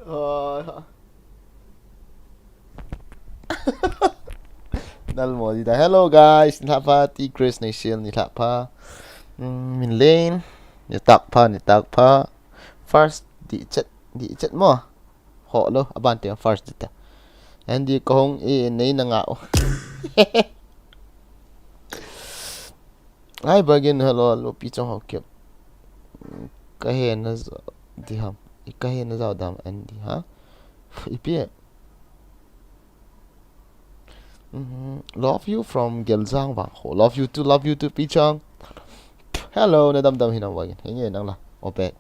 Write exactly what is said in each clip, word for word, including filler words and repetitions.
Oh. Nalmo di ta. Hello guys, nilhah pha, T Grace Nation nilhah pha. Mm, min len, nitak pha, nitak pha. First, di chat, di chat mo. Ho lo, aban te first di ta. Andy kahung e, nei na nga o. Hi, Bagin, hello, hello, pi chong ho kep. Ka he na za-, di ham. I ka he na zau dam, Andy, ha? Ipi e. Mhm. Love you from Geljang Vangkho. Love you too, love you too, pi chong. Hello, na dam dam hinam Bagin. Henge nang la. Obet.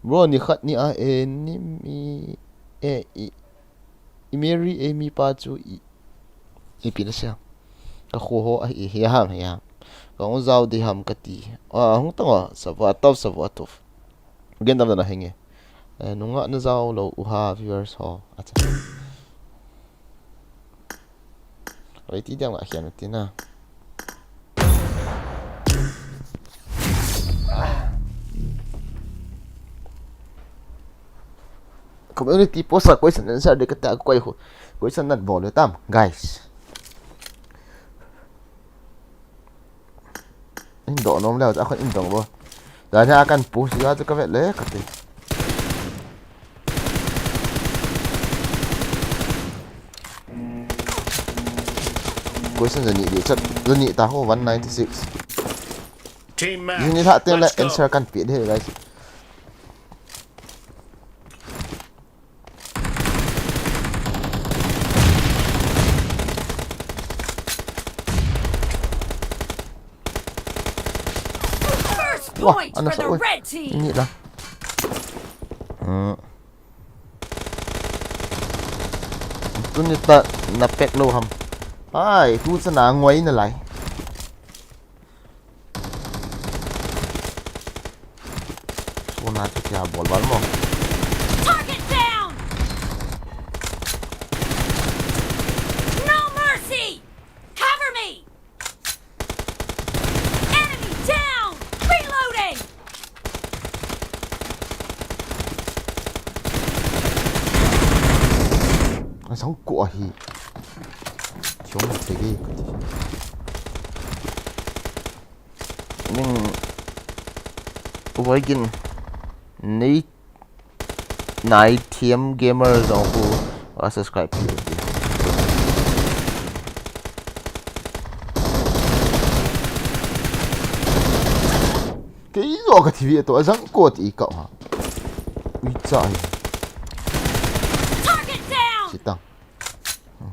Bro, ni khat ni a, e, ni mi, e, i, i Mary, e, mi pa chu i, ipi na sia. Ka kho ho a, i, hi ham, hi ham. Ka hung zau di ham ka ti. A, hung tang a, sava tau, sava tau. Gen dam dam na henge. E, nunga na zau lo u ha, viewers ho. Acha. Rei ti diam nga khian ti na. Community post a question answer de kata koi ho. Question nat bol tam, guys. In do nom leo, a khon in dong bo. Da nya kan post ya chu ka vet le ka ti. Question jani di chat, jani ta ho one ninety-six. Team match. Jani tha teng le answer kan pi de, guys. First point for the red team. Ini lah. Hmm. Tuni ta na pek lo ham. Ai, tu sa na ngoi na lai. Suna tu kya bol bal mo. Target down. No mercy. Cover me. Enemy down. Reloading. Asang ko ahi. Chong thege. Ning uvaigin nei nai thiam gamer jong khu a subscribe pi ti. Kei jo ka T V to ajang ko ti ka ha. Ui cha hi. Target down. Sitang.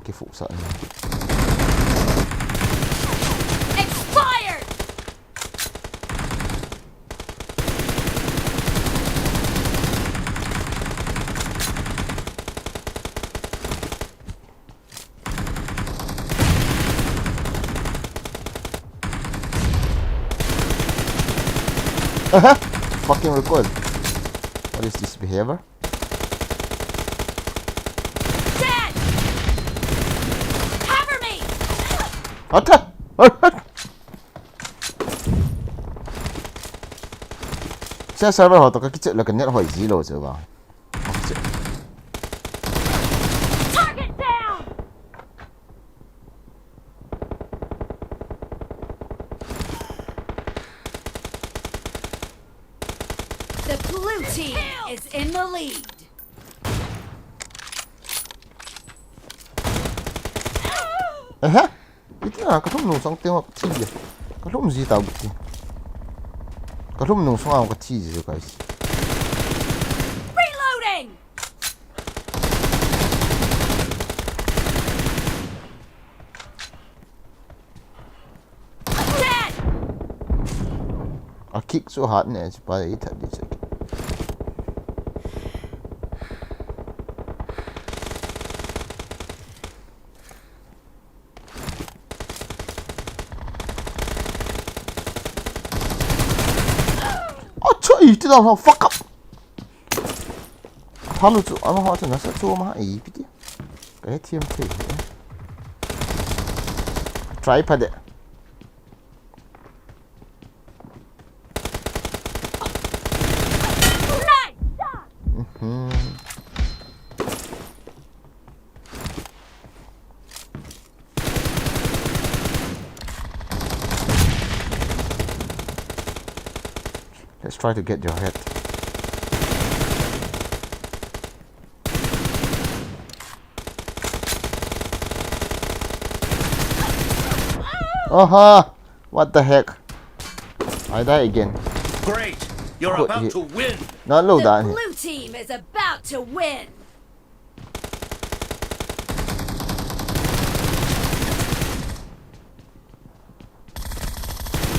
Kifu sa ni. Expired. Aha! Fucking recoil. What is this behavior? Dead! Cover me! Attack! Sia server ho to ka kiche la ka net hoi ji lo che ba. Target down! The blue team is in the lead. Aha. Iti na, ka lhum nung sang teng ka thi je. Ka lhum ji ta buti. Ka lhum nung sang ka thi je, guys. Reloading. A kick chu hat ne, chu pa i that di chu. Acha, i ti da, fuck up. Thalu chu, ama ho chu nasa chu ma, ipi ti. Ka he thiam thei. Try pha de. Try to get your head. Aha! What the heck? I die again. Great! You're Good about hit. To win! Not low The that hit. Blue team is about to win.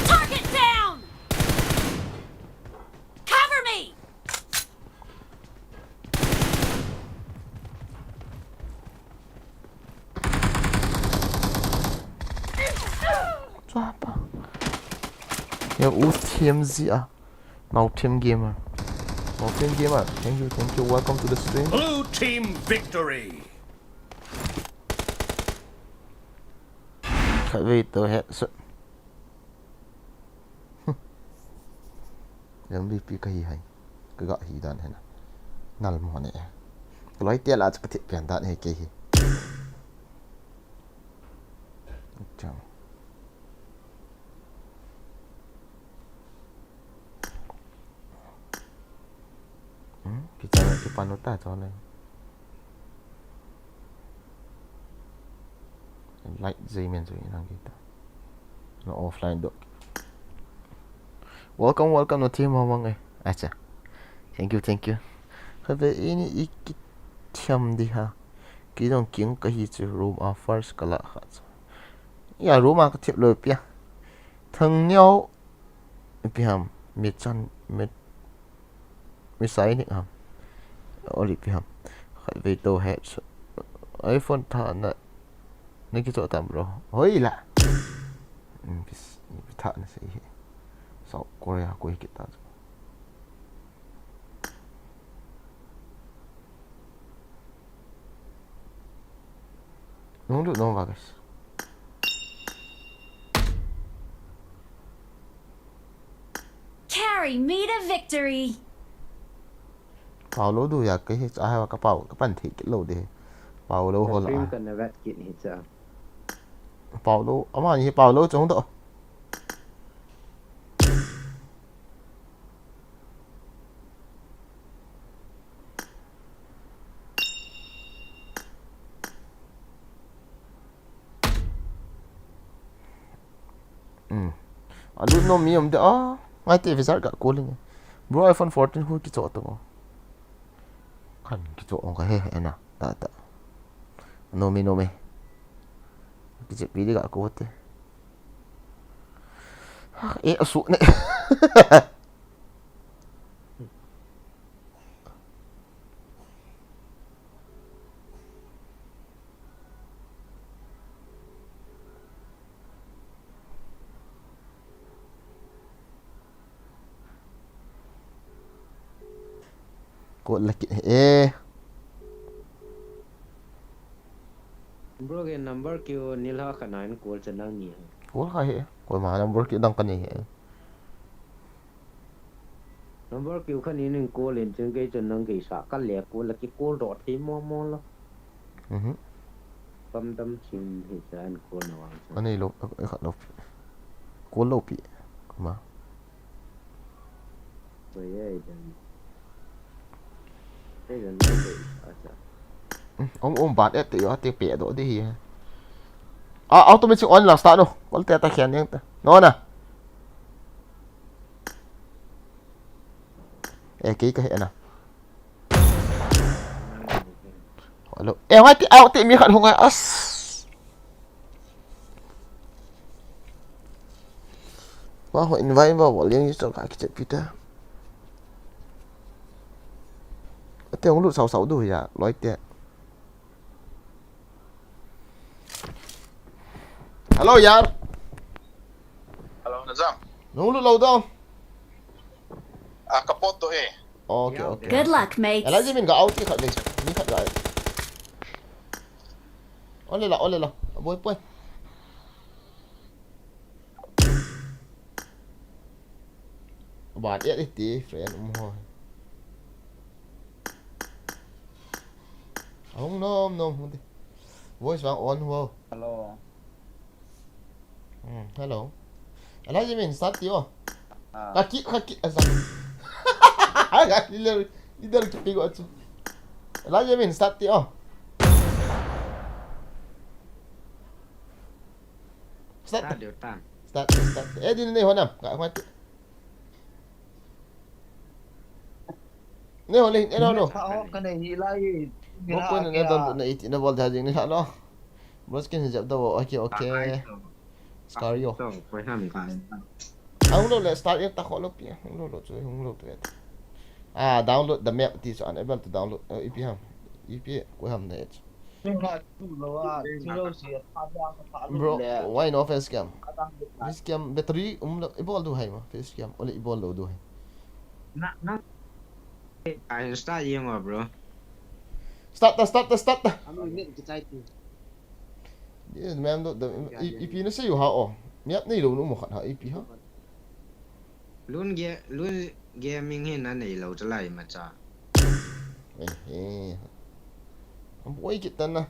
Target down! Cover me! Chapa. Yo, u T M Z ah. Now Team Gamer. Now Team Gamer. Thank you, thank you. Welcome to the stream. Blue team victory! Khatvei to headshot. M V P kahi hai. Kaga hi dan hena. Nal mo ne. Kaloi tia la cha kathi pian dan he ke hi. Chang. Hmm? Kicha kipan uta chole. Light jai men jai nang kita. No offline do. Welcome, welcome, no team mamang eh. Acha. Thank you, thank you. Khatvei ini iki thiam di ha. Kidong king kahi chu room a first kala kha chu. Ya room a kathip lo pia. Thang neo. Ipi ham, mi chan, mi, mi sai ni ham. Oli ipi ham. Khatvei to headshot. iPhone tha na, na kicho tam bro. Hoi la. Ipi tha na sei hi. South Korea ko hi kita. Nung du nung bagas. Carry me to victory. Paulo du ya ke hi cha ha ka pau ka pan thi kit lo de. Paulo ho la. Stream ka na vet kit hi cha. Paulo ama ni Paulo chung do. Hmm. Alut nom mi om de a. Ngai te visa ka call ing. Bro iPhone fourteen hu kicho to. Kan kicho ong ka he he na. Ta ta. Nom mi nom mi. Kiche pi di ka ko te. E asu ne. Call la kit e. Bro ke number keu nilha kha nine call cha nang ni. Call kha he. Koima number keu dang ka nei he. Number keu kha ni ning call in chun kei chun nang kei sa ka le call la ki call do thei mo mo lo. Mhm. Pam dam chin hi cha an call na wang cha. Anei lo, e khat lo. Call lo pi. Koima. Ko ye ai dan. Ai dan nang kei sa cha. Om om bat et te yo te pe do de hi. A automatic on la start no. Kol te ta khian yang ta. No na. E kei ka he na. Hello. E ngai ti out ti mi khat hung ai as. Wa ho invite wa wa liang yu chang ka ki chat Peter. Ate hung lut sau sau du ya loi te. Hello yar. Hello, Nazam. Nung lut lo dong. Ah, kapot to eh. Okay, okay. Good luck, mates. Ala jimin ka out khat dei. Ni khat dei. Ole la, ole la. Boy, boy. Bat ya ti friend um ho. Hung nom nom hung ti. Voice vang on ho. Hello. Hmm, hello. Ala jimin start ti o. Ah, Kaki kaki asa. Ai, ai, leader, leader kipe go chu. Elijah Min, start ti o. Start. Start diu tam. Start, start. Eh, din nei ho nam. Ka hmat. Nei ho le, eh, no, no. Ka ho ka nei hi lai. Mo ko na download na iti na bol da jing ni ha lo. Bro skin jap da wo. Okay, okay. Scario. To, koi ham ka. Hung lou le, start in ta kho lou pi. Hung lou lou chu, hung lou tu. Ah, download the map ti chu, unable to download. Eh, ipi ham. Ipi, koi ham na e chu. Bro, why no face cam? Face cam battery um lou, i bol du hai ma, face cam. Ole i bol lou du hai. Na, na. Ai, start yeng o, bro. Start ta, start ta, start ta. Ano net kichai ti. Ye, mem do, do, i, ipi na sei u ha o. Miap nei lou nu mo khat ha, ipi ha. Lun ge, Lun Gaming hi na nei lou chalai ma cha. Eh, eh. Am boi kit tan na.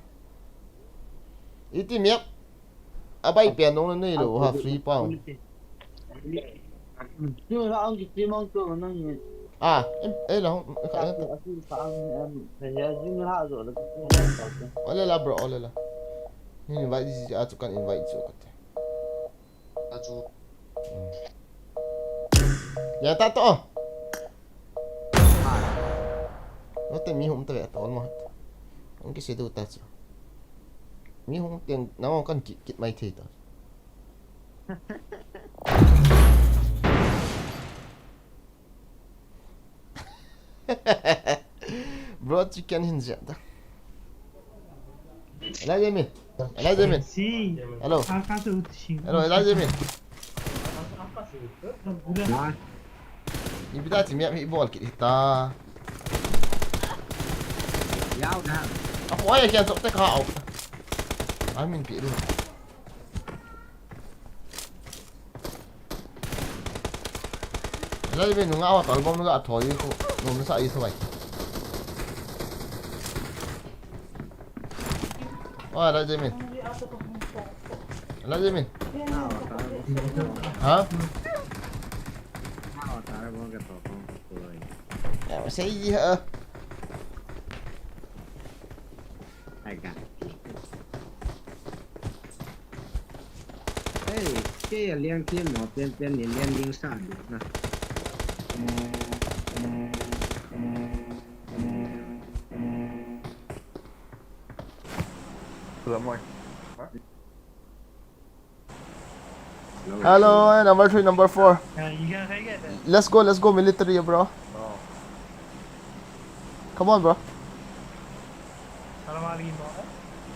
Iti miap. Abai pian nong na nei lou ha, free pound. Jing la ang ki ti mang tu nang ni. Ah, em, eh, la hong, ka, ka. Asi ka ang em, ka ya jing la zo la ki ti mang tu. Ole la, bro, ole la. Ni invite si a chu kan invite chu ka te. A chu. Hmm. Ya ta to. Lo te mi hum ta ve ta ol ma. Ang ki se du ta chu. Mi hum teng na kan kit, kit mai thei ta. Bro, chicken hin jia da. Elijah Min. Elijah Min. Si. Hello. Aka se uti si. Hello, Elijah Min. Ni bida ti mi, mi bol kit ta. Yau na. Apo ai kian sok te ka au. Ai min pi du. Lai be nunga wa tal bom nunga thoi ko. Nung sa i thoi. Wa la Jamin. La Jamin. Ha? Ya, sei ha. Ai ka. Ei, kei a liang kei mo pen pen ni lian ding sa ding na. Hello, moi. Hello, eh, number three, number four. Uh, you gonna take it? Let's go, let's go, military, bro. No. Come on, bro. Salam alaikum, bro.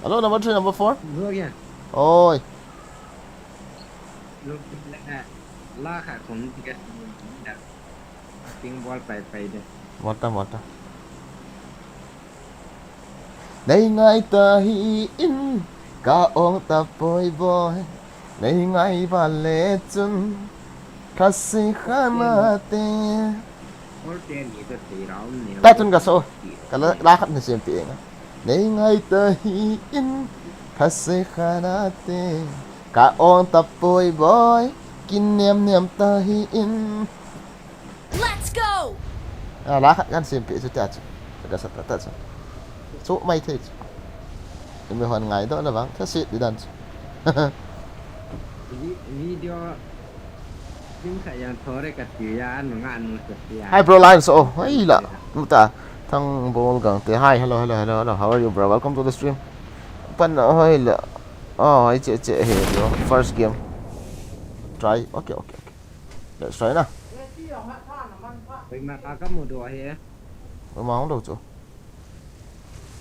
Hello, number three, number four. Go again. Oi. Look, la, la kha kum tiga. Ping bol pai pai de. Mota, mota. Nei ngai ta hi in, ka ong ta poi boi. Nei ngai va le chun, ka si kha na te. Ol te ni to te rau ni. Ta chun ka so, ka la, la khat na sem pe nga. Nei ngai ta hi in, ka si kha na te. Ka ong ta poi boi, kin nem nem ta hi in. Let's go! A, la khat kan sem pe chu ta chu. Ka sa ta ta chu. Chu mai thei chu. Imi hon ngai do la bang, ka sit di dan chu. Vi-, video, lim kha yang thore ka ti ya, nu nga nu ka ti ya. Hi bro, lines, oh, hi la. Nu ta. Thang bol gang te. Hi, hello, hello, hello, hello. How are you, bro? Welcome to the stream. Pan, oh, hi la. Oh, hi che che, hey, bro. First game. Try. Okay, okay, okay. Let's try na. Oi ma ka ka mu do he. Oi ma hong do chu.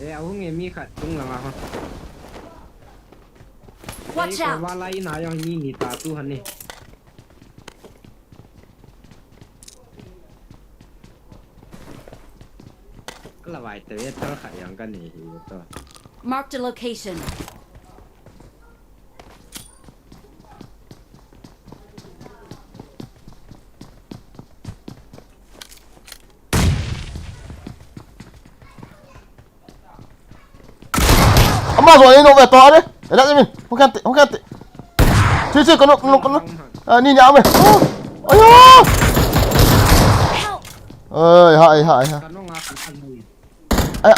Eh, ahung e mi khat tung langa ha. Watch out. Wa lai na yang ni ni ta tu han ni. Ka la vai te tar khat yang ka ni hi to. Marked a location. Ama zo ni no ve to are. Ela min. Hukante, hukante. Chi chi kono kono kono. Ah, ni ni ame. Oh. Ayo. Help! Oi, ha, ha, ha. Ka nung a ka nung. Ai,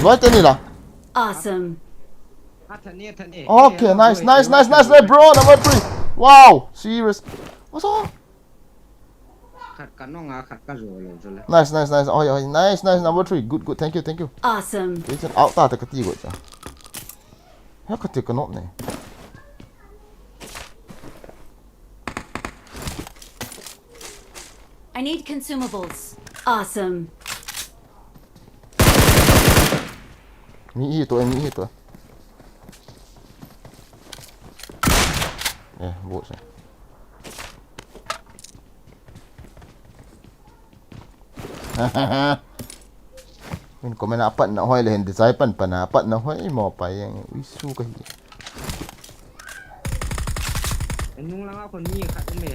loi teni la. Awesome. A thani, thani. Okay, nice, nice, nice, nice, nice, bro. Number three. Wow, serious. What's up? Khat ka nung a, khat ka zo lo chu le. Nice, nice, nice. Oi, oi, nice, nice. Number three. Good, good. Thank you, thank you. Awesome. Kei chun out ta ta ka ti go cha. Ha ka ti ka nop ne. I need consumables. Awesome. Mi hi to, mi hi to. Eh, bu se. Min comment a pat na hoi le hin desire pan pan a pat na hoi mo pa yang ui su ka hi. Enung langa kon ni khat um e.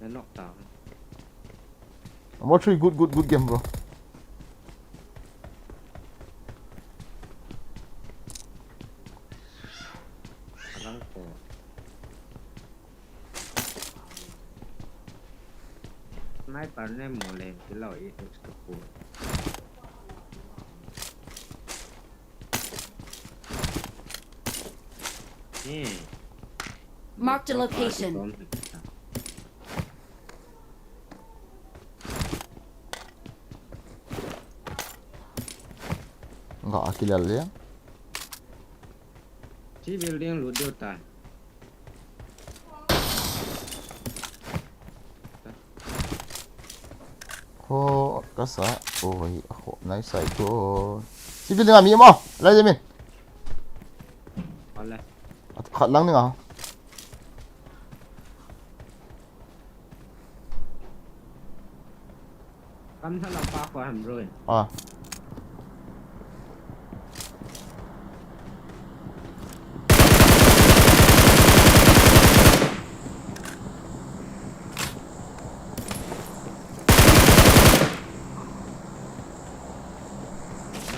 Na nok ta. Number three, good, good, good game, bro. Rang ko. Sniper ne mo le, kilo i extra ko. Hmm. Marked a location. Nga akilal ya. Si building lu diu ta. Kho kasa, oi, kho nai sai ko. Si building a mi mo, lai je min. Ole. At khat lang ni nga. Kam thalang pa ko ham roi. Ah.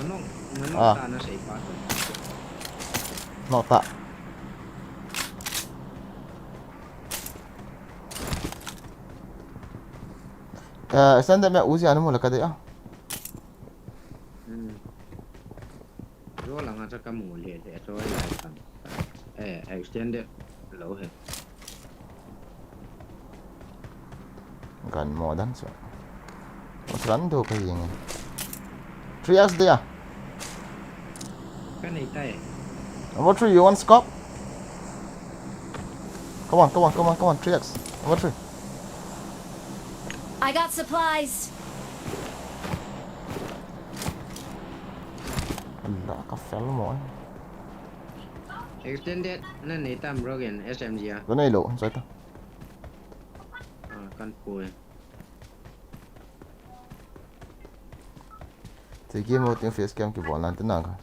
Nanong, nanong ah. Ta na sei pa to. Nota. Eh, extended map Uzi ana mu la ka dei a. Hmm. Ro langa cha ka mu le le, ro lai kan. Eh, extended lo he. Gan mo dan so. What's run do ka ying. Three X dei a. Ka nei tai. Number three, you want scope? Come on, come on, come on, come on, three X. Number three. I got supplies. Allah, ka fel mo. Extended na nei tam rogen S M G a. Ka nei lo, sai ta. Ah, kan pui. Te game out in face cam ki bol nan te na ka.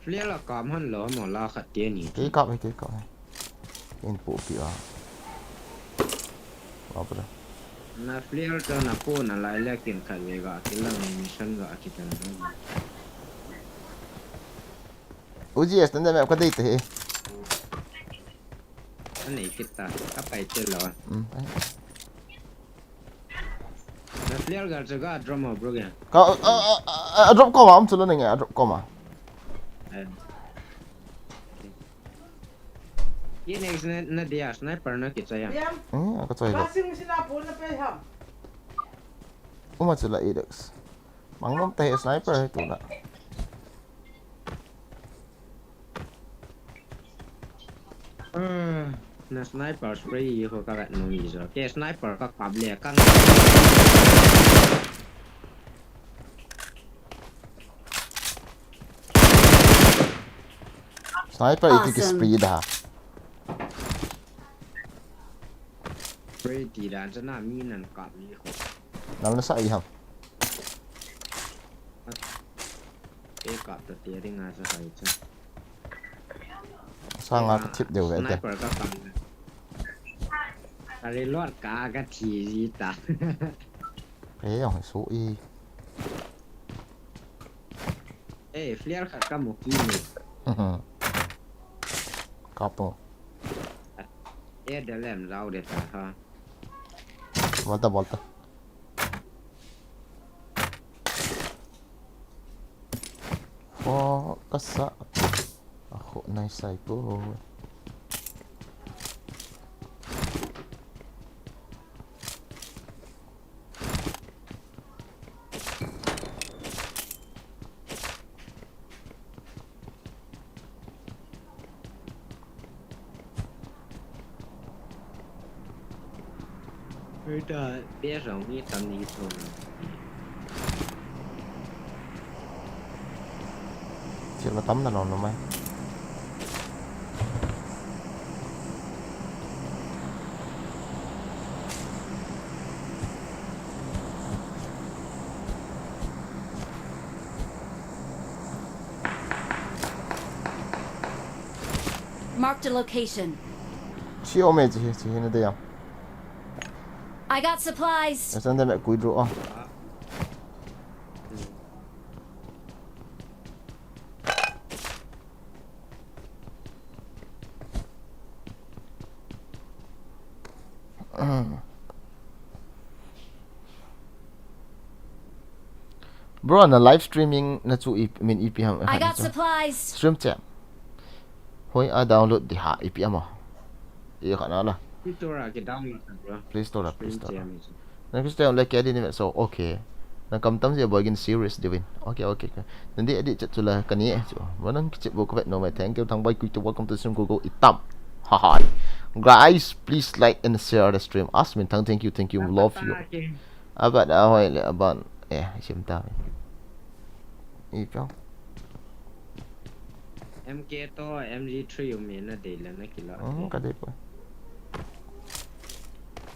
Flare la kam han lo mo la khat te ni. Kei kap he, kei kap he. In pu pi a. Wa pa da. Na flare to na pu na lai le kin khat ve ga ki lang ni mission ga ki ta na. Uzi extended map ka dei te he. Ani kita, ka pai te lo. Hmm, pai. Na flare gal chu ga drop mo, bro, ya. Ka, a, a, a, a drop ko ma, um chu lo ning a drop ko ma. Eh. Ye next na, na dia sniper na ki chaya. Liam, hmm, ka chaya. Washing machine a pu na pe ham. Uma chu la Edex. Mang nom ta he sniper he tu la. Hmm, na sniper spray ko ka gat nung ijo. Ke sniper ka kap le ka. Sniper iti ki spray da. Spray ti dan chana mi nan kap ni ko. Nam na sa i ham. E kap ta te ding a sa hai cha. Sa nga ka thip deu ve te. Sniper ka kap. Ka reload ka ka thi ji ta. Pe yong su i. Eh, flare khat ka mu ki ni. Kapo. Eh, de lem zau de ta ha. Volta, volta. Oh, kasa. Ako, nice sniper. Ita, pia rong ni tam ni thon. Thil atam na lom lom mai. Marked a location. Chi ome chi, chi hina de ya. I got supplies. Esan de me kuidro ah. Bro, na live streaming na chu i, min ipi ham. I got supplies. Stream chat. Hoi a download di ha ipi amo. I kha na la. Play Store a ki download na, bro. Play Store a, Play Store a. Na Play Store le ke di ni so, okay. Na kam tam je boy gin serious di win. Okay, okay, okay. Nandi edit chat chu la kani e chu. Manang kichep bo ka vet no mai. Thank you, Thangbai Quick, welcome to stream, go, go, itam. Ha ha. Guys, please like and share the stream. Asmin Thang, thank you, thank you, love you. Abat a hoi le aban. Eh, sim ta. Ipi. M K to M G three um na dei le na kila. Oh, ka dei po.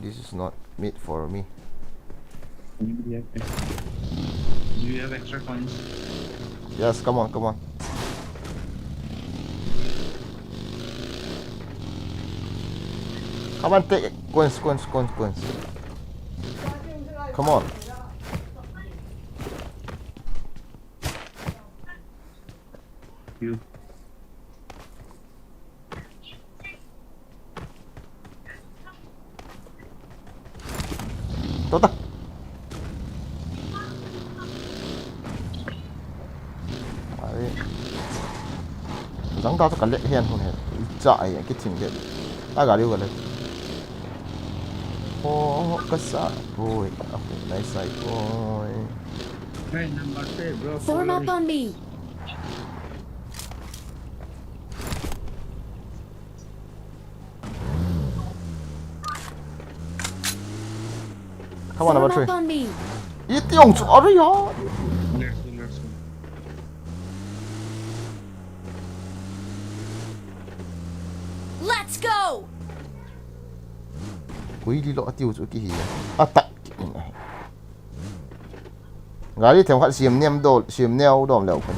This is not meat for me. Do you have extra, do you have extra coins? Yes, come on, come on. Come on, take it. Coins, coins, coins, coins. Come on. You. Tota. Ai. Jang ta chu ka le hian hun he. Cha ai ki thing le. Ta gari ka le. Oh, ka sa. Oi, okay, nice sniper. Hey, number three, bro. Form up on me. Come on, number three. Form up on me. Iti ong chu ari ya. Next one, next one. Let's go. Kui li lo atiu chu ki hi. Atak. Gari them khat siam niam dol, siam neo dom leo khat.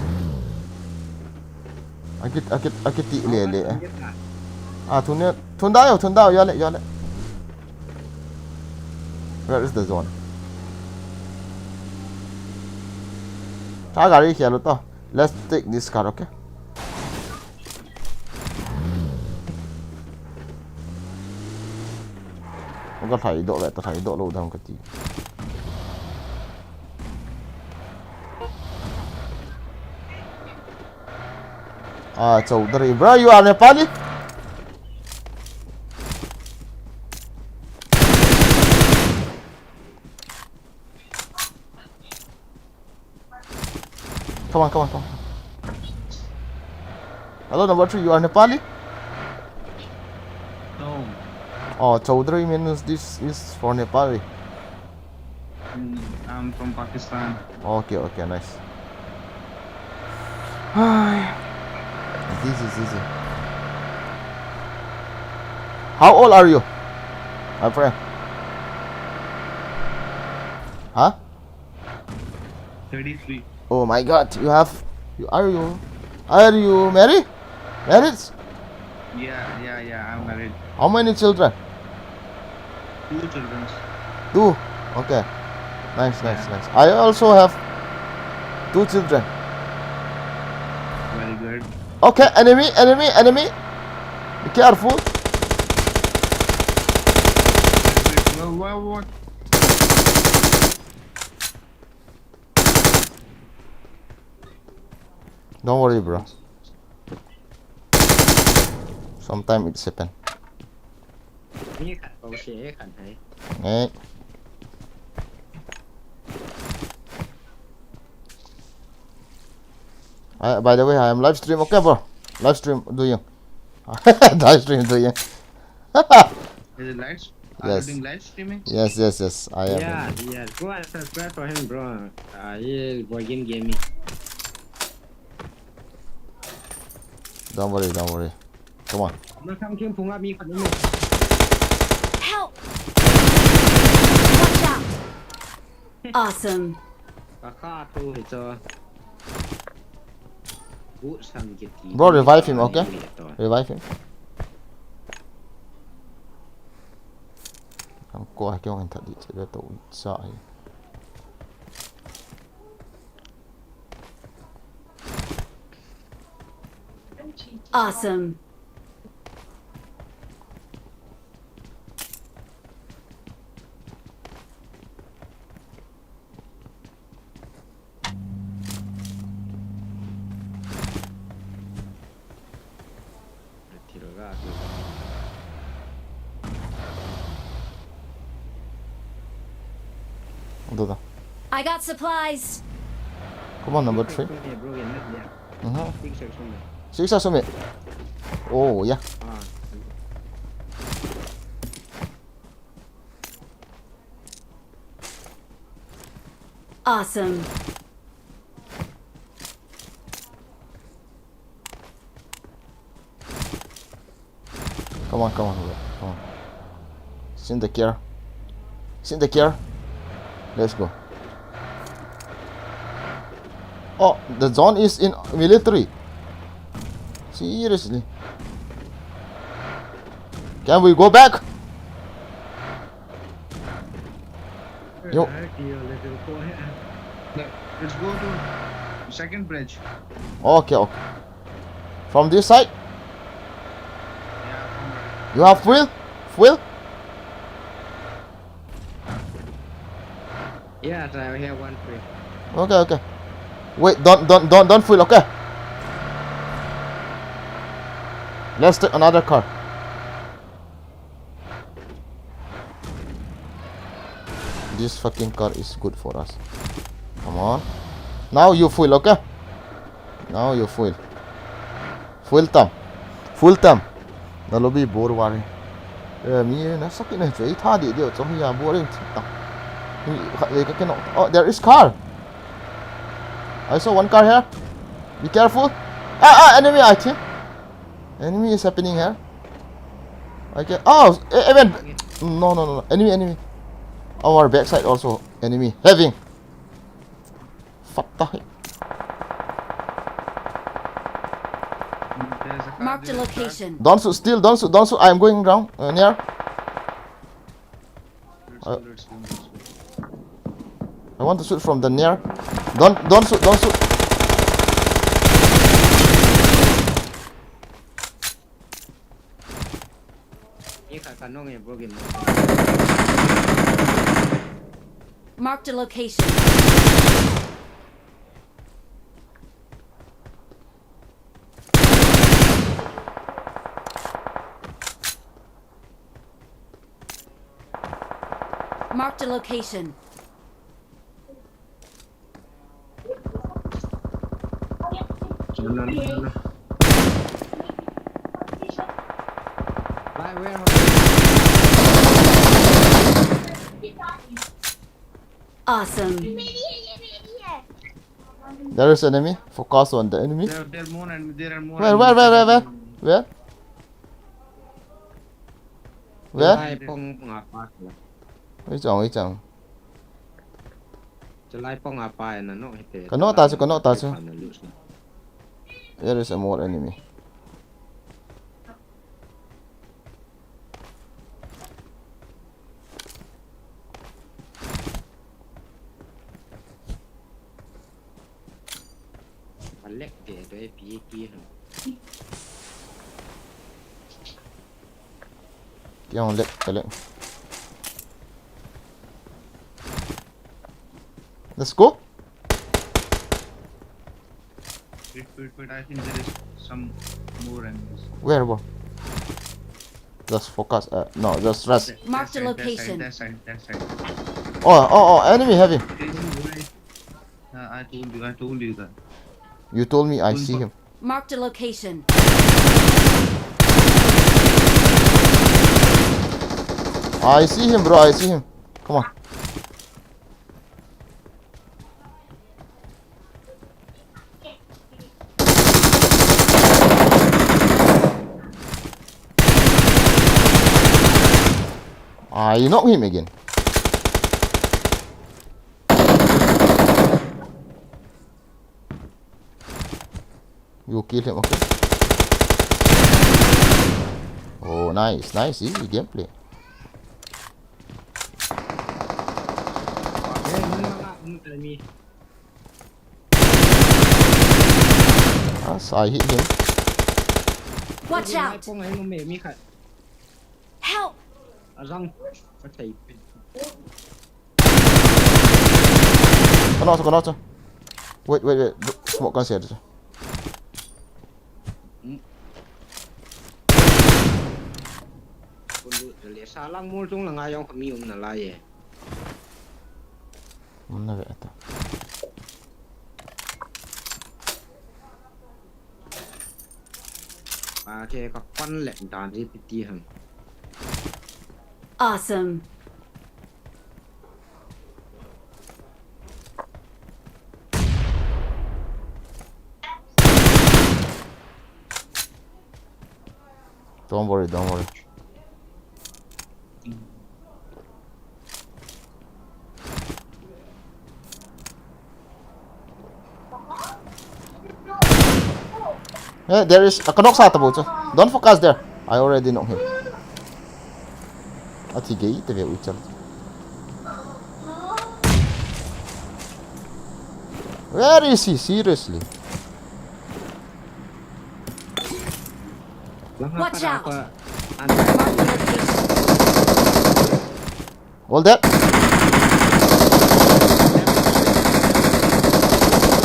Akit, akit, akit ti le le. A, thun ne, thun da yo, thun da yo, ya le, ya le. Where is the zone? Tha gari khel lo to. Let's take this car, okay? Ka thai do le, ta thai do lo dam ka ti. Ah, Chaudhary. Bro, you are Nepali? Come on, come on, come on. Hello, number three, you are Nepali? No. Oh, Chaudhary means this is for Nepali. Mm, I'm from Pakistan. Okay, okay, nice. Hi. Easy, easy. How old are you, my friend? Huh? Thirty-three. Oh my God, you have, you, are you, are you married? Married? Yeah, yeah, yeah, I'm married. How many children? Two children. Two? Okay. Nice, nice, yeah, nice. I also have two children. Very good. Okay, enemy, enemy, enemy. Be careful. Wait, wait, wait, wait. Don't worry, bro. Sometimes it's happen. Mi khat ko se khat hai. Hey. I, by the way, I am live stream, okay, bro? Live stream doing. Live stream doing. Is it live? Are you Yes. doing live streaming? Yes, yes, yes. I am. Yeah, yeah. Go and subscribe for him, bro. Uh, he is Boygin Gaming. Don't worry, don't worry. Come on. Masang kim phunga mi khat ni. Help! Watch out! Awesome. Ka kha tu hi cho. Bu sang kiti. Bro, revive him, okay? Revive him. Ang ko ai kong that di che to sa ai. Awesome. Hold on. I got supplies. Come on, number three. Mhm. Six, six, six. Oh, yeah. Awesome. Come on, come on, bro. Come on. Sit in the car. Sit in the car. Let's go. Oh, the zone is in military. Seriously. Can we go back? Yo. Let's go to second bridge. Okay, okay. From this side? You have fuel? Fuel? Yes, I have one free. Okay, okay. Wait, don't, don't, don't, don't fuel, okay? Let's take another car. This fucking car is good for us. Come on. Now you fuel, okay? Now you fuel. Fuel tam. Fuel tam. Na lobby bore wari. Eh, mi na sakit na chu. Itha di di chu hi ya boring thik ta. Hi khat le ka keno. Oh, there is car. I saw one car here. Be careful. Ah, ah, enemy, I think. Enemy is happening here. Okay. Oh, e- even. No, no, no, no. Enemy, enemy. Our backside also. Enemy. Having. What the heck? There's a car, Marked a there's a car. Location. Don't shoot, still, don't shoot, don't shoot. I'm going down, uh, near. Let's go, Uh, let's go, let's go. I want to shoot from the near. Don't, don't shoot, don't shoot. Ye kha ka nong e bro game. Marked a location. Marked a location. By where? Awesome. There is enemy. Focus on the enemy. There, there are more enemies. There are more enemies. Where, where, where, where, where? Where? Where? Lai pong nga pa. Wait, wait, wait. Chalai pong apa na no hite. Kano ta chu, kano ta chu. There is a more enemy. Alek de do A P K ha. Kiang lek, ka lek. Let's go. Wait, wait, I think there is some more enemies. Where, bro? Just focus. Uh, no, just rest. Marked a That side, that side, location. That side, that side. Oh, oh, oh, enemy heavy. It is right. Uh, I told you, I told you that. You told me I see him. Marked a location. I see him, bro. I see him. Come on. I knock him again. You kill him, okay? Oh, nice, nice, easy gameplay. Eh, mun manga, mun kalmi. As I hit him. Watch out! Pong ai mo me mi khat. Help! Azang. Ka thei. Kano to, kano to. Wait, wait, wait. Smoke kan share to. Kun du le sa lang mul tung la ngai yong kami um na lai e. Mana ve ata. Ba ke ka pan le dan ji piti han. Awesome. Don't worry, don't worry. Eh, there is a knock sa tabo chu. Don't focus there. I already knock him. Ati gei te ve u chal. Where is he? Seriously. Lang Watch para out. Ka an Marked a location. All that?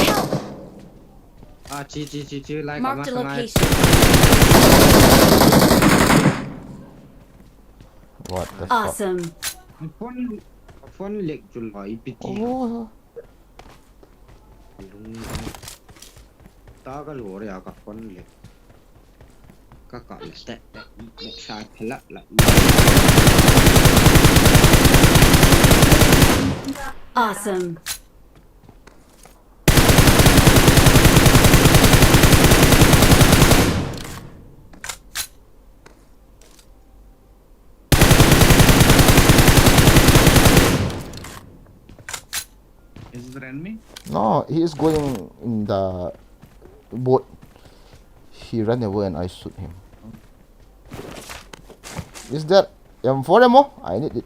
Help! Ah, chi chi chi chi lai ka ma Marked a ka ngai. Location. What the fuck? Awesome. Phone phone lek chu lai piti. Oh. Lung dong. Ta ka lo re a ka phone lek. Ka ka le te te le sa phala la. Awesome. Is there enemy? No, he is going in the boat. He ran away and I shoot him. Is there M four ammo? I need it.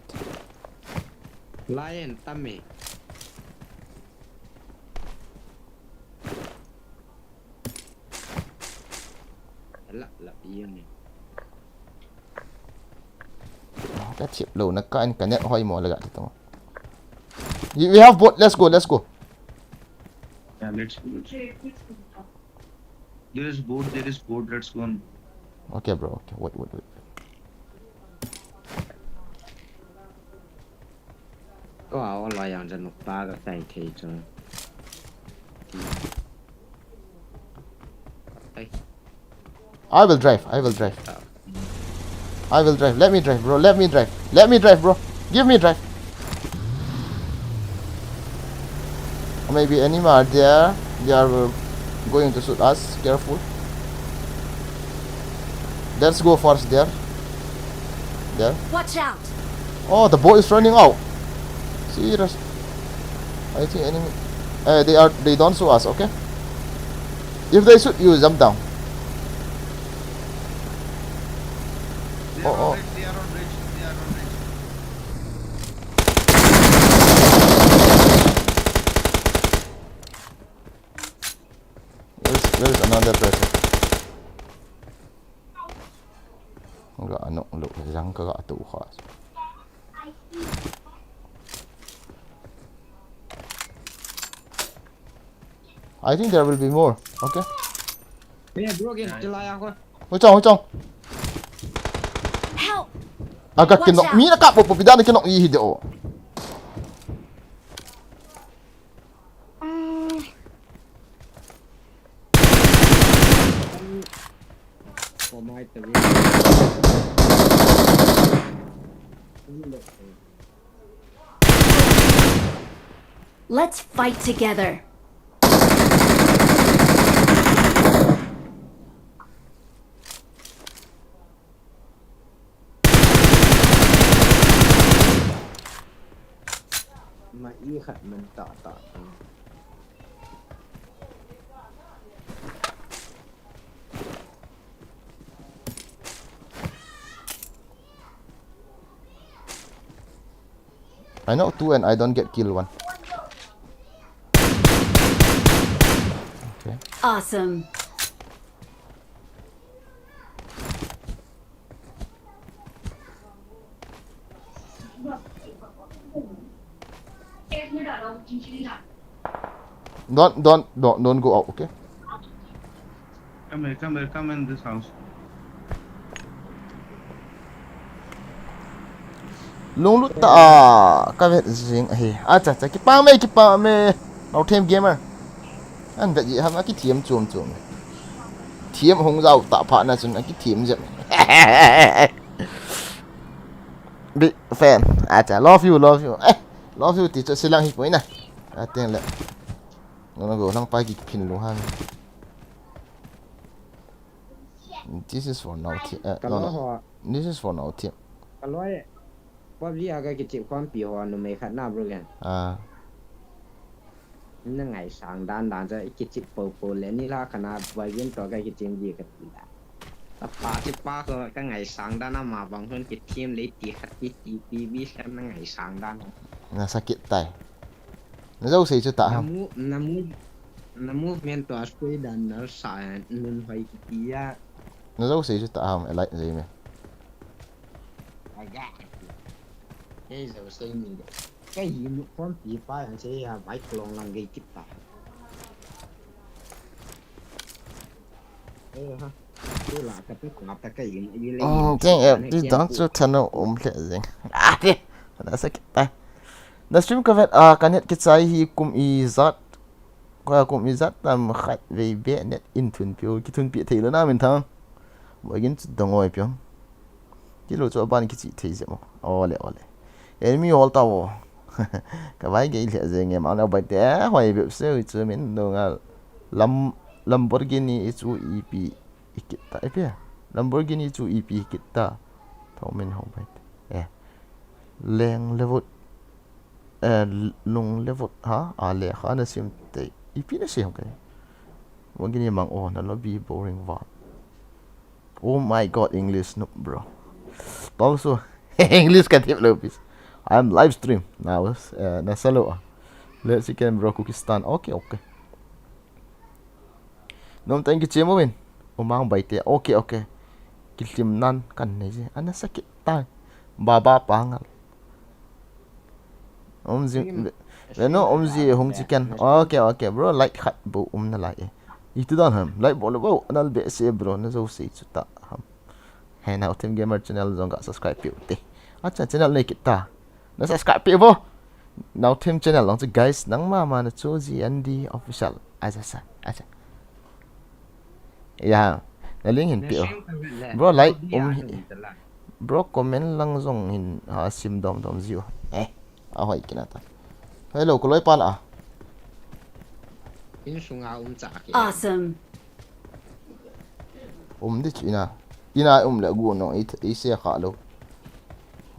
Lion tame. La la yang ni. Ka chip lo na ka in ka net hoi mo laga ti tong. We have boat. Let's go. Let's go. Yeah, let's go. There is boat, there is boat, let's go on. Okay, bro. Okay, wait, wait, wait. Ko a online yang jan pa ka sai thei chu. Ai. I will drive. I will drive. I will drive. Let me drive, bro. Let me drive. Let me drive, bro. Give me drive. Maybe enemy are there. They are uh, going to shoot us. Careful. Let's go first there. There. Watch out! Oh, the boat is running out. Serious. I think enemy. Uh, they are. They don't shoot us. Okay. If they shoot you, jump down. They Oh, are oh. On ridge, they are on ridge, they are on ridge. Where's, where's another person? Ga anok lo jang ka ga tu kha. I think there will be more. Okay. Hey, bro, again, chila ya ko. Hui chong, hui chong. Help! Aga kinok. Mi na kap po pida na kinok i hi de o. Oh my god. Let's fight together. Ma i khat man ta ta. I knock two and I don't get kill one. Okay. Awesome. Don't, don't, don't, don't go out, okay? Come here, come here, come in this house. Lunglut ta a, ka vet jing ahi. Acha, cha, kipah me, kipah me. Naothem gamer. An vet ji ham a kithiam chom chom. Thiam hung jao ta pha na chun a kithiam jep. Big fan. Acha, love you, love you. Eh, love you ti chu silang hi poi na. Ateng le. Ngona go lang pai ki phin lu han. This is for now. Thi- eh, no, Kalo no. ho, This is for now. Thi- kalo e. PUBG a ka kichip khompi ho numei khat na bro ken. Ah. Na ngaisang dan dan cha kichip po po le ni la kana boy game to ka kichim ji ka ti da. Ta pa chi pa ko ka ngaisang dan ama bang hon kithiam le ti khat ti ti ti bi khat na ngaisang dan. Na sakit tai. Na jo sei chu ta Na ham. mu na mu na movement to a sui dan na sa nun hoi ki ti ya. Na jo sei chu ta ham, elite jei me. Aga. Ei jo sei mi de. Ka hi mu khompi pa yang sei ya vai klong lang gei kit ta. Eh ha. Tula ka tu ka ta ka hi mu i le. Oh, jeng eh, ti dang chu thano um le jeng. Ah, ti. Na sakit tai. Na stream ka vet a, ka net kichai hi kum ijat. Ko a kum ijat tam khat vei be net in thun piu, ki thun pi thei lo na min thang. Bo gin chu dong oi piu. Kilo chu aban kichi thei je mo. Ole, ole. Enemy hol ta wo. Ka vai gei le je nge ma na bai te hoi be se chu min no nga. Lam Lamborghini i chu ipi i kit ta. Ipi. Lamborghini chu ipi i kit ta. Thong min hong bai te. Eh. Leng le vut. Eh, lung le vut ha. A le kha na sim te. Ipi na sim kai. Lamborghini mang o na lobby boring va. Oh my god, English noob, bro. Also, English ka tip lo, please. I'm live stream. Now, uh, na salo. Let's see, can bro, cookie stand. Okay, okay. Nom thank you, Chemo Win. Umang baite. Okay, okay. Kilim nan kan nei je. Ana sakit tai. Baba pangal. Umji, veno umji hung chicken. Okay, okay, bro, like khat bu um na lai e. Itu dan ham, like bol bo, anal be se bro, na jo se chu ta ham. He Naothem Gamer channel jong ka subscribe piu te. Acha channel nei kit ta. Na subscribe piu bo. Naothem channel long chu guys, nang mama na chu G N D official. Acha sa, acha. Ya, na link hin piu. Bro, like um hi. Bro, comment lang jong hin ha sim dom dom jiu. Eh, a hoi kina ta. Hello, ko loi pa la. In sunga um cha ke. Awesome. Um di chu ina. Ina um le gu no i i se kha lo.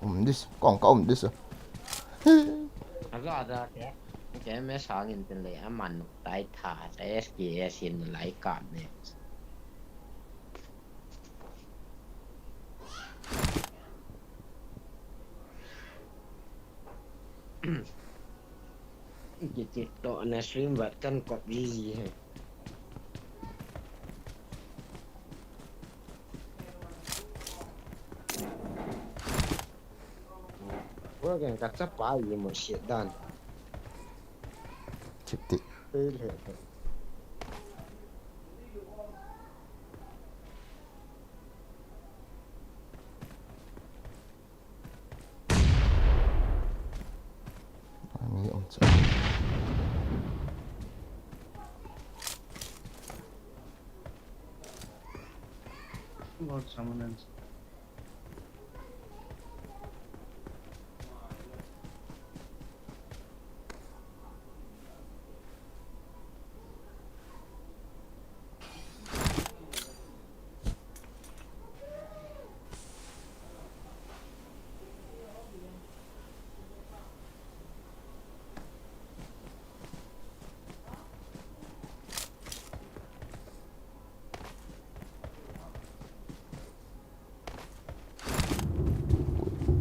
Um dis, kong ka um dis. Aga da ke. Ke me sang in tin le aman tai tha sa S K S in lai ka ne. Kichip to na stream vat kan kop ji ji he. Bro, ken ka chapa i mo shit dan. Chip ti. Ei le. Or someone else.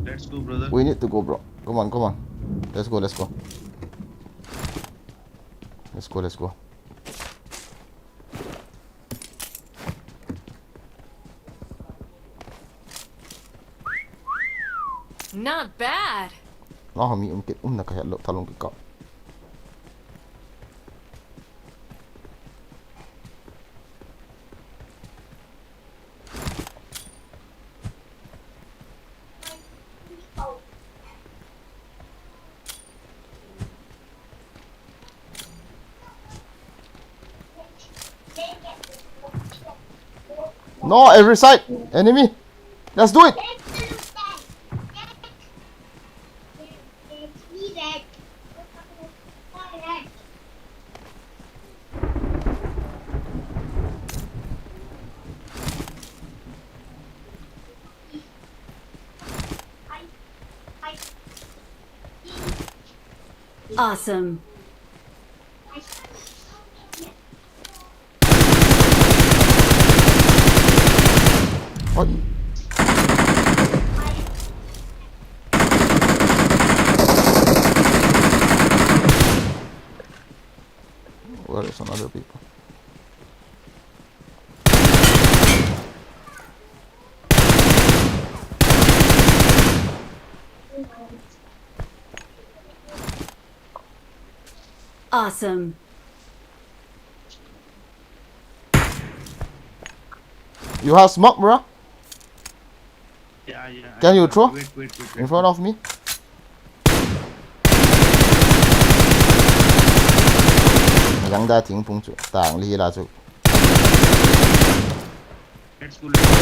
Let's go, brother. We need to go, bro. Come on, come on. Let's go, let's go. Let's go, let's go. Not bad. Nahmi um kit um na ka hello thalung ki ka. No, every side. Enemy. Let's do it. Awesome. Oi. Where is another people? Awesome. You have smoke, bro? Yeah, yeah. Can you throw? Wait, wait, wait, wait. In front of me? Yang da ting pung chu. Tang li la chu. Let's go, let's go.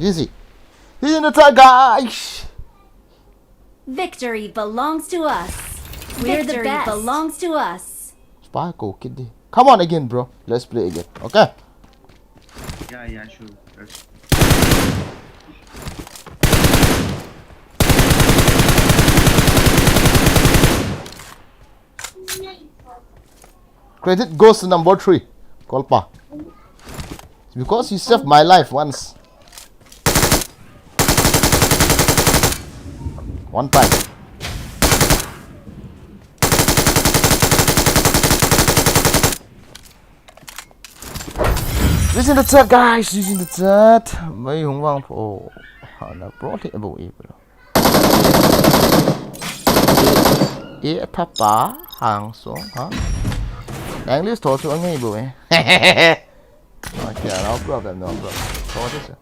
Easy. He's in the top, guys. Victory belongs to us. We're the best. Victory belongs to us. Spy ko kid. Come on again, bro. Let's play again. Okay? Yeah, yeah, sure. Let's Credit goes to number three. Kolpa. It's because he saved my life once. One time. This in the chat, guys. This in the chat. Mai hung vang pho. Oh, na pro le bo e bro. E thapa hang song ha. English tho chu angai bo e. Okay, no problem, no problem. Tho this.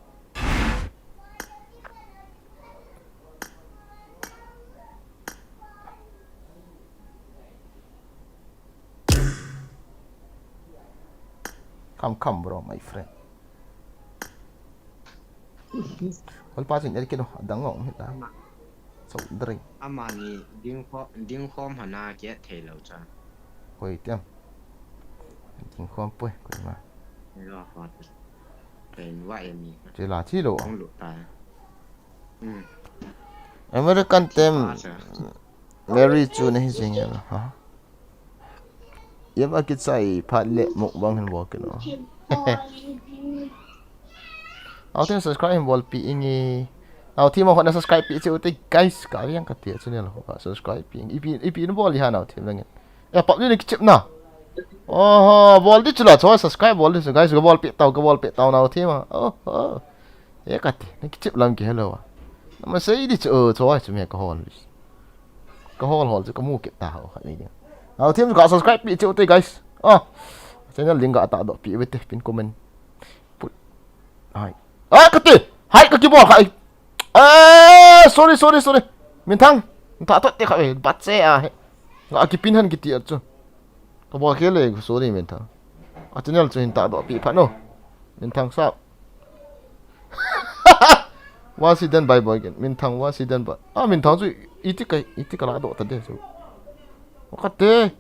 Come, come, bro, my friend. Wal pa chin el kino adang ngong hita. So drink. Amani ding kho ding khom hana ke thei lo cha. Koi tiam. Ding khom poi koi ma. Lo kho. Pen wa emi. Che la chi lo. Kong lu ta. Hmm. American tem. Mary chu nahi jing ya ha. Yep, akichai phat le mukbang hin bol kit o. Naothim subscribe hin bolpi inge. Naothim a hon subscribe pi cheu te guys, ka riang kati channel ho ka subscribe pi inge. Ipi ipi nabol di ha naothim langin. Ya pap ni kichep na. Oho, bol di chula choi subscribe bol di chu guys, ka bolpi tau ka bolpi tau naothim a. Oho. Ya kati nakichep lam ki hello a. Namasei di chu choi chu me ka hol. Ka hol hol chu ka mu kit ta ho khat nei ding. Naothem ka subscribe pi cheu te guys. Ah. Channel link ka tahdoh pi ve te pin comment. Put. Hai. Ah, kati. Hai ka kibol khai. Eh, sorry, sorry, sorry. Minthang. Tahdoh te kha ve. Bat se a he. Nga kipin han kiti a chu. Ka bol khel le, sorry Minthang. A channel chu hin tahdoh pi phat no. Minthang sap. What's hidden by boy again? Minthang, what's hidden by? Ah, Minthang chu iti ka, iti ka lahdoh ta de chu. Wakate.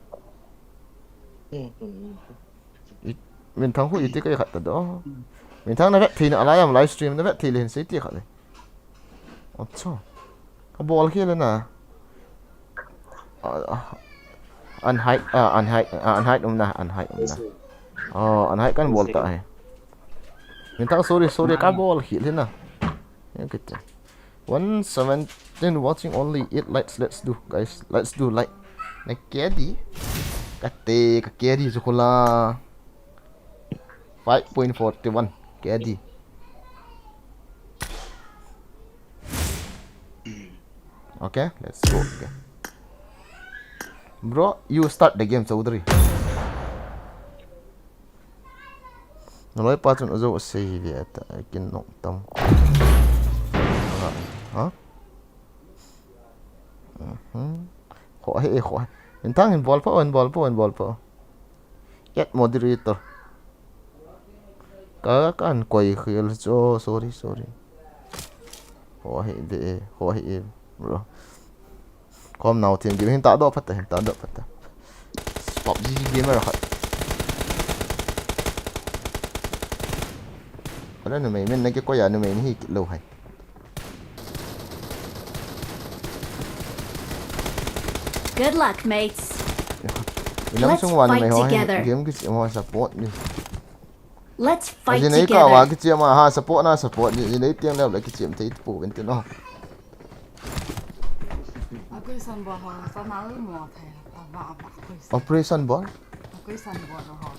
It-, Minthang khu iti ka khat ta do. Minthang na vet thei na alai am live stream na vet thei le hin sei ti khat le. Acha. Ka bol khel le na. Ah, ah. Unhide, ah, unhide, ah, unhide um na, unhide um na. Oh, unhide kan bol ta hai. Minthang, sorry, sorry, ka bol khel le na. Yang kit. One seventeen watching only, eight likes, let's do, guys, let's do like. Na carry. Kate, ka carry chu khula. Five point four one K D. Okay, let's go. Okay. Bro, you start the game, Chaudhary. Naloi pa chun ajo sei ve ta kin nok tam. Ha? Mhm. Kho he, kho he. Minthang hin bol po, hin bol po, hin bol po. Add moderator. Ka, kan koi khel chu, sorry, sorry. Ho hi de, ho hi, bro. Kom Naothem game hin tahdoh phat ta, hin tahdoh phat ta. PUBG gamer khat. Ala numei min na kikoi a numei ni hi kit lou hai. Good luck, mates. Inam sung wan mai ho game kichi mo support ni. Let's fight together. Ajin ei ka wa kichi ma ha support na support ni, ajin ei tiang le kichi am thei pu ven tin o. Operation bol ho, sa na mo thei, ba ba question. Operation bol? Operation bol ho.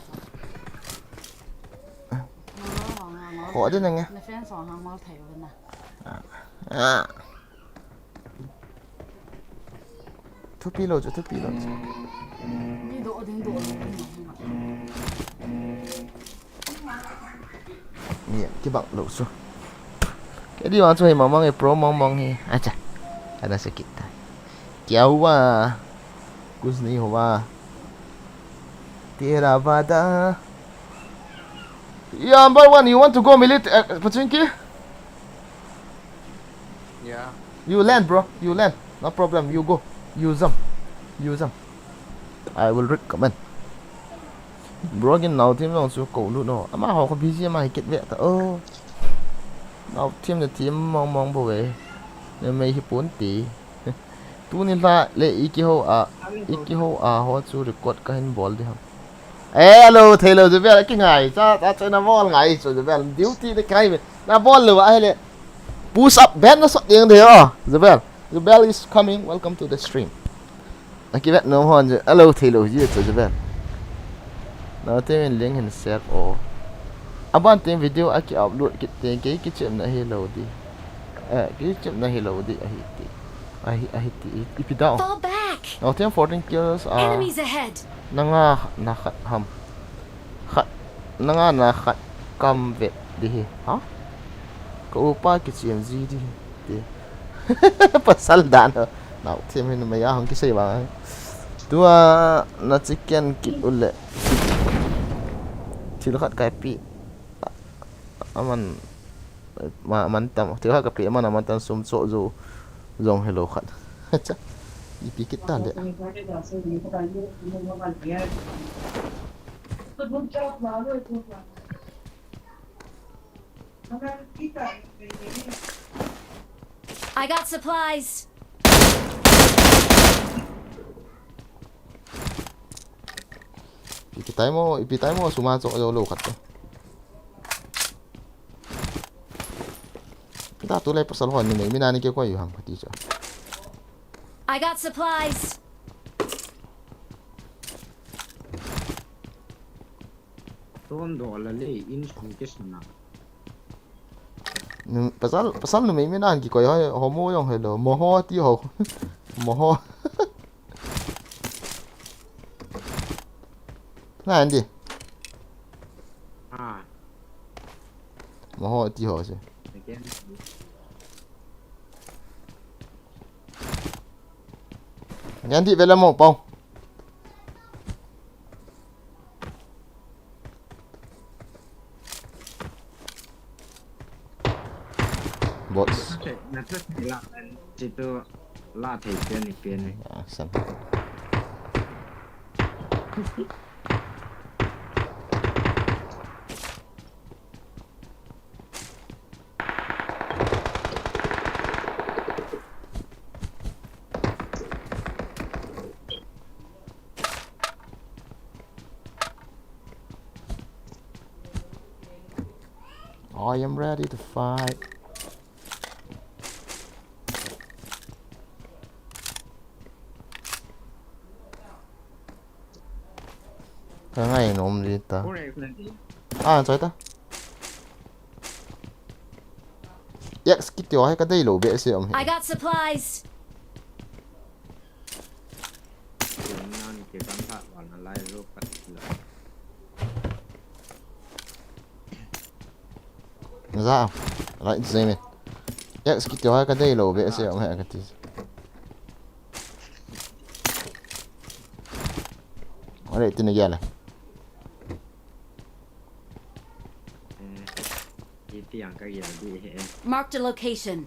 Ko de nang. Na fans ho hang mo thei na. Ah. Thupi lou chu, thupi lou chu. Mi doh ding doh lou. Mi kibang lou chu. Kei di wan chu hi mong mong hi, pro mong mong hi. Acha. Ana se kit ta. Kya hua? Kuch nahi hua. Tera vada. Yeah, number one, you want to go military, uh, Pachinki? Yeah. You land, bro. You land. No problem. You go. You jump. You jump. I will recommend. Bro, kin Naothem jong chu ko lut no. Ama ho ko busy ama hi kit ve ta. Oh. Naothem na team mong mong bo ve. Ne mei hi pon ti. Tuni la le i kiho a, i kiho a ho chu record ka hin bol di ham. Eh, hello, thei lou, Jubel, ki ngai. Cha, cha, cha, na bol ngai, chu Jubel. Duty le kai me. Na bol lou, a hele. Push up, ben na sot ding de, oh, Jubel. Jubel is coming. Welcome to the stream. Aki vet nom hon je. Hello, thei lou, ji, chu Jubel. Naothem in link hin share, oh. Aban teng video aki upload kit teng, kei kichemna hi lou di. Eh, kichemna hi lou di, ahi ti. Ahi, ahi ti, i, ipi dau. Fall back! Naothem fourteen kills, ah. Enemies ahead! Nanga, na khat ham. Khat, nanga na khat kam vet di hi. Ha? Ka upa kichem ji di hi. Ti. Pasal dan ho. Naothem hin maya hong kisei bang. Tua, na chicken kit ule. Thil khat kai pi. Aman, ma, man tam, thil khat ka pi, aman, aman tam sum cho jo, jong hello khat. Cha, ipi kit ta le. I got supplies. Ipi tai mo, ipi tai mo, suma cho jo lo khat. Pi ta tu lai pasal ho ni nei, mi na ni ke ko yu ham kati cho. I got supplies. Ton do la le in su ke suna. Nu, pasal, pasal numei mi nan kikoi ho, homo jong hello. Moho ti ho. Moho. Na, Andy. Ah. Maho ti ho se. Again. Again, di vela mo, pau. Bots. Nasa, nasa, la, situ, la, thei, pian, ni, pian, ni. Ah, san. I am ready to fight. Ka ngai nom di ta. Correct, na di. Ah, choi ta. X kiti ho hi ka dei lou behseh um hi. I got supplies. Nan ke kan ha wan lai ro pat la. Za, right, Zeme. X kiti ho ka dei lou behseh um hi ka ti. Alright, tin again. Eh, iti ang ka gel di, eh. Marked a location.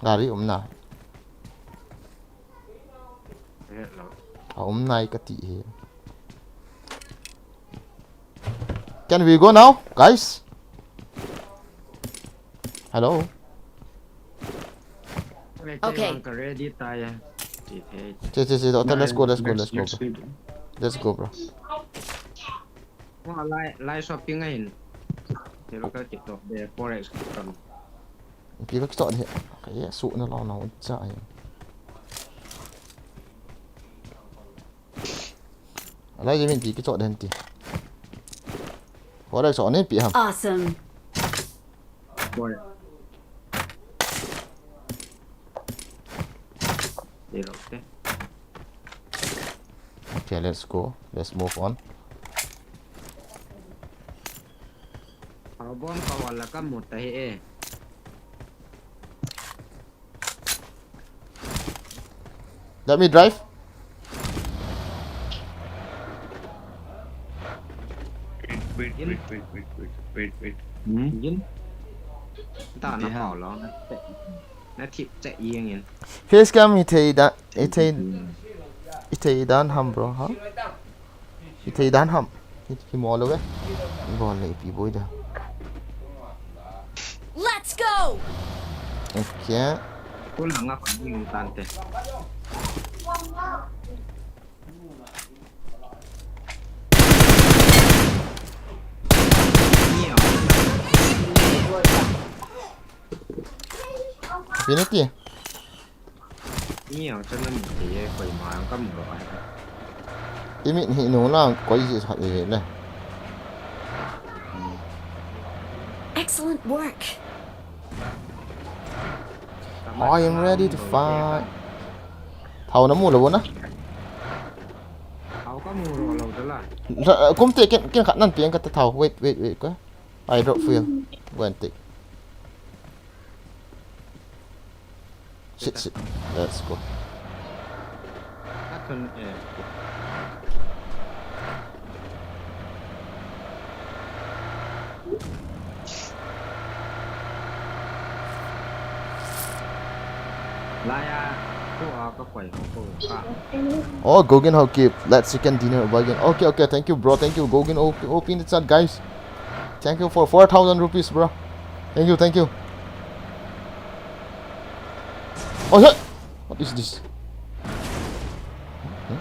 Gari um na. Eh, lo. A um nai ka ti hi. Can we go now, guys? Hello? Okay. Ready, tai. Che, che, che, let's go, let's go, let's go, bro. Let's go, bro. Wa, lai, lai shopping ahin. Te lo ka kito de forex kam. Pi ka kito de. Ka ye su na lo na u cha ai. Alai je min ti kichot den ti. Forex on in pi ham. Awesome. Forex. Zero, okay. Okay, let's go. Let's move on. Abon ka wala ka muta he eh. Let me drive. Wait, wait, wait, wait, wait, wait, wait, wait. Hmm? Yin? Ta na pao lo, na te, na tip che yin yin. Face cam hi thei da, hi thei, hi thei dan ham, bro, ha? Hi thei dan ham. Hi, hi mo lo ve. Hi bol le ipi boi da. Let's go. Okay. Kul hanga kon ni tan te. Infinity. Ni ang chan na mu ti e, koima ang ka mu lo ai. Imi ni nung lang koi ji sa e le. Excellent work. I am ready to fight. Thao na mu lo na. Thao ka mu lo lo da la. Kum te ken, ken khat nan piang ka ta thao. Wait, wait, wait ko. I drop fuel. Go and take. Sit, sit. Let's go. Oh, Gogin Hokip. Let's chicken dinner again. Okay, okay. Thank you, bro. Thank you, Gogin. Op-, open the chat, guys. Thank you for four thousand rupees, bro. Thank you, thank you. Oh shit! What is this? Huh?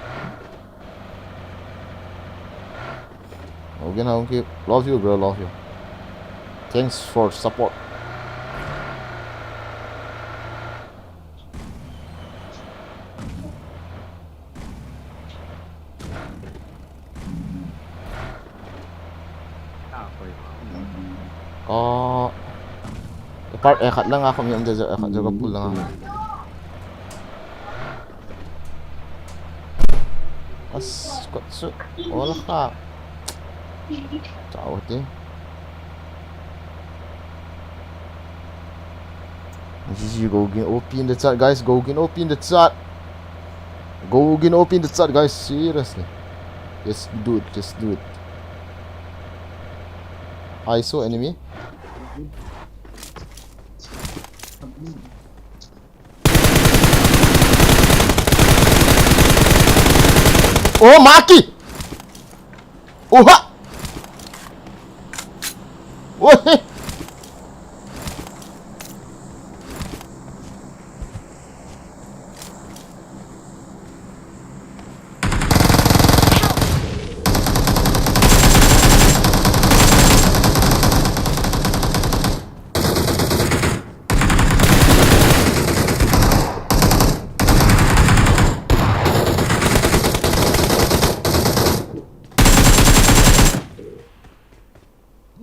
Okay, now, okay. Love you, bro. Love you. Thanks for support. Ka part e khat lang a khom yam de, e khat jo ka pul lang a. As, kot su. Ola ka. Chao ti. G G, Gogin O P in the chat, guys. Gogin O P in the chat. Gogin O P in the chat, guys. Seriously. Let's do it. Let's do it. I saw enemy. Oh, Maki! Oha! Ohe!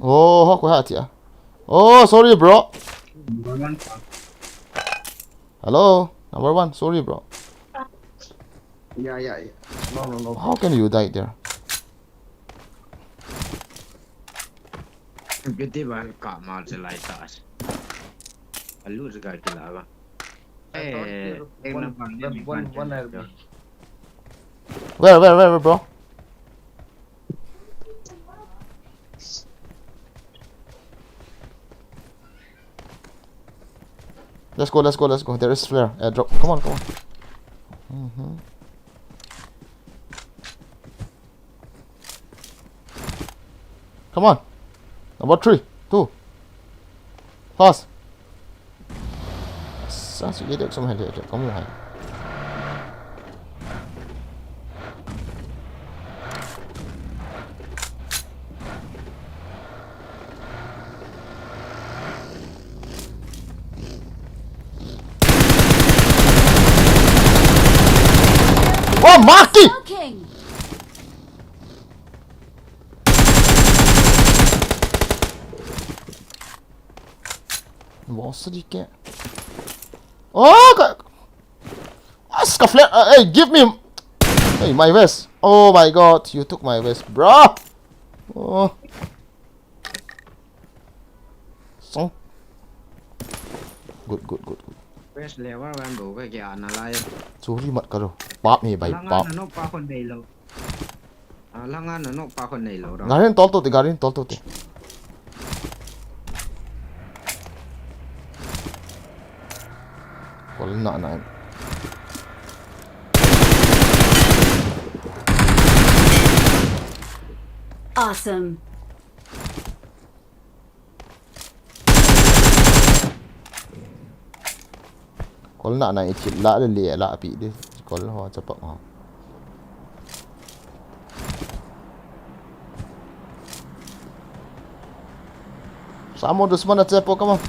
Oh, ho ko ha tia. Oh, sorry, bro. Hello, number one. Sorry, bro. Yeah, yeah, yeah. No, no, no. How can you die there? Beauty bar ka mal se lai ta. Alu se ka kila ba. Eh, one, one, one, one R B. Where, where, where, where, bro? Let's go, let's go, let's go. There is flare. Airdrop. Come on, come on. Mm-hmm. Come on. Number three, two. Fast. Sa su ye dek som hai le, kom hai. Oh, Maki! Smoking. Boss di ke. Oh, ka. Ask a flat. Uh, hey, give me. Hey, my vest. Oh my God, you took my vest, bro. Oh. Song. Good, good, good, good. Vest level one bo ka kya na lai. Churi mat karo. Pap me bai pap. Langa na nok pa kon nei lo. Ah, langa na nok pa kon nei lo da. Garin tol to te, garin tol to te. Kol na na. Awesome. Kol na na i thil la le le la pi de. Kol ho chapak ho. Samo dusman a chepo, come on.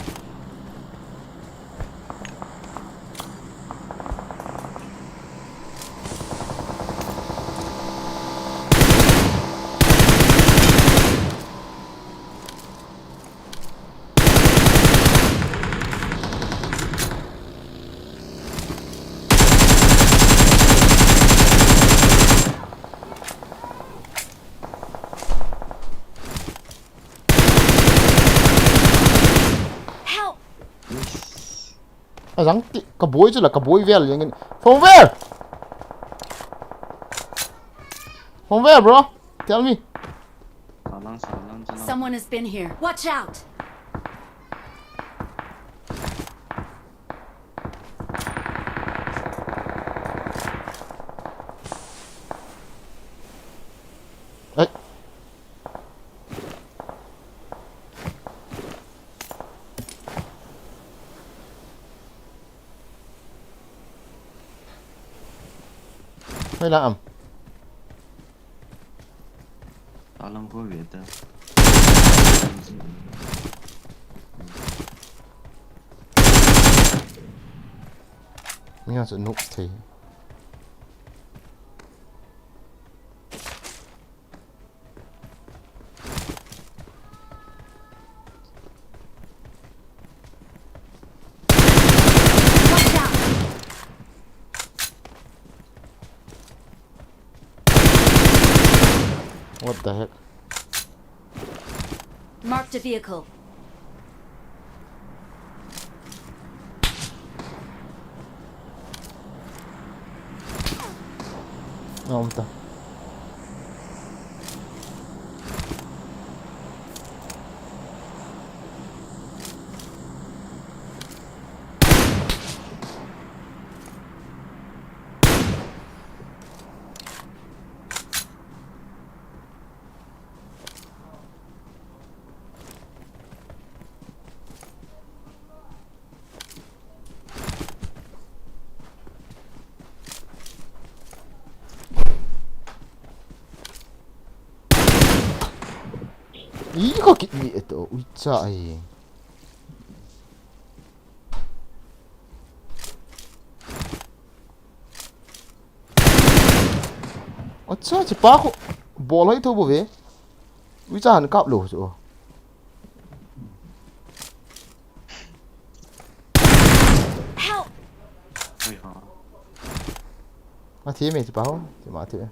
Help! A jang ti, ka boi chu la, ka boi vel jeng in. From where? From where, bro? Tell me. Salang, salang, salang. Someone has been here. Watch out! Ai. Hei lang am. Alang ko ve ta. Ni ha chu nuk thei. Watch out! What the heck? Marked a vehicle. Aum ta. Ih, ka kit ni eto, ui cha ai. Acha, chi pa khu bol hoi tho bo ve. Ui cha han kap lo chu. Help! Oi ha. Ma thi me chi pa ho, chi ma thi.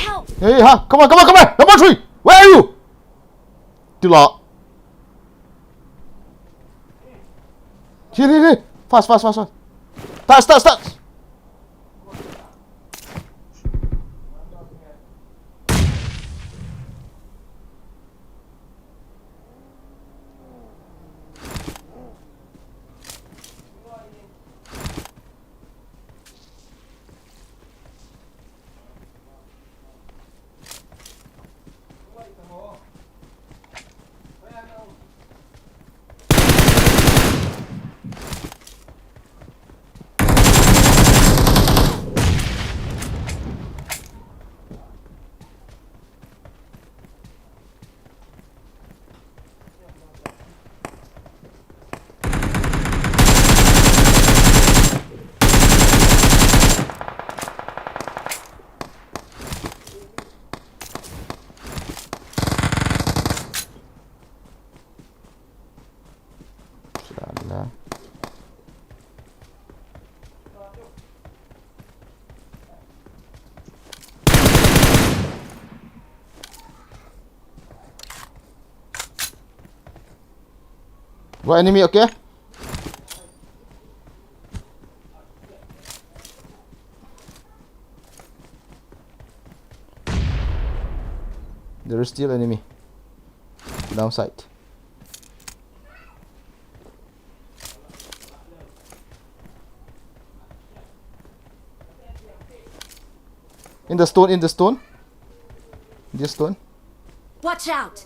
Help! Hey, ha, come on, come on, come on! Number three! Where are you? Tila. Here, here, here. Fast, fast, fast, fast. Touch, touch, touch. Sala. Got enemy, okay? There is still enemy. Downside. In the stone, in the stone. In the stone. Watch out!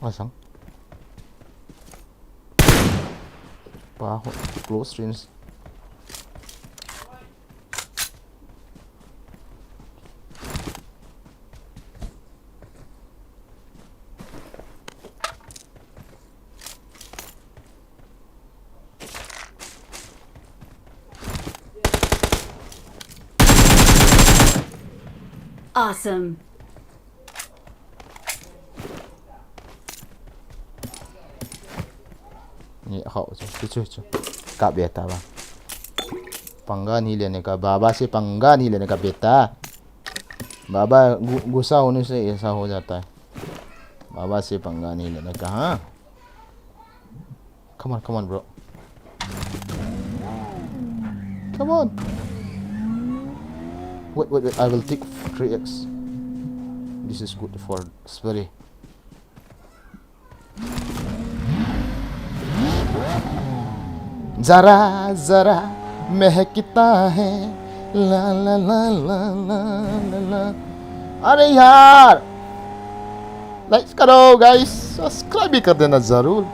Asang. Pa ho, close range. Awesome. Ni hao chu, chu, chu, chu. Ka beta ba. Panga ni le ne ka baba se panga ni le ne ka beta. Baba gu-, gusa hone se esa ho jata hai. Baba se panga ni le na ka ha. Come on, come on, bro. Come on. Wait, wait, wait. I will take three X. This is good for Sperry. जरा जरा महकता है, ला ला ला ला ला ला ला। अरे यार, लाइक करो guys, subscribe भी कर देना जरूर।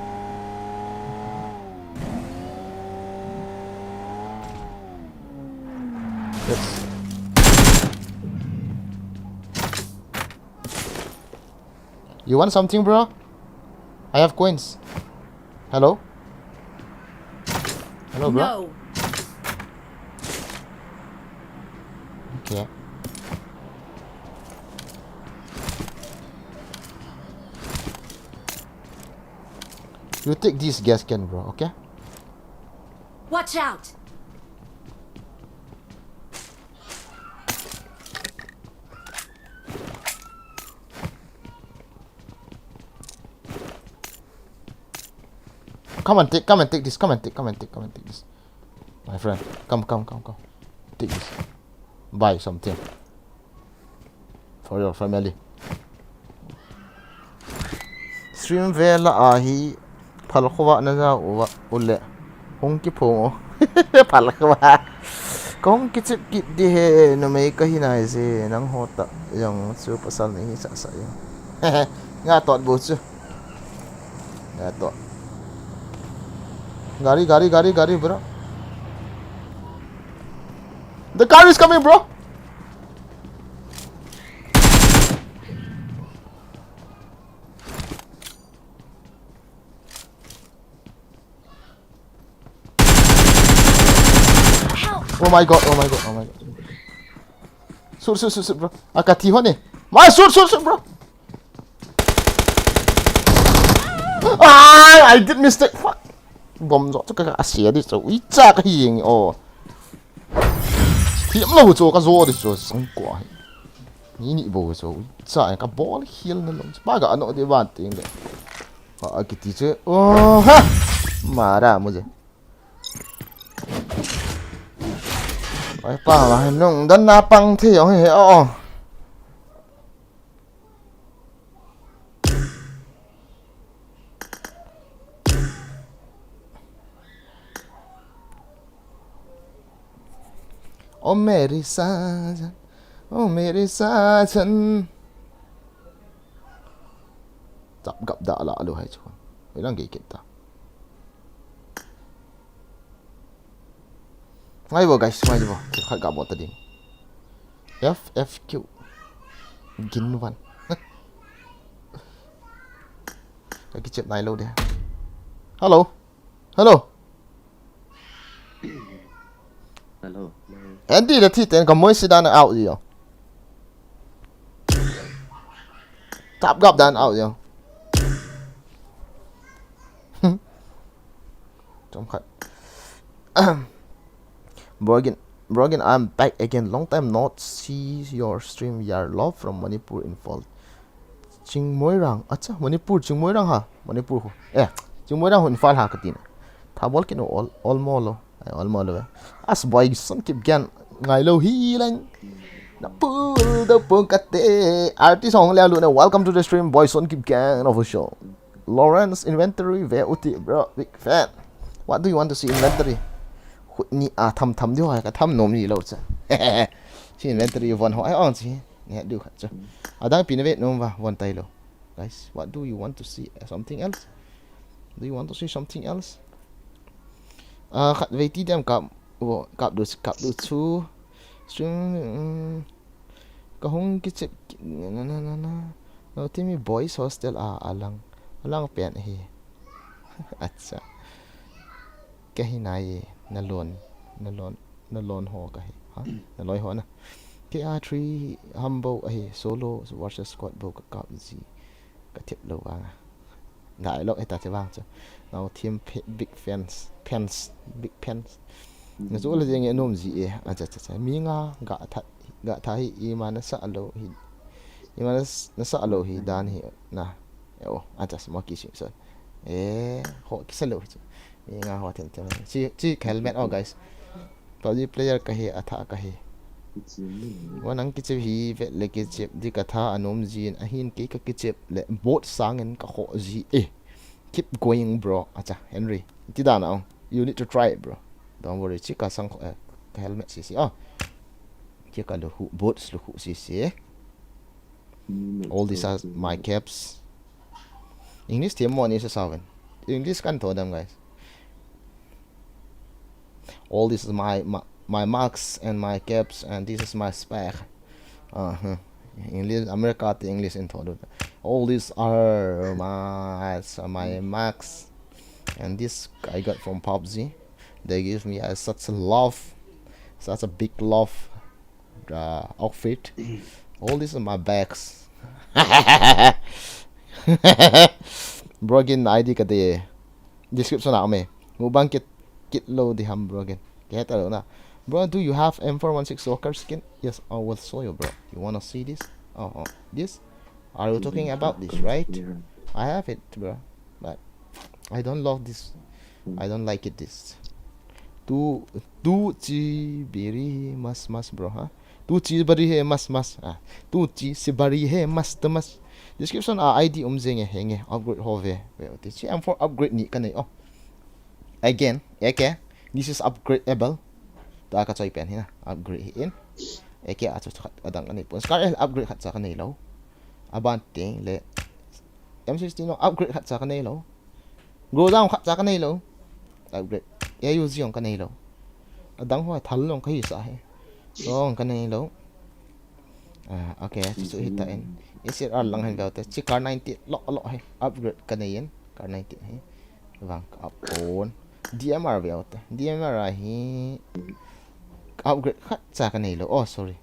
Yes. You want something, bro? I have coins. Hello? Hello, bro? No. Okay. You take this gas can, bro, okay? Watch out! Come and take, come and take this, come and take, come and take, come and take this. My friend, come, come, come, come. Take this. Buy something for your family. Stream vela ahi, phal khuwa na ja uwa, ule. Hung ki phung o. Phal khuwa. Kong ki chip kit di he, no mei ka hi nai je, nang ho ta, jong chu pasal nei hi sa sa jong. Nga tot bu chu. Nga tot. Gari, gari, gari, gari, bro. The car is coming, bro. Oh my god, oh my god, oh my god. Shoot, shoot, shoot, shoot, bro. Aka thi hon e. My shoot, shoot, shoot, bro. Ah, I did mistake. Fuck. Bom jo chu ka, ka asia di chu. Ui cha ka hi jeng o. Thiam lo chu ka jo di chu sang ko. Ni ni bo chu. Ui cha ka bol hial na lo. Pa ga ano di ban ting de. Pa kiti chu. Oh ha. Mara mujhe. Oi pa ma nung dan na pang thi jong he o. O meri sajan, o meri sajan. Chap gap da la alu hai chu. Ilang ge kit ta. Ngai bo guys, ngai bo. Khat ga bo ta ding. F F Q. Gin van. Ka kichet nai lo de. Hello. Hello. Hello. Andy le thi ten ka moi si dan out yo. Tap gap dan out yo. Chom khat. Brogin, Brogin, I'm back again. Long time not see your stream. Yar love from Manipur, Imphal. Chingmoirang. Acha, Manipur, Chingmoirang ha. Manipur ho. Eh, Chingmoirang ho Imphal ha katina. Thabol kino all, all molo. Ai, all molo. As boy son kip gan. Ngai lo hi lang. Na pul do pung kate. Artist hong le lu na. Welcome to the stream, boy son kip gan official. Lawrence inventory ve uti, bro. Big fan. What do you want to see inventory? Khut ni a tham tham diu hai ka tham nom ni lo cha. Si inventory von ho ai ong si. Ni diu khat cha. Adang pi na ve nom va von tai lo. Guys, what do you want to see? Uh, something else? Do you want to see something else? Ah, khat vei ti dem kap, wo, kap du, kap du chu. Stream, mm, ka hung kichep, na, na, na, na. No, ti mi boys hostel a, alang. Alang pen hi. Acha. Ka hi nai, na lon, na lon, na lon ho ka hi. Ha? Na loi ho na. K R three humble ahi, solo versus squad bo ka kap ji. Ka thip lo vang a. Ngai lo, heta che vang chu. Now team big fans, fans, big fans. Na chu le jeng e nom ji e. Acha, cha, cha. Mi nga ga tha, ga tha hi ima na sa lo hi. Ima na s-, na sa lo hi dan hi na. Oh, acha, Smoky Simpson. Eh, ho, kisa lou chu. Mi nga ho thil thil. Chi, chi helmet, oh, guys. PUBG player kahi, atha kahi. Wa nang kichep hi, vet le kichep, di katha anom jin, ahin kei ka kichep le, bot sangin ka ho ji, eh. Keep going, bro. Acha, Henry. Ti dan a, oh. You need to try it, bro. Don't worry, chi ka sang, eh, ka helmet sisi, oh. Chi ka lu hu, boots lu hu sisi, eh. All these are my caps. English them mo ni sa sawen. English kan tho dem, guys. All this is my, my, my marks and my caps, and this is my spec. Uh-huh. English, America to English in tho. All these are my, my marks. And this I got from PUBG. They give me a, such a love, such a big love. Uh, outfit. All these are my bags. Bro, gin I D ka de. Description a me. Mukbang kit, kit lou di ham, bro, gin. Kit lou na. Bro, do you have M four one six Walker skin? Yes, I will show you, bro. You wanna see this? Oh, oh, this? Are you talking about this, right? I have it, bro. But I don't love this. I don't like it, this. Tu, tu chi biri mas mas, bro, ha? Tu chi bari he mas mas. Ah, tu chi si bari he mas te mas. Description a I D um jenge henge. Upgrade ho ve. Ve ti chi M four upgrade ni ka nei, oh. Again, A K. This is upgradeable. Ta ka choi pen hi na. Upgrade hi in. A K a chu khat adang ka nei pon. Scar upgrade khat cha ka nei lou. Aban teng le M sixteen no upgrade khat cha ka nei lou. Groza khat cha ka nei lou. Upgrade. A U G jong ka nei lou. Adang ho thal long ka hi sa he. Long ka nei lou. Ah, okay, chu chu hi ta in. A C R lang hen veu te. Chi kar ninety lo lo he. Upgrade ka nei in. Kar ninety he. Vang ka up on. D M R veu te. D M R a hi upgrade khat cha ka nei lou. Oh, sorry.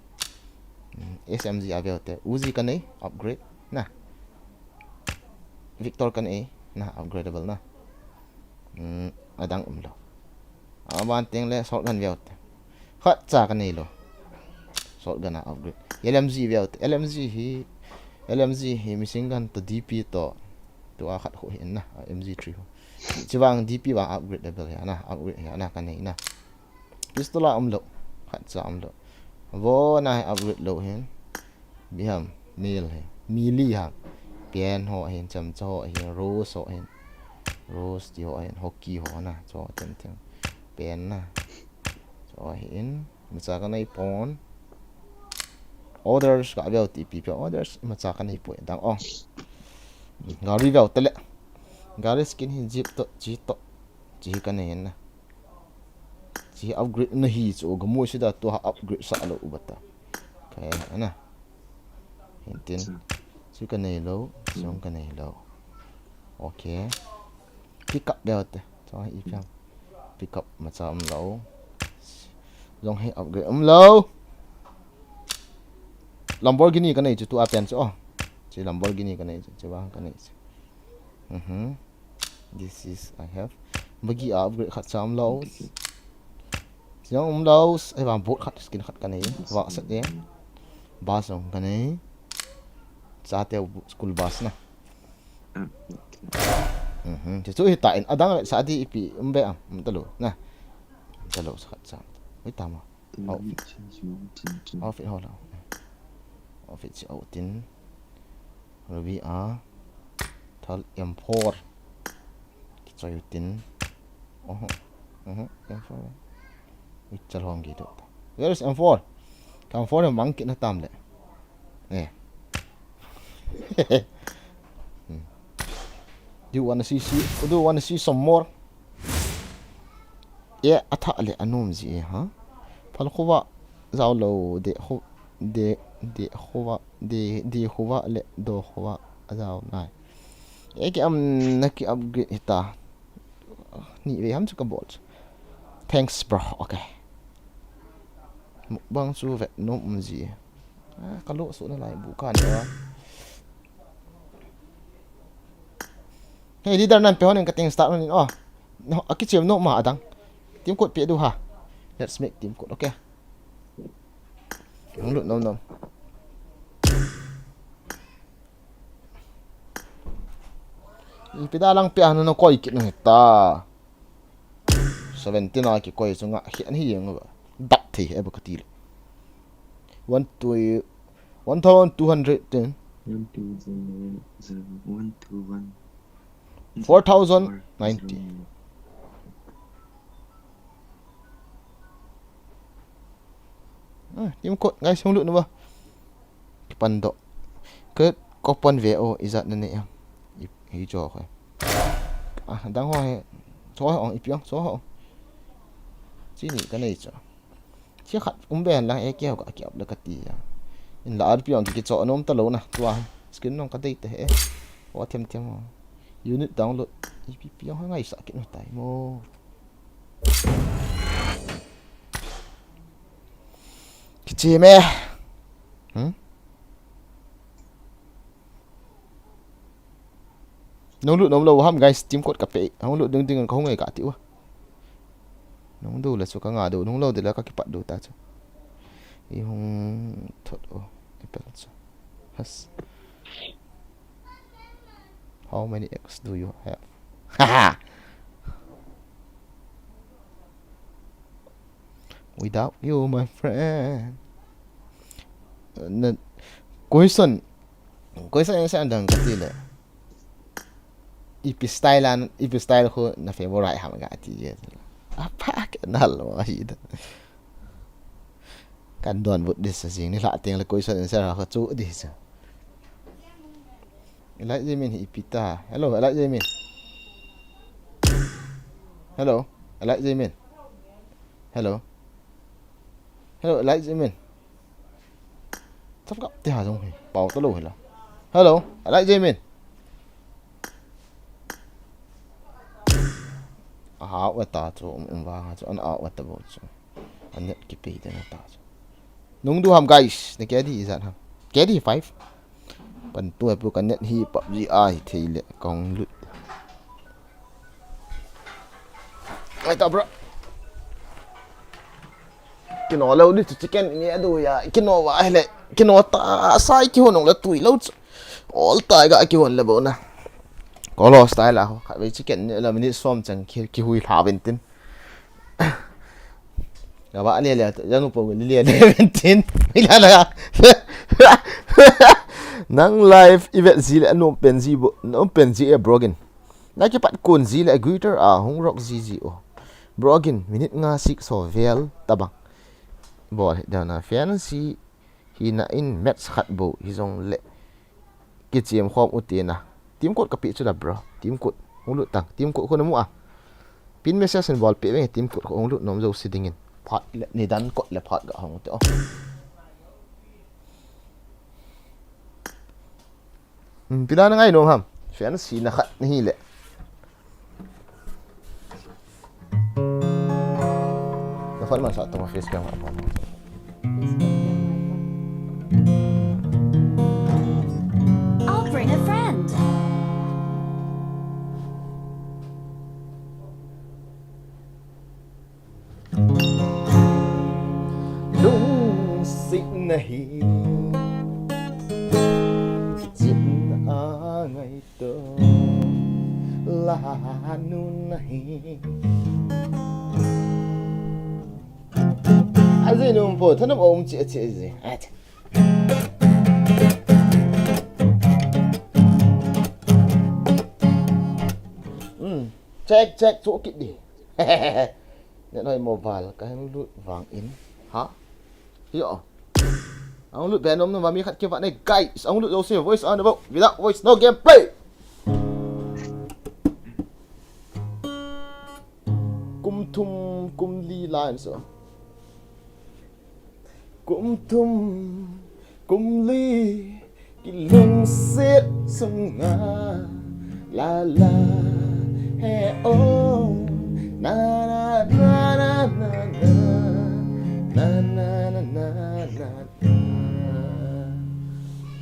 Hmm, S M G a veu te. Uzi ka nei, upgrade na. Victor ka nei, na, upgradable na. Hmm, adang um lou. Aban teng le shotgun veu te. Khat cha ka nei lou. Shotgun a upgrade. L M G veu te. L M G hi, L M G hi machine gun to D P to. Tua khat ho hi na, M G three ho. Chivang D P vang upgradable hi na, upgrade hi na ka nei na. Pistol a um lou. Khat cha um lou. Vo na hi upgrade lou hin. Biham, mil hi. Mili ha. Pen ho hin, chamcha ho hin, rose ho hin. Rose ti ho hin, hockey ho na. Cho tem tem. Pen na. Cho hin. Macha ka nei pon. Orders ka veu ti pi pi orders. Macha ka nei poi dang, oh. Gari veu te le. Gari skin hin jeep to, jeep to. Chi ka nei na. Chi upgrade na hi chu, ga mo si da to ha upgrade sa lo u bata. Ka na. Hintin. Chu ka nei lou, chu ka nei lou. Okay. Pick up veu te. Cho hi piang. Pick up macha um lou. Jong hi upgrade um lou. Lamborghini ka nei chu tu a pen chu, oh. Chi Lamborghini ka nei chu, chi vang ka nei chu. Mhm. This is I have. Bagi a upgrade khat cha um lou. Jong um lou. Ai vang boat khat skin khat ka nei. Va set e. Bus jong ka nei. Chate school bus na. Mhm. Chu chu hi ta in adang sa di ipi um be am. Um ta lou. Na. Um ta lou sa khat cha. Ui ta ma. Outfit. Outfit ho lou. Outfit chi out in. Ruby a. Thal M four. Kichoi utin. Oho. Oho. M four. Ui, chal hong ki to. Where is M four? Ka M four mang kit na tam le. Eh. Hmm. Do you wanna see, see? Do you wanna see some more? E, atha le anom ji e, ha? Phal khuwa, jao lo, de khu, de, de khuwa, de, de khuwa le do khuwa, ajao nai. E ki am na ki upgrade hita. Ni ve ham chu ka bol chu. Thanks, bro. Okay. Mukbang chu vet nom um ji. Ah, ka lo su na lai bu kan da. Hey, leader nan pe honin ka ting start honin. Oh. No, a kichim no ma adang. Team code pe du ha. Let's make team code, okay. Hang lut nom nom. Ipi da lang pia na koi kit nang ta. Seventeen a kikoi chu nga hian hi jeng ba. Dap thei he ba ka ti le. One two, one thousand two hundred ten. One two zero zero one two one. Four thousand ninety. Ah, team code, guys, hung lut nu ba. Kipan doh. Ke, ko pan ve o, ijat na ne em. I, hi jo ko. Ah, dang ho he. Cho ho, ipi ang, cho ho. Chi ni ka nei cho. Chi khat um be lang e ke ho ka ki up le ka ti ya. In la ar pi ang ki cho nom ta lo na. Tua. Skin nong ka dei te he. O them them ho. Unit download. Ipi pi ang ngai sa ki no tai mo. Kichi me. Hmm? Nung lut nom lo ham, guys, team code ka pe. Hung lut ding ding ka hung e ka ti u. Nung du la chu ka nga du, nung lo de la ka kipat du ta chu. I hung thot u. I pel chu. Has. How many X do you have? Haha. Without you, my friend. Na, question. Question answer ang dang ka ti le. Ipi style an, ipi style ko na favorite ham ka ti je. Apa ke na lo hi da. Kan don but this jing ni la ting le question answer ko chu di sa. Elijah Min hi ipi ta. Hello, Elijah Min. Hello, Elijah Min. Hello. Hello, Elijah Min. Tap kap te ha jong hi. Pau ta lo hi la. Hello, Elijah Min. Aha, wa ta chu, um, um, wa chu, an a, wa ta bo chu. An net ki pe te na ta chu. Nung du ham, guys. Na ke di izan ham. Ke di five. Pan tu pu ka net hi PUBG a hi thei le kong lut. Ai ta, bro. Kino lo di chu chicken ni adu ya. Kino wa hele. Kino ta sai ki hon le tui lo chu. All ta ga ki hon le bo na. Ko lo style a ho. Ka ve chicken ni la minute som chang ki, ki hui hla vin tin. Nga ba le le, jang po le le le tin. Ila la. Nang live event zi le no pen zi bo, no pen zi e broken. Na kipat kun zi le guitar a hung rock zi zi o. Broken minute nga six so vel tabang. Bol da na fancy. Hina in match khat bou hi jong le. Kichim khom u tina. Team code ka pe chu la bro. Team code. Hung lut tang. Team code ko na mu a. Pin message in bol pe ve team code ko hung lut nom jo si dingin. Phat le ni dan code le phat ga hung te o. Hmm, pila na ngai nom ham. Fancy na khat ni hi le. Na phone man sa tong face cam ha. I'll bring a friend. Lungsetna hi kichepna a ngaito, la nu nahi. Ajeh nom po, thanop um che che je. Acha. Hmm. Check, check, chu kit di. Net hoi mobile ka hung lut vangin. Ha? Hi o. Hung lut be nom nom a mi khat kivat ne, guys. Hung lut jouse voice on about. Without voice, no gameplay. Kum thum, kum li line so. Kum thum, kum li, kilungset sunga, la la, he o, na na na.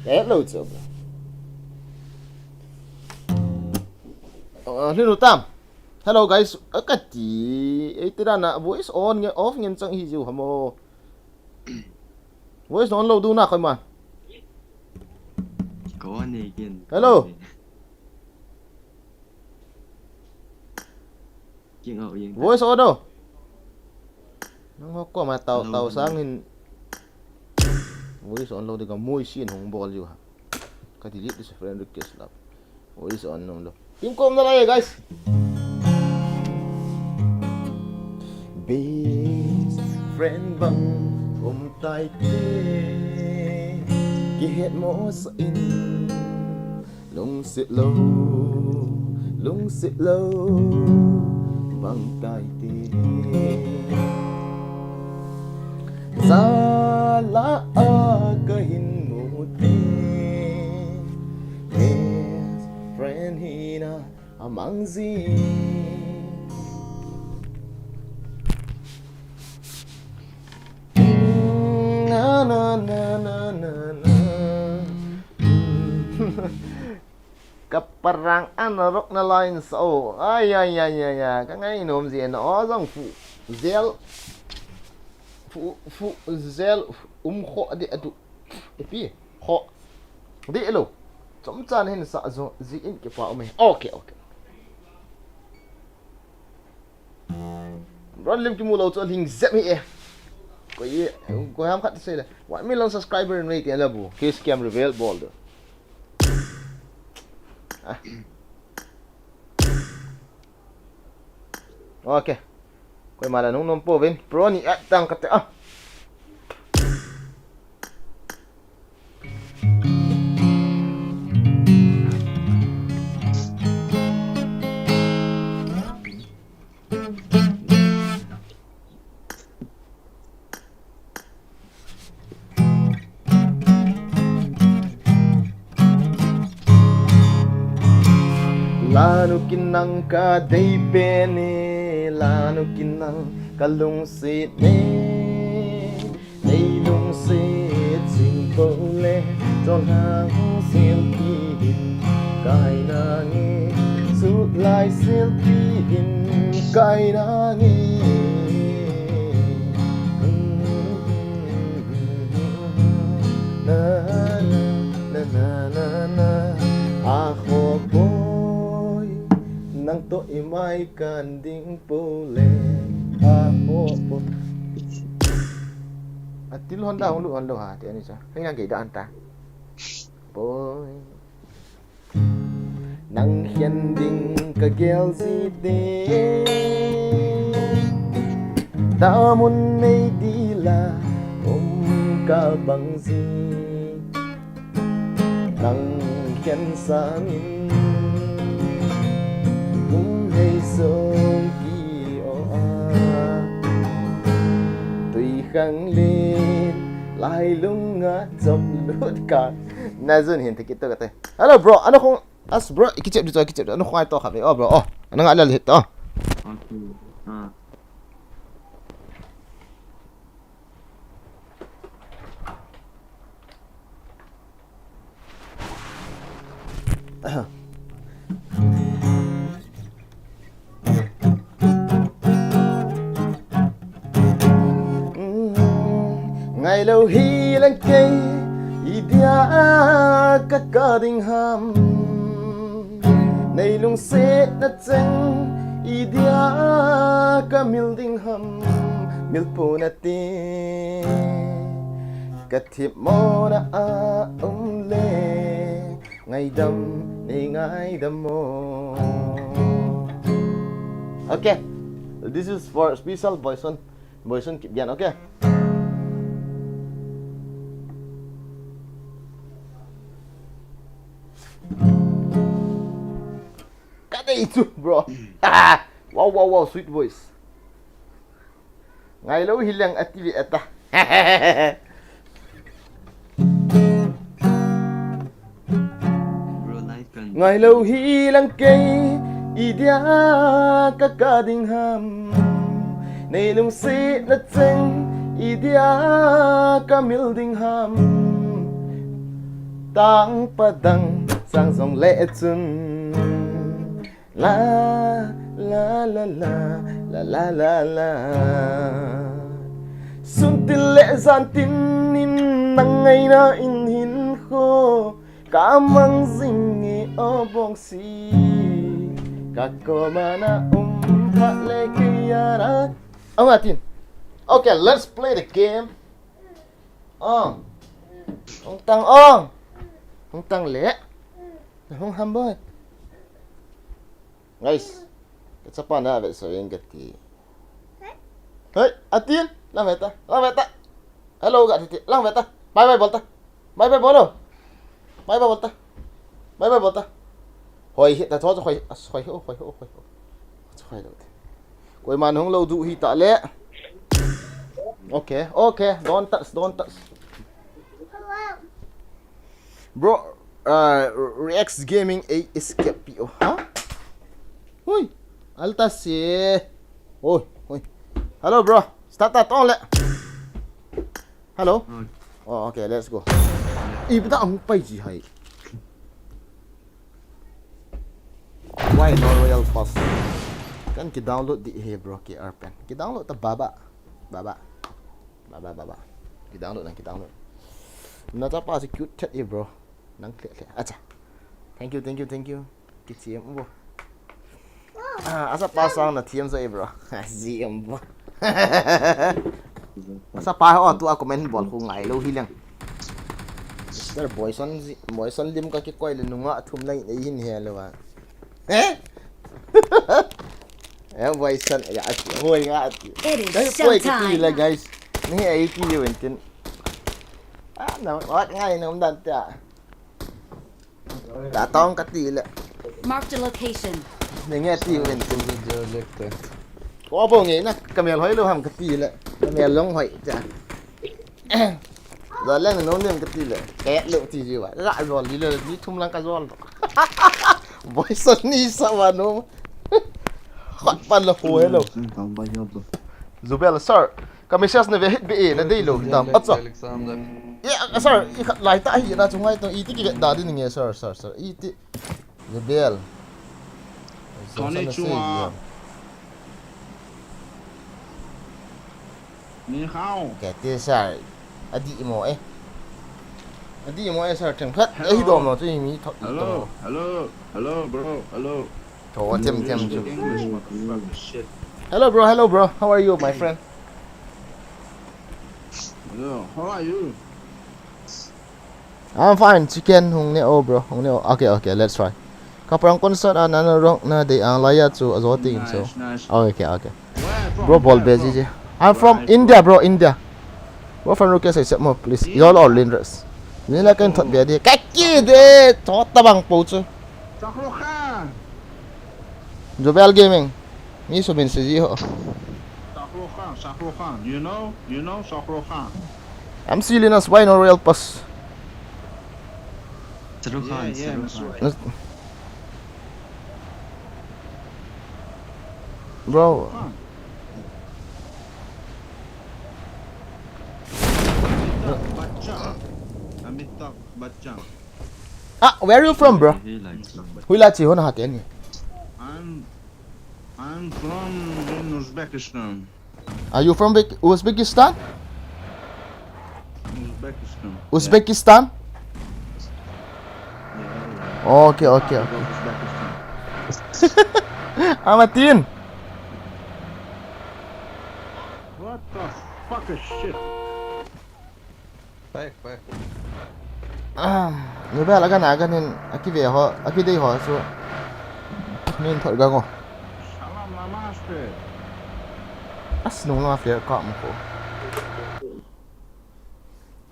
Eh, lo chu. Ah, hlu tam. Hello guys, a ka ti, ei ti dan a voice on nge off ngen chang hi jiu hamo. Voice on lo du na khoi ma. Ko ne kin. Hello. King out jeng. Voice on o. Nangho koma tao, tao sang hin. Voice on lou ding ka moi sin hung bol jiu ha. Ka delete this friend request la. Voice on nom lou. Tingkom nalai, guys. Best friend bang um tai te. Kihet mo sa in. Lungset lou, lungset lou, bang tai te. Sala a kahin mu te. Best friend hina amang ji. Na, na, na, na, na, na. Ka parang ana rok na line sa o. Ai, ai, ai, ai, ai. Ka ngai nom ji na o jong fu. Zel. Fu, fu, zel. Um kho de adu. Ipi. Kho. De lo. Chomcha hin sa jo ji in kipa um e. Okay, okay. Ron lim kimu lou chu aling jep hi e. Koi, koi ham khat sei le. One million subscriber in wait la bu. Case scam reveal bol do. Ah. Okay. Koima la nung nom pouvin. Pro ni at tang kate ah. Lanu kin nang ka dei pen e, lanu kin nang ka lungset e. Nei lungset sing po le, chonlang selpi hin kai nange, sutlai selpi hin kai nange. Na, na, na, na, na, na. A kho poi, nang to i mai kan ding pole. A kho poi. A til hon da hon lu hon lo ha, ti ani cha. Hang yang ke da an ta. Poi. Nang hian ding ka gel ji te. Damun nei dila um ka bang ji. Nang hian sangin kum hei song ki o a. Tui khang le lai lunga chop lut ka. Na jun hin thikit to ka te. Hello, bro. Ano khong as bro, kichep di to, kichep di. Ano khong ai to kha ve. Oh, bro. Oh, ano nga lal hit to. Okay. Ah. Ngai lo hi leng kei, i dia ka ka ding ham. Nei lungsetna cheng, i dia ka mil ding ham. Mil puna ti, ka thip mona a um le. Ngaidam, nei ngaidam mo. Okay. This is for special Boyson. Boyson Kipgen, okay? Ka dei chu, bro. Wow, wow, wow, sweet voice. Ngai lo hi leng ati ve ata. Bro, nice one. Ngai lo hi leng kei, i dia ka ka ding ham. Nei lungsetna cheng, i dia ka mil ding ham. Tang padang, sang jong le chun. La, la, la, la. Sun tin le jan tin in nang ngaina in hin kho. Ka mang jing nge o bong si. Ka koma na um Tha le ke yara. Ong atin. Okay, let's play the game. Ong. Ong tang ong. Ong tang le. Ong ham boy. Guys. Kachapa na ve so yen kati. Hey, atin. Lang ve ta. Lang ve ta. Hello, ga ti. Lang ve ta. Bye bye bol ta. Bye bye bol lo. Bye bye bol ta. Bye bye bol ta. Hoi hi ta tho hoi. As hoi ho hoi ho hoi ho. Hoi lo. Koiman hung lo du hi ta le. Okay, okay. Don't touch, don't touch. Bro, uh, Rex Gaming A S K P O. Huh? Hui. Alta se. Oi, oi. Hello, bro. Start that on le. Hello. Oh, okay, let's go. Ih, bida ang pai ji hai. Why no Royal Pass? Kan ki download di he, bro, K R pen. Ki download ta baba. Baba. Baba, baba. Ki download na, ki download. Na ta pa si cute chat e, bro. Nang khle khle. Acha. Thank you, thank you, thank you. Ki thiam bo. Ah, asa pa sang na thiam so e, bro. Ziam bo. Asa pa ho tu a comment bol khu ngai lo hi leng. Sir Boyson zi, Boyson lim ka ki koi le nunga thum lai nei hin he lo wa. Eh? Eh, Boyson ya ati. Hoi nga ati. It is showtime. Guys, koi ki ti le guys. Ni ai ti le wen tin. Ah, na, wat ngai na um dan ta. Ta tong ka ti le. Mark the location. Ni nge ti wen tin. Ko bo nge na ka mel hoi lo ham ka ti le. Ka mel long hoi ta. Za leng no nem ka ti le. Ka lo ti ji wa. Ra zol ji le ni thum lang ka zol. Boyson ni sa wa no. Khot pan la ho hello. Zubel sir. Ka message na ve hit be e, na dei lo, tam. Acha. Alexander. Ya, sir, i khat lai ta hi, na chungai to, i ti ki ve da din nge, sir, sir, sir. I ti. Zubel. Konnichiwa. Ni hao. Ke ti, sir. Adi mo e. Adi mo e, sir, them khat. Hello. Ei dom lo, tu mi thot. Hello, hello, hello, bro, hello. Tho, them, them, them. English, motherfucker, shit. Hello, bro. Hello, bro. How are you, my friend? Hello, how are you? I'm fine. Chicken, hung ne o, bro. Hung ne o. Okay, okay. Let's try. Kaprang concert a nana rock na de ang laya chu azo ting so. Nice, nice. Okay, okay. Where from? Bro, bol be ji ji. I'm from India, bro. India. Bro, from Rook, say more, please. You're all in rest. Ni la kan thot be di. Ka ki de, thot ta bang po chu. Shah Rukh Khan. Jobel Gaming. Mi su min si ji ho. Shah Rukh Khan, Shah Rukh Khan. You know? You know Shah Rukh Khan? M C Linus, why no Royal Pass? Shah Rukh Khan, yeah, Shah Rukh Khan. Bro. Khan. Amitabh Bachchan. Amitabh Bachchan. Ah, where are you from, bro? He likes Lambo. Hui la chi hon ha te ni. I'm, I'm from in Uzbekistan. Are you from Bec-, Uzbekistan? Uzbekistan. Uzbekistan? Yeah, yeah. Okay, okay, okay. Uzbekistan. I'm a teen. What the fuck is shit? Pai, pai. Ah, ni bel aga na aga nin, aki ve ho, aki dei ho, so. Min thot ga ngo. Salam namaste. As nung la fe ka mo ko.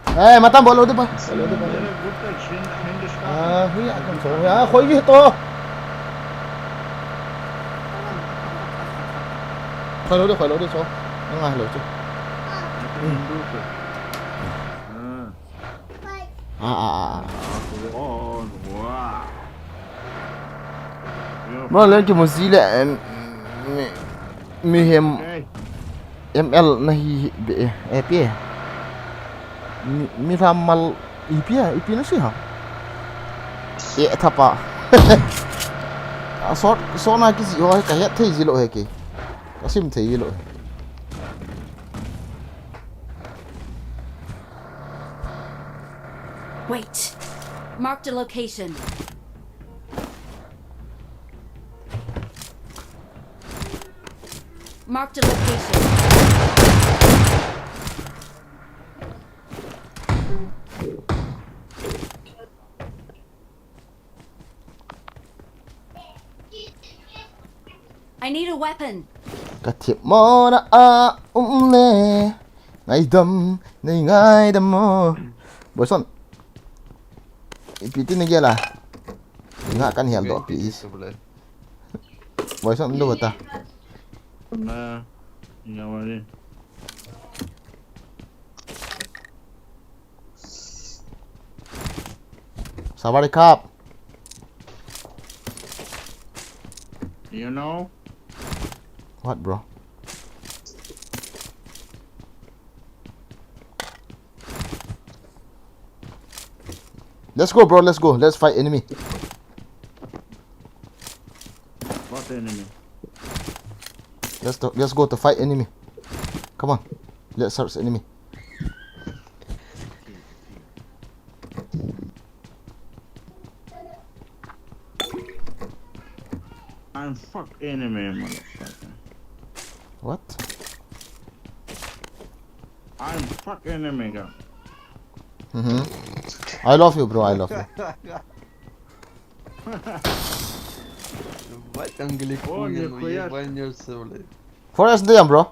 Eh, matan bol lo de pa. Bol lo de pa. Mere gutta Hind-, Hindustan. Ah, hui a kon so. Ya, khoi vi to. Khoi lo de, khoi lo de so. Ngai lo chu. Hindu ko. Ah. Ah, ah, ah, ah. Bro, leng ki muzi le, em, mi, mi hem, M L na hi, hi, be, eh, pe. Mi, mi tham mal, ipi a, ipi na si ha. E, thapa. A, sot, sot na ki ji ho, ka het thei ji lo he ki. Ka sim thei ji lo he. Wait. Marked a location. Marked a location. I need a weapon. Ka thip mona a um le. Ngaidam, nei ngaidam mo. Boyson. Ipi tin na gel a. Nga kan hel doh pi is. Boyson, um do bata. Na, nga wale. Sawadee krap. You know? What, bro? Let's go, bro. Let's go. Let's fight enemy. What enemy? Let's to, let's go to fight enemy. Come on. Let's search enemy. I'm fuck enemy, motherfucker. What? I'm fuck enemy, girl. Mm-hmm. I love you, bro. I love you. Ебать, английский, ну, ебанешься, блядь. Four X diam, bro.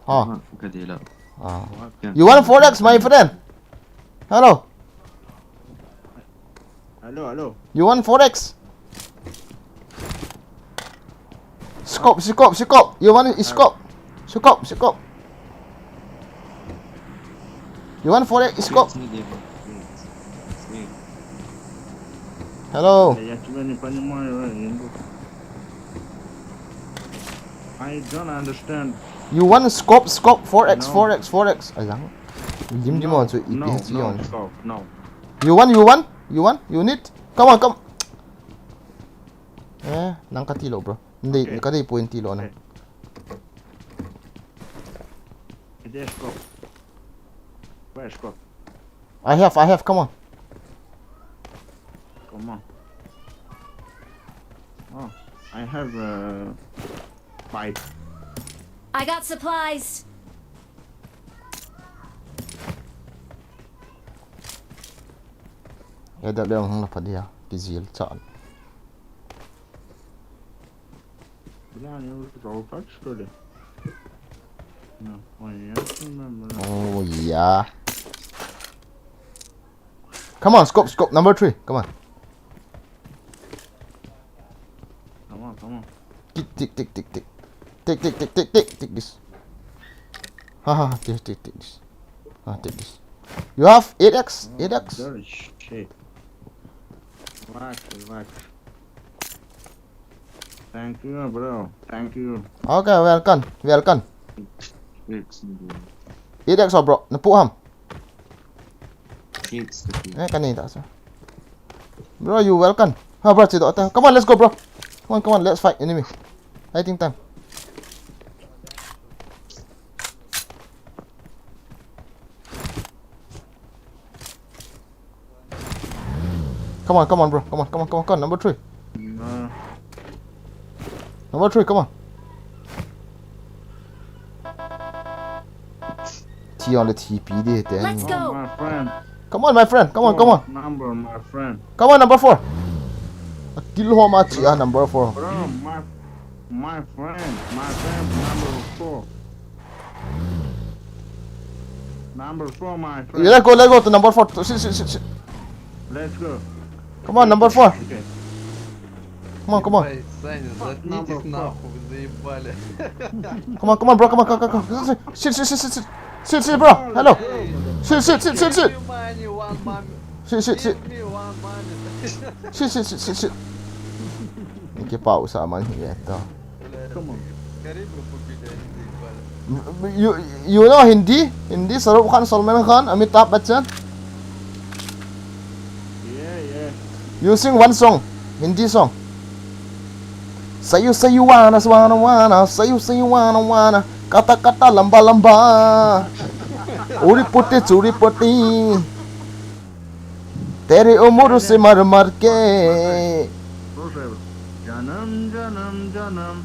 Oh. Ah, okay, lah. Ah. You want four X, my friend? Hello. Hello, hello. You want four X? Scope, scope, scope. You want scope? Scope, scope. You want four X scope? Hello. I don't understand. You want scope, scope, four X, four X, four X. Ayang. Lim di mo, so no, ipi no, no, no. You want, you want? You want? You need? Come on, come. Eh, nang ka tilou, bro. Hindi, okay. Ka di point tilou na. Okay. There's scope. Where's scope? I have, I have, come on. Come on. Oh, I have, uh, five. I got supplies. Eda le hung la padia, kizil chan. Bro, you go touch, что ли? No, oh, yeah, I remember. Oh, yeah. Come on, scope, scope, number three. Come on. Come on, come on. Tick, tick, tick, tick, tick. Tick, tick, tick, tick, tick, tick this. Ha, ha, ha, tick, tick, tick this. Ha, tick this. You have eight X? Oh, eight X? Shit. Relax, relax. Thank you, bro. Thank you. Okay, welcome. Welcome. Six, bro. Eight X, oh, bro. Na pu ham. Six, okay. Eh, kanina sa. Bro, you welcome. Ha, bro, si Dota. Come on, let's go, bro. Come on, come on, let's fight enemy. Fighting time. Come on, come on, bro. Come on, come on, come on, come on. Number three. No. Number three, come on. T on the T P D. Let's go. Oh, my friend. Come on, my friend. Come on, come on. Number, my friend. Come on, number four. Kill home at ya, number four. Bro, my, my friend. My friend, number four. Number four, my friend. Yeah, let's go, let's go to number four. Sit, sit, sit, sit. Let's go. Come on, number four. Okay. Come on, come on. Ебать, Саня, заткнитесь нахуй, вы заебали. Come on, come on, bro, come on, come on, come on. Sit, sit, sit, sit, sit. Sit, sit, bro. Hello. Sit, sit, sit, sit, sit. Give me money, one money. Sit, sit, sit. Give me one money. Sit, sit, sit, sit, sit. Ni ke pau sa man hi to. Come on. Скорее бы побили, они заебали. You, you know Hindi? Hindi, Shahrukh Khan, Salman Khan, Amitabh Bachchan? Yeah, yeah. You sing one song, Hindi song. Sayu sayu wana wana wana, sayu sayu wana wana, kata kata lamba lamba, uri puti churi puti. Tere umur se mar mar ke. Janam janam janam.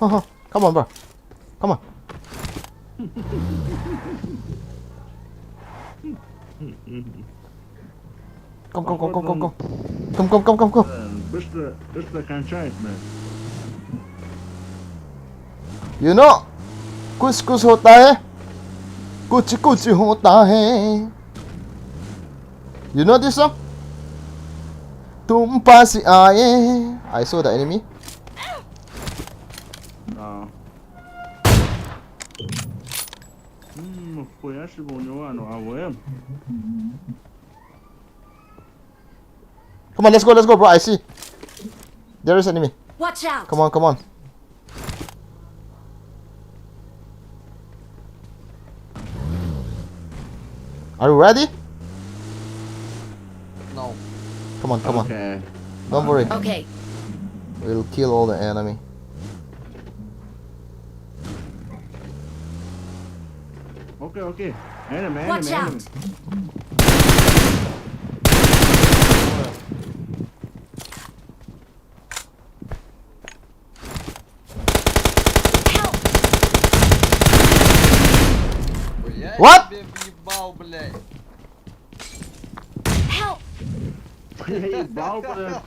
Huh, huh. Come on, bro. Come on. Come, come, come, come, come, come. Come, come, come, come, come. Э, быстро, быстро кончает, man. You know, कुछ कुछ होता है, कुछ कुछ होता है. You know this song? तुम पास आए. I saw the enemy. No. Hmm, foi acho bom, não, não, não. Come on, let's go, let's go, bro. I see. There is enemy. Watch out! Come on, come on. Are you ready? No. Come on, come on. Okay. Don't worry. Okay. We'll kill all the enemy. Okay, okay. Enemy, enemy, enemy. Watch out! Help! What? Help! Ебал, блядь.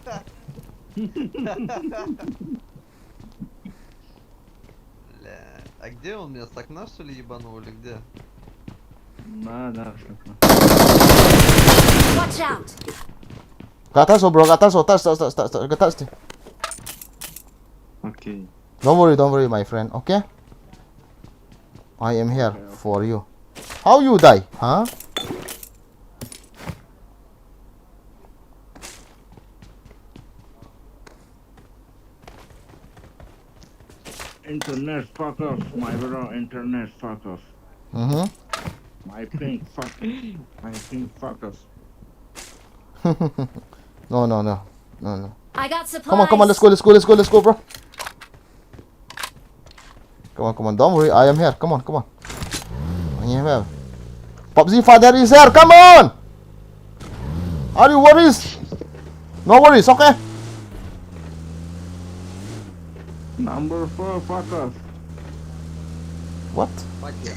Бля, а где он меня, с окна, что ли, ебанул или где? Да, да, с окна. Watch out! Gataso, bro, gataso, tas, tas, tas, tas, tas, gataste. Okay. Don't worry, don't worry, my friend, okay? I am here for you. How you die, huh? Internet fuck off, my bro. Internet fuck off. Mm-hmm. My ping fuck. My ping fuck off. No, no, no. No, no. I got supplies. Come on, come on, let's go, let's go, let's go, let's go, bro. Come on, come on, don't worry, I am here. Come on, come on. I am here. PUBG father is here. Come on. Are you worries? No worries, okay? Number four, fuck off. What? Fuck you.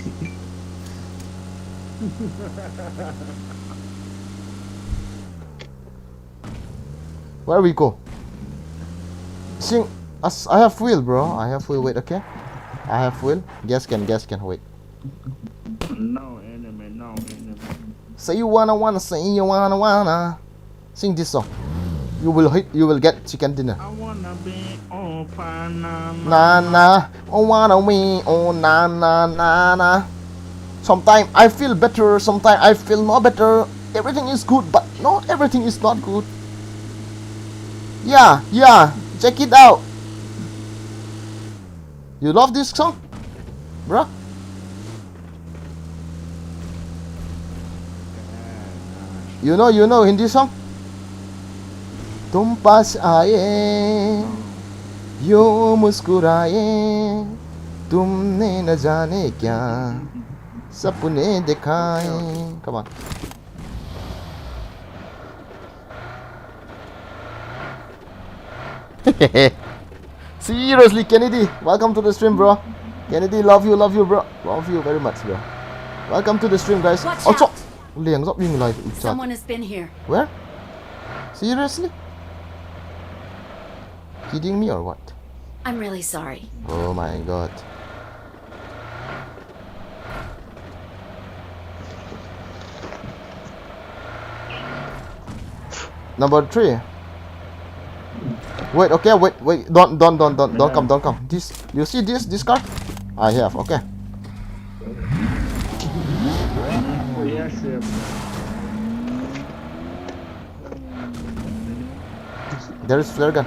Where we go? Sing, as, I have fuel, bro. I have fuel. Wait, okay. I have fuel. Gas can, gas can. Wait. No enemy, no enemy. Say you wanna, wanna, say you wanna, wanna. Sing this song. You will hit, you will get chicken dinner. I wanna be open, na, na. Oh, wanna we, oh, na, na, na, na. Sometimes I feel better, sometimes I feel not better. Everything is good, but not everything is not good. Yeah, yeah, check it out. You love this song, bro? You know, you know Hindi song? तुम पास आए, यूं मुस्कुराए, तुमने न जाने क्या सपने दिखाए. Come on. Seriously, Kennedy, welcome to the stream, bro. Kennedy, love you, love you, bro. Love you very much, bro. Welcome to the stream, guys. Watch out! Leng zop ling lai u chat. Someone has been here. Where? Seriously? Kidding me or what? I'm really sorry. Oh my God. Number three. Wait, okay, wait, wait. Don't, don't, don't, don't, don't come, don't come. This, you see this, this car? I have, okay. Yes, yes. There is flare gun.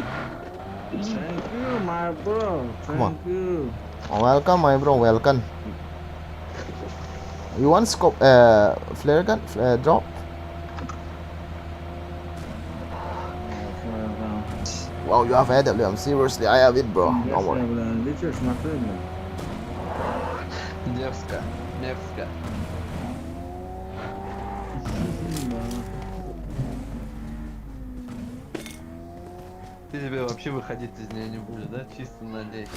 Thank you, my Bro, come on. Thank you. Oh, welcome, my bro, welcome. You want scope, uh, flare gun, uh, drop? Wow, you have A W M. Seriously, I have it, bro. Don't worry. Дерзко, дерзко. Ты теперь вообще выходить из нее не будешь, да? Чисто на лей.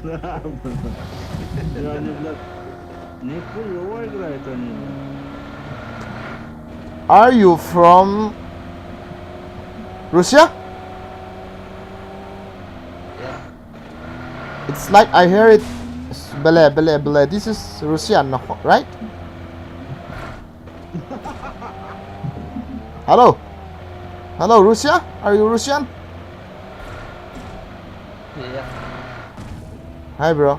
Да, блин. Я не, блядь, нихуево играют они, блядь. Are you from Russia? It's like I hear it. Bele, bele, bele. This is Russian, no, right? Hello? Hello, Russia? Are you Russian? Yeah. Hi, bro.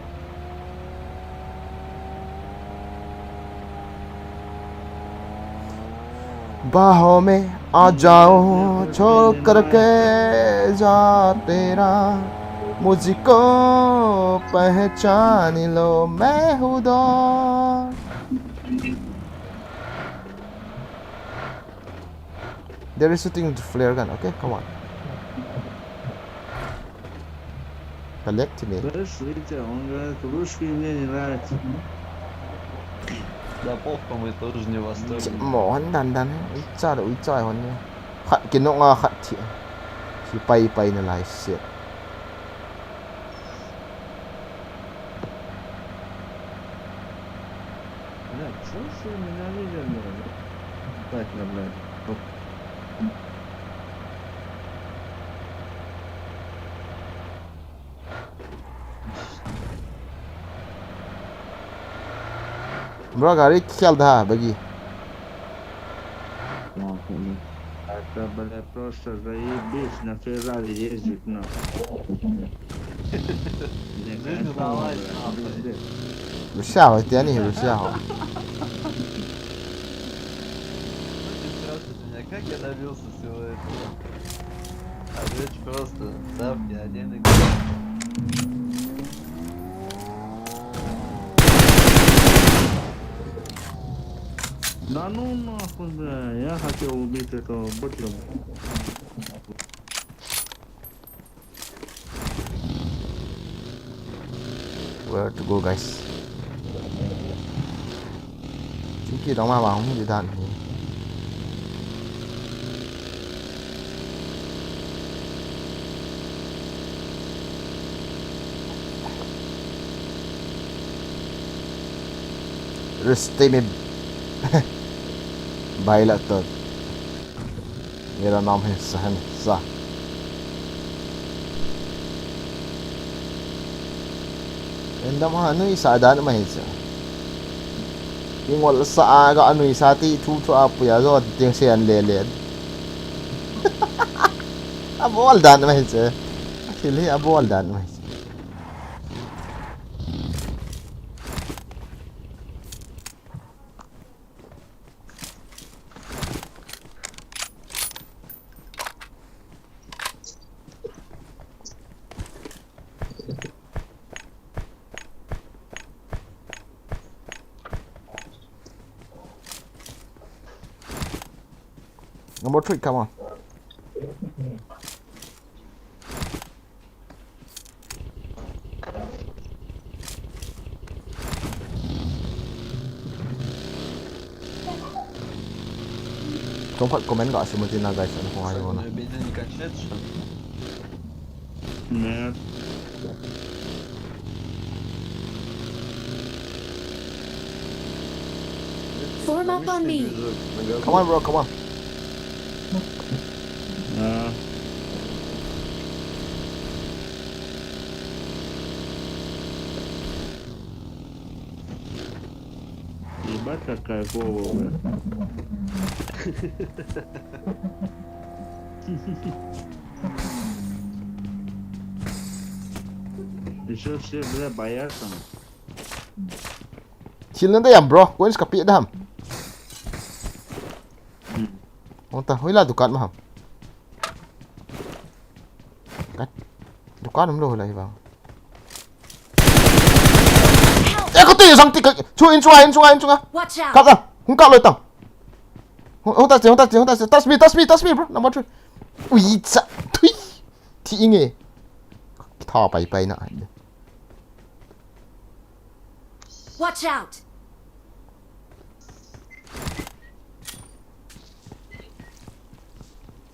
बाहों में आ जाओ, छोड़ करके जा तेरा, मुझको पहचान लो, मैं हूँ दोस्त। There is shooting flare gun. Okay, come on. Collect me. Слышите, он говорит, русские мне не нравятся. Да похуй, мы тоже не в восторге. Mohan dan dan. Icha da, icha hon ni. Khat kinunga khat thi. Thi pai pai na lai set. Блядь, чё все меня видели? Так, блядь. Bro, gari khel da bagi. Это, бля, просто заебись на Феррари ездить, на. Жизнь удалась, нахуй. Russia ho, teni Russia ho. Как я добился всего этого? Отвечу просто. Ставки один икс. Да ну нахуй, бля, я хотел убить этого быдло. Where to go, guys? Chingki dong ma vang hung di dan hi. Reste me. Baila tot. Mera naam hai Sahanshah. Endam ha anui sa dan mai cha. Ingol sa a ga anui sa ti thu thu a puya jo ting se an le le. Abol dan mai cha. Thil hi abol dan mai cha. Number three, come on. Chomkhat comment ga sim u tin na guys, ana hung ai ho na. Нет. Form up on me. Come on, bro, come on. А. Ебать, как кайфово, бля. Ещё все, бля, боятся. Thil na da yam, bro. Coins ka pi da ham. Ong ta, hoila dukan ma ham. Ka dukan um lou la hi bang. Help! Eh, kati sang ti ka. Chu in chunga, in chunga, in chunga. Watch out! Kap la. Hung kap loi tang. Hung, hung touch, hung touch, hung touch. Touch me, touch me, touch me, bro. Number three. Ui, cha. Thui. Thi inge. Tha pai pai na. Watch out!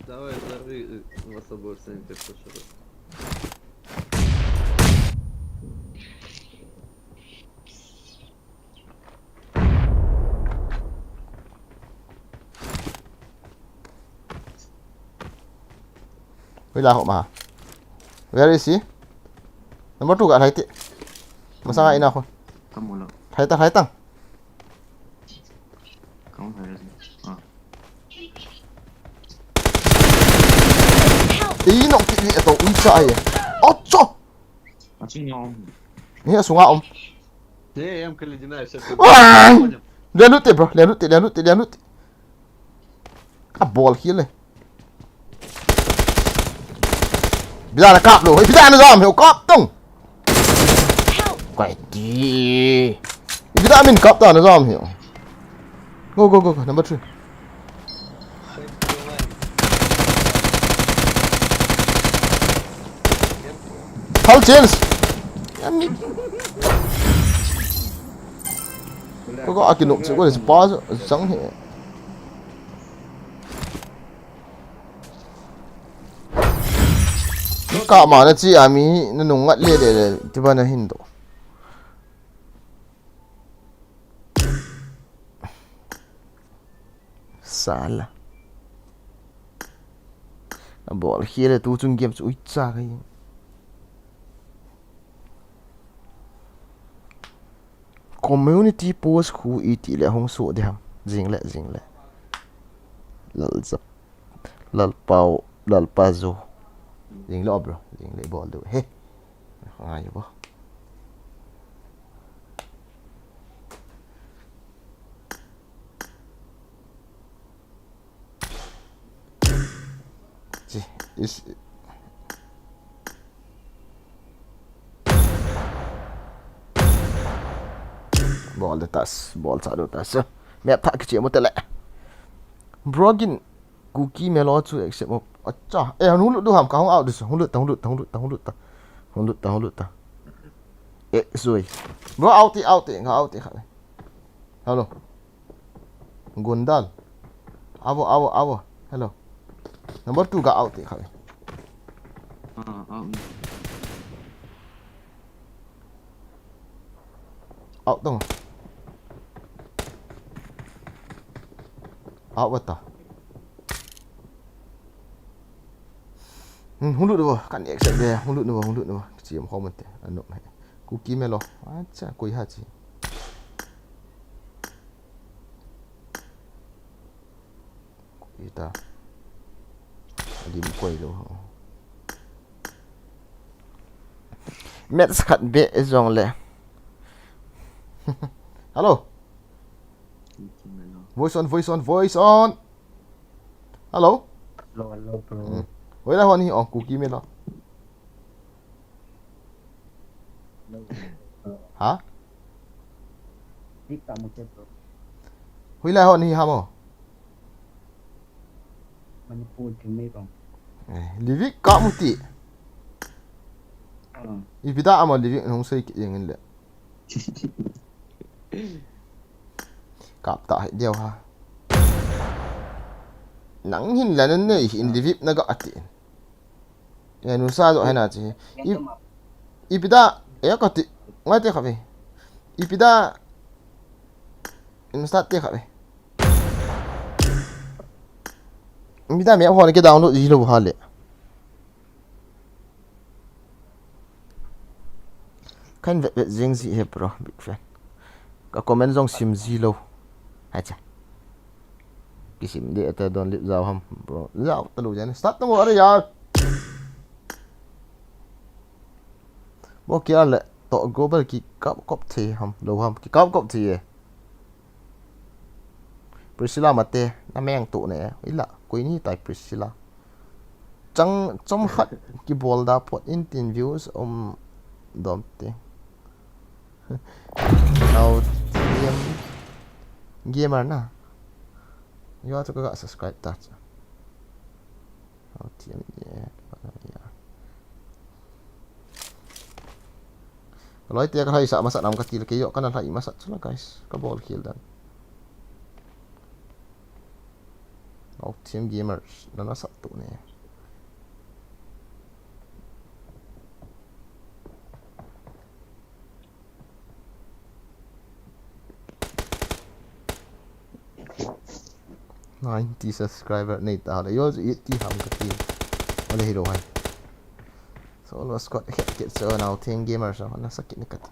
Давай, взорви, э, вас обоих с нами как сошибок. Ui la ho ma. Where is he? Number two ga hai ti. Masa ga ina ko. Kamu lo. Hai ta, hai ta. Kamu hai. Ah. Ih, nok ti ni to ui cha ai. Ocho. Achu ni om. Ni asunga om. Te em kali dina sa. Wah! Lian lut te, bro. Lian lut te, lian lut te, lian lut te. A bol hi le. Bida na kap lo. Bida na jam he kap tong. Kai ti. Bida min kap ta na jam he. Go, go, go, go. Number three. Hal chance. Ko ko akinok che ko le pa sang he. Ka ma na chi ami na nung ngat le le le ti ba na hin do. Sala. A bol hi le tu chung game chu ui cha ka hi. Community post khu iti le hung so de ham. Jing le, jing le. Lal zap. Lal pau, lal pa zo. Jing le, bro. Jing le bol do. He. Ngai bo. Chi, is. Bol de tas, bol cha do tas. Map tha kiche mo tele. Bro gin Kuki Melo chu accept mo. Acha. Eh, hung lut du ham ka hung out dis. Hung lut ta, hung lut ta, hung lut ta, hung lut ta. Hung lut ta, hung lut ta. Eh, sorry. Bro, out ti, out ti, nga out ti kha. Hello. Gundal. Avo, avo, avo. Hello. Number two ga out ti kha. Ah, out. Out tong. Out bata. Hmm, hung lut bo, kan accept de, hung lut bo, hung lut bo. Chi am comment te, ano he. Kuki Melo. Acha, koi ha chi. Ita. Adim koi lo. Match khat be jong le. Hello. Voice on, voice on, voice on. Hello. Hello, hello, bro. Hmm. Hoilai hon hi, oh, Kuki Melo. Ha? Tik tak macam tu. Hoilai hon hi hamo. Manipur Tangmei bang. Eh, Livik ka mu ti. Ah. Ipi da ama Livik nung sei ki yang le. Kap ta hai diau ha. Nang hin la nan nei hin Livik na ga ati. Ya, nu sa jo hai na chi. I, ipi da, ya ka ti, ngai te kha ve. Ipi da, in start te kha ve. Ipi da me hon ke download ji lo ha le. Kan vet vet jing ji he bro, big fan. Ka comment jong sim ji lo. Acha. Kisim de ata don lip jao ham, bro. Jao ta lo jan. Start tang are yaar. Bo kia le to global ki kap kop the ham, lo ham. Ki kap kop the ye. Priscilla mate, na meng to ne. Ila, koi ni tai Priscilla. Chang chom khat kibol da phot in tin views um dom te. Nau thiam gamer na. Yo to ka subscribe ta. Nau thiam ye. Loi te ka hai sa masa nam ka til ke yo kana hai masa chula guys. Ka bol khel dan. Nau thiam gamer na na sa tu ne. Ninety subscriber nei ta le yo eighty ham ka ti. Ole hero hai. So lo squad khet kit so nau thiam gamer so na sa kit ne ka ti.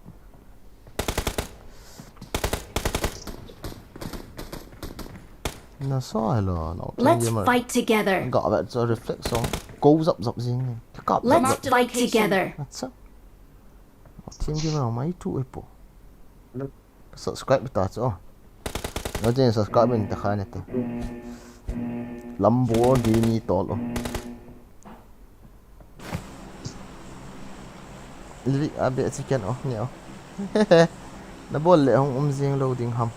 Na so hello nau thiam Let's gamer. Fight together. Ga vet so reflect so. Go zap zap jing. Ka Let's zap. Fight together. Acha. Nau thiam gamer mai tu e po. Subscribe ta cho. Nau thiam subscribe in ta kha ne te. Lamborghini tol o. Lirik a be chicken o ne o. Na bol le hung um jing lo ding ham.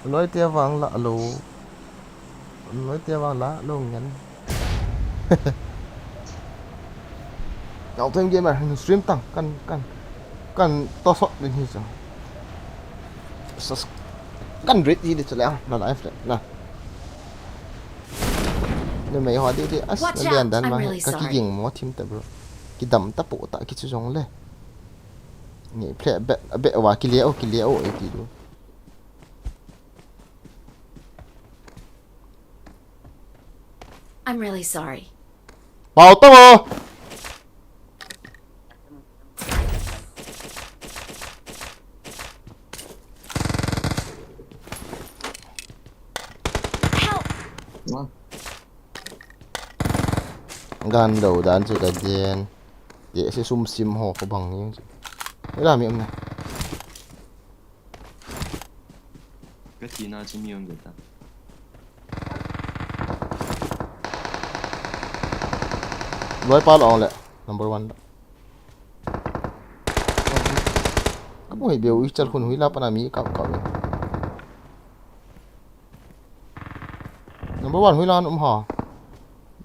Loi te vang la lo. Loi te vang la lo ngen. Nau thiam gamer hin stream tang kan kan kan to sot din hi so. Sus kan rit hi di chule na live le na. Numei ho di di as Watch na lian out, dan I'm ma really ka sorry. Kiging mo thim ta bro. Kidam ta po ta ki chu jong le. Ni ple be be wa ki le o ki le o e ti du. I'm really sorry. Pau to. Help! Gan lo dan chu ka gen. Ye se sum sim ho ko bang ni chu. Ila mi um na. Ka tina chu mi um ta. Loi pa lo le number one. Ka bu hi beu i chal khun hui la pa na mi ka ka. Number one hui la um ha.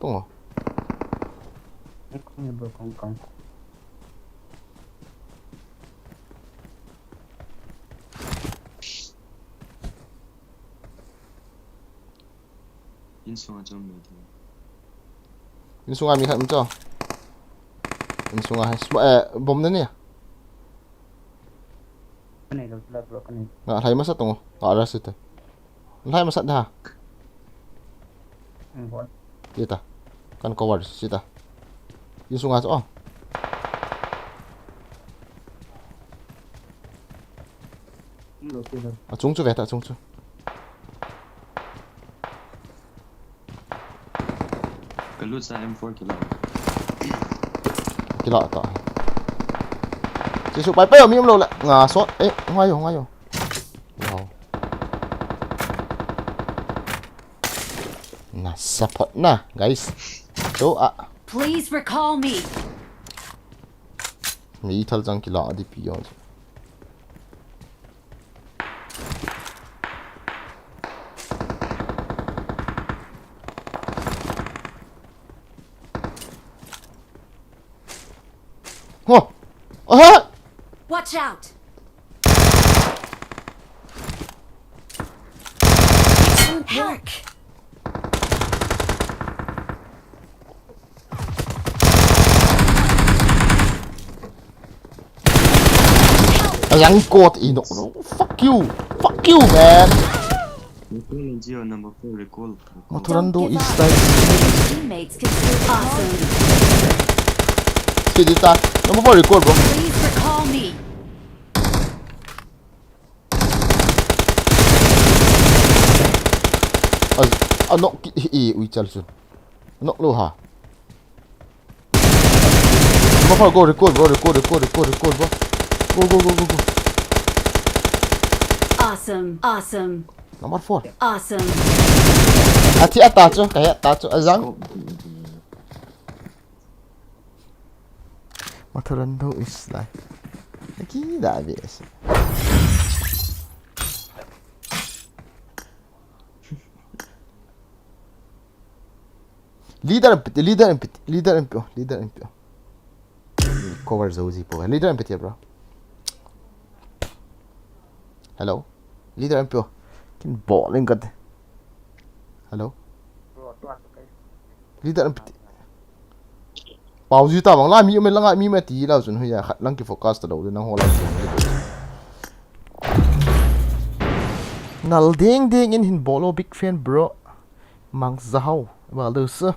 Tung o. Kong bro kong kong. Insunga chom lo the. Insunga mi khat um cho. Insunga hai sma eh bom na ni. Ka nei lo la bro ka nei. Nga hai masa tung. Nga ara sita. Lai masat da. Ang bon. Sita. Kan cover sita. Insunga so. Lo sita. Achung chu ve ta achung chu. Ka lut sa M four kila. Kila ta. Chisu pai pai mi um lo la. Nga sot. Eh, ngai yo, ngai yo. Wow. Na support na, guys. So, ah. Please recall me. Mi thal jang kila di pi yo. Ho! Aha! Watch out! Excellent work. Ayang kot ino. Fuck you. Fuck you, man. Recall geo number four recall. Maturando is like. Teammates can still awesome. Sidi ta. Number four recall, bro. Please recall me. A, a nok ki, e, ui chal sun. A nok lo ha. Number four, go recall, bro, recall, recall, recall, recall, bro. Go, go, go, go, go. Awesome, awesome. Number four. Awesome. Athi ata chu, kaya ata chu, azang. Matharan do is like. Aki da be is. Leader M P T, leader M P T, leader M P O, leader M P O. Cover zo ji po. Leader M P T, bro. Hello. Leader M P O. Kin bol in kat. Hello. Leader M P T. Pau ji ta bang la mi me langa mi me ti la chun huya khat lang ki focus ta lo nang ho la. Nal ding ding in hin bol o, big fan, bro. Mang Zahau, well, do so.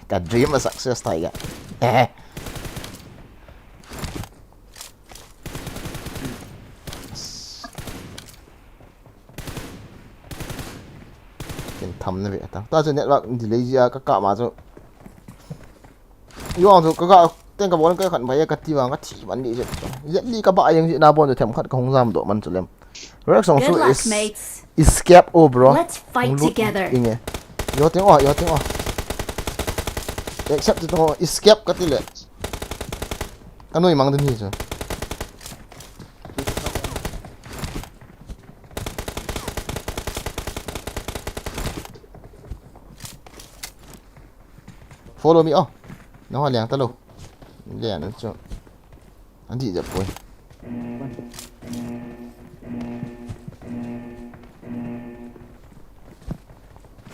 Ka dream a success taiga. Eh. Kin tham na ve ta. Ta chu network delay ji a ka ka ma chu. Yong chu ka ga teng ka bol ka khan bai ka ti vang ka thi man ni je. Yet li ka ba yang ji na bon them khat ka hung jam do man chu lem. Rex song chu is escape o, bro. Let's fight together. Inge. Yo teng o, yo teng o. Except to escape ka ti le. Ka noi mang den hi chu. Follow me, oh. No, liang ta lo. Liang chu. Andi ja poi.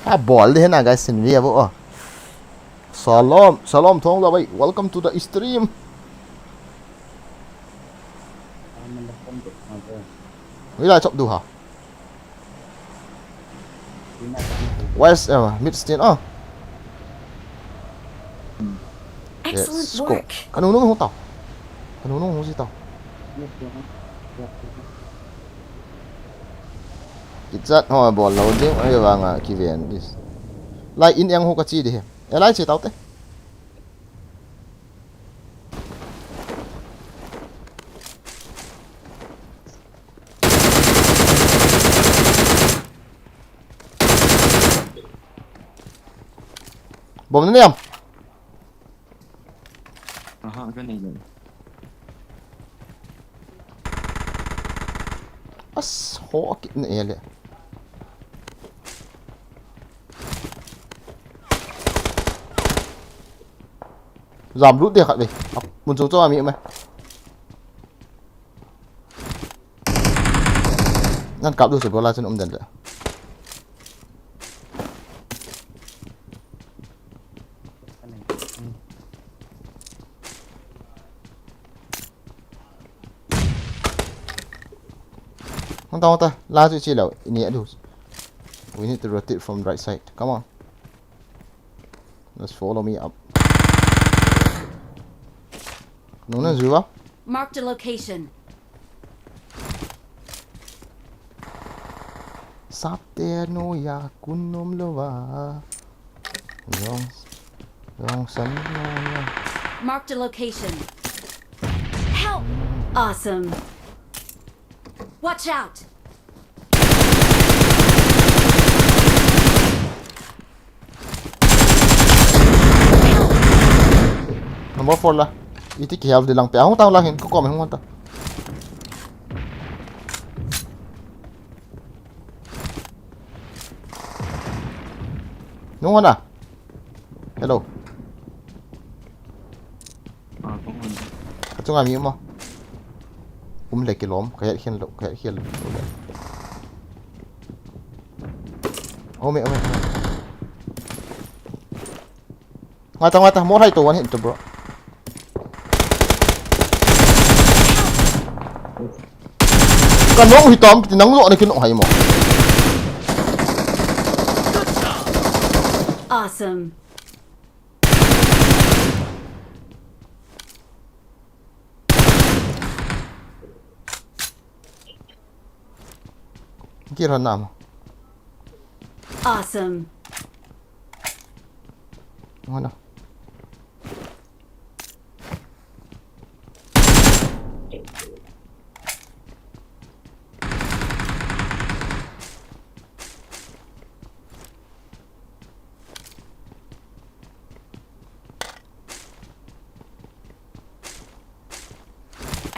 A bol de na guys, sin vi abo, oh. Salam, salam thong la bai. Welcome to the stream. Wi la chop du ha. West, uh, mid stain, oh. Excellent work. Kanu nung hung tau. Kanu nung hung si tau. Kichat ho bol lo ding, ai vanga kiven is. Lai in yang ho ka chi di he. E lai chi tau te. Bom na niam. Aha, ka nei le. As, ho kit na ele. Jam lut de khat ve. Ap, mun chung chung a mi me. Nan kap du se bola chen um den le. Hong ta, hong ta. La chu chi lo. Ini adu. We need to rotate from right side. Come on. Just follow me up. Nung na zuwa. Marked a location. Sapte no ya kun nom lo va. Yong, yong san no ya. Marked a location. Help! Awesome. Watch out! Number four la. Iti ki health di lang pe. Ahung ta lang hin. Ko ko me hung ta. Nung hon a. Hello. Ah, kong hon. Ka chunga mi um a. Um le kilom, ka het khen lo, ka het khen lo. Um e, um e, um e. Ngai ta, ngai ta, mo hai to wan hin to, bro. Ka nong hi tam, ti nang lo na ki nong hai mo. Awesome. Kira nama. Awesome. Mana?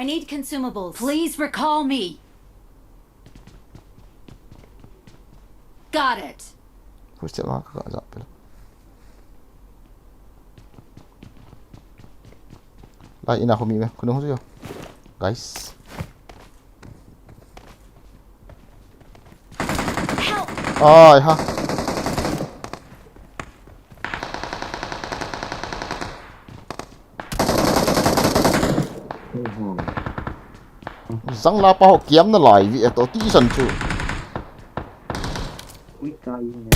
I need consumables. Please recall me. Got it. Hostel ma ka ja pel. Lai ina ho mi me, khonung ho chu yo. Guys. Help! Ai ha. Jang la pa ho kiam na lai vi e to ti san chu. Ui, ka ing ne.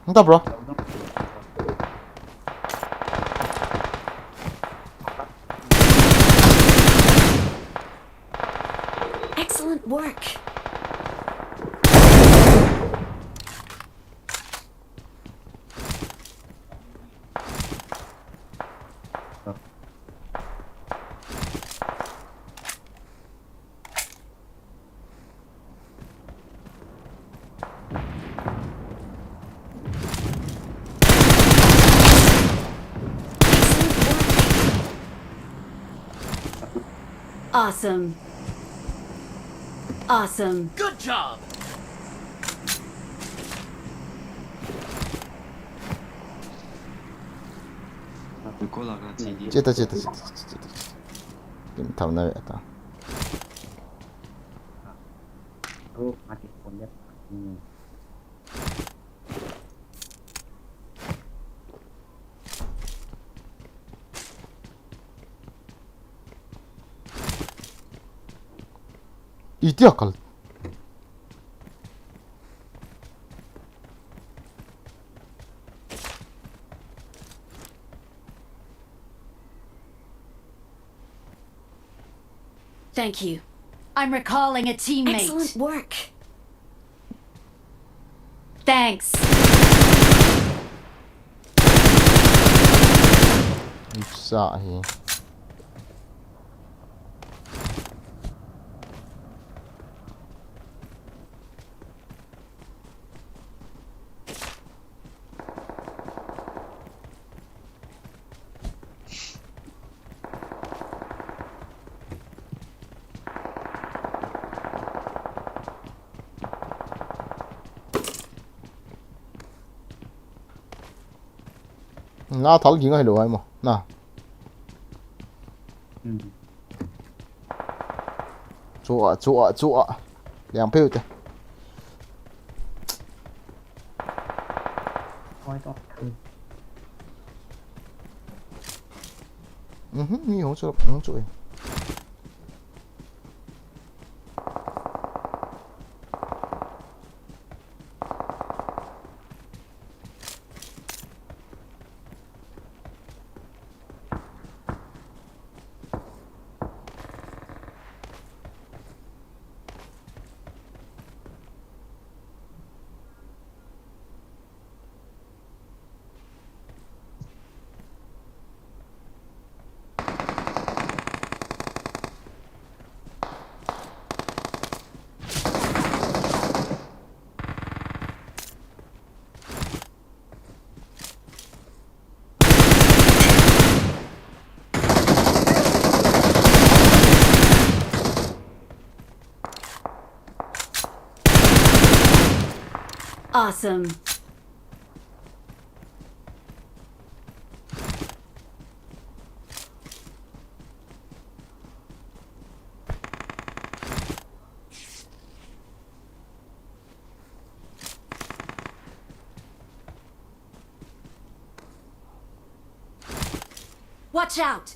Hung ta, bro. Excellent work. Awesome. Awesome. Good job. Che ta, che ta, che ta, che ta, che ta. Kim tham na ve ta. Iti akal. Thank you. I'm recalling a teammate. Excellent work. Thanks. Sa hi. Na thal ging ahi lo ai mo. Na. Chu a, chu a, chu a. Liang pheu te. Mhm, mi hung chu, hung chu e. Awesome. Watch out!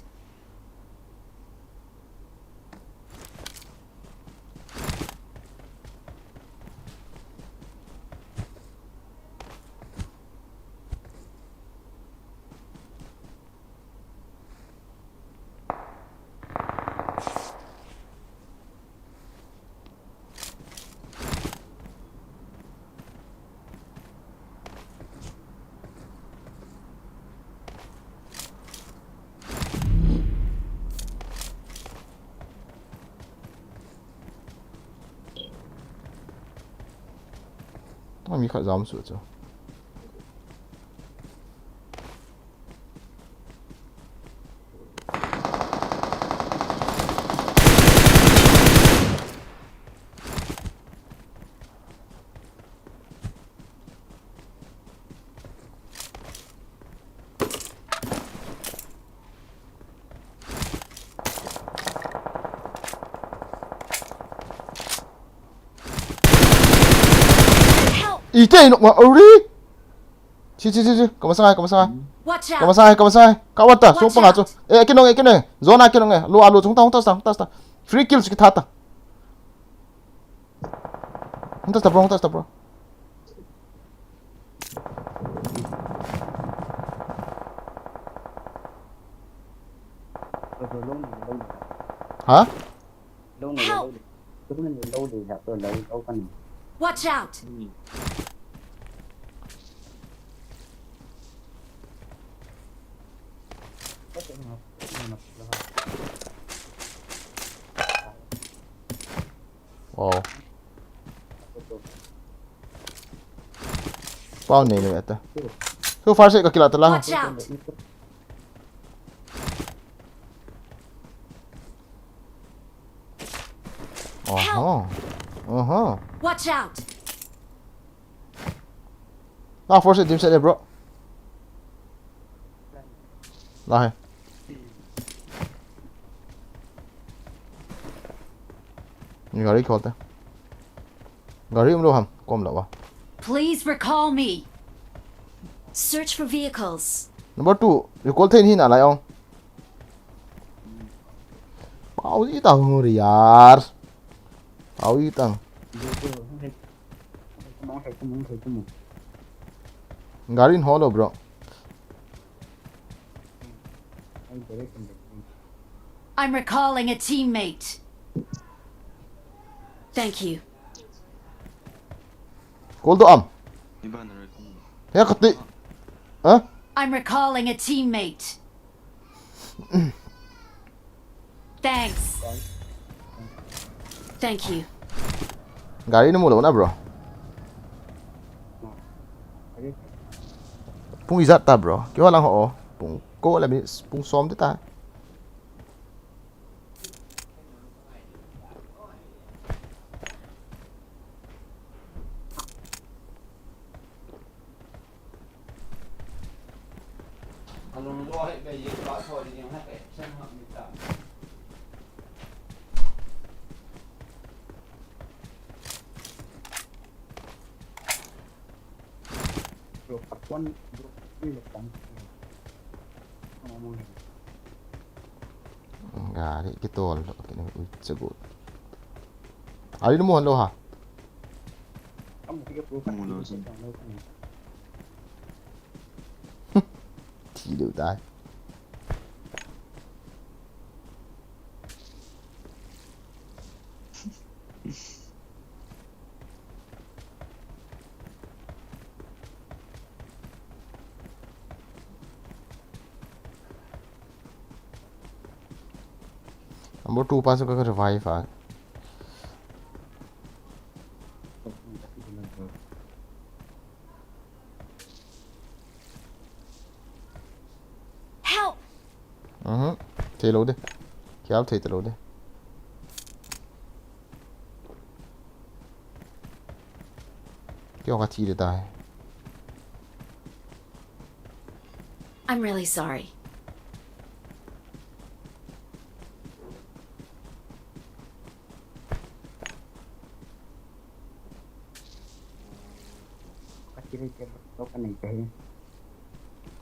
Tua mi khat jam suh chu. Ite ino ma ori. Chi, chi, chi, chi. Kamasang ai, kamasang ai. Watch out! Kamasang ai, kamasang ai. Ka wata, watch sung panga chu. Out! Eh, kinong, eh, kinong. Zona kinong, eh. Lo, alo, chung ta, hung ta, hung ta, hung ta. Free kill chu kitha ta. Hung ta, bro, hung ta, bro. Ha? Help! Watch out! Wow. Pau nei nei ata. So far se ka kila ta la. Watch out! Oho. Oho. Watch out! Na force dim set le, bro. Na he. Ni gari khol te. Gari um lo ham, kom lo wa. Please recall me. Search for vehicles. Number two, recall thei hi na lai ong. Pau i ta hu ri yar. Pau i ta. Gari in holo, bro. I'm recalling a teammate. Thank you. Call to am. He kati. Huh? I'm recalling a teammate. Thanks. Thank you. Gari na mu lo na, bro. Pung ijat ta, bro. Kio lang ho. Pung ko la mi pung som te ta. Gari kitol lo kini ui chagut. Ari mo lo ha. Mo lo sin. Thi lo dai. Number two pa chu ka revive a. Help! Mhm. Thei lo de. Kial thei ta lo de. Kio ka thi de tai. I'm really sorry.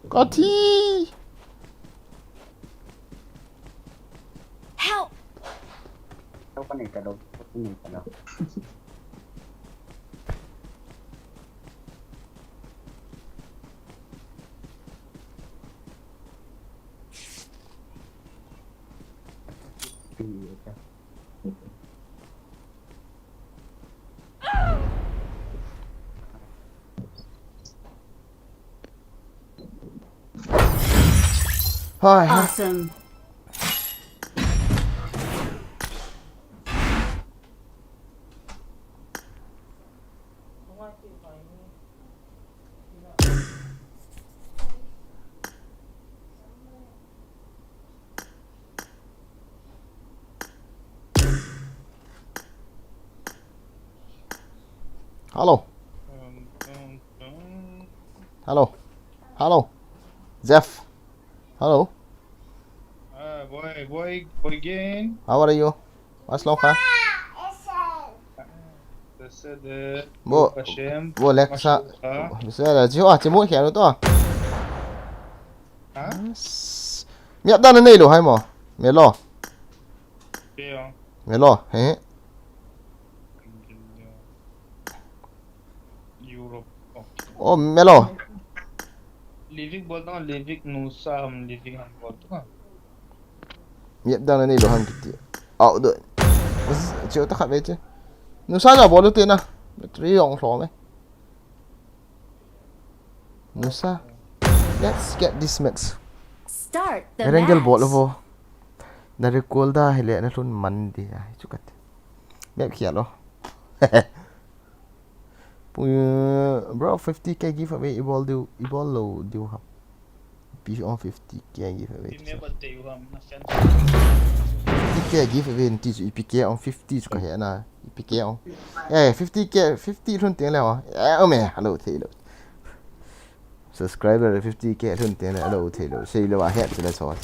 Ka thi. Help! Hi. Awesome. Hello. Hello. Hello. Jeff. Hello. Ah, boy, boy, boy again. How are you? What's long, huh? Bo, bo Lexa. Sela, jiho a, chimu khia lo to. Ha? Mi ap dan na nei lo hai mo. Melo. Melo, he. Europe. Oh, Melo. Livik bol ta, Livik nusa ham, Livik ham bol ta. Mi ap dan na nei lo ham kiti. Au do. Chiu ta khat ve che. Nusa ja bol te na. Battery ong hlo me. Nusa. Let's get this match. Start the Erangel bol match. Vo. Na recall da hile na lhun man di a. Chukat. Map khia lo. Bro, fifty K giveaway i bol diu, i bol lo diu ham. Ipi ong fifty K giveaway. Fifty K giveaway ti chu ipi ke ong fifty chu ka he na. Ipi ke ong. Eh, fifty K, fifty lhun teng le. Eh, o me, hello, thei lo. Subscriber fifty K lhun teng le, hello, thei lo. Sei lo a het chu le chot.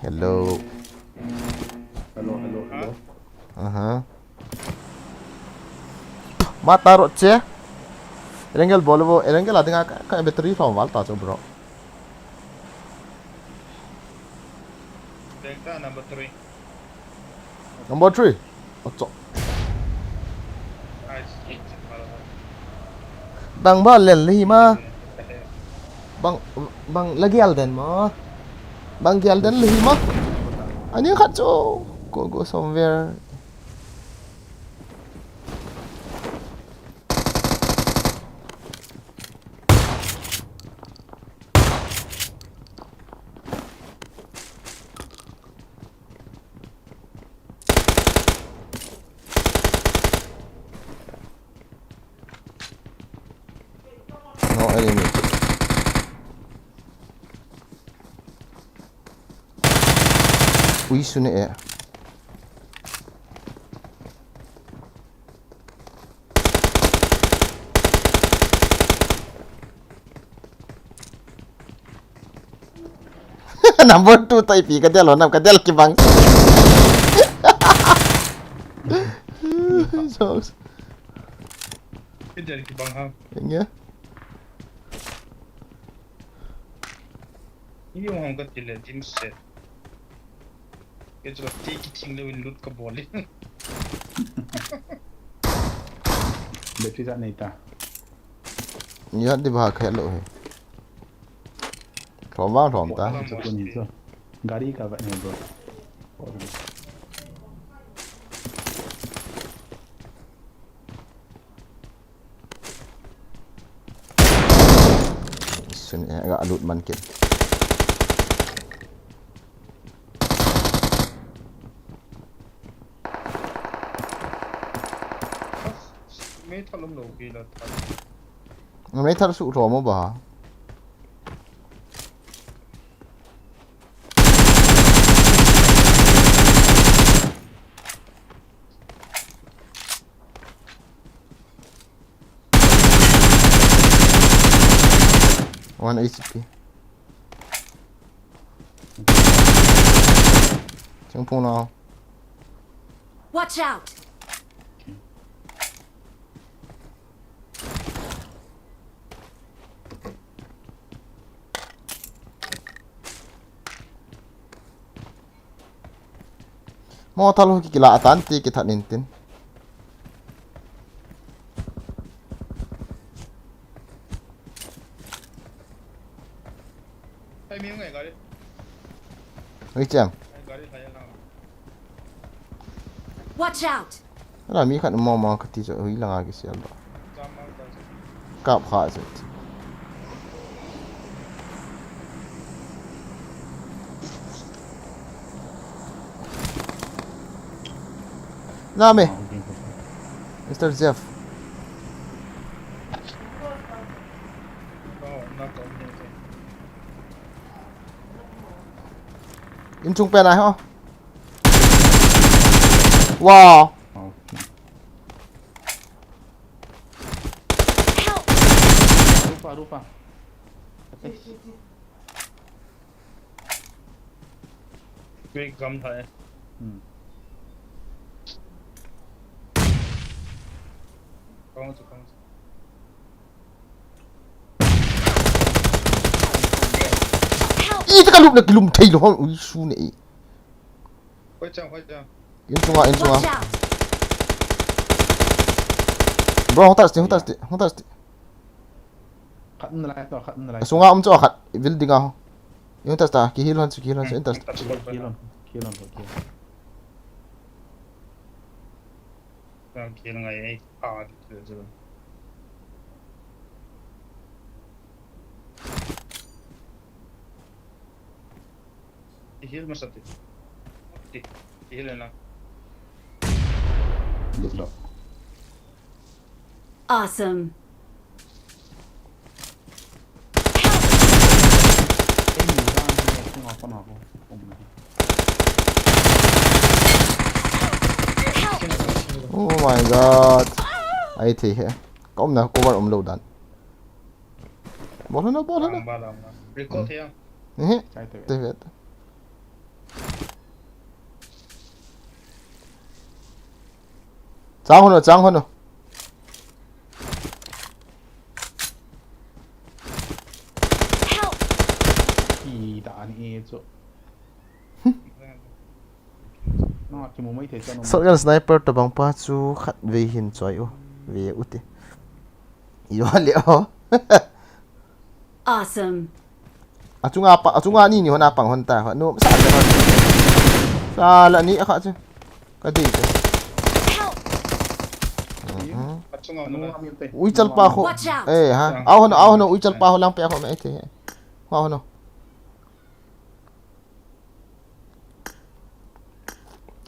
Hello. Hello, hello, hello. Aha. Mata ro che. Erangel bol vo, Erangel a dinga ka, ka battery lhom val ta chu, bro. Bengta number three. Number three. Acho. Bang ba len le hi ma. Bang, bang la gel den ma. Bang gel den le hi ma. Ani khat chu. Go, go somewhere. No enemy. Ui, sune e. Number two tai pi ka del ho nam ka del kibang. Jokes. Ka del kibang ha. Enge? Ni hung ham ka ti le, team set. Ke chu ti ki thing le win lut ka bol le. Battery ja nei ta. Ni hat di ba khe lo he. Thom vang thom ta. Sa kun ni so. Gari ka va ni bro. Sun e ga lut man kin. Mei thal um lo ki la thal. Mei thal su tho mo ba. One H P. Chingphung nau. Watch out! Mo thal ho ki kila atan ti ki that nin tin. Ai, mi ngai gari. Oi, chang. Ai, gari hai na. Watch out! Ala mi khat mo mo kati chu hui langa kisial ba. Kap kha chu. Na me. Mister Jeff. Oh, not on me. Inchung pen ahi ho. Wow. Okay. Rupa, rupa. Wait, gam thai. Hmm. Kong chu, kong chu. Ih, taka lupna kilum thei lou hon, ui, su ne i. Hoi chang, hoi chang. Inchunga, inchunga. Watch out! Bro, hung touch ti, hung touch ti, hung touch ti. Khat um nalai, to khat um nalai. Sunga um chu khat, building a ho. Hung touch ta, ki heal hon chu, ki heal hon chu, hung touch. Kill on, kill on, kill on. Kill ngai, eh, ah, kill chu. Heal masa ti. Ti, heal na. Good job. Awesome. Oh my god. Ai thei he. Ka umna cover um lou dan. Bol hon na, bol hon na. Lamba, lamba. Recall thei ang. Ehe. Chai te. Te vet. Chang hon o, chang hon o. Help! Ki da ni e chu. Na ki mo mai thei chu. Shotgun sniper tobang pa chu khat vei hin choi u. Ve u te. Yo le o. Awesome. Achunga pa, achunga ni ni hon a pang hon ta. Hon no, sa le hon. Sa la ni a kha chu. Ka dei te. Help! Mhm. Achunga nu. Uichal pa ho. Watch out! Eh ha. Au hon, au hon, uichal pa ho lang pe ho me te. Au hon.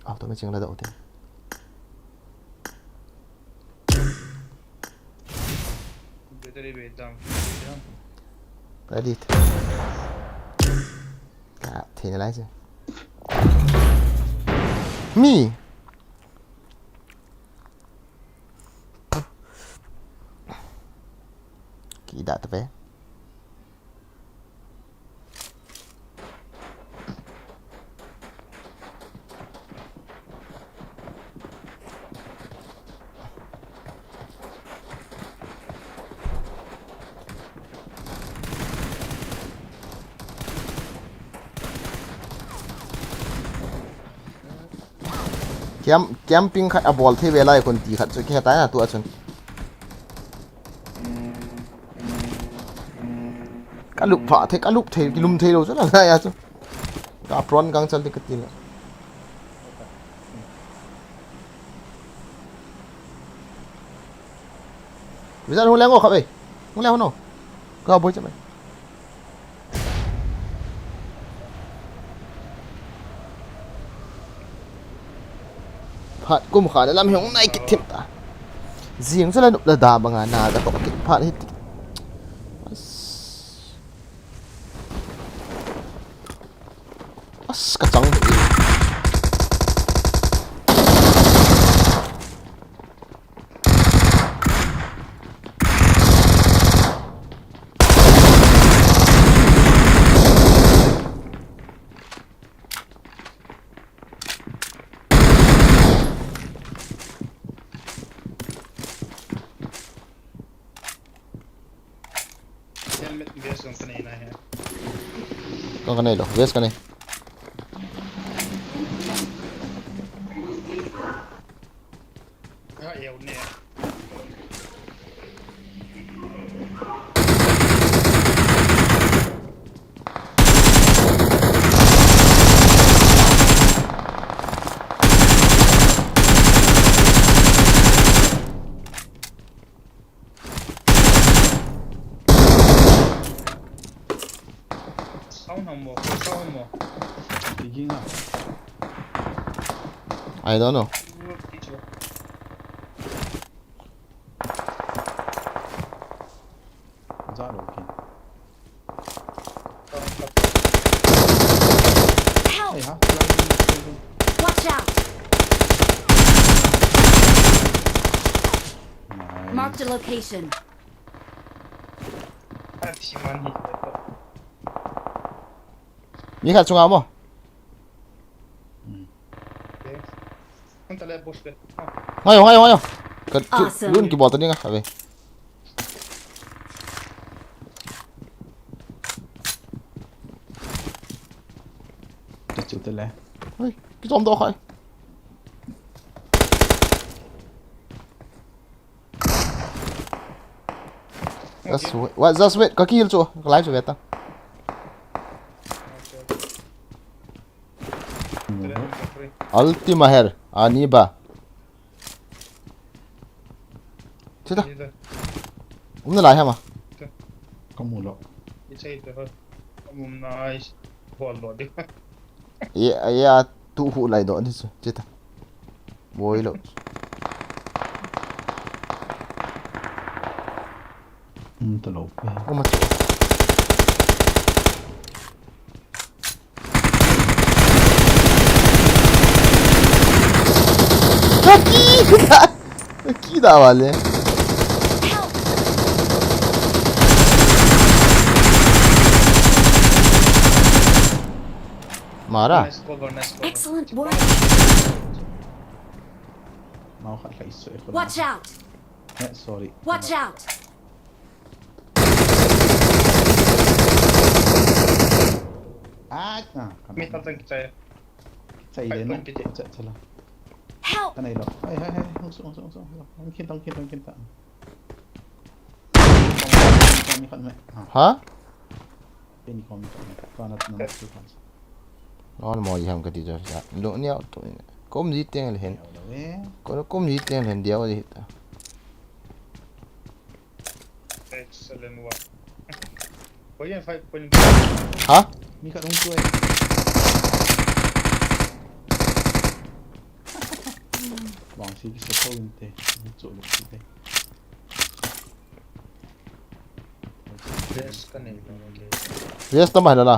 Au to me ching la do te. Battery be dam. Ready. Ka thei na lai che. Mi. Ki da ta pe. Camp, camping khat a bol thei ve lai kon ti khat chu kihe tai na tu a chun. Ka lup pha thei, ka lup thei, ki lum thei lou chu na lai a chu. Ka prawn gang chal ti ka ti la. Vizan hung leng o kha ve. Hung leng hung no. Ka boi cha mai. Phat kum kha le lam hi hung nai kit thim ta. Jing chu la nup la da banga na ka to kit phat hi. As. As ka chang hi. Helmet vest jong ka nei nai he. Kong ka nei lou, vest ka nei. Ka eu ne. Sound ham mo, sound ham mo. Speaking ah. I don't know. Za lo kin. Help! Ai ha. Marked a location. Athi man hi. Mi khat chunga mo. Anta le push le. Ngayo, ngayo, ngayo. Ka chu Awesome. Lun kibol ta dinga, ave. Te chu te le. Oi, kitom do khai. Just wait, what, just wait, ka kill chu, ka live chu ve ta. Ultima her, ani ba. Chita, umna lai hama. Ka mu lo. Ichai te ho. Amum nice. Bol lo de. Ya, ya, tu hu lai do ni chu, chita. Boi lo. Um, ta lo pe. Uma chu. Kaki da. Kaki da wale. Mara. Nice cover, nice cover. Excellent work. Mau khat lai so e ko. Watch out! Eh, sorry. Watch out! Ah, ah, Mi ta tang kichai. Chai le no. Cha cha la. Help! Ka nei lo. Hai hai hai. Hung sung hung sung hung sung. Hung kin tang kin tang kin tang. Mi khat me. Ah, Ha? pe ni kom mi khat me. Ka na na su kan. Nol mo iham ka ti jo sa. Lo ni au to. Kom ji teng le hen. Lo e. Ko kom ji teng le hen dia wa ji ta. Excellent work. Point five point. Ha? Mi khat hung chu e. Wang si ki so so in te. Chu lo si te. Yes, ka nei lo le. Yes, tama la la.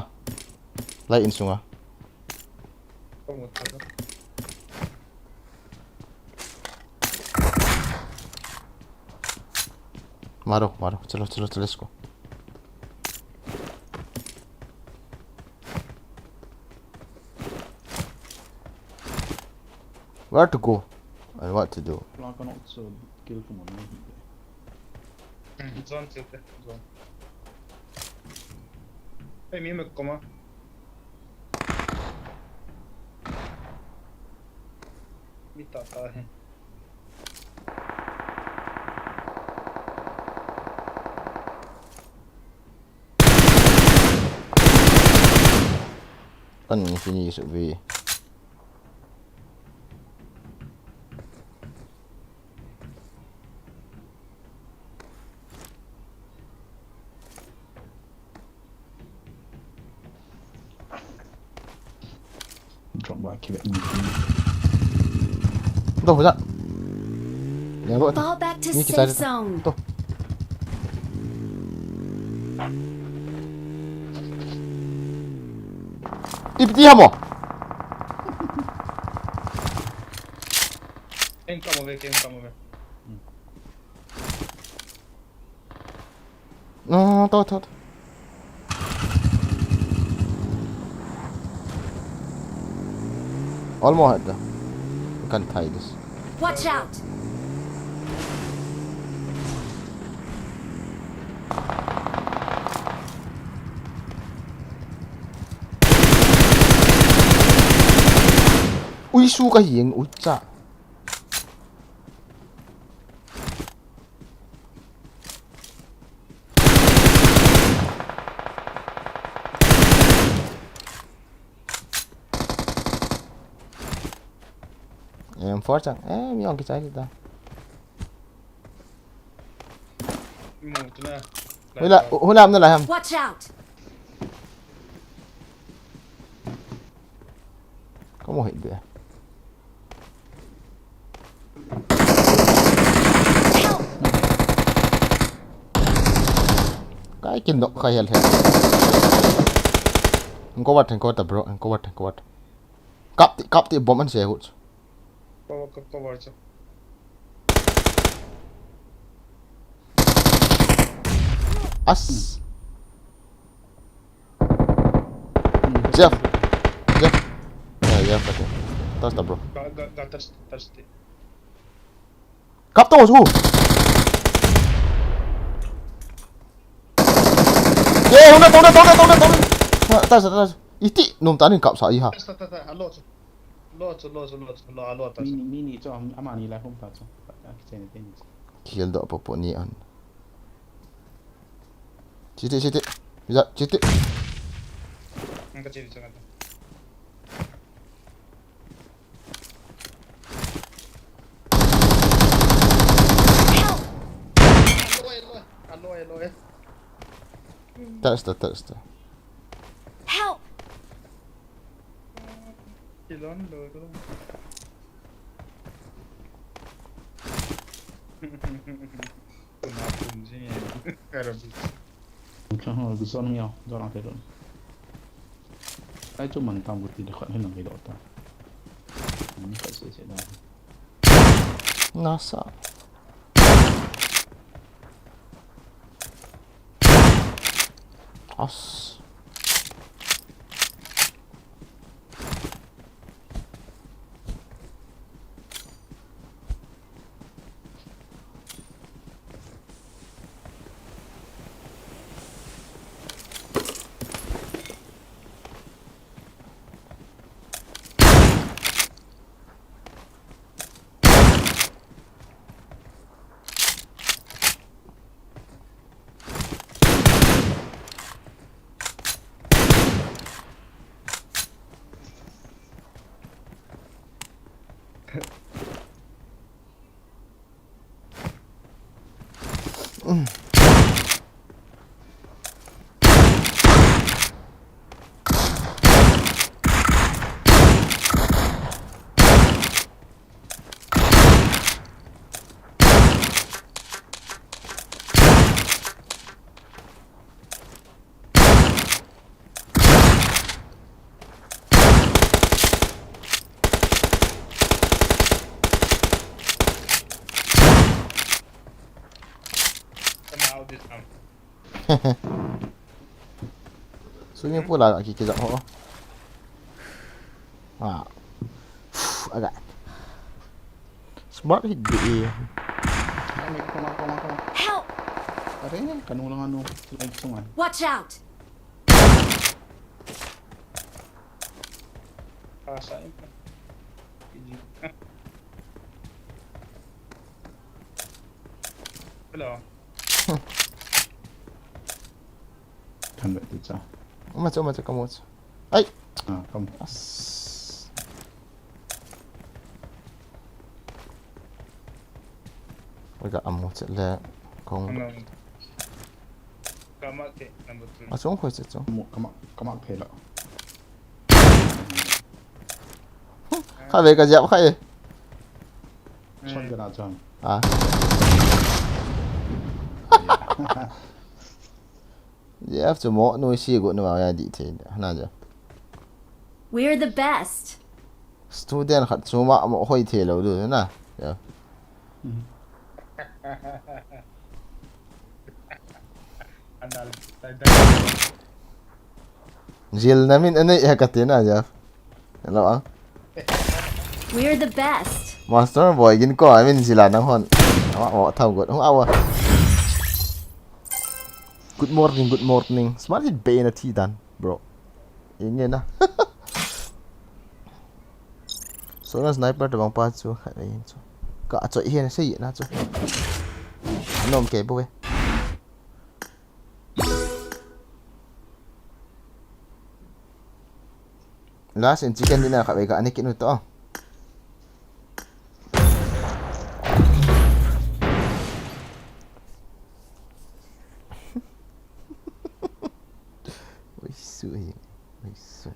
Lai in sunga. Ka mu ta. Maro, maro. Chalo, chalo, chalo, let's go. Where to go and what to do? Plan ka no so kill ko mo ni. Zone chil te. Zone. Ei, mi me koma. Mi ta ta he. Kan finish ve. Drop ba ki. Doh, dah. Yang doh. Fall back to Ni kita safe ada. Zone. Doh. Ipiti hamo. Ken kamo ve, ken kamo ve. No, to, to, to. Almost had the. We can tie this. Watch out! Ui, su ka hieng, ui, cha. Em, for chang. Em, yong ki chai ta. Mu tu na. Hula, hula am na la ham. Watch out! Kamu hit de. Kai kin dok kai hel hel. Engko wat, engko wat, bro, engko wat, engko wat. Kap ti, kap ti, bomb an se hut. Cover, cover, cover cho. As. Jeff. Jeff. Ya, ya, pati. Touch ta, bro. Ga, ga, ga, touch, touch te. Kap to, su. Ye, hung na, tong na, tong na, tong na, tong na. Touch, touch. Iti, nom ta nin kap sa i ha. Touch, touch, touch. Alo, chu. Lo, chu, lo, chu, lo, chu, lo, alo, touch. Mini, mini, chu, am-, amani lai hung ta, chu. Kichen te ni. Kiel do popo ni an. Chiti, chiti. Bisa, chiti. Ang ka chiti, chiti. Help! Alo, alo, alo, alo. Touch ta, touch ta. Help! Kilon, lo, lo. Tuna punji. Karabi. Kha ho, gusan mi ho, dorang te don. Ai chu man tam guti de khat hin nang ido ta. Ni khat se se da. Nasa. As. Swimming pool a kikijak ho. Ah. Aga. Smart hit di. Help! Are, kanu lang anu. Like sungan. Watch out! Asa yun. Hello. Kan ba ti cha. Uma cha, uma cha, kamu cha. Ai! Ah, kamu. As. Wega amu cha le kong. Hello. Kama ke number three. Achung khoi cha chung. Mu kama, kama phela. Kha ve ka jap kha e. Chon ka na chon. Ah. Jeff chu mo noi si go no ya di the na ja. We're the best. Student khat chu ma mo hoi the lo du na. Ya. Anal. Jil na min anei e ka ti na ja. Hello, ah. We're the best. Master boy, gin ko, I mean, sila nang hon. Awa, awa, thau got. Hung awa. Good morning, good morning. Smart hit bay na thi dan, bro. Inge na. So, na sniper te bang pa chu, khat na yin chu. Ka chu, ihe na se na chu. Nom ke bu e. Last in chicken dinner kha ve ka ani kinu to. Oi sui, oi sui.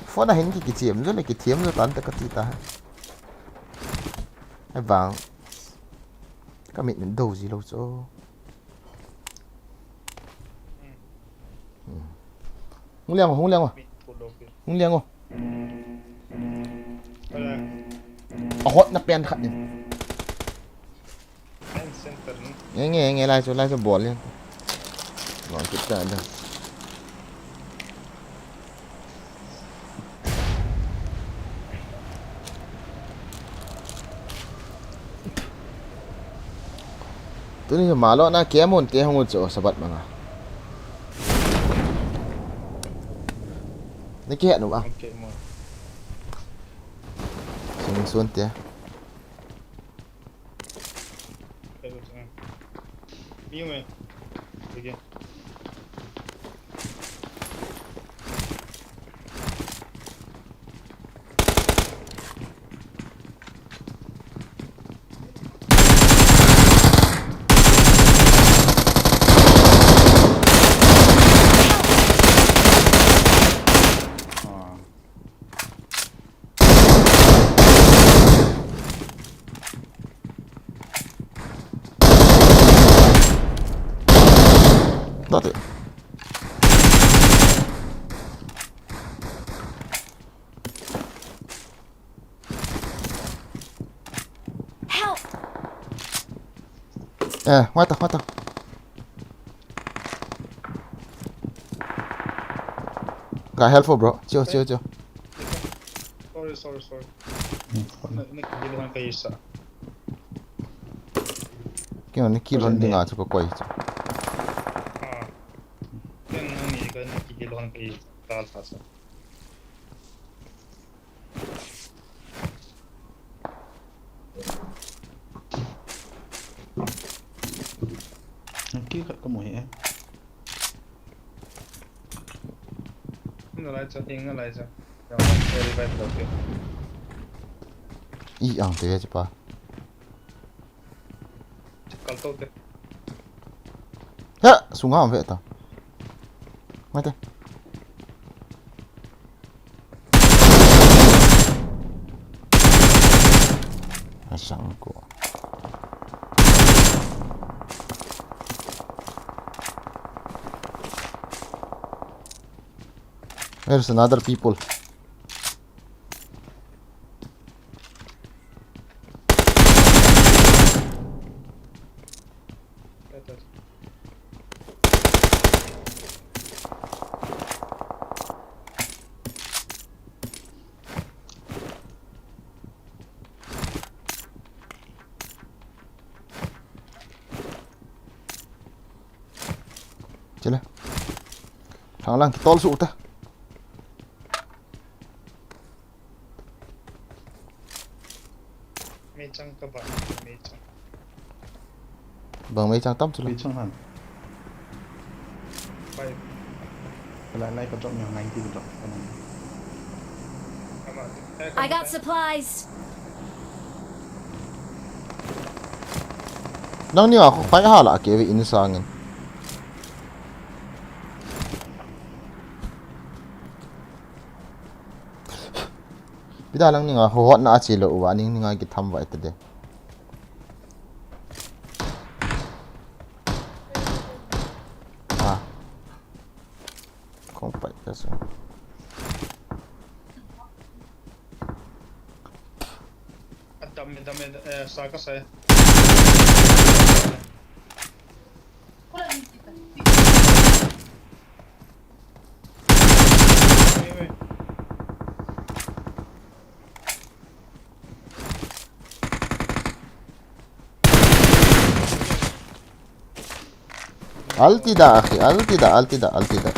Phone a hin ki, kichem jo le, kithem jo tan ta ka ti ta. Ai vang. Ka mit nin do ji lo cho. Hmm. Hung leng o, hung leng o. Hung leng o. Ahotna pen khat in. Nge, nge, nge, lai chu, lai chu bol in. Bol kit ta da. Tuni malo na ke mun te hung u chu sabat manga. Naki het nu a. Sing sun te. Dati. Help! Eh, mata, mata. Got help for bro. Chill, chill, chill. Sorry, sorry, sorry. Kino ni kill hon dinga chu ka koi chu. Ah. Ken nang ni ka ni kill hon kai tal ta sa. Ki khat ka mu hi e. Na lai cha, ting na lai cha. Ya, revive lo ke. I ang te ya pa. Kal to te. Ha, sunga ve ta. Mai te. Asang ko. There's another people. Chale. Thang lang kitol su ta. Meichang ka ba, meichang. Bang meichang tam chu la. Meichang han. Bai. Lai, lai ka drop ni ninety ka drop. Ama, eh, I got supplies. Nang ni a ko pai hala ke ve in sangin. Pida lang ninga ho hot na achi lo uva ning ninga ki tham vai ta de. Ah. Kong pai ka sa. Dam, dam, eh, sa ka sa. Ulti da, akhi, ulti da, ulti da, ulti da.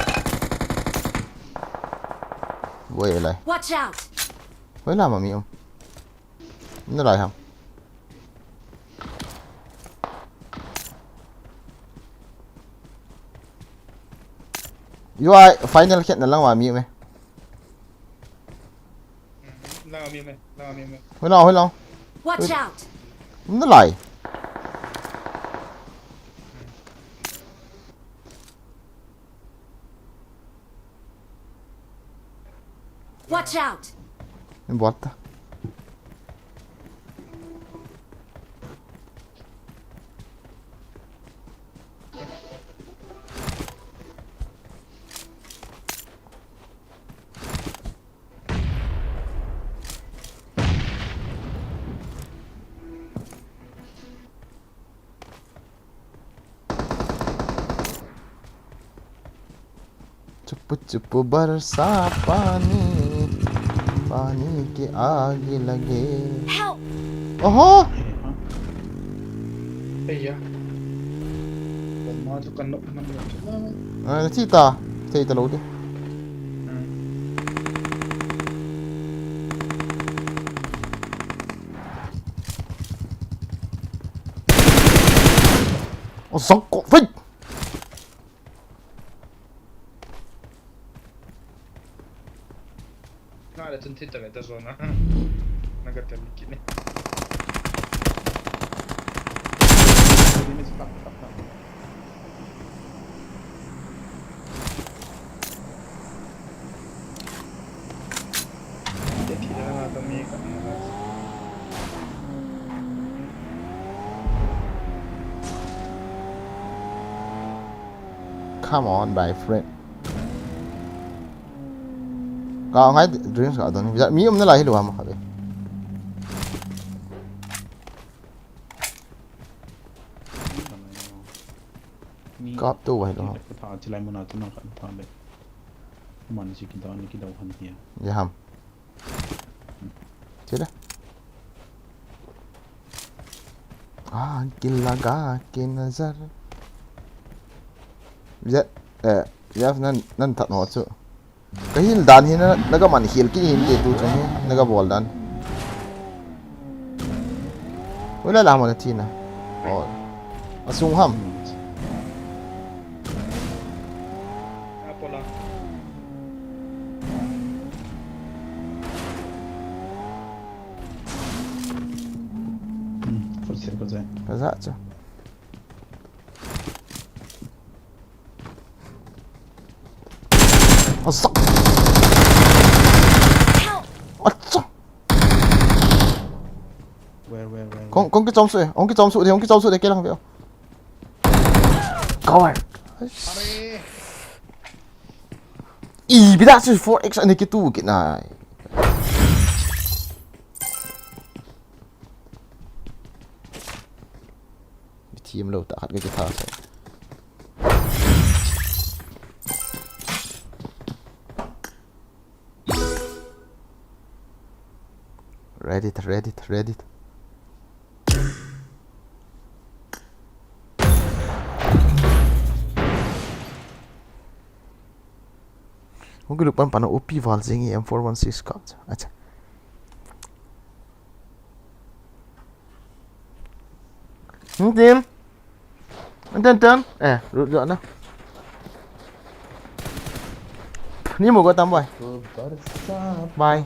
Woi lai. Watch out! Woi la mami um. Na lai ham. U A final khet na lang mami um e. Lang mi me, lang mi me. Hoi lang, hoi lang. Watch out! Na lai. Watch out! Bot ta. चुप चुप बरसा पानी, पानी की आग लगे। Help! Oho! Ei ya. Koma chu kan nok man lo chu. Ah, na chi ta. Thei ta lo di. Hmm. Oh, sangko. Wait! Nga le chun thit ta ve ta zona. Na ka tel kit ni. Come on, my friend. Ka ngai dreams ka don. Mi um na lai hi lo ma ka be. Kap to vai lo. Tha chilai muna tu na kan tha le. Man si ki don ki don han tia. Ya ham. Chila. Ah, ki laga ke nazar. Ya, eh, ya nan nan that no chu. Ka hil dan hi na, na ka man hil ki hin te tu chung hi, na ka bol dan. Ula la mo na tina. Oh. Asung ham. Hmm, kose, kose. Kaza cha. Asak. Acha. Where, where, where, where? Kong, kong ki chom su e, kong ki chom su de, kong ki chom su de, ke lang ve. Coward. Are. I, bida su four X ani ki tu ki nai. Team lo ta khat ka kitha sa. Ready, ready, ready. Hung ki lupan pana O P val jing e M four one six ka. Acha. Hmm, team. Antan tan. Eh, lut lut na. Ni mo go tam boy. Bye.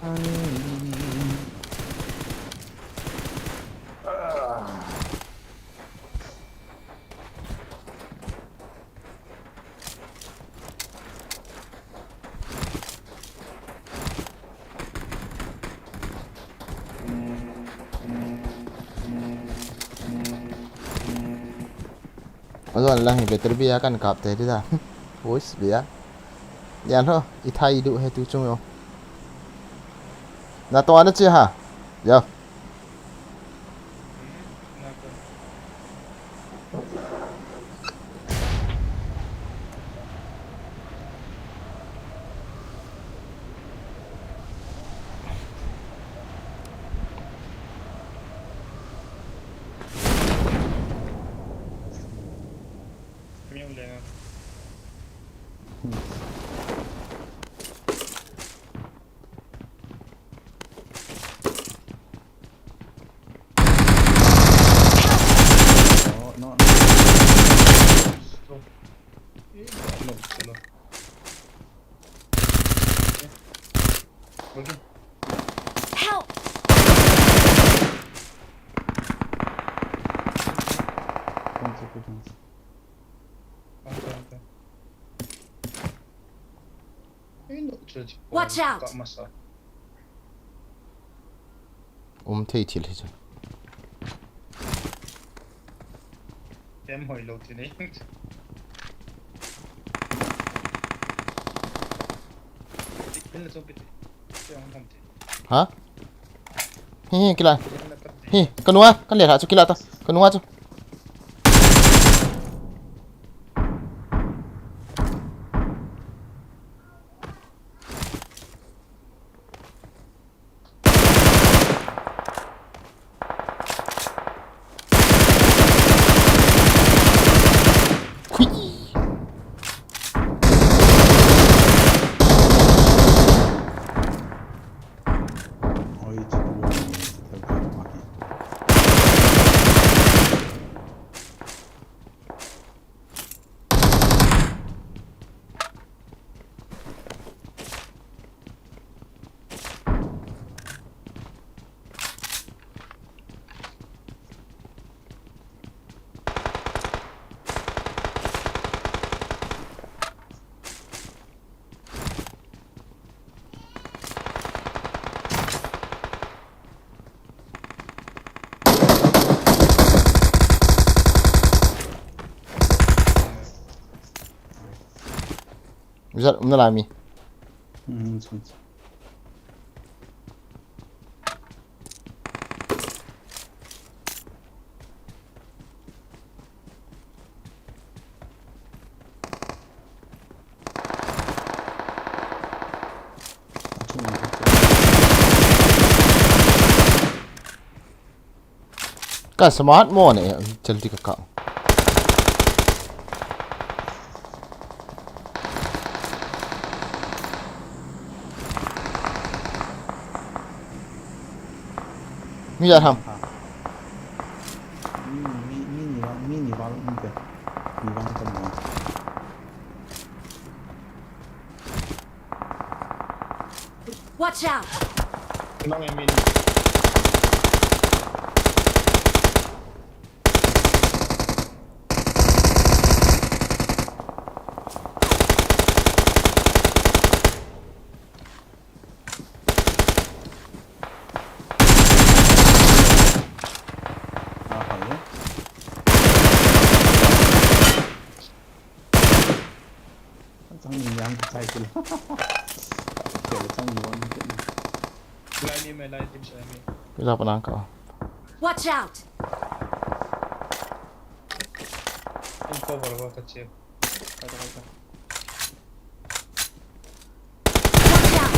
Azo lang hi better bia kan kap te di da. Voice bia. Yan ho, i thai du he tu chung yo. Na to ana chi ha. Yo. No, no, no. Help! Watch out! Um thei thil hi chu. Em hoi lo ti nei. Ha? Hi, hi, kila. Hi, kanua, kan le ha chu kila ta. Kanua chu. Zat, um na la mi. Hmm, chun, chun. Ka smart mo ne, chalti ka ka. Mi ya ham. Mi, mi, mi, ni vang, mi, ni vang, mi te. Ni vang te mo. Watch out! Nang emin. Ah, hai. Chang ni yang ka chai kilo. Kilo chang ni wan kilo. Lai ni me, lai team sa ni. Pila pa nang ka. Watch out! Ang cover ko ka chip. Kata, kata. Watch out!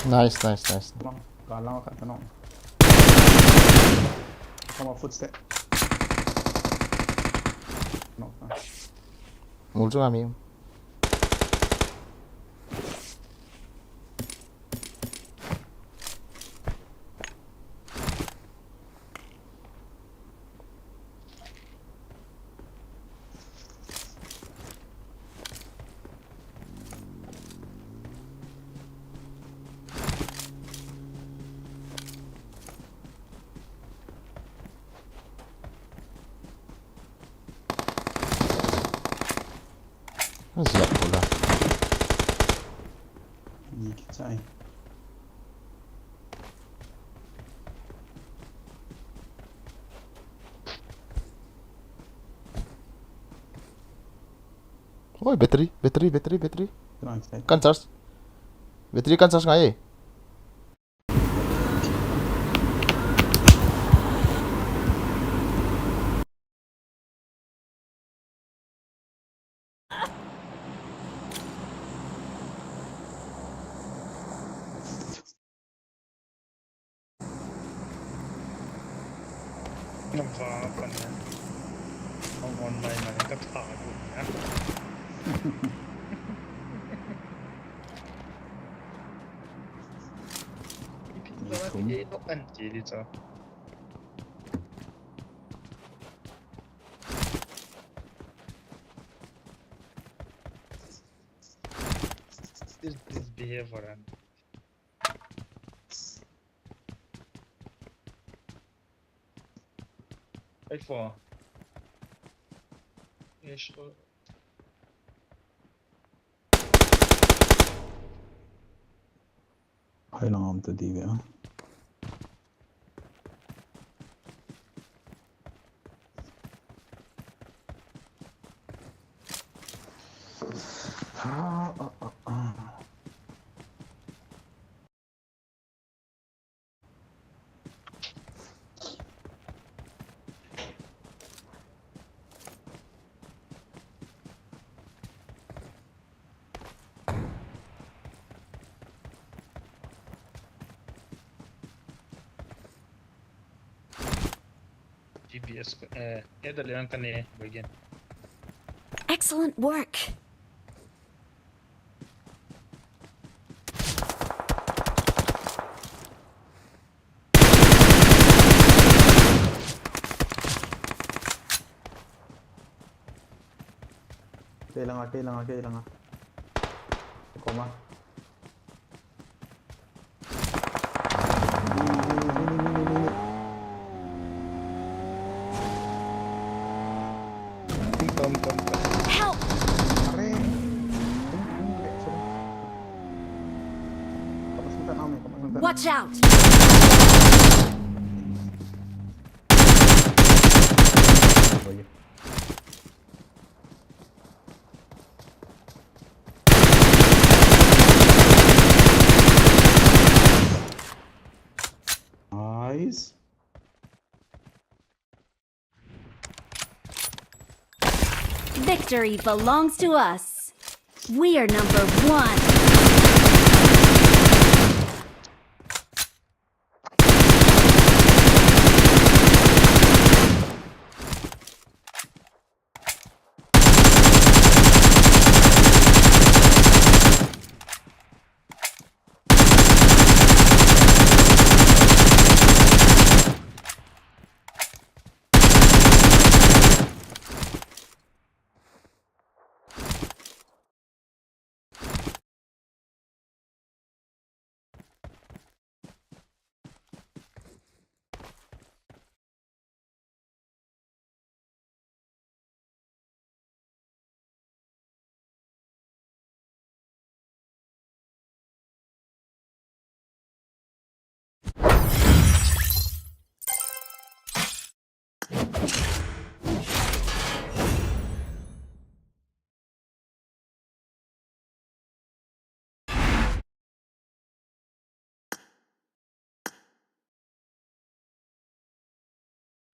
Nice, nice, nice. Lang, kalang ka tanong. Come on, footstep. No, no. Mul chu ami. Zia pula. Ni kichai. Oi, battery, battery, battery, battery. Nice, nice. Kan charge. Battery kan charge ngai e. Nang va pan na. Ang online na ka tha ko na. Ipi na ki no an ti di cha. This, this behavior and Wait for. Yes, uh, Hai lang am ta di ve. Ah, ah, ah, ah. G P S ko, eh, eh, dali lang kani, Boygen. Excellent work. Kei langa, kei langa, kei langa. Koma. Help! Watch out! Nice. Victory belongs to us. We are number one.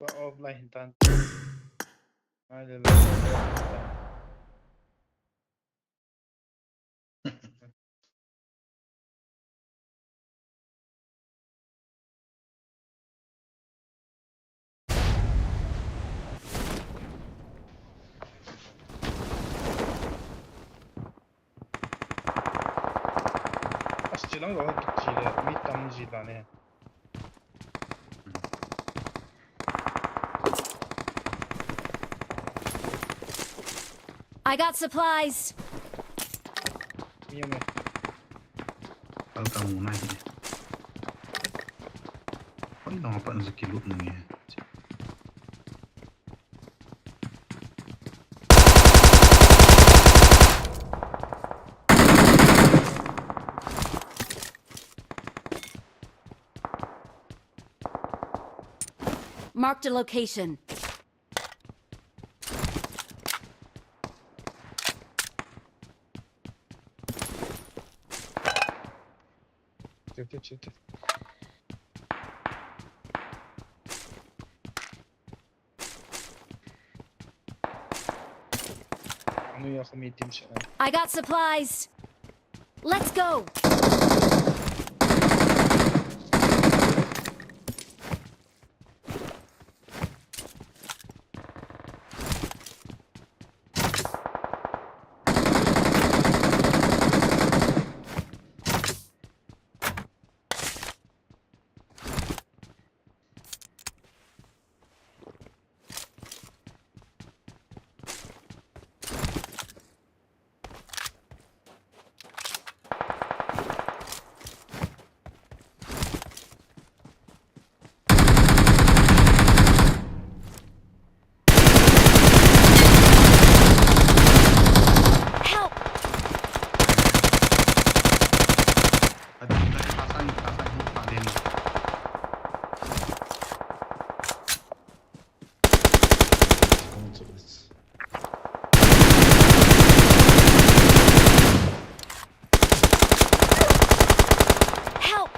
Offline tan. Ai le le. Asi lang lo, kile, mi tam ji la ne. I got supplies. Mi ang eh. Tal ka muna hi. Oi, nang apa nasa kilut nang eh. Marked a location. Chill, chill, chill, chill. Ano yung ako may team siya. I got supplies. Let's go. Help! Adi, adi, pasang, pasang, pasang. Help!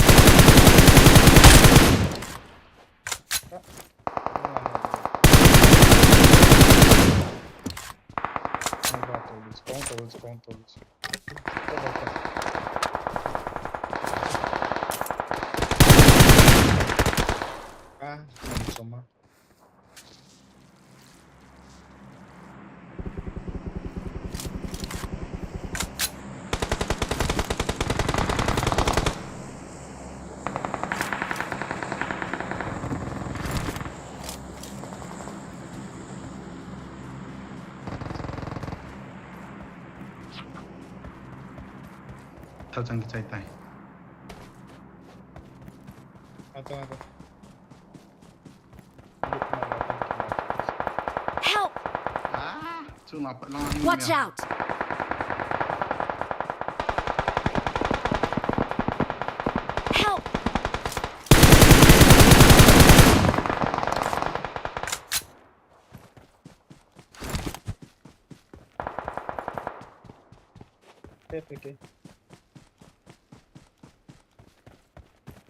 Ah, Tachang kichai tai. Ato, ato. Help! Ah, chunga pat lang. Watch out! Help! Te, te, te.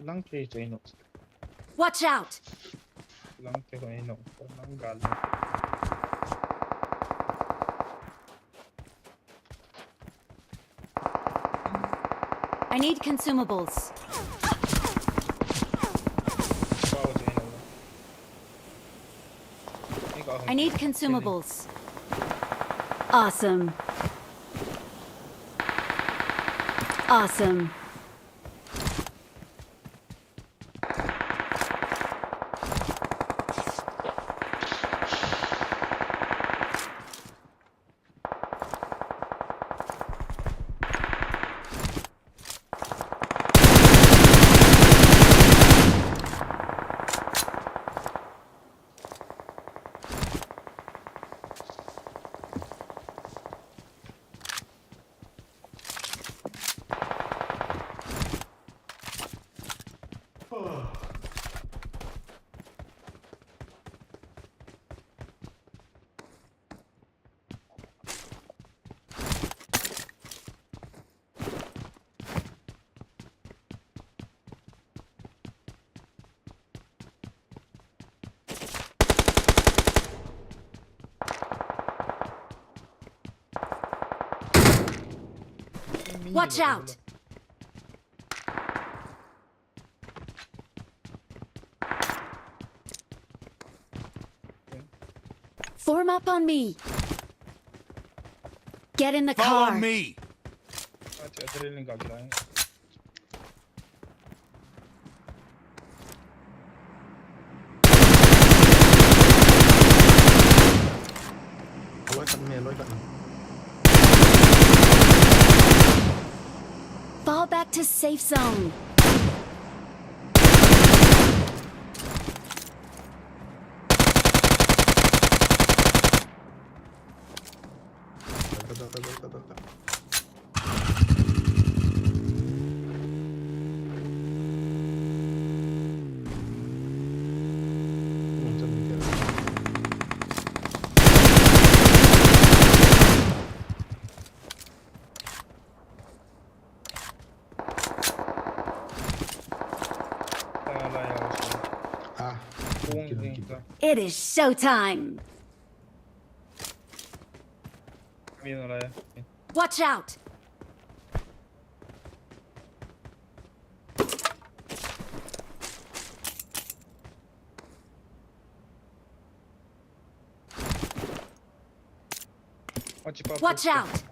Lang te, te, no. Watch out! Lang te, ko, no. Lang gal. I need consumables. I need consumables. Awesome. Awesome. Watch out! Form up on me. Get in the car. Follow me. Fall back to safe zone. It is showtime. Watch out! Watch out!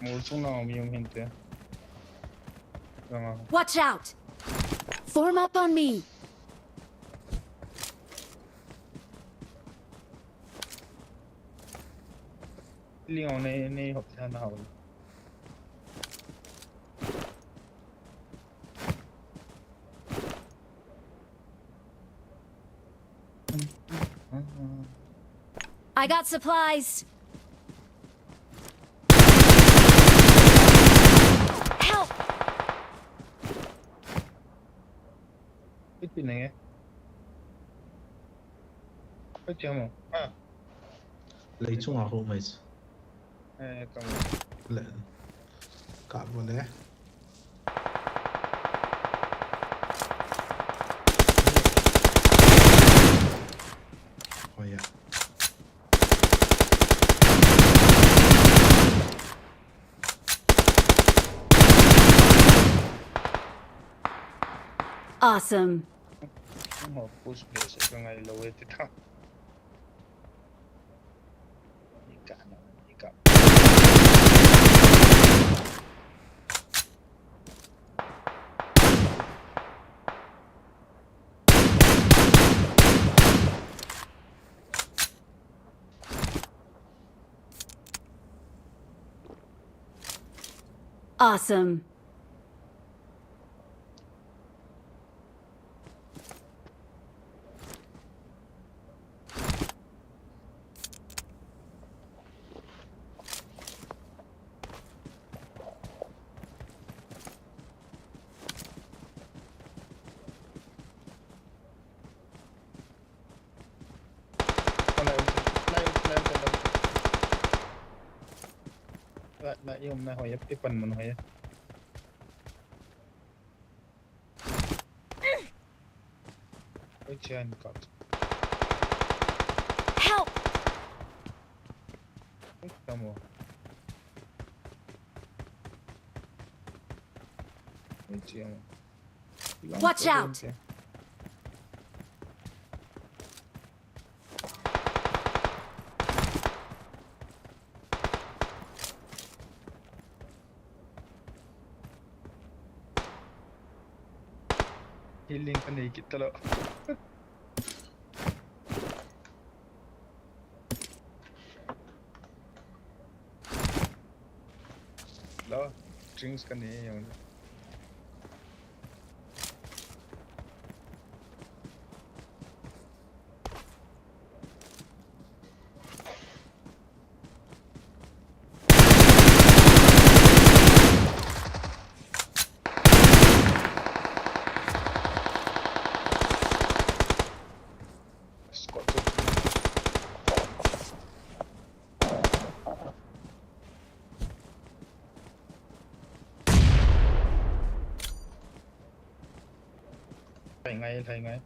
Mol chung na mi um hinte. Langa. Watch out! Form up on me. Ling on nei nei hop tha na hau. I got supplies. Help! Ipi nge? Ipi mo? Ah. Lei chunga ho mai. Eh, kamu. Le. Ka bo le. Oh yeah. Awesome. Mo push base ka ngai lo e ti ta. Ni ka na, ni ka. Awesome. Na, na, yung na hoya, ipan mo na hoya. Oi, Chen, cut. Help! Oi, come on. Oi, Chen. Watch out! Healing ka nei kit talou. Lo, drinks ka nei jong. Lhai ngai, lhai ngai.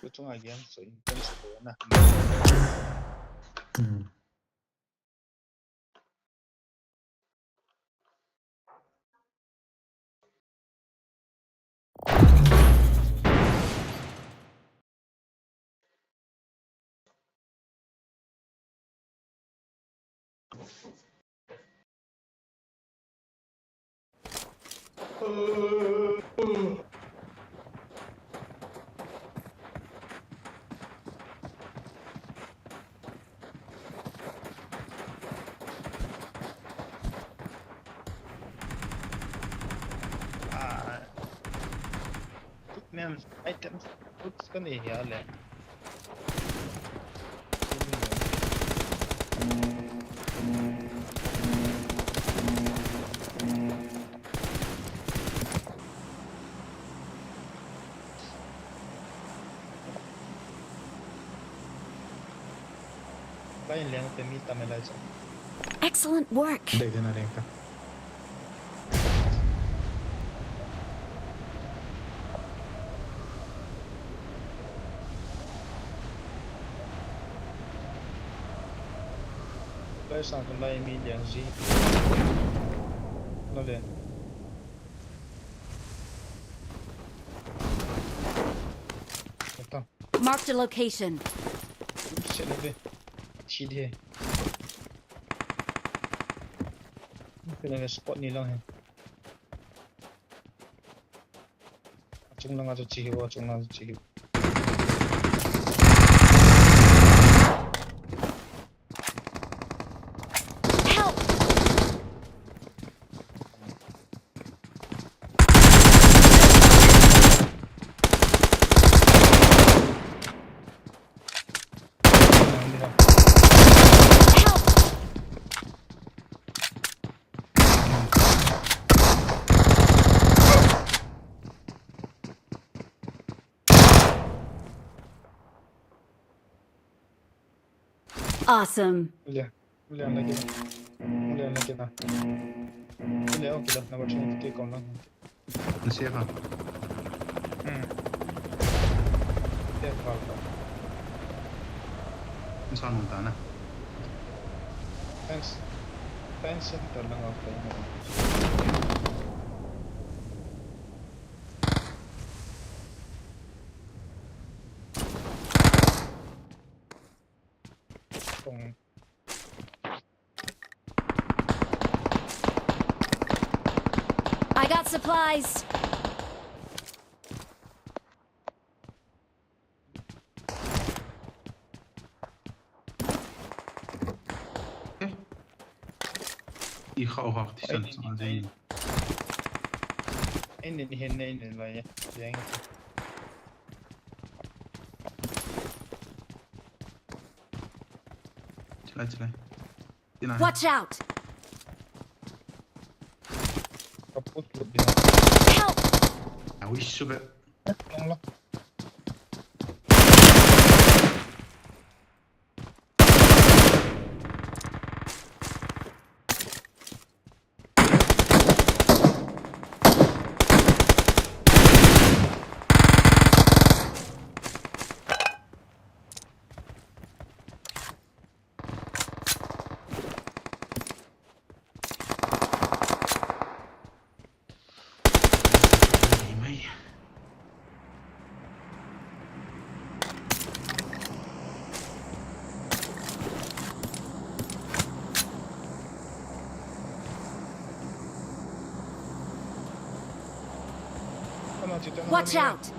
Kuchunga game so intense ko na. Hmm. Ah, items, items, goods ka nei hia le. Lai leng te mi tam e lai cha. Excellent work. Dei dei na leng ta. Lai sang tu lai mi liang ji. Na le. Ata. Marked a location. Ui, se na le. Chi de. Kena spot ni lang he. Achung lang achu chi hi, achung lang achu chi hi. Help! Awesome. Ule, ule ana kina. Ule ana kina. Ule, okay, la, number three, take on lang. Na safe a? Hmm. Safe a. Insan mun ta na. Thanks. Thanks, sir. Talang ako. Kung I got supplies. Eh. I khau hak ti san san jeng. Inin hin nei nin lai. Jeng. Chilai, chilai. Tina. Watch out! Kaput lut din. Help! Awi sube. Nang la. Watch out!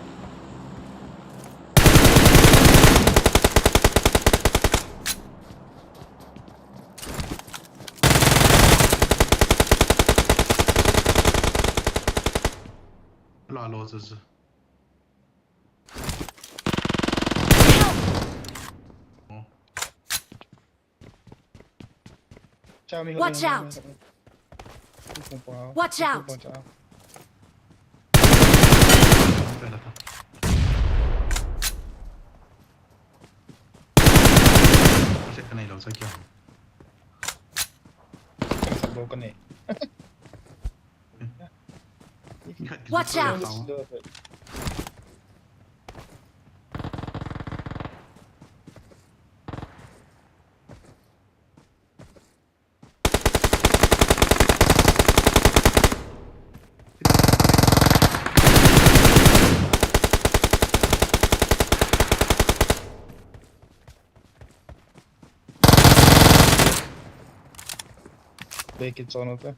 Alo, alo, zu, zu. Oh. Watch out! Watch out! Watch out! Break it zone ute.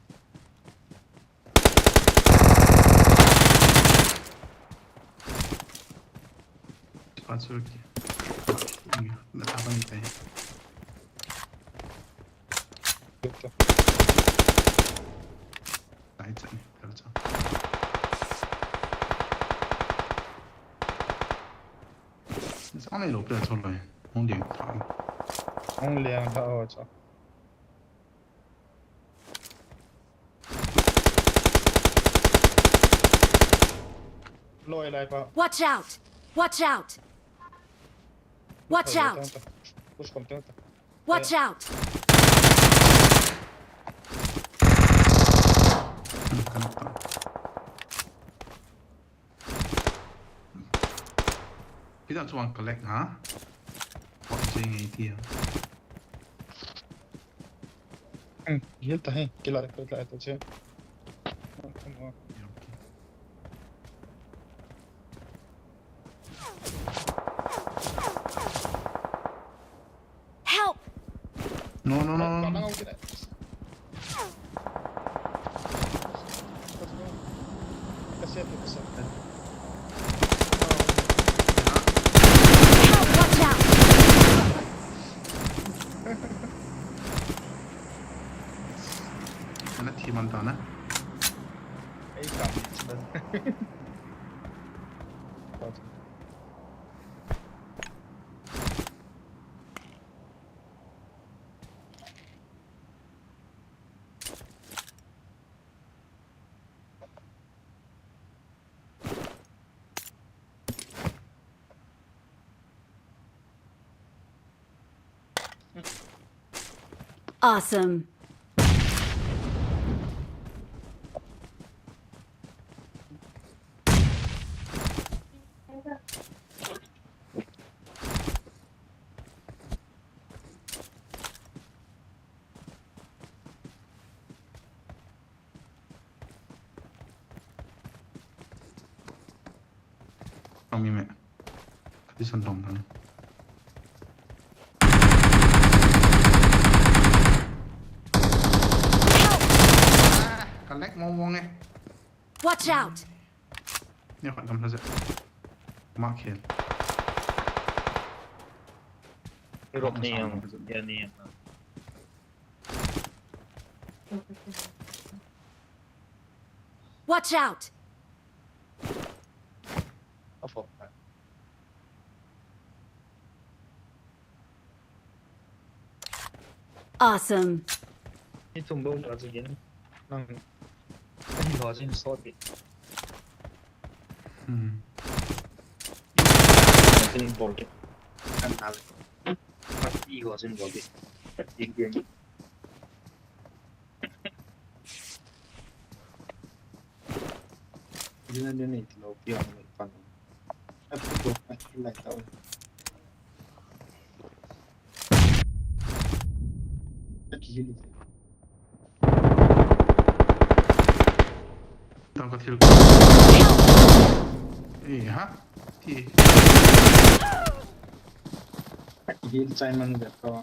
Pass through kya? Nahi, natapa nahi tayo. Ito. Kahit saan, kahit saan. Saan na yung player solo eh. Hong liang tao. Hong liang tao, cho. Watch out! Watch out! Watch out! Watch out! Kita chuang collect ha. What jing A T. Hmm, heal ta hai. Kila, kila, kila, kila. Help! No, no, no, no. Help, watch out! Ana thi man ta na. Ei, kam ni chi ban. Awesome. Tong mi me. Kati son tong tang. Ah, ka lag mo mo nge. Watch out! Ni khat gam la je. Ma khel. Europe ni yang, ya ni yang. Watch out! Awesome. Ni tum bo ka jigin. Nang. Ani lo jin so ti. Hmm. Jin bol ti. Kan hal. Pati ho jin bol ti. Pati game. Dina dina iti lo pia mo pan. Aku ko aki lai tau. Aki hili. Tau ka thil. Eh, ha? Ti. Aki hili chai man ga to.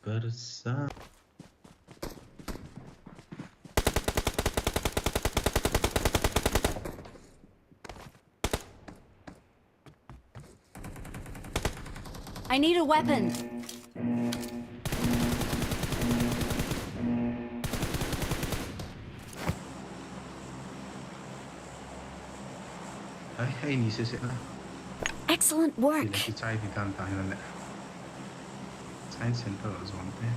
Barsa. I need a weapon. Ai, ai ni se se na. Excellent work. Ki chai ti tan ta hin le. Science center a zon te.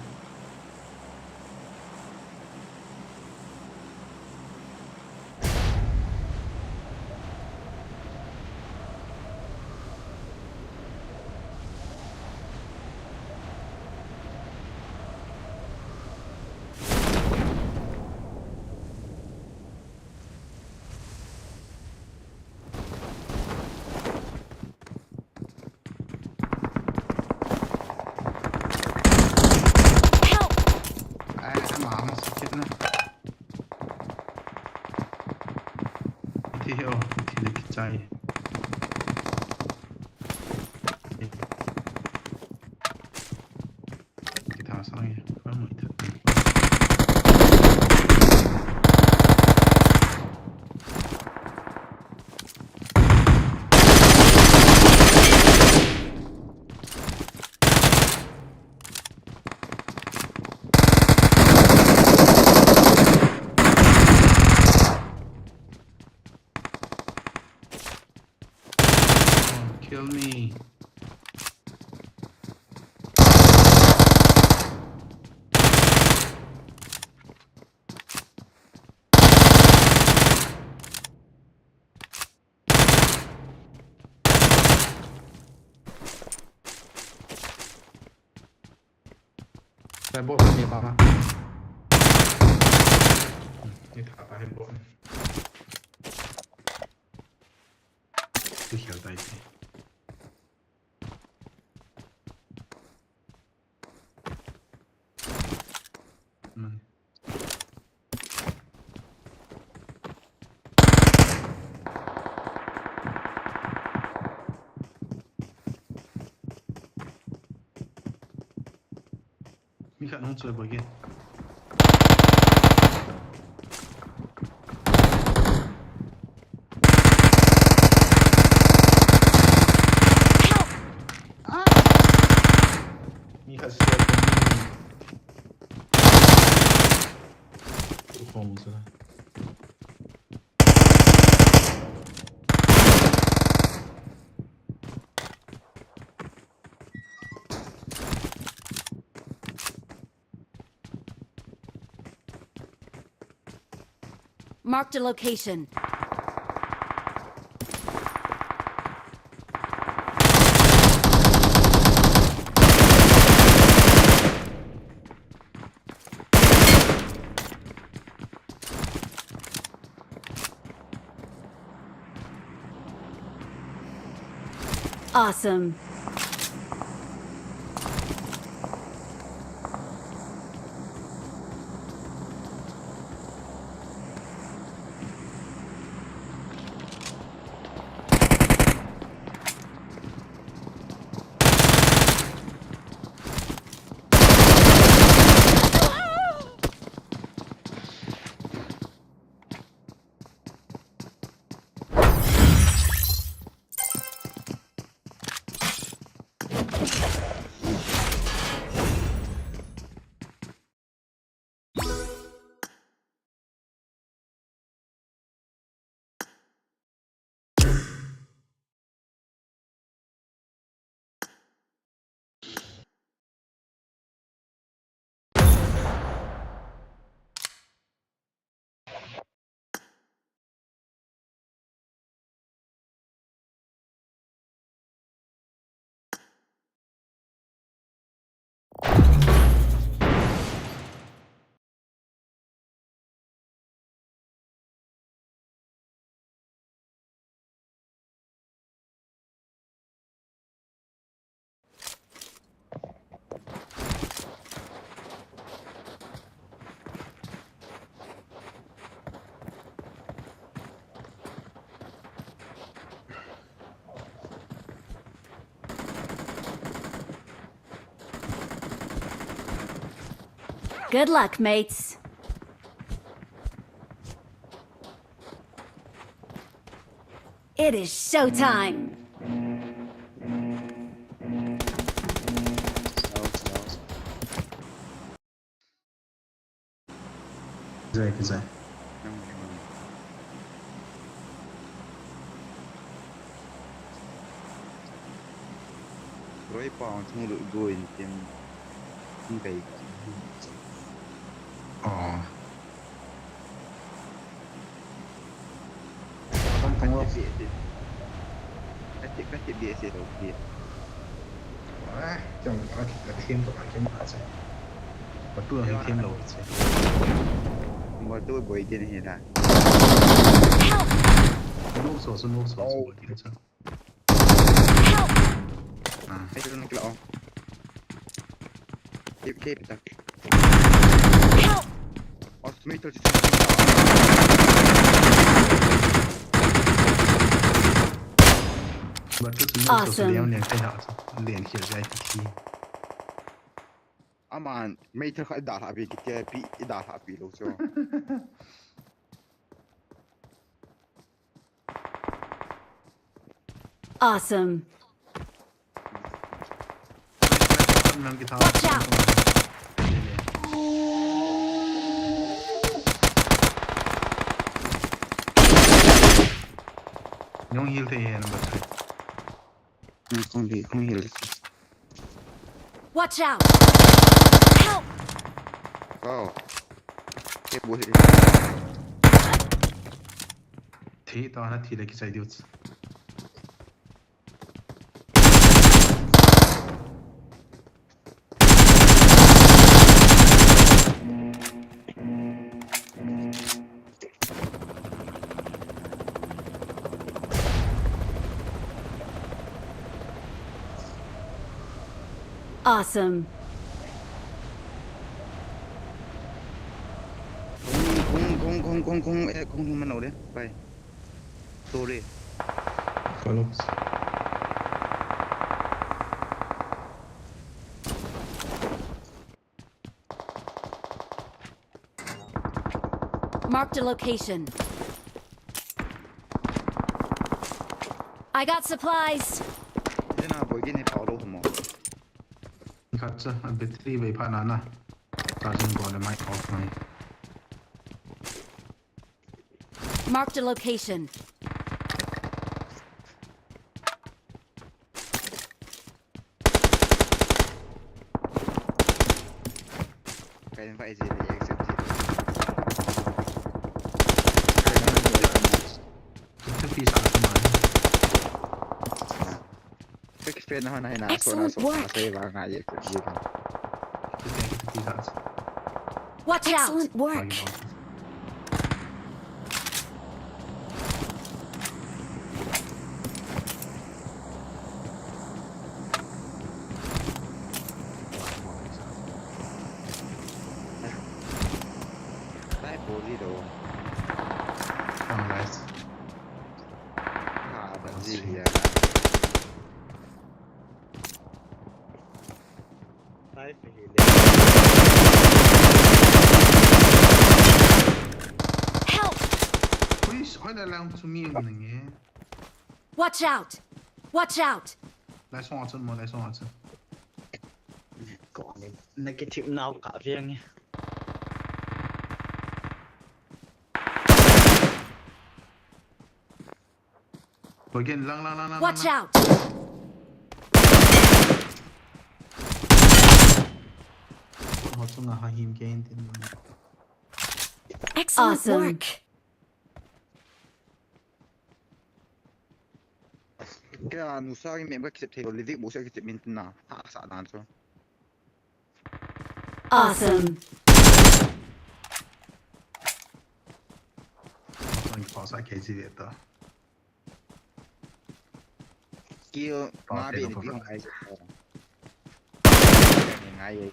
Help! Ai, ama, ama sakit na. Thi o, thi le kichai. Kitha sang e, ka mui tha. Kill me. Sai bot ni pa ma. Ni tha pa hai bot. Tu hial tai ti. Man. Mi khat hung choi boi ke. Mi khat sial ko ni. U khom sa. Marked a location. Awesome. Good luck, mates. It is showtime. Zai, zai. Roi pa ang chung lu go in tin. Chung kai. Oh. Kan tong lo. Kati, kati B S A lo, B S A. Ah, chang, ah, kati, kati, kati, kati. Batu ang kati, kati, kati. Batu boi din hi na. Help! Smoke so, smoke so, oh. Smoke so. Help! Ah. Ay, ito na kila, oh. Keep, keep, ito. Help! Oh, smoke to, smoke to. Batu smoke so, awesome. Liang, liang, kaya, liang, kaya, kaya, kaya. Aman, meithal khat i dalhah pi, kiti pi i dalhah pi lou chu. Awesome. Watch out! Nung heal thei hen, number three. Kong di, kong hil. Watch out! Help! Wow. Kep boleh. Thi to na thi le kisai diu. Awesome. Kong, kong, kong, kong, kong, eh, kong, kong, mana udah, bye. Sorry. Follow. Marked a location. I got supplies. Ina boy gini pao lo mo. Khat cha, a battery bei pha na na. Charging board le mic off mai. Marked a location. Ka invite ji le accept ji. Ka invite ji le. Kita pi sa sa mai. Ka ki friend ho na hi na so na so. Excellent work. Sa ba nga ye accept ji. Kita pi sa sa. Watch out! Excellent work. Nice. Ah, that's it, yeah. Help! Please, why the lamp to me? Watch out! Watch out! Nice one, Watson, nice one, Watson. Negative now, ka viang. Again, lang, lang, lang, lang. Watch out! Excellent work. Kaya nusa ki member ki sep thei lo, livik bo se ki sep min na. Ha, sa dan so. Awesome. Awesome, ki pasa K G V ta. Kill, ma be ni ping ai. Ngai.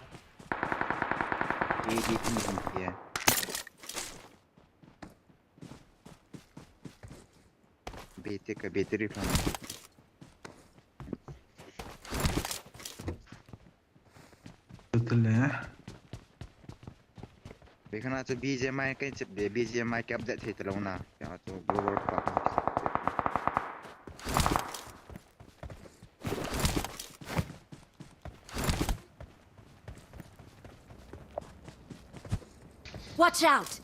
Ki di ping ni ya. Battery ka battery phan. Battery. Be kana chu B G M I ka chip be B G M I ka update thei talou na. Ya chu global pa. Watch out!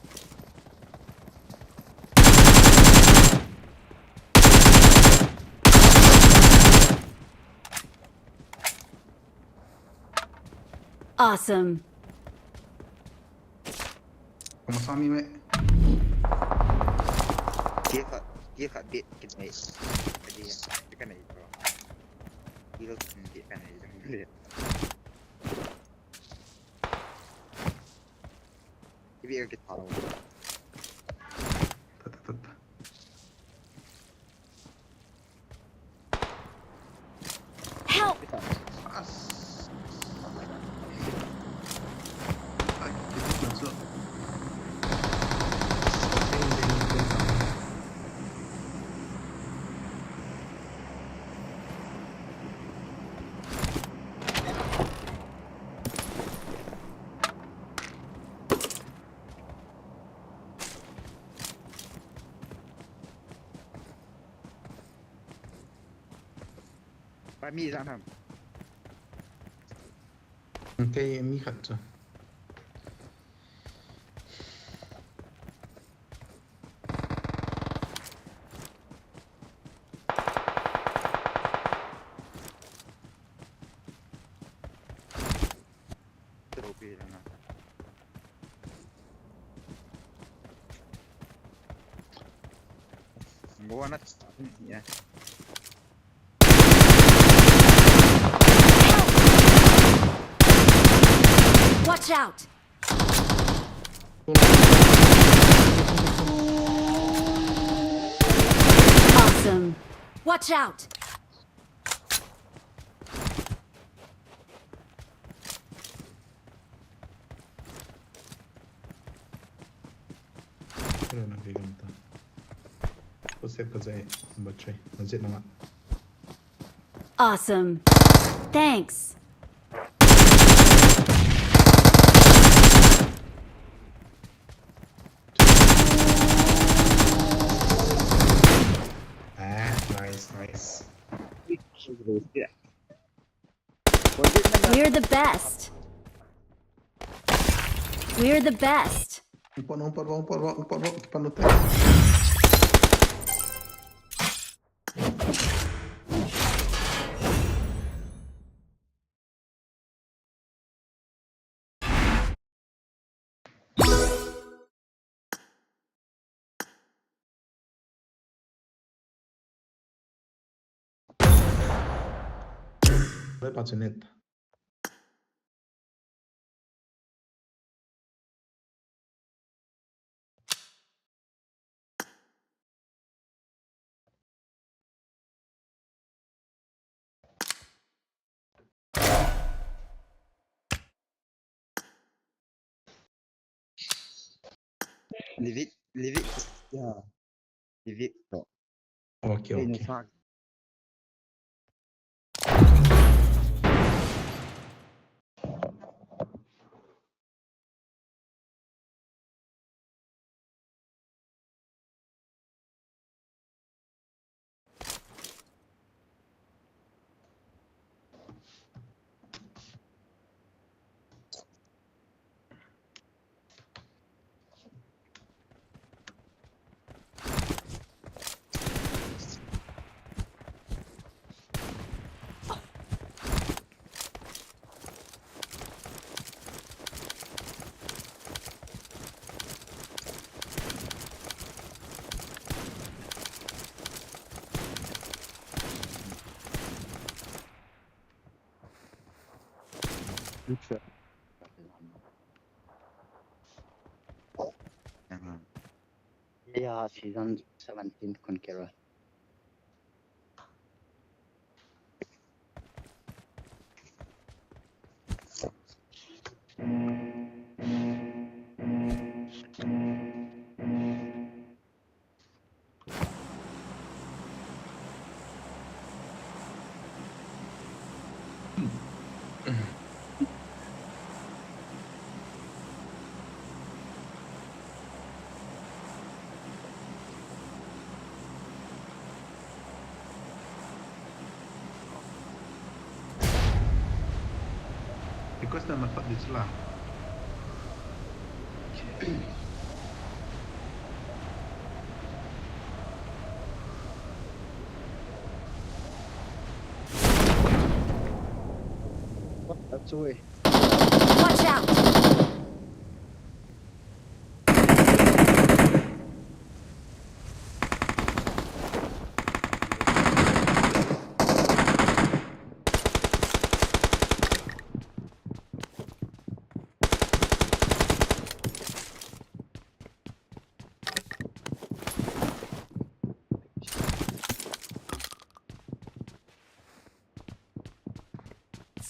Awesome. Kamu sami me. Dia kat, dia kat bit kena. Jadi, dia kena itu. Dia kena itu. Ibi ka kitalo. Help! Ba mi jan ham. Kei mi khat chu. Pila na. Number one na. Yeah. Watch out! Awesome. Watch out! Hello, na kay kanta. Ko save ka jai, bachai. Najit na nga. Awesome. Thanks. Ah, nice, nice. We're the best. We're the best. Umpat, umpat, umpat, umpat, umpat, umpat, umpat. Vai pa chinit. Leave it, leave it. Yeah. Leave it. No. Okay, leave it, okay. No fun. Good shot. Yeah, season seventeen Conqueror. Request na dapat di sila. That's the way. Watch out!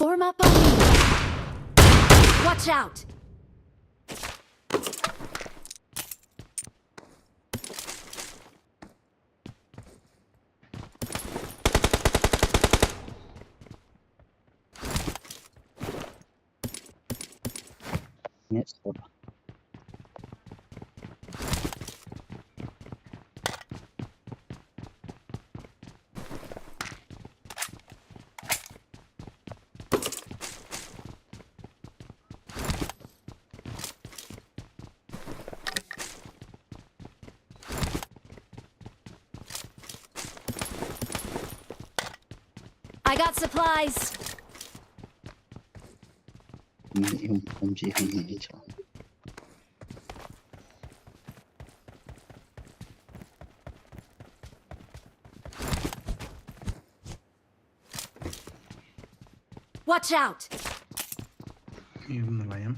Form up on me. Watch out! Next one. I got supplies. Ni um um ji hang ni cha. Watch out! Ni um na lai am.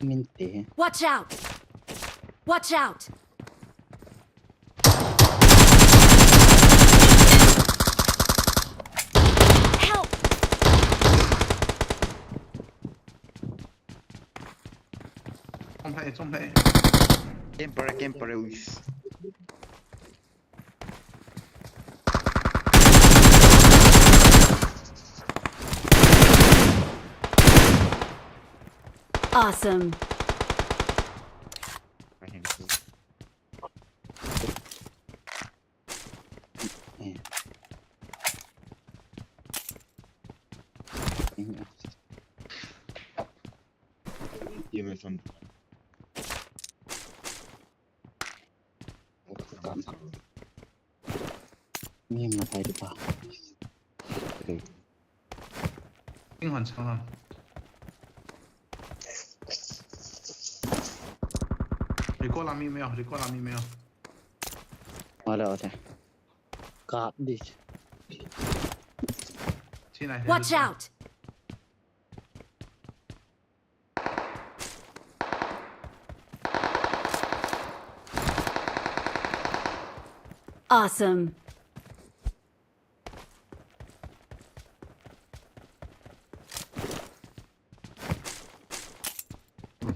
Min te. Watch out! Watch out! Help! Chom thei, chom thei. Camper, camper, uis. Awesome. Ni ma thai di pa. King hon sang ha. Recall ami me, recall ami me. Ole, ole. Kap di. Watch out! Awesome.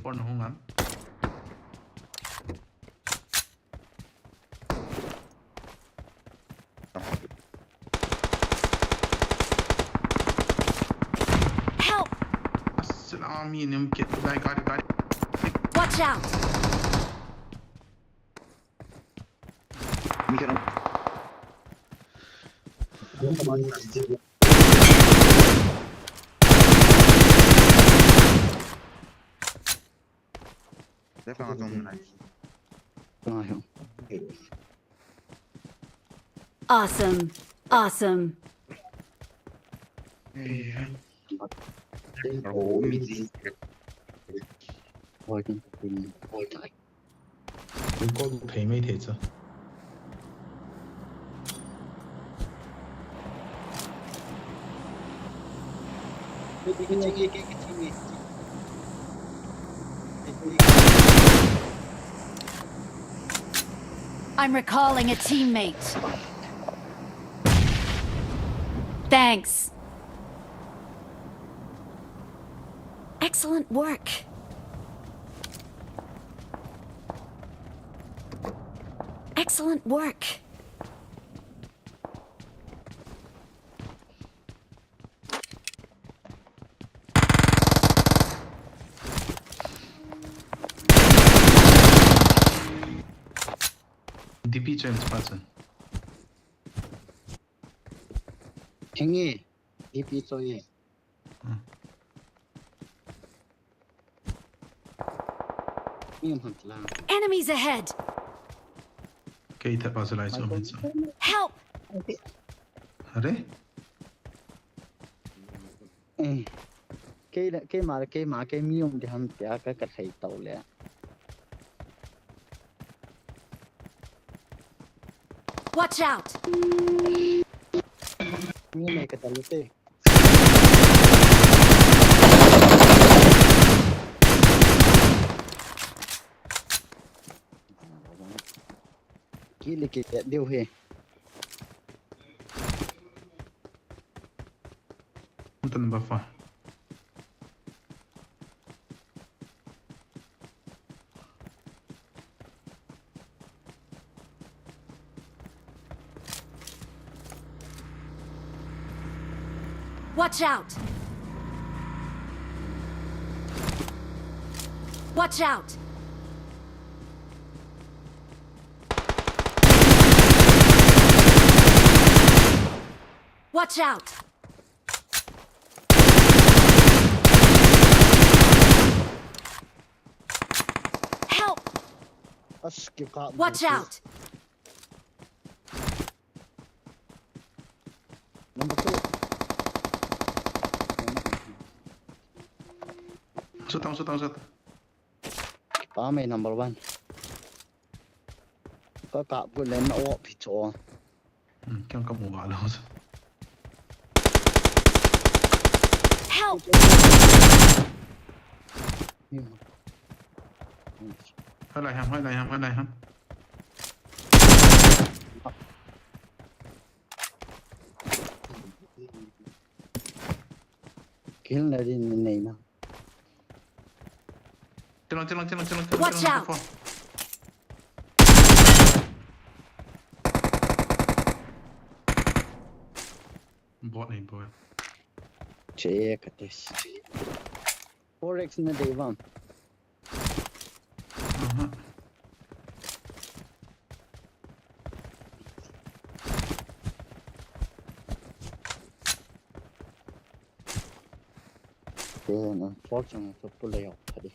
Phone hung am. Help! Assalamu alaikum. Gari, gari, gari. Watch out! Awesome. Awesome. Recall thei mai thei chu. I'm recalling a teammate. Thanks. Excellent work. Excellent work. D P chance person. Henge, D P choi ye. Hmm. Enemies ahead! Kei thep a chu lai chu. Help! Are? Eh. Kei le, keima le, keima, kei mi um di ham tia ka, ka thei tau le. Watch out! Mi nei ka talu te. Kile ke diu he. Anta number four. Watch out! Watch out! Watch out! Help! Watch out! Number two. Sutang, sutang, sutang. Kami number one. Ka kap ko len na op hi cho. Hmm, kya ka mu ba lo. Help! Hai lai ham, hai lai ham, hai lai ham. Kill na din nei na. Chilang, chilang, chilang, chilang, chilang, Watch chilang, out! Phone. Bot ni, bot. Che, kates. Four X na dei bang. Aha. Te na, four chang to pulei out phadi.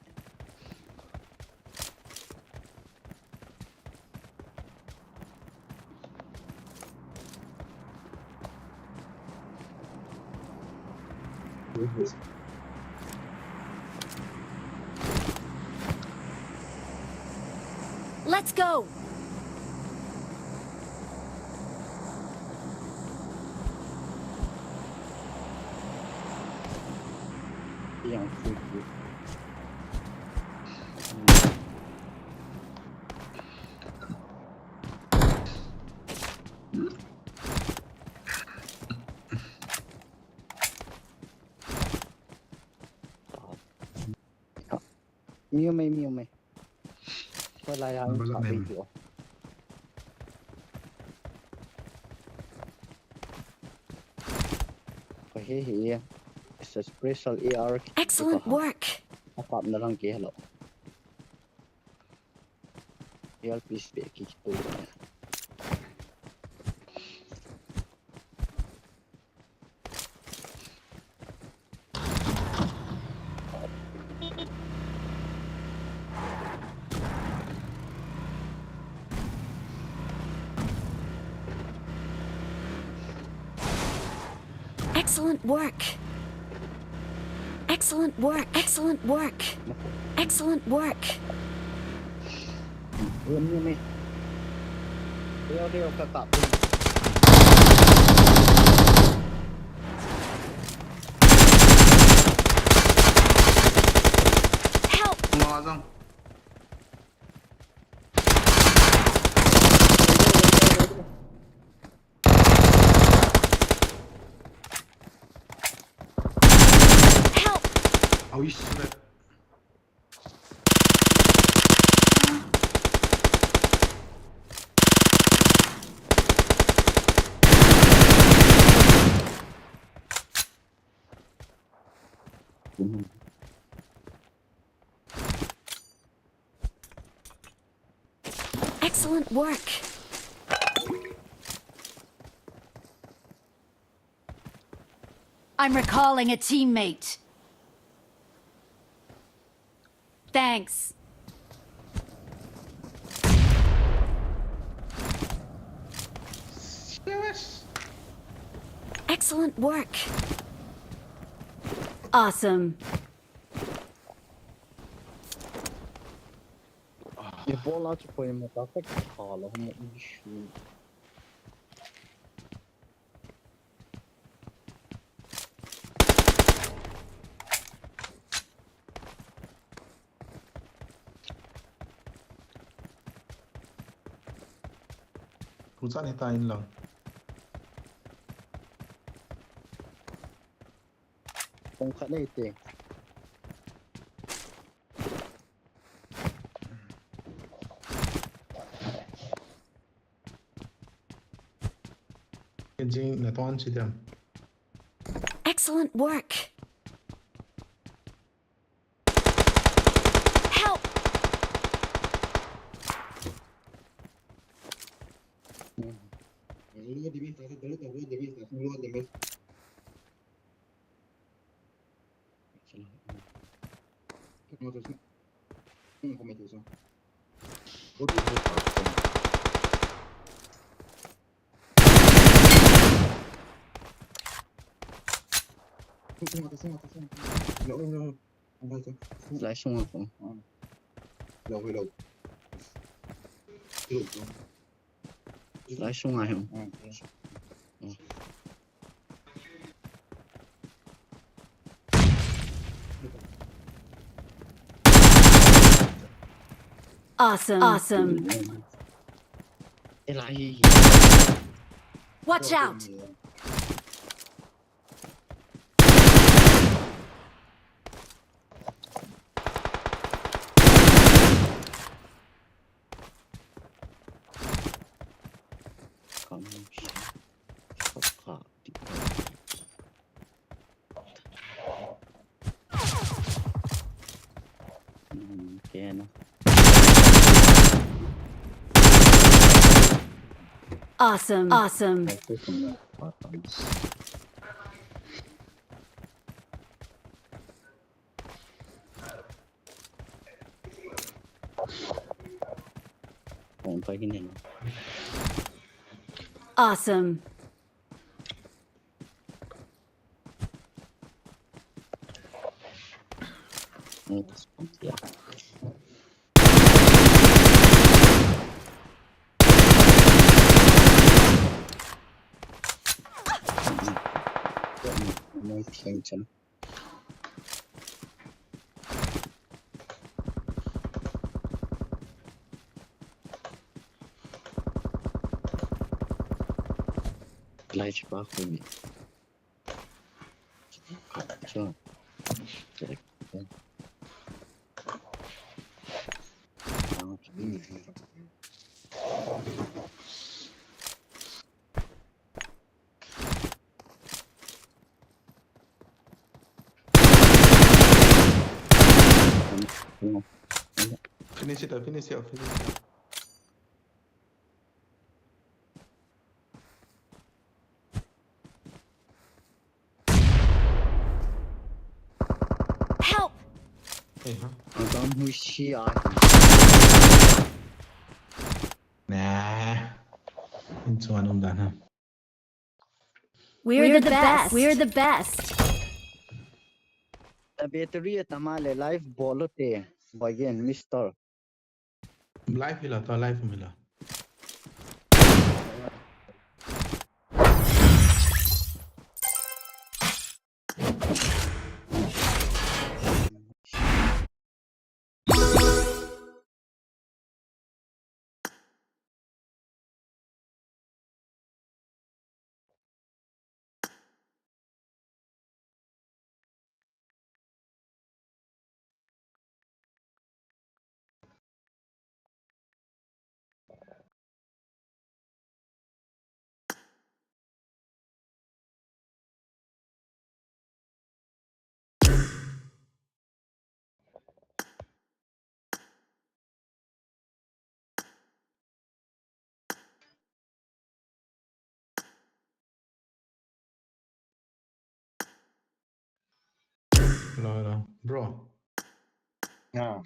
Let's go! Yang sweet. Miu mai, miu mai. Ko lai ya. Number sa one. Video. Ko he he. It's a special A R. Excellent work. Akap na lang ke hello. L P spec ki tu. Excellent work. Excellent work. Excellent work. Excellent work. Run ni mi. Dia dia ka tap. Help! Ngazang. Help! Awi sret. Excellent work. I'm recalling a teammate. Thanks. Excellent work. Awesome. Ye bola chu koi ma ta ka kha lo mo issue. Pu chan hita in lang. Kong khat nei te. Jing na ton chi dem. Excellent work. Help! Lai sunga ko. Lai sunga hi. Awesome. Awesome. Watch out. Awesome. Awesome. Awesome. Lai chapa ko ni. Acha. Finish it up, finish it up, finish it up. Help! Hey, huh? Adam hui shi a. Nah. Inchuan um dan ha. We're the best. We're the best. A battery a tama le live bol u te. Boy gen, mister. Live hila, ta live hila. Hello, hello. Bro. Ah.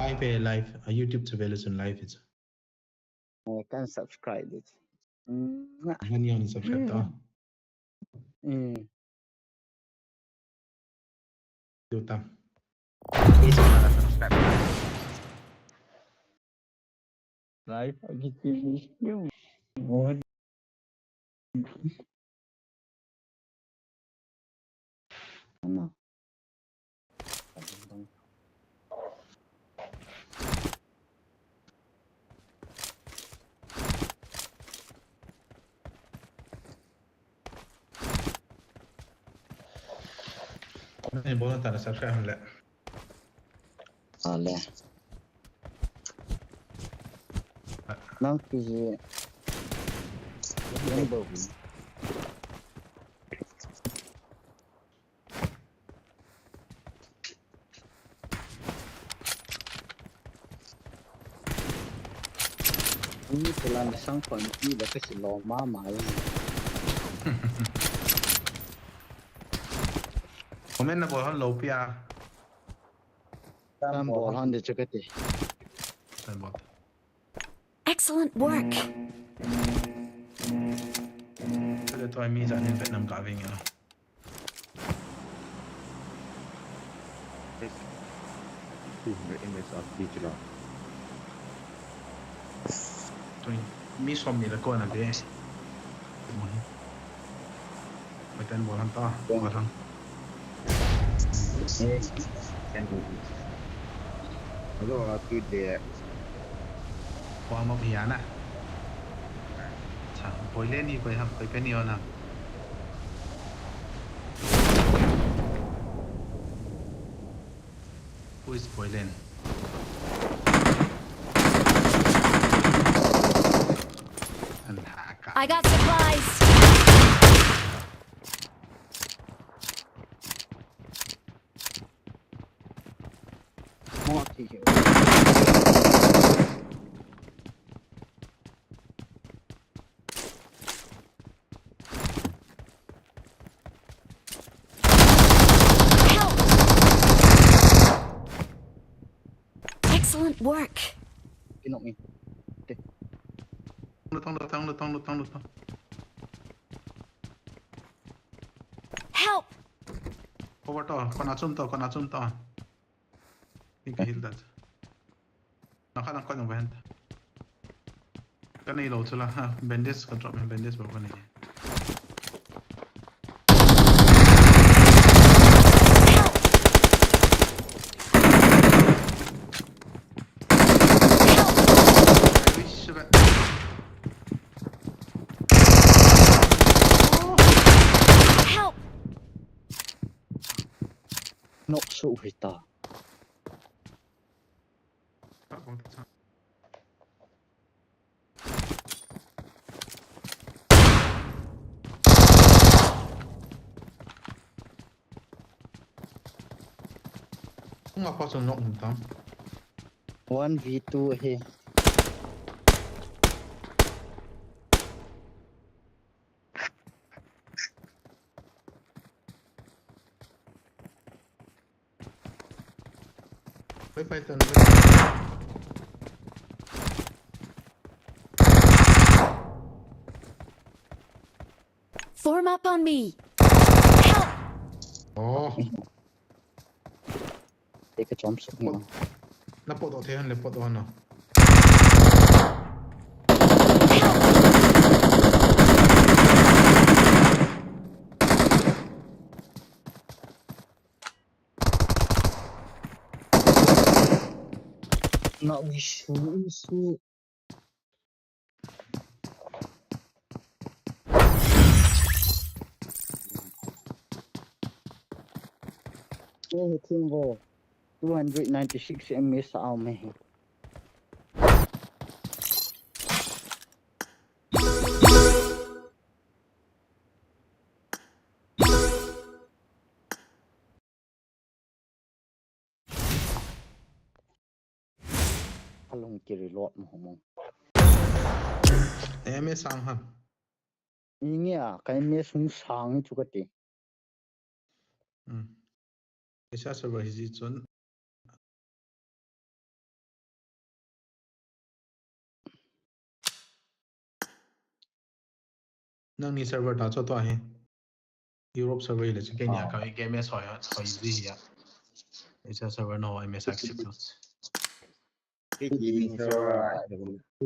Live, eh, live. A YouTube chu vele chun live chu. Eh, kan subscribe dit. Mm. Kan yang subscribe ta. Mm. Tu tam. Live agi ti. Ano? Nei bol tana subscribe le. Ale. Nang kiji. Nang bo. Ni pulan sang pan ki ba kasi lo mama. Comment na bol hon lo pia. Tam bol hon de chakati. Tam bol. Excellent work. Chale toi mi jan in Vietnam ka ving ya. Two hundred M S R P chila. Tui, mi som ni la ko na be. Mo hi. Mo tan bol han ta, bol han. Hello, a tu de. Wa ma bia na. Cha, boi le ni koi ham, koi pe ni ona. Who is Boylen? I got supplies. Help! Excellent work. Kinok ni. Te. Lutang, lutang, lutang, lutang, lutang. Help! Cover to, kona chom to, kona chom to. Ni ka heal dat. Na kha lang ko nang bahen ta. Ka nei lou chu la, ha, bandage ka drop, bandage bol ka nei. Help! Nok su hita. Kung apa sung nok tam. One v two he. Pai, pai, tan. Form up on me. Help! Oh. Te ka chom suk ni. Na pot o the han le pot o han na. Na ui su, ui su. Oh, team wo. Two hundred ninety-six M S a um e. Alung ki reload mo mo. M S sang ha. Inge a, ka M S hung sang chu kati. Hmm. Isa server hi ji chun. Nangni server ta chu tua hi. Europe server le chu kei ni a ka game soi a, soi ji hi a. Isa server no M S access chu. Kei ni server a, kei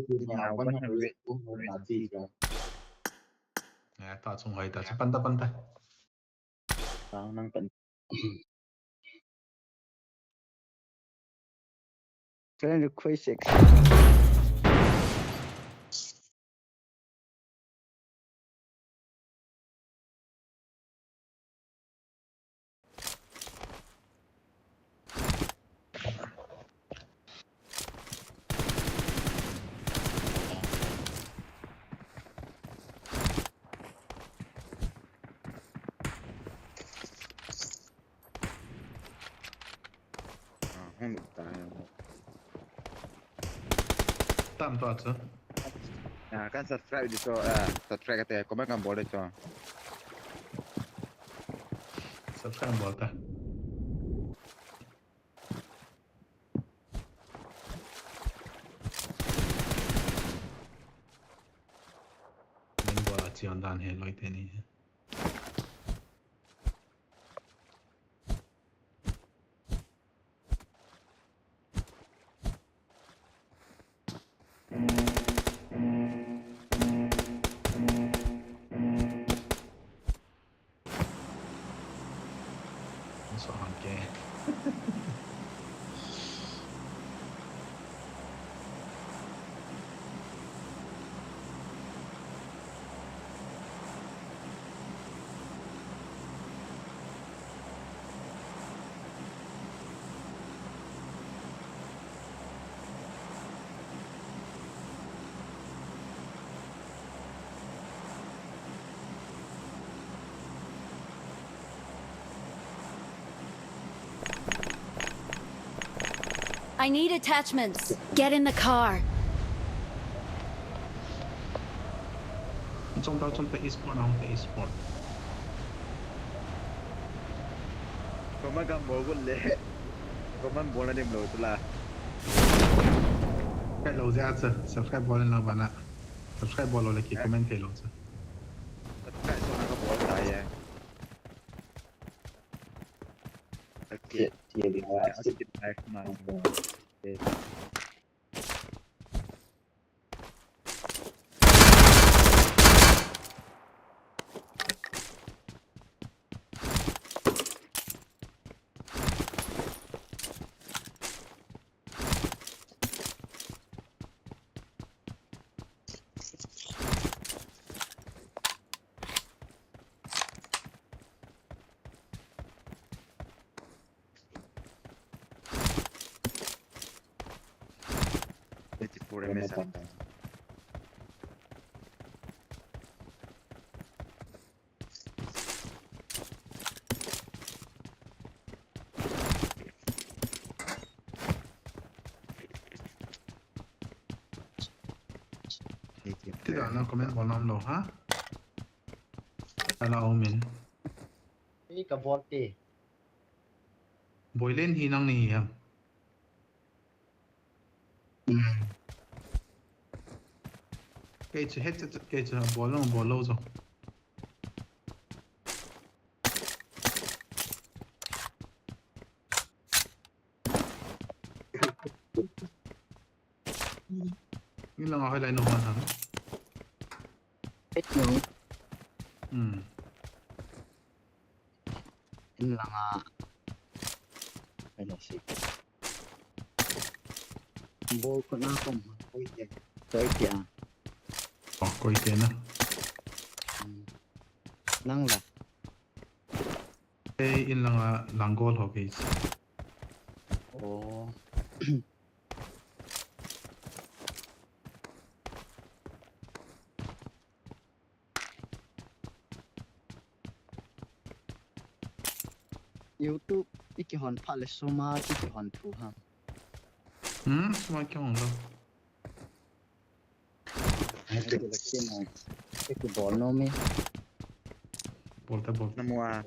ni a one hundred, two hundred a ji ka. Eh, ta chung hoi ta chu pan ta, pan ta. Tang nang pan. Friend request accept. Ah, hung ta. Tam to chu. Ah, kan subscribe di chu, ah, subscribe kate, comment kan bol di chu. Subscribe bol ta. Min bol a chian dan he loi te ni. Masuk hangke. I need attachments. Get in the car. Chom ta, chom ta, esport na, ta esport. Comment gam bol got le. Comment bol na dim lo tu la. Kai lo ja cha, subscribe bol na bana. Subscribe bol lo le ki comment kai lo cha. Subscribe so na ka bol ta ya. Okay, okay, okay. Twenty-four M S. Ti da na comment bol nam lo ha. Ala omin. Ei ka bol te. Boilen hi nang ni ham. Kei chu het chu, kei chu bol lo, bol lo chu. Ni langa hoilai nu man ham. Pet nu. Hmm. In langa. Ai na si. Bol ko na kom. Koi te. Koi te a. Oh, koi te na. Hmm. Nang la. Ei, in langa lang gol ho kei. Oh. YouTube i kihon phat le suma i kihon thu ham. Hmm, suma kihon lo. Ai, tu la kina. Ki bol nom e. Bol ta, bol ta. Namua.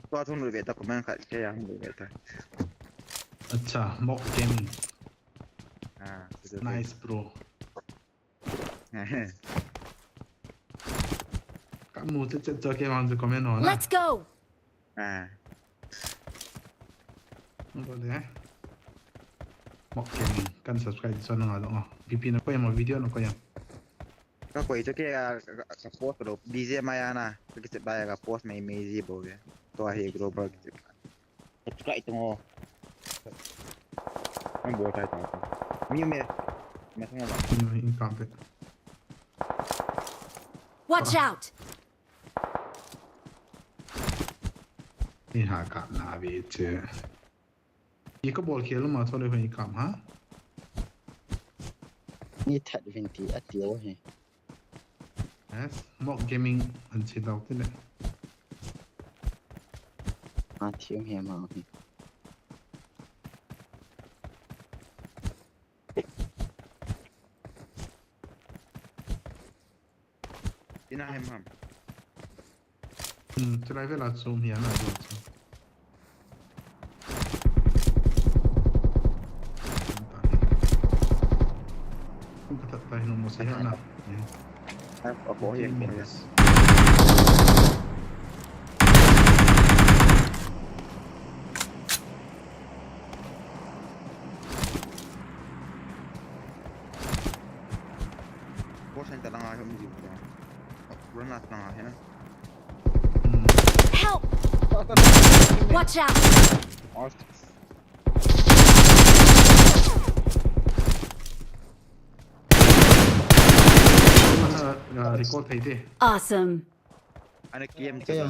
Tua thun lui ve ta, comment khat kei a lui ve ta. Acha, Mock Gaming. Ah, tu, tu, tu. Nice, bro. Ka mu chet chet cho kei vang chu comment ho na. Let's go. Ah. Nang ko le. Mock Gaming, kan subscribe cho nang a dong. B P na koi mo video na koi ya. Ka koi cho kei a, ka, ka, ka post lo. B G M I a na. Ka kiche ba ka post mai mai ji bo ke. To a hi global kiche. Subscribe tung o. Ang bo tai ta. Mi me. Ma thang ba. Mi in kam pe. Watch out. Ni ha ka na ve che. Ni ka bol khel ma thole hoi kam ha. Ni that vin ti a ti o he. Yes, Mock Gaming an chi dau ti le. A thiu he ma he. Ina hem ham. Hmm, chulai vela chom hi ana jo chu. Kum ka that tai no mo se ana. Yes. Apo hi. Yes. Bot center langa hi um jiu. Granat langa hi na. Help! Watch out! Mana, ah, recall thei te. Awesome. Ana K M Kaya.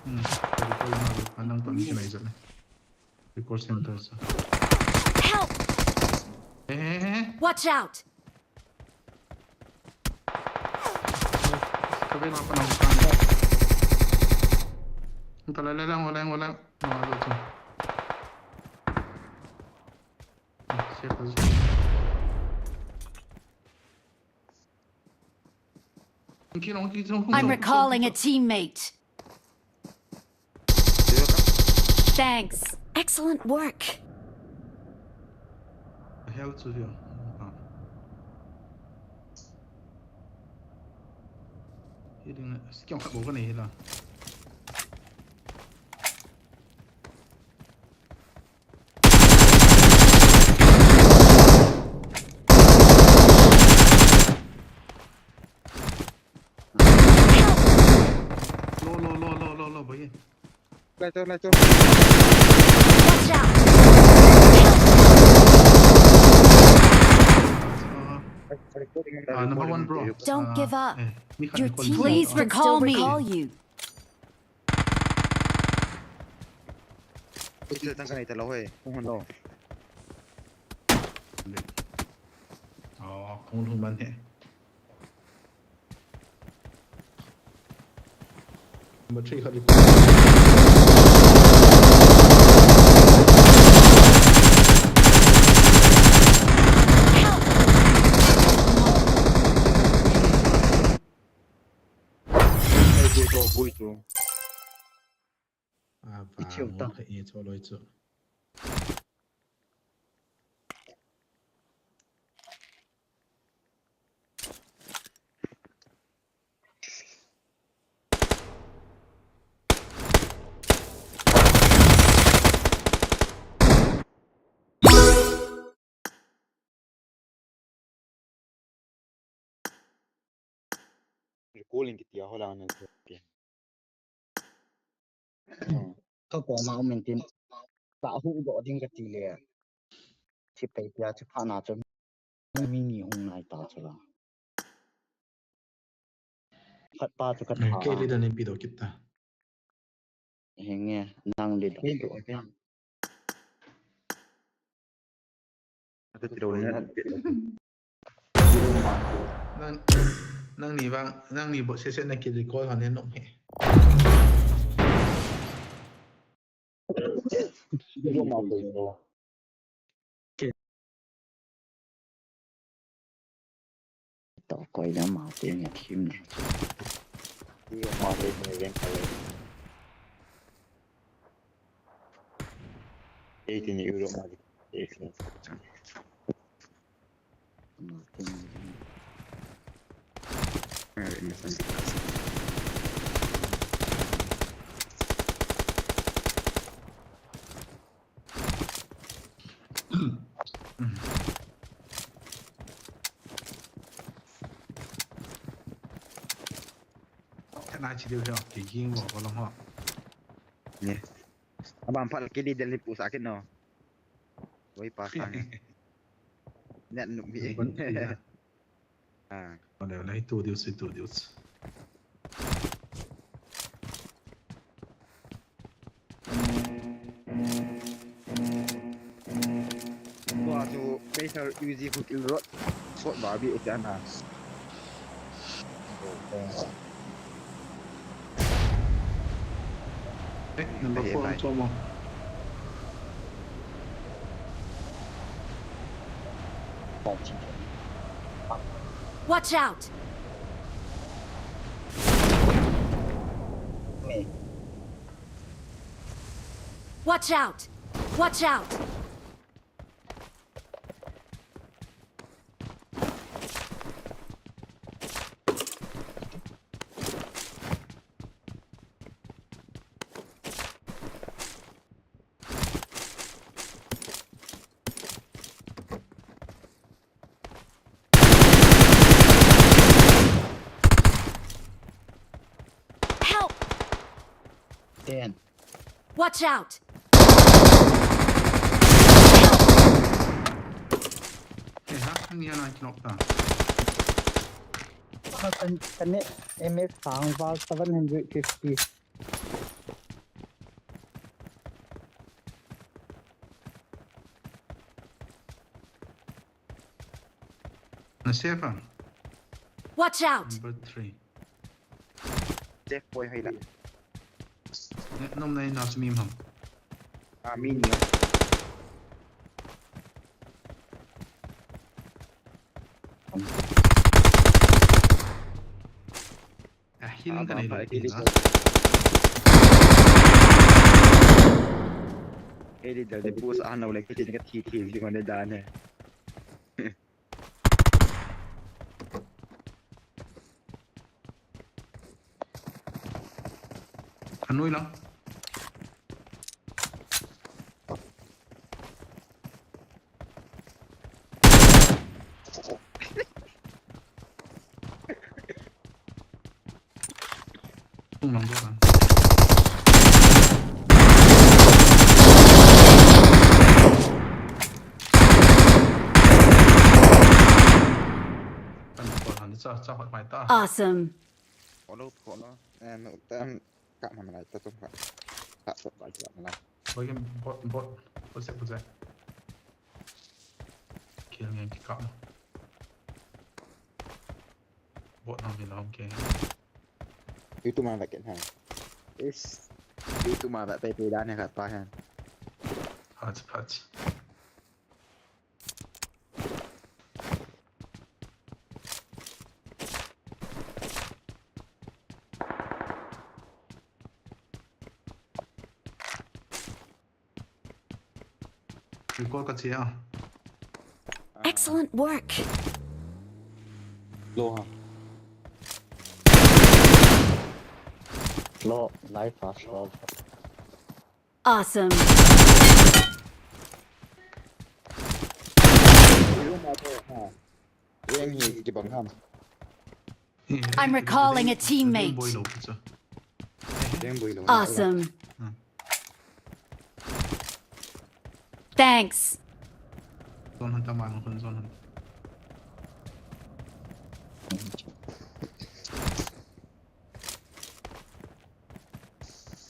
Hmm. Recall na, anang pa mission ai jale. Recall center sa. Help! Eh, eh, eh. Watch out! Kabe na pa na. Tala le lang, wala, wala. Na, wala tu. Siapa tu? I'm recalling a teammate. Thanks. Excellent work. Hel chu via. Hiding na, skill khat bou kanei hila. Low, low, low, low, low, low, boy. Lai tu, lai tu. Watch out! Ah, number one, bro. Don't give up. Eh, mi khat Your ni call. Please recall me. Call you. Ito tang kanai talo he. Kung hon lo. Oh, kung hon man he. Number three khat. Ai, gui to, gui to. Ah, ba, mo kha e cho loi cho. Recalling kiti a holang na chu. Ka koma um in tin. Ka hu doh ding kati le. Chi pei tia chi pha na chu. Mi ni hung nai ta chu la. Khat pa chu ka tha. Kei leader nin pi doh kit ta. Henge, nang leader. Kei doh kei. Ata tiro ni. Nang, nangni vang, nangni bot sese na ki recall han he nom he. To koi da ma te ni thim ni. Iyo ma te ni ven kale. Eighteen euro ma te. Eighteen. Kana chi deu heo, ki ging bo ko long ho. Ni. Abang pal ki di del ni pusa kin no. Wai pa sang. Net nuk mi. Ah. Ole, ole, itu dius, itu dius. Tua chu Meiser Uzi Hook Il Road. Sot ba bi ita na. Eh, number four, chomo. Watch out! Watch out! Watch out! ten. Watch out! Hey, ha, ang yan ang kinokta. Kan, kan ne M S sang val seven hundred fifty. Na safe ah. Watch out! Number three. Safe point hoi la. Ne, nom na ina sumi ham. Ah, mi ni. Ah, healing ka nei lo. Kei di dal de bus a no le kei di ka thi thi di ko ne da ne. Anui lang. Tung lang dua kan. Kan ko han cha cha hot mai ta. Awesome. Ko lo ko lo. Em, em, ka ma la ta tum ka. Ka so ba ja ma la. Bagi bot bot. Bot se bot se. Kill ngen ki kap. Bot nang ki lam ke. Itu ma ba ken ha. Is. Itu ma ba pe pe da ne ka pa ha. Pach pach. Recall ka che a. Excellent work. Low ha. Low, life fast, low. Awesome. Yang hi ki bang ham. I'm recalling a teammate. Boi lo ki cha. Yang boi lo. Awesome. Thanks. Zone han ta ma lo zone han.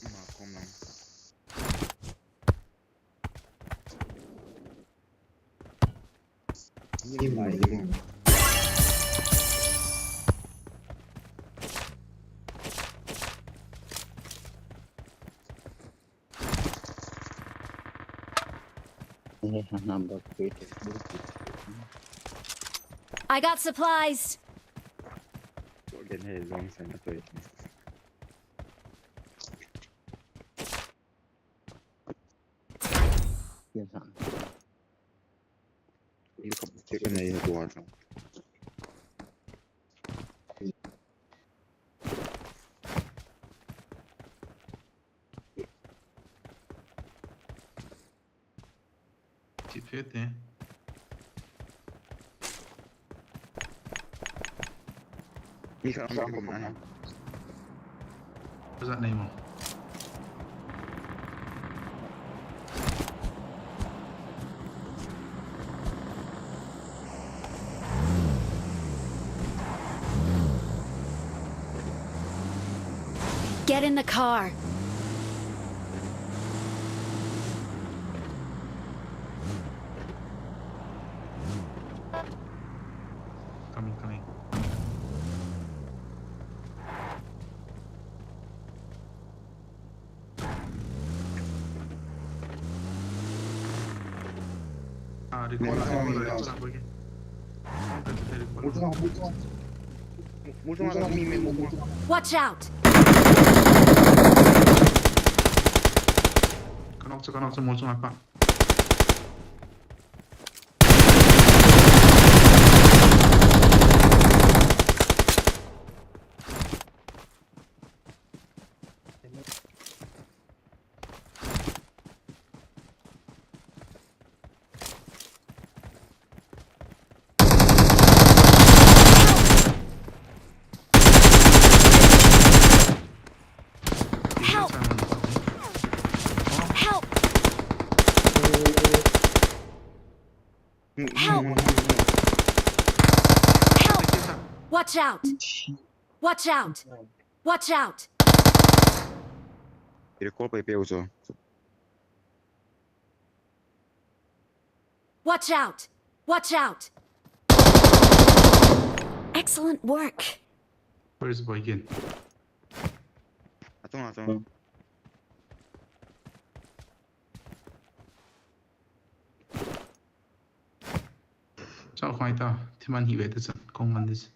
Ma kom lang. Number plate. I got supplies. Again, hey, long time ago. Yes, sir. Check na yun, kuha lang. Ti phe te. Mi kha ang kom na. Ba zat nei mo. Get in the car. Coming, coming. Ah, recall, recall, recall, recall. Mulchung, mulchung. Mulchung, mi, mi, mulchung. Watch out! Ka nok chu, ka nok chu, mulchung apa. Help! Watch out! Watch out! Watch out! Recall pai pe u chu. Watch out! Watch out! Excellent work! Where is boy again? Atung, atung. Chao khai ta, thiman hi ve ta chan, kong man this.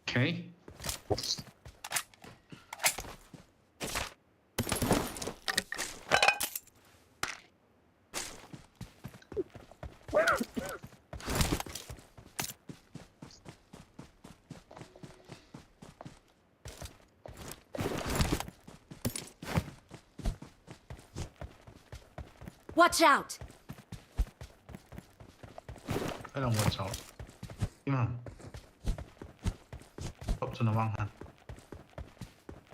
Okay. Watch out! I don't watch out. Ima. Up to the wrong hand.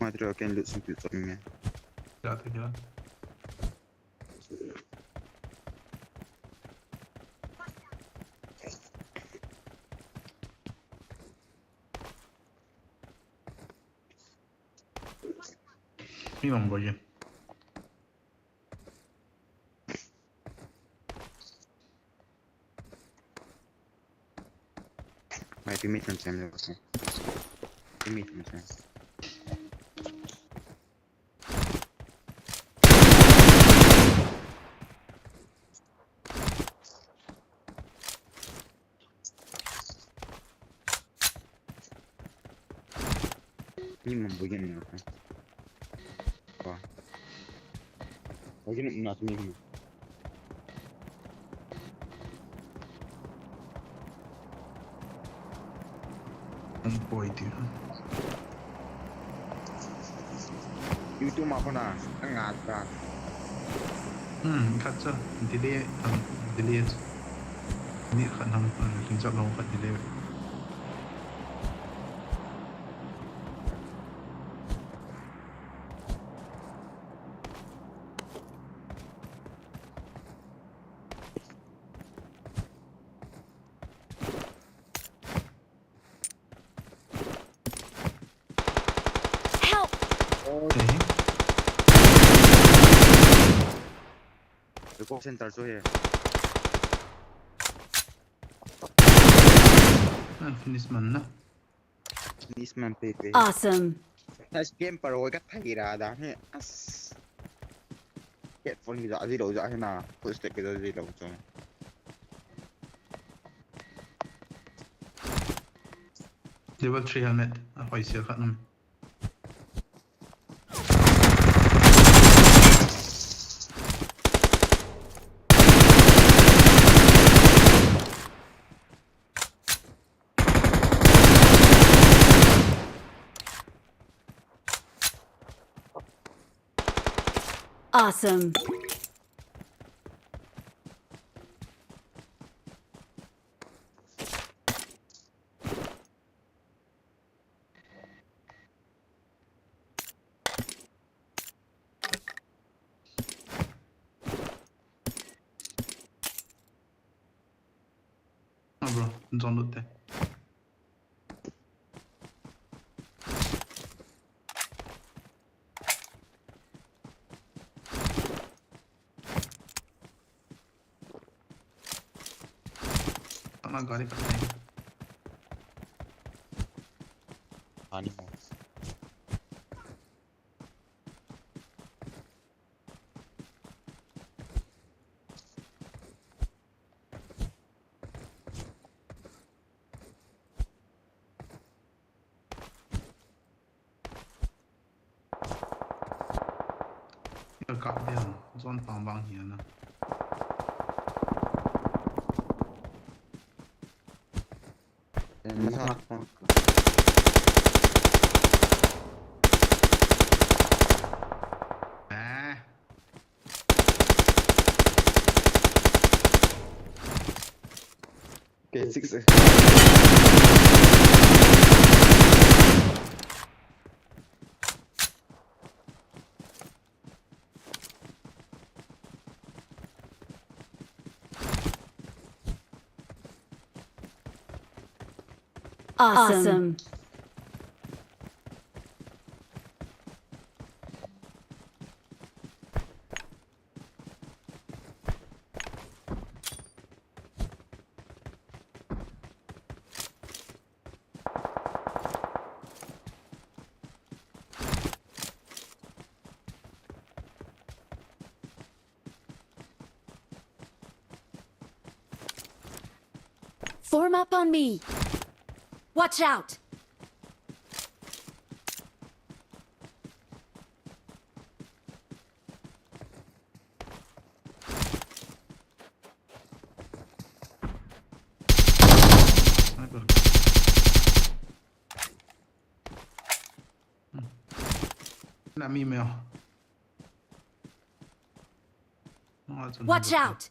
Madre, I can loot some people from here. Yeah, take it. Mi bang boi. Mai pi mi chun chen lo. Pi mi chun chen. Ni mun bugin na. Wa. Bugin na ni mun. Ang poi ti. YouTube ma kona, ang ata. Hmm, khat cha, delay, ang delay. Ni khat nang, ang kin cha long khat delay. Help! Okay. Recall center chu he. Ah, finish man na. Finish man pe pe. Awesome. Nice game, par hoi ka thai ra da he. As. Headphone hi ja ji lo ja he na. Footstep hi ja ji lo chu. Level three helmet. A hoi sia khat nam. Awesome. Ah, bro, zone lut te. Tana gari patna hai. Ani ho. Ka kap dia, zone pang bang hi na. Eh. Okay, six. Awesome. Form up on me. Watch out. Sniper. Hmm. Na mi meo. Watch out!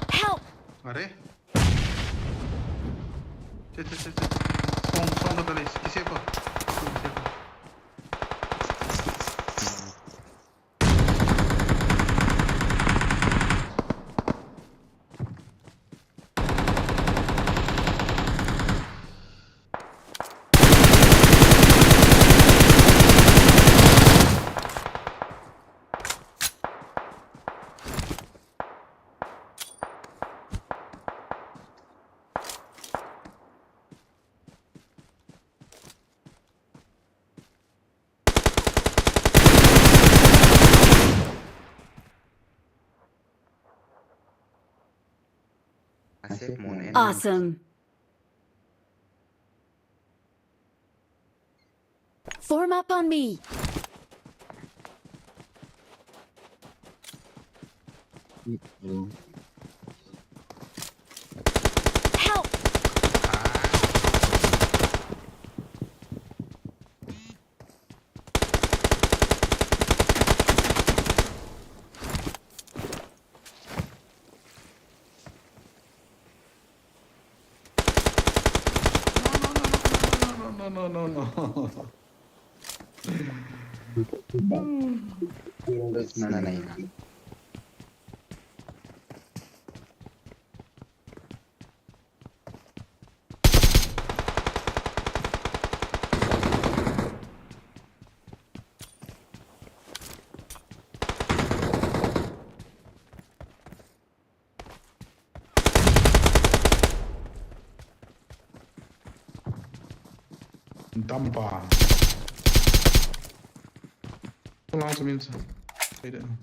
Help! Are? Che, che, che, che. Song, song ka dali, ise ko. Ise ko. Awesome. Form up on me. Help! No, no, no, no, no, no, no, no, no. Dampa. Lang sa minsan. Pwede na.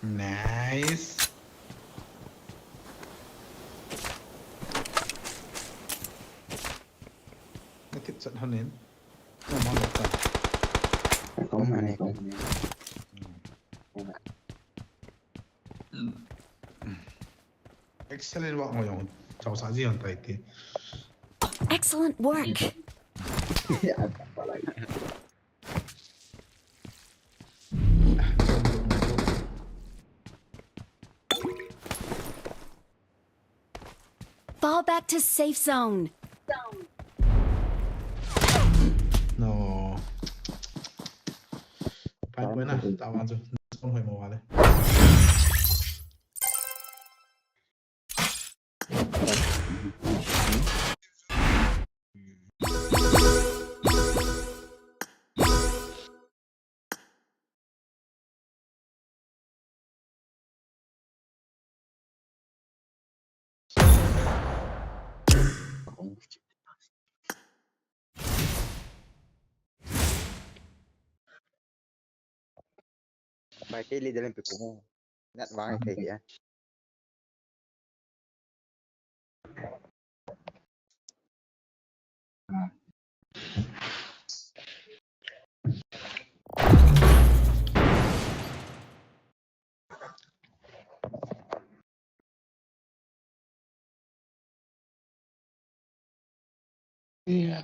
Nice. Natip chat hanin. Koma lata. Koma ne, koma ne. Excellent work mo jong. Chau sa ji hon tai ti. Excellent work. Fall back to safe zone. No. Pai poi na, ta wan chu. Song hoi mo wale. Kei leader in pe ko mo. Net vang kei dia. Yeah.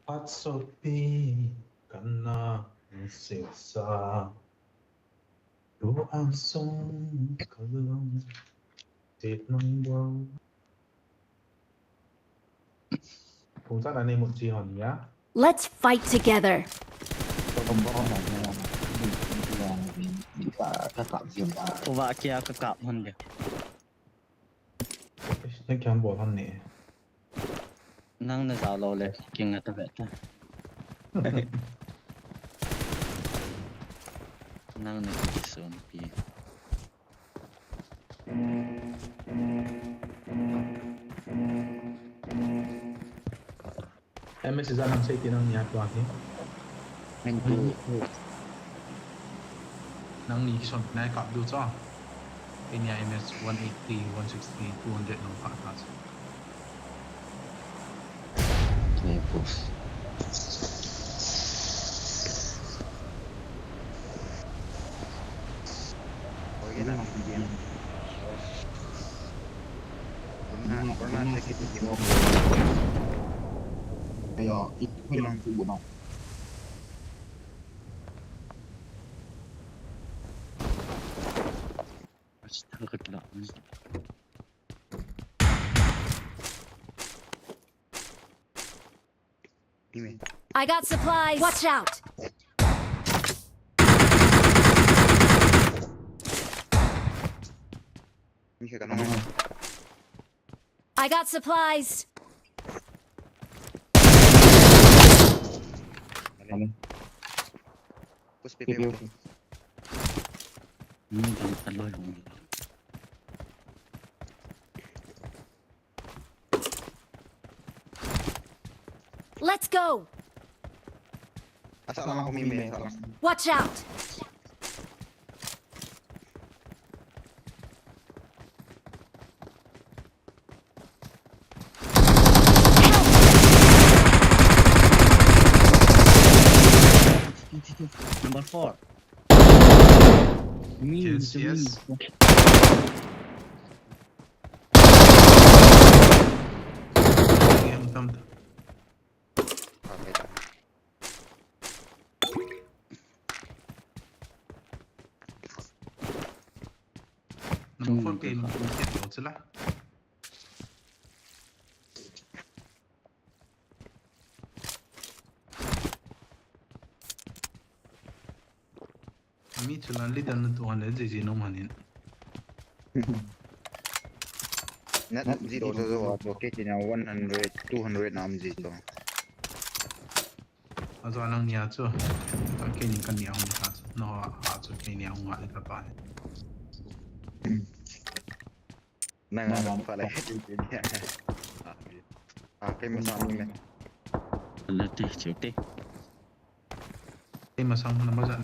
Phat sopi kana sesa. Tu ang song kalung tit nang bo. Kung saan ani mo chi hon ya? Let's fight together. Uva kia ka kap hon dia. Nang kiang bol hon ni. Nang na jao lou le, king ata ve ta. Nang na kisun pi. M S is a nang sei ti nang nia tua hi. Nang ni kison nai kap du cha. Kei nia M S one eighty, one sixty, two hundred nong kap ta cha. Ni pus. I got supplies. Watch out. I got supplies. Let's go. Watch out. Number four. Yes, yes. Number four kei ma kung kei lo chila. Ami chila leader na tu han le jiji no manin. Nat ji do so so to kei tina one hundred, two hundred na am ji to. Ajo nang nia chu. Ka kei ni ka nia hung ta chu. No, a chu kei nia hung ngai ta pa. Nang a nang pha le. A kei masang ni le. Lati chute. Kei masang na majan.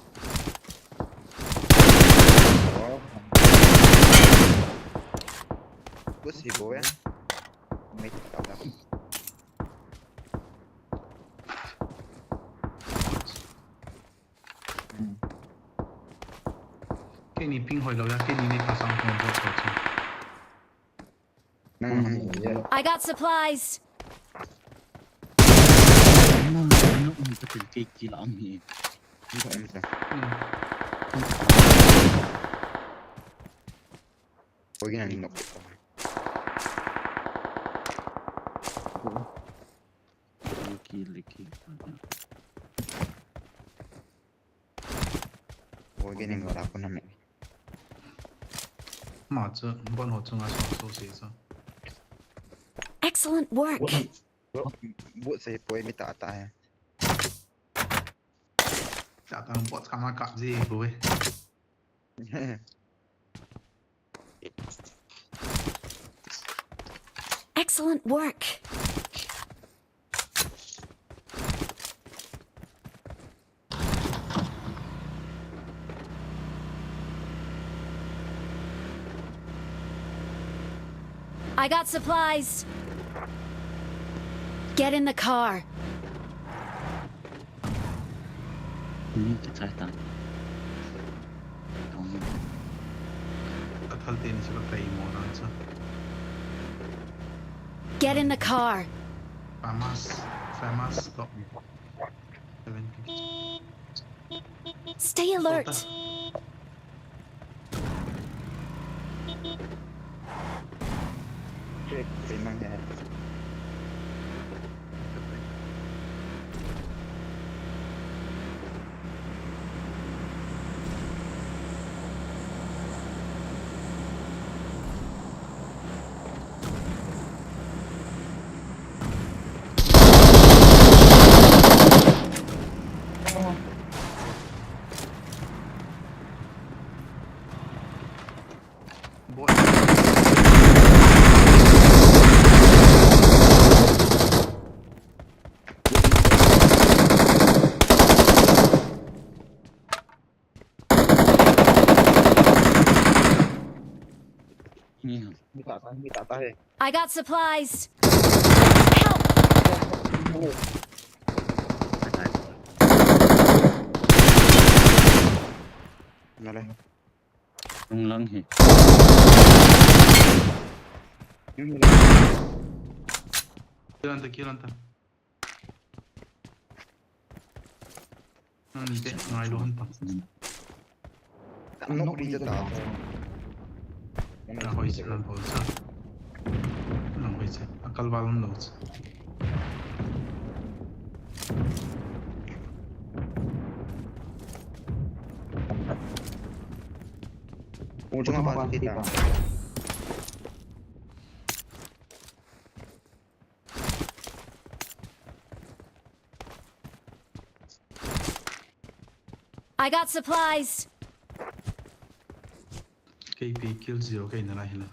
Bus hi bo ya. Mai ta ta. Kei ni ping hoi lo ya, kei ni ni pasang hong bo ko chu. I got supplies. Oi, kei ning la ko na me. Ma chu, bon ho chunga so, so se so. Excellent work. Bo se poi mi ta ta he. Ta ta bot ka ma ka ji bo e. Excellent work. I got supplies. Get in the car. Ni ka chai ta. Ka thal te ni sa ka tai mo na sa. Get in the car. Famas, famas, stop me. Seven fifty. Stay alert. Check, tenang ya. Ni ta ta, ni ta ta hai. I got supplies. Help! Na le. Lung lang hi. Kill anta, kill anta. Nang ni te, ngai lo han ta. Nok ri ta ta. Na hoi se, na hoi se. Na hoi se. Akal valon lo se. Ujung apa kita? I got supplies. K P kill zero kei na lai hila.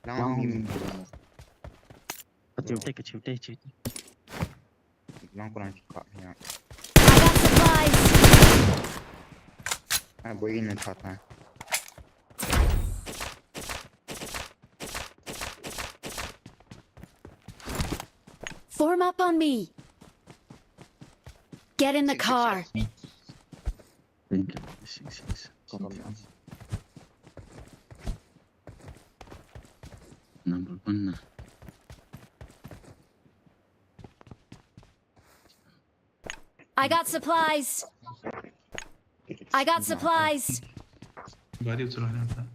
Nang mi. Ka chiu te, ka chiu te, chiu te. Nang ko nang ka ya. I got supplies. Ai, boi in na tha ta. Form up on me. Get in the car. Number one na. I got supplies. I got supplies. Gari uchala na ta.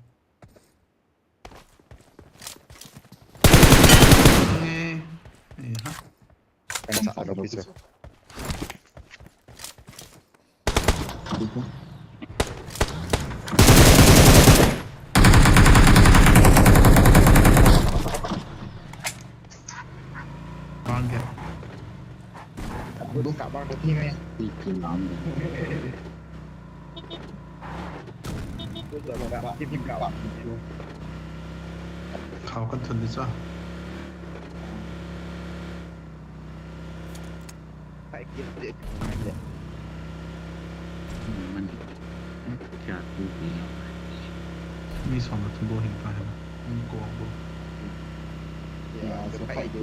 Ang eh. Eh, ha? Ang sa ano, bisa. Bang ke. Buka bang ke team eh. Team bang ke. Khao kan thun di cha. Hai kit de. Man. Kya tu pi. Mi som na tu bo hin pa hai na. Mi ko bo. Ya, so hai de.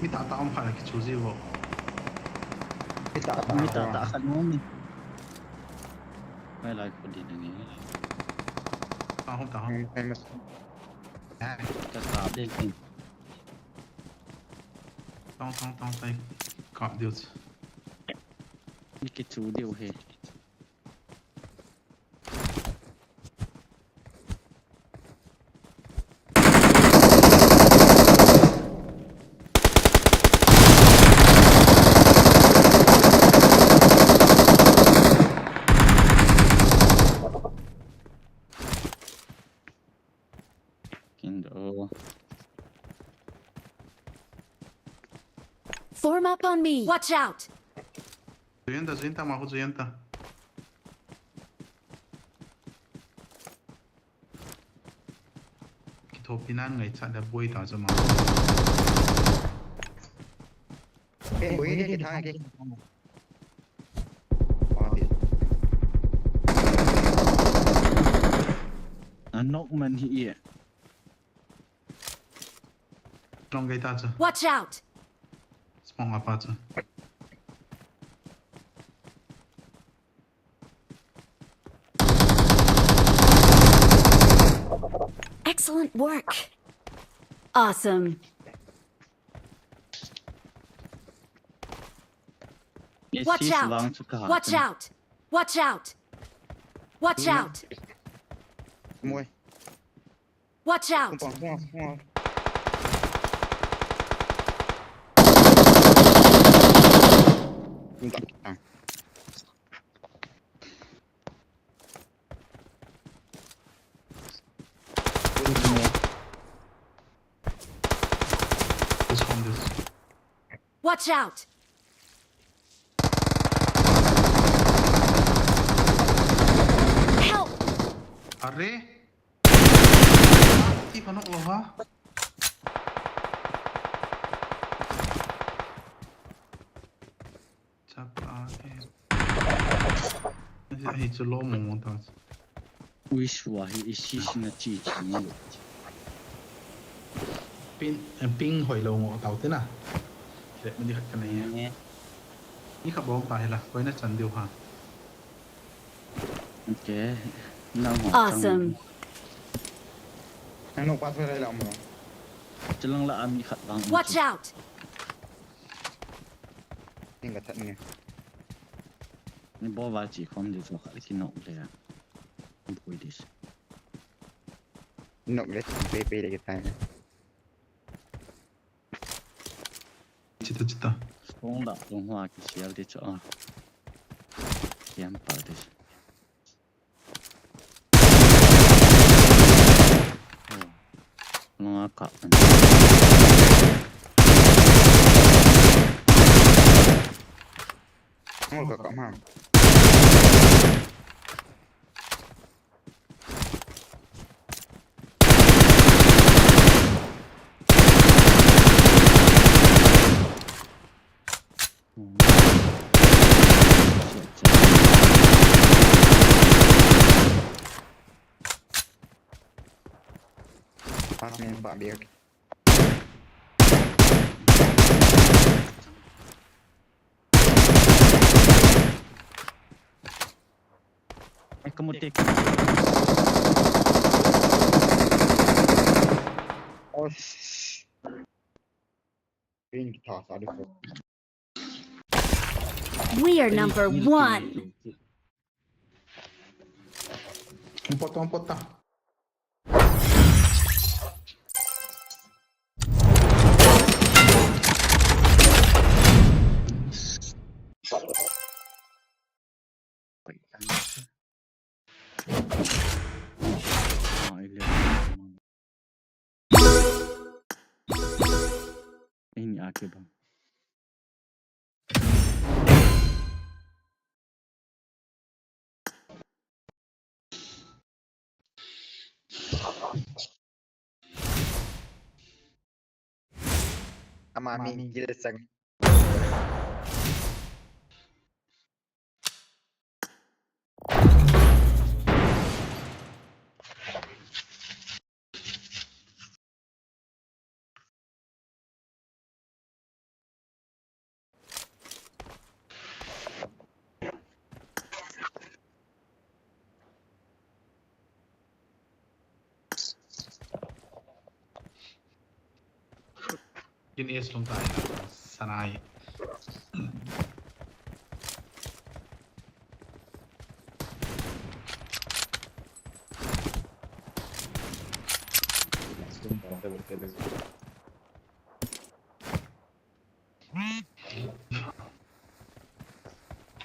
Mi tah tah um khat a kichu ji vo. Mi tah tah, mi tah tah khat um. Mai lai ko di na nge. Ta hom, ta hom. Ka ta de. Tong, tong, tong, tai. Kap diu. Mi kichu diu he. Oh. Form up on me. Watch out. Zuiyin ta, zuiyin ta, mahu zuiyin ta. Kithopi nan ngaichat da boi ta chu ma. Ken boi de kitha ke. Anok man hi e. Long gei ta chu. Watch out! Smoke apa chu. Excellent work. Awesome. Watch out! Watch out! Watch out! Watch out! Moi. Watch out! Kumpang, kumpang, kumpang. Kumpang. This one, this. Watch out! Help! Are? Ti ka nok lo ha. Chapa ke. Hi chu lo mo mo ta. Ui sua hi isi sina chi chi ni. Ping, ping hoi lo ngo tau te na. Le mani khat ka nei. Ni kha bom ta hela. Koi na chan diu ha. Okay. Nang ho. Awesome. Nang nok pa thoi lai la mo. Chilang la ami khat bang. Watch out! Ning ka that ni. Ni bo val chi khom di so khat ki nok le. Pui dis. Nok le pe pe le kita. Chita chita. Song la song hua ki sial di cho. Kiam pal dis. Nga ka. Ngol ka ka ma. Pas ni ba biak. Ai, kamu tek. Osh. Pin kita sa du. We are number one. Umpot, umpot ta. Ini ake bang. Ama mi gil sang. Kin es long tai. Sanai.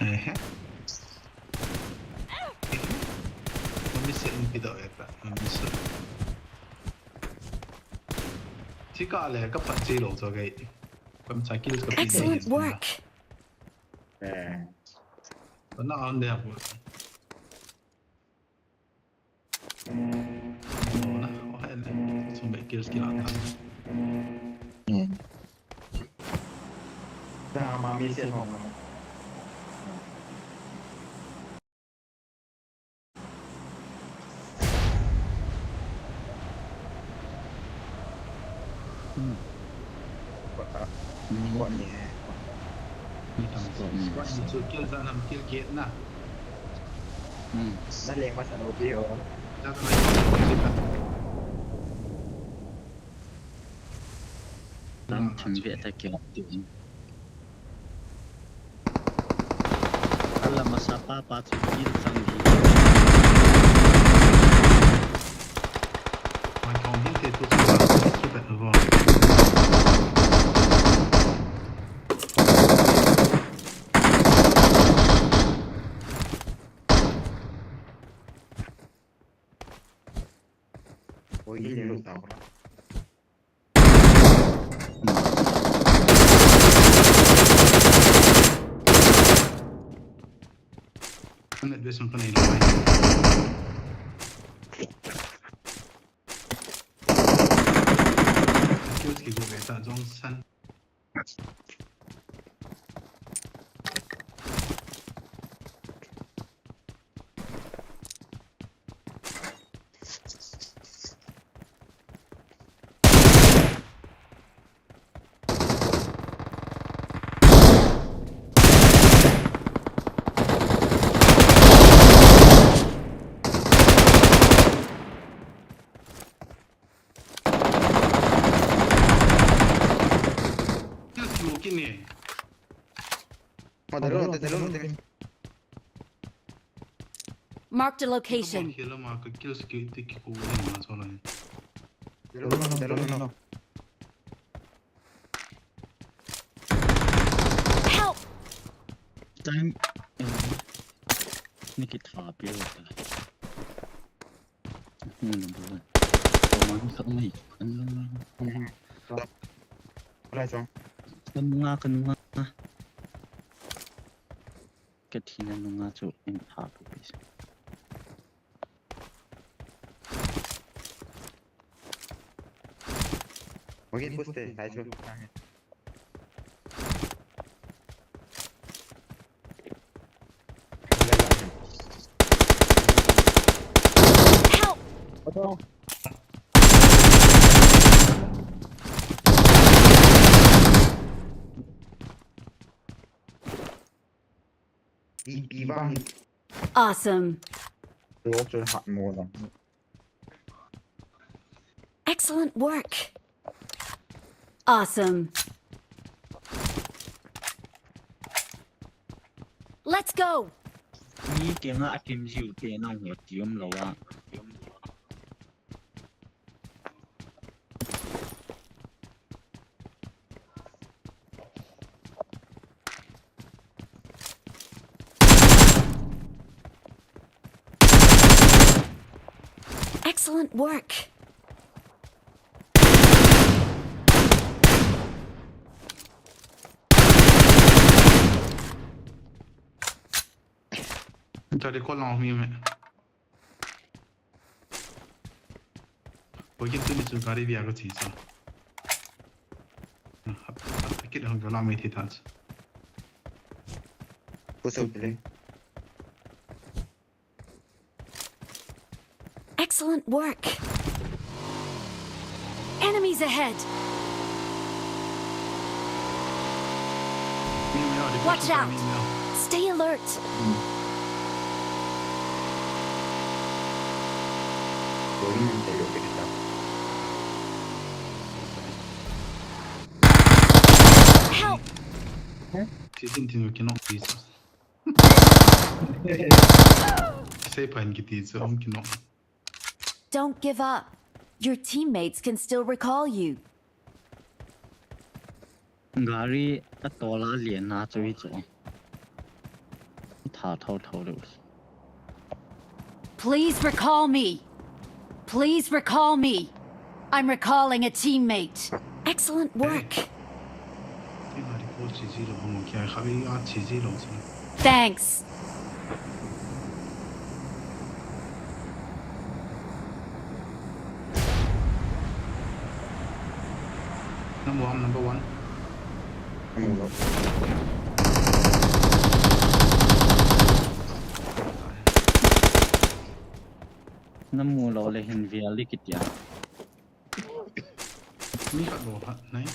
Ehe. Mami se un pido eta. Mami se. Chika le ka phat che lo cho gai. Kam cha kill ka pi. Excellent work. Eh. Ko na on de apu. Ko na o hai le. Sum be kill skill ata. Hmm. Da ma mi se ho. Hmm. Squad ni. Squad ni. Squad ni chu kill za nam kill get na. Hmm. Na leng masa lo pi ho. Na ka mai ko ni ko chika. Tam tham ve ta kill ti. Ala masa pa pa chu kill chang di. Mai kong hin te tu chu ba ki bet vo. Oi, hin le lo ta ko. Ang advice mo pa na ilaway. Kills ki go beta Johnson. Smoke in eh. Marked a location. Help! Time. Ni kitha pe ta. Hmun a bul. Ko man khat mai. An lang lang. Lai chong. Kan nga, kan nga. Ka thina nunga chu in ha pu pi. Wagin push te, lai chu. Help! Awesome. Excellent work. Awesome. Let's go. Mi kenga akim jiu te na ho ti um lo a. Excellent work. Tadi ko lang mi me. Ko kin tu ni chu gari bia ko chi chu. Hap, hap, kit hong ko la mi thi ta chu. Push up le. Excellent work. Enemies ahead. Watch out. Stay alert. Help. Sei pha in kiti chu um kino. Don't give up. Your teammates can still recall you. Gari a tola lian na chu hi chu. Tha thau thau deuh. Please recall me. Please recall me. I'm recalling a teammate. Excellent work. Thanks. Number one, number one. Namu lou le hin vial di kitia. Mi khat lou khat nai.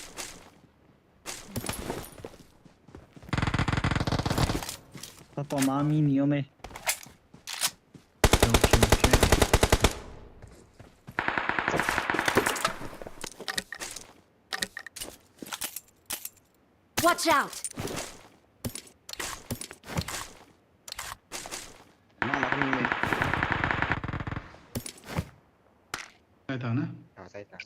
Ka koma mi ni om e. Okay, okay. Watch out! Nang la kami mai. Sai ta na? Ah, sai ta.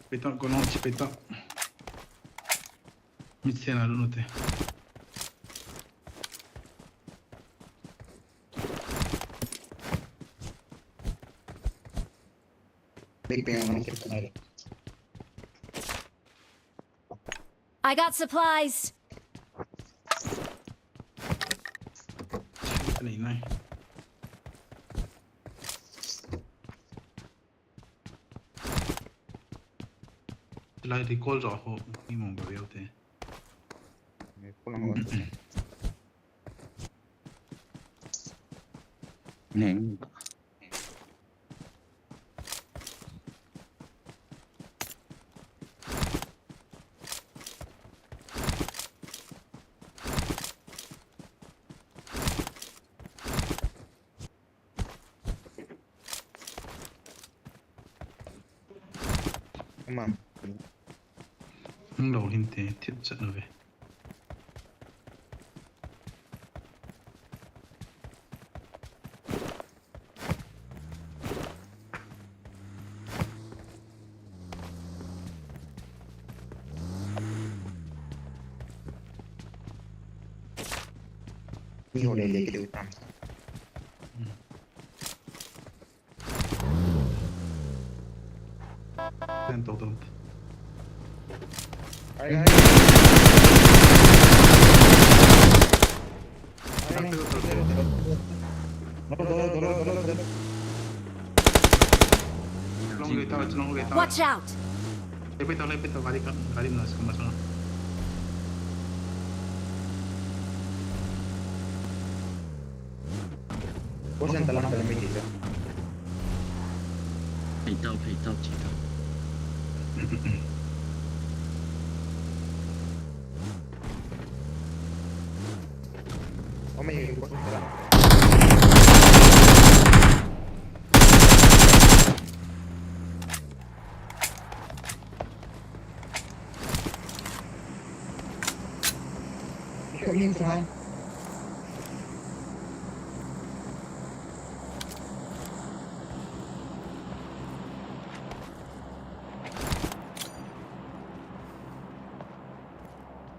Peta ko no, peta. Mit se na lu no te. Big bang, big bang. I got supplies. Nai, nai. Lai recall jo ho, ni mong ba veu te. Ni ko lang. Neng. Aman. Hung lou hinte, thip chat na ve. Ni ho le le ke du tam. Ten to, ten. Ai, ai. Ai, ai. Dolo, dolo, dolo, dolo, dolo. Long geta, long geta. Watch out! Lepita, lepita, gari ka, gari na sa masana. Kau send talang dalam media. Pheitau, pheitau, pheitau. Oh, may kau send talang. Ikaw yung unahan.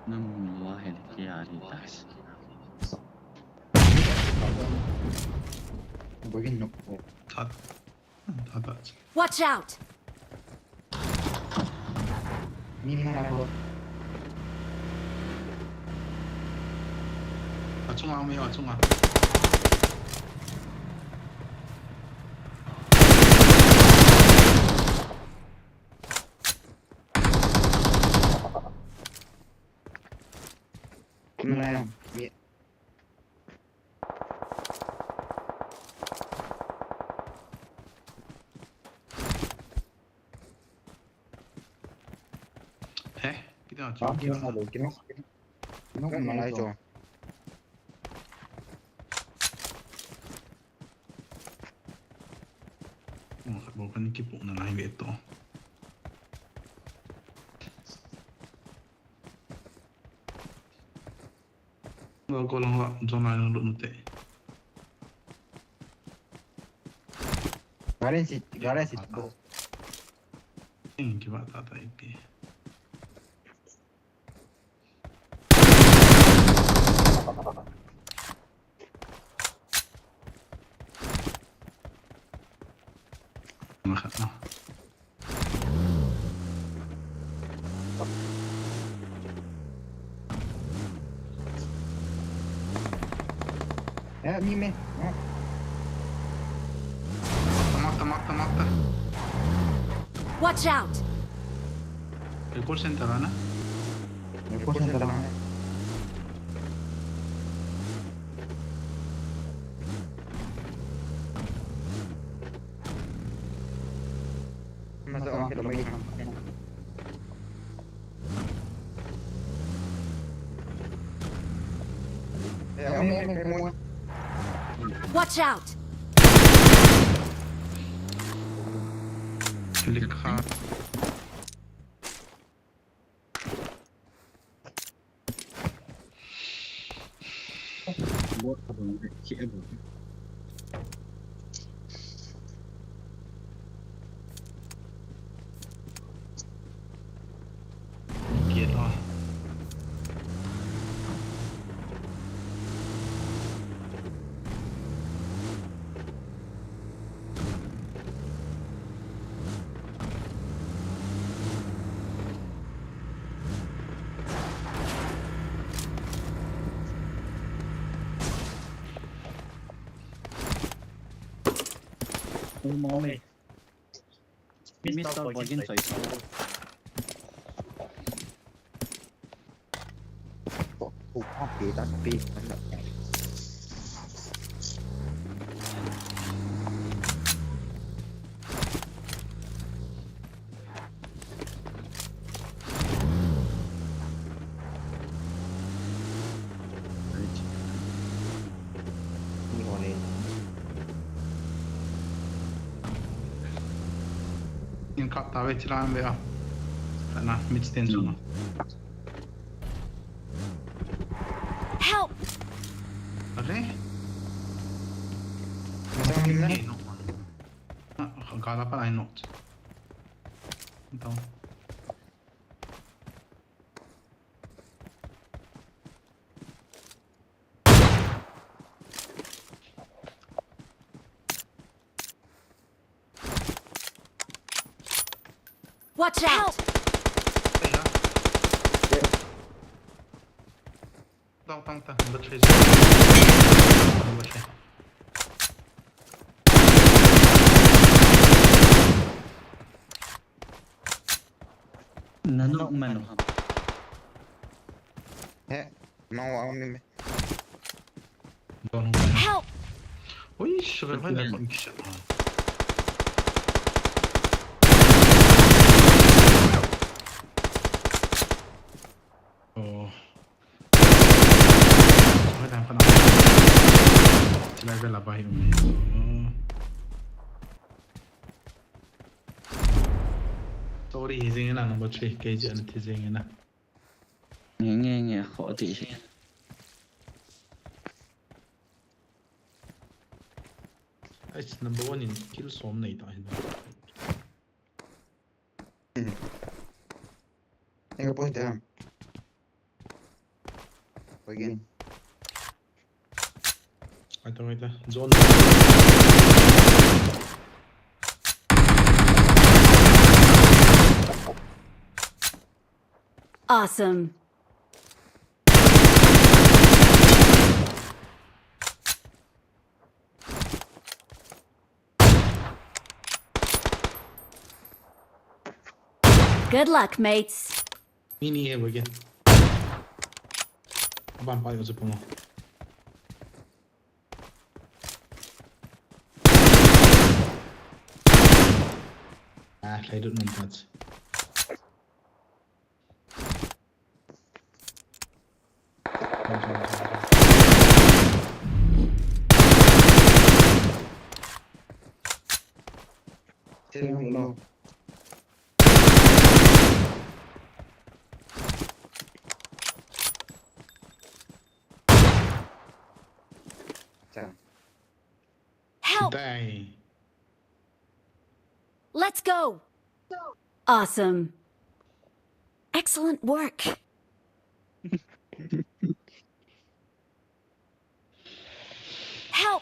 Namu lou a hel kei a ri tas. Bogin no. That. Watch out! Achunga, achunga. He, kita achu. Kita achu. Kita achu. Oh, khat bou kan kipoh na lai ve to. Lo ko lang la, zona lang lut nute. Garen sit, garen sit ko. Ing kiba ta ta ipi. Khat no. Eh, mi me. Mark, mark, mark, mark. Watch out! Recall center na? Recall center na. Watch out! Likha. In kap ta ve, chilan ve a. Kana mit sten so. Help! Are? Masang ni na? Gala pa ai not. Então. Watch out! Tang, tang, tang. Number three. Number three. Nano mano. He, mau au ni me. Help! Ui, sure, mana kong kisha. Oh. Sure, dan kana. Sila bela bahi umi. Oh. Sorry, hi jing na number three, K G N thi jing na. Nge, nge, nge, kho ti si. Ai, number one in kill som nei ta hin. Hmm. Enga point ham. Again. Aita, aita. Zone. Awesome. Good luck, mates. Mini here again. Abang pa yung sa puno. Ah, I don't know that. Help! Dang. Let's go! Awesome. Excellent work. Help!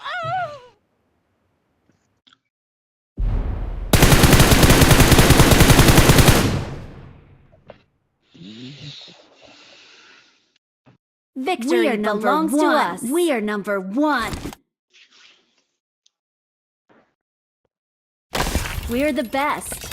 Victory belongs to us. We are number one. We are number one. We're the best.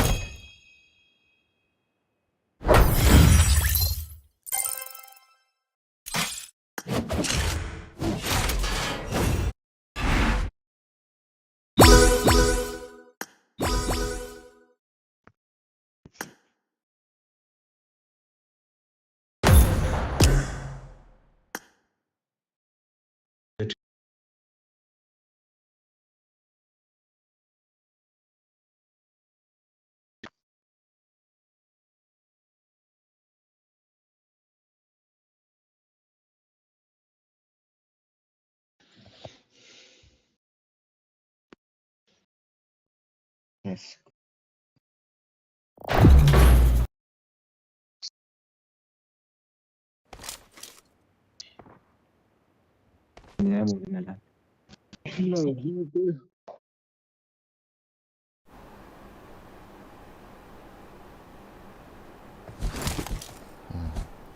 Yes.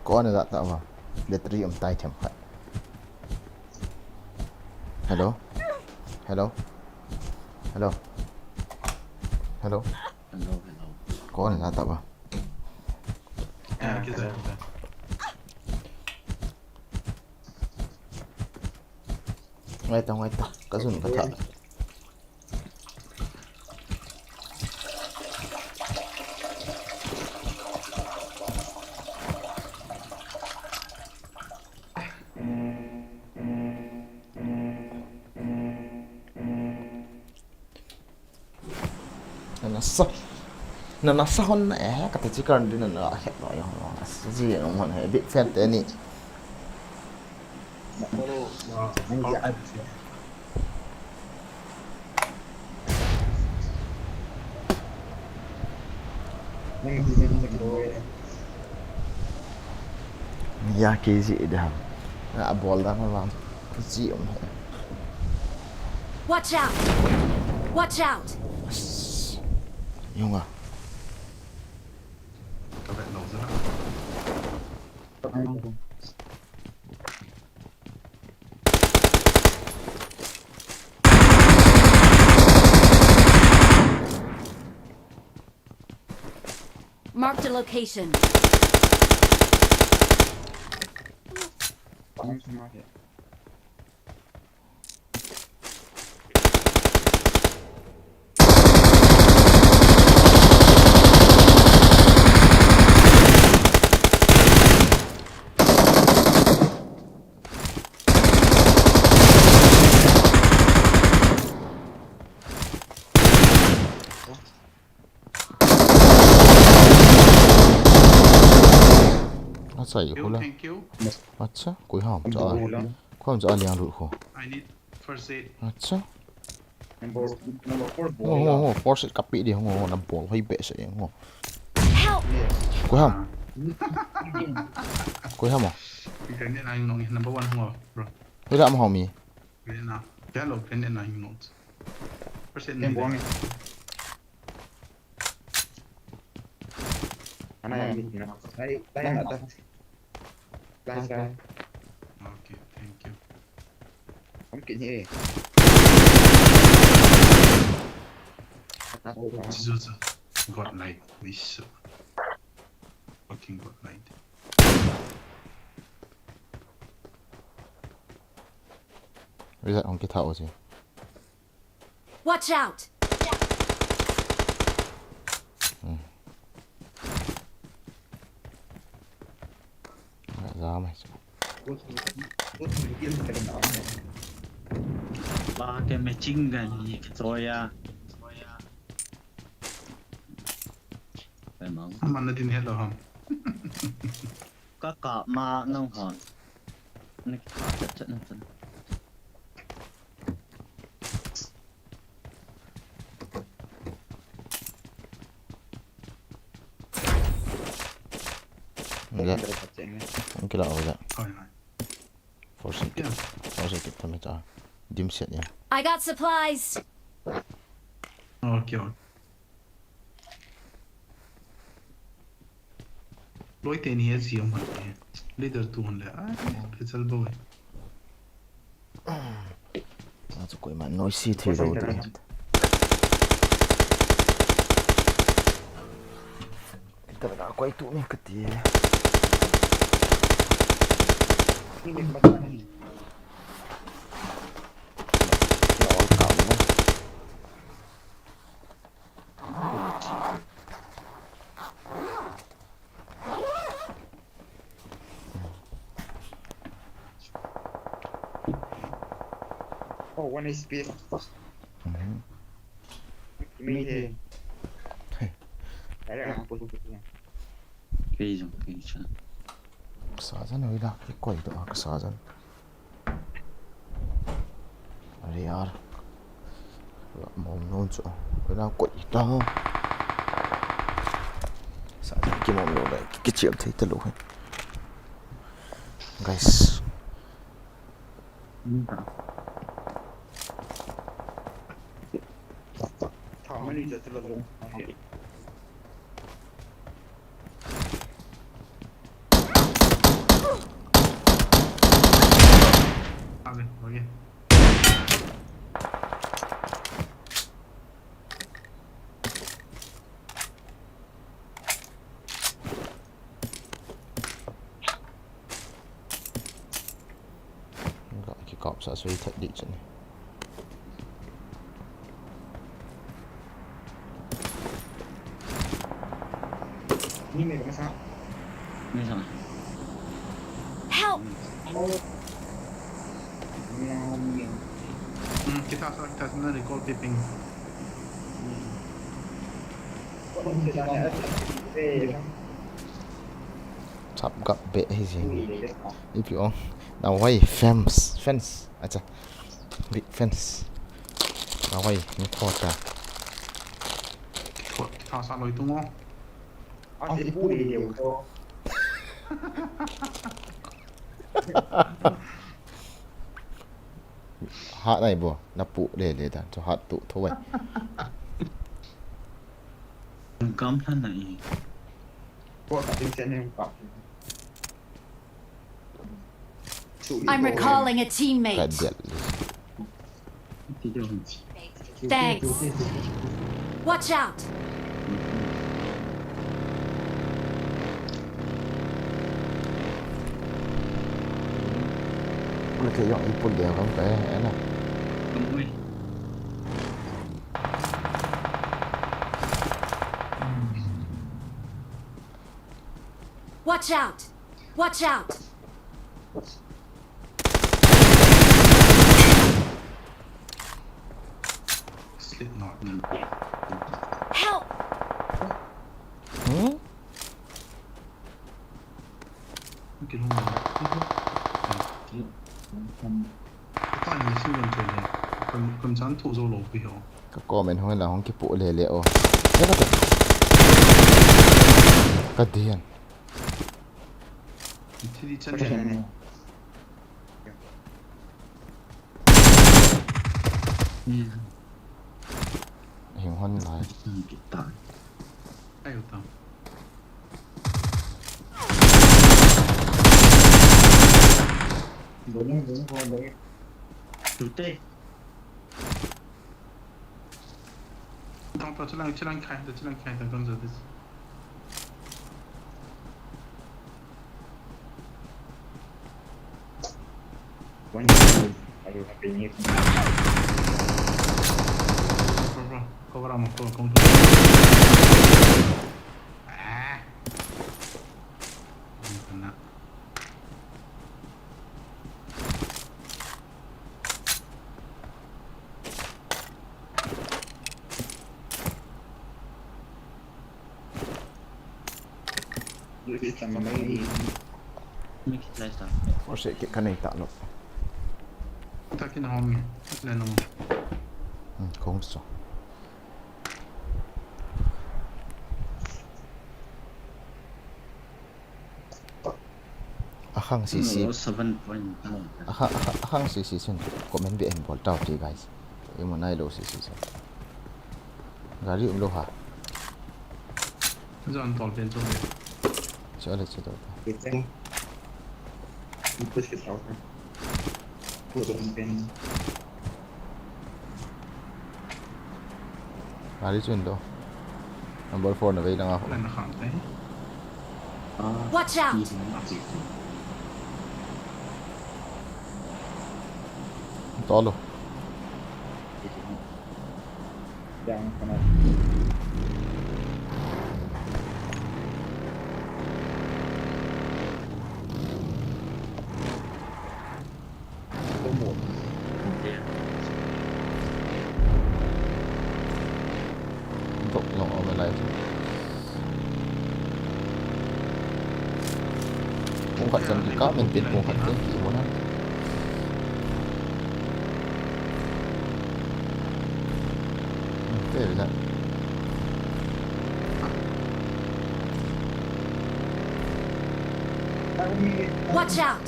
Kona da ta ba. Battery um tai them khat. Hello. Hello. Hello. Hello. Hello, hello. Kona da ta ba. Ah, okay, sir. Ngai ta, ngai ta. Ka zun ka tha. Na nasa. Na nasa hon na eh, kati chi kan din na he no yo. Ji no mon he big fan te ni. Ya ke ji de ham. Na bol da ma lam. Ji um. Watch out! Watch out! Yunga. Marked a location. Acha, ye hula. Thank you. Acha, koi ham cha. Koi ham cha liang lut ho. I need first aid. Acha. Number, number four bol. Ngo, ngo, ngo, four set kapi di ngo, na bol hoi be se ngo. Help! Koi ham. Koi ham. Grenade na nong number one ngo, bro. Hoi la ma ho mi. Grenade na. Hello, grenade na nong. First aid. Ana yang ni na. Lai, lai na ta. Lai, lai. Okay, thank you. Hom kit ni e. Jesus. God light. Wish. Fucking God light. Where's that? Hom kit tha o si. Watch out! Ba ke machine gun ni ke choya. Pe mang. Aman na din hello ham. Ka ka ma nang hon. Ni ka chat chat na chan. Nge. Ang kila ko ja. Force kit. Force kit tami ta. Dim set ya. I got supplies. Okay, okay. Loi teni he si om hon e. Leader tu hon le. Ai, phechal bo e. Achu koima noise thei lou ding. Kita na koi tu ni kati. Na on ka na. Oh, one H P. Mhm. Me here. Hey. Kei jong, kei cha. Sajan oi la, kei koi to, sajan. Are yaar. Mom non chu. Oi la koi ta. Sajan kimom lou le, kichep thei talou he. Guys. Ga kikap sa sui that di chani. Ni me ka sa. Ni sa. Help! Hmm, kita sa, kita sa na recall taping. Chap gap be hi jing. If you on. Now why fence? Fence. Acha. Big fence. Now why? Ni kho ta. Kho ta sa loi tu ngo. Asi pu ni deu to. Hat nai bo, na pu le le dan, cho hat tu tho wai. Kam than na i. Ko ka tin chen ne ka. I'm recalling a teammate. Ka dial. Thanks. Watch out! Kule ke yong ipul dia kam kaya, eh, na. Watch out! Watch out! Slipknot. Help! Hmm? Kin hung. Ka pa ni si wan che le. Kan, kan chan thu zo lo pi ho. Ka comment hung la hung kipu le le o. Ka dian. Thili chan ne. Hing hon lai. Ai u ta. Boleh, boleh, boleh. Tute. Tang ta chilang, chilang khai, ta chilang khai, ta kan za this. One two. Aduh, H P ni. Bro, bro, cover mo, cover, cover. Ah. Ang kana. Ose ke kanei ta lo. Takin home. Leno. Hmm, kong so. Akhang sisi. Hmm, seven point. Akha, akha, akhang sisi sin. Comment be and bol tau ti, guys. Imu nai lo sisi sin. Gari um lo ha. Jan tol pen chong le. Chale, chale. Waiting. Push it out. Put on pin. Ari chun do. Number four na vei lang ako. Wala na kang tayo. Ah, Watch out! Easy na, easy. Tolo. Easy na. Yang kana. Dok long over lai chu. Kung khat chan kikap in tin kung khat tin ki mo na. Te ve na. Watch out!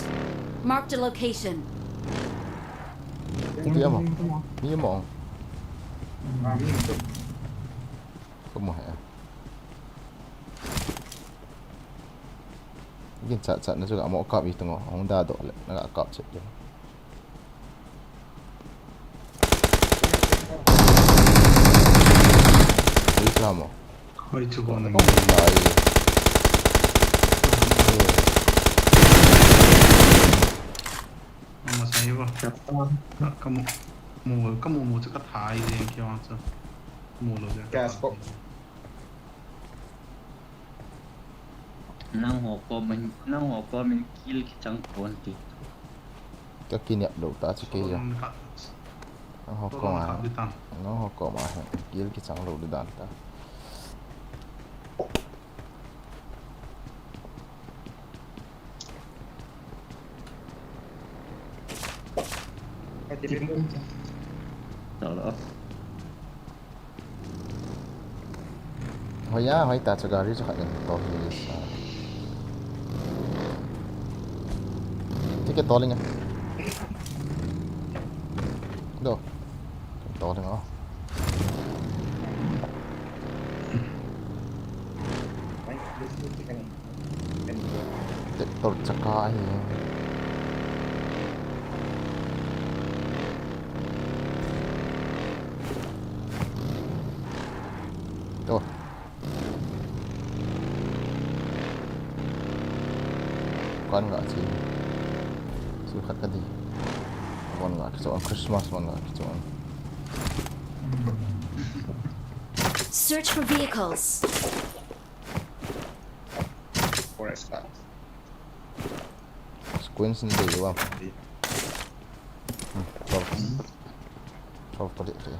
Marked a location. Tia mo. Mi mo. Ko mo he. Gin chat chat na chu ga mo kap i tung o. Hong da do le na ga kap chet le. Ui, kamo. Hoi chu ko na. Ko na i. Ama sai ba. Ka, ka mu, mu, ka mu, mu chu ka thai jeng ki wa chu. Mu lo jeng. Gas pop. Nangho comment, nangho comment kill kichang kon ti. Ka kinep lou ta chu kei a. Nangho comment, nangho comment a hin kill kichang lou di dan ta. Talo. Hoi a, hoi ta chu gari chu khat in to hi. Ticket to linga. Do. To linga. Tractor chaka ahi. To. Kan nga chi. Chi khat ka di. Mon nga kichon, Christmas mon nga kichon. Search for vehicles. Forest car. Sequence ni dei wa. Hmm, twelve. Twelve pali, pali.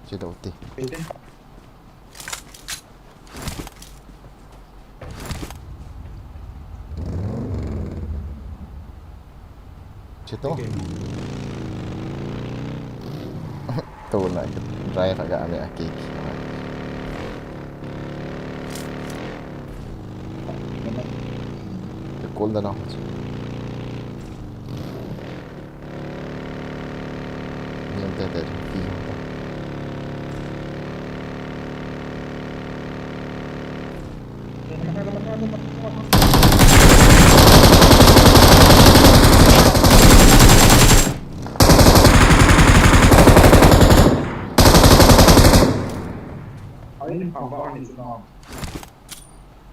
Chi dau ti. Pwede. Chito. Okay. To na, drive aga ame aki. Te kol da na. Ni te te ti ta.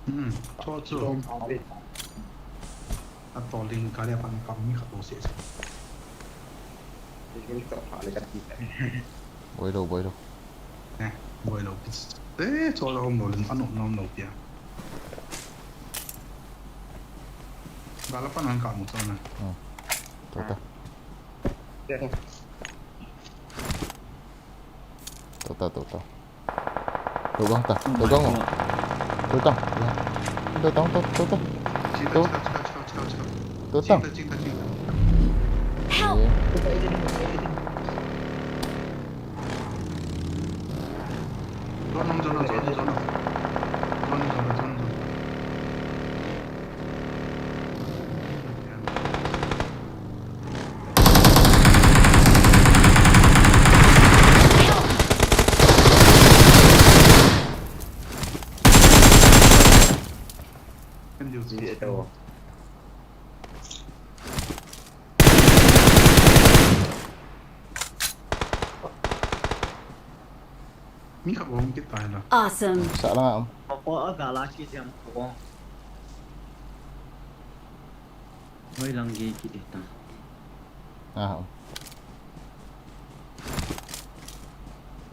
Hmm, cho cho. A to ding ka le pan ka mi kha to se se. Boi lo, boi lo. Eh, boi lo. Eh, cho lo om lo, ano nom lo pia. Gala pan ang ka mo cho na. Hmm. To ta. To ta, to ta. To bang ta, to bang. To ta. To ta, to, to ta. To. To ta. Help! Ito. Mi khat bom kit tai la. Awesome. Sa lang am. Papa a gala ki jam ko. Hoi lang ge ki ta. Ah.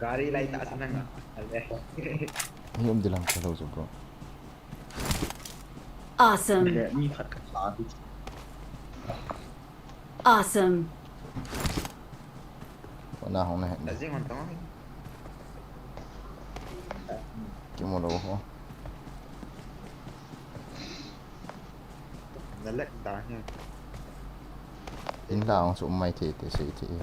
Gari lai ta sa nang. Ale. Hi um dilang ka lo jo, bro. Awesome. Awesome. Kona hong na hen. Kimu lo ho. Na lek ta hen. In la hong su mai te te sei te he.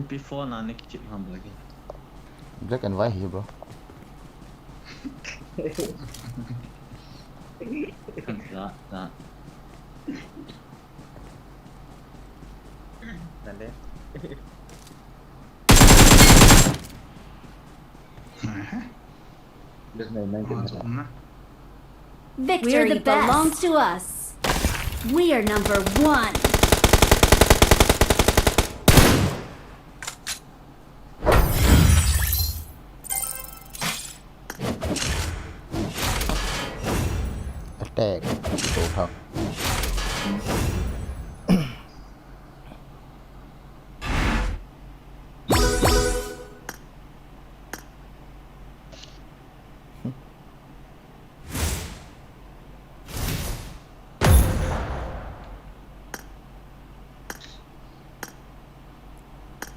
Before na ni kichip ham lagi. Black and white hi, bro. Kan sa, sa. Dale. Aha. Victory belongs to us. We are number one. Attack. Go, go.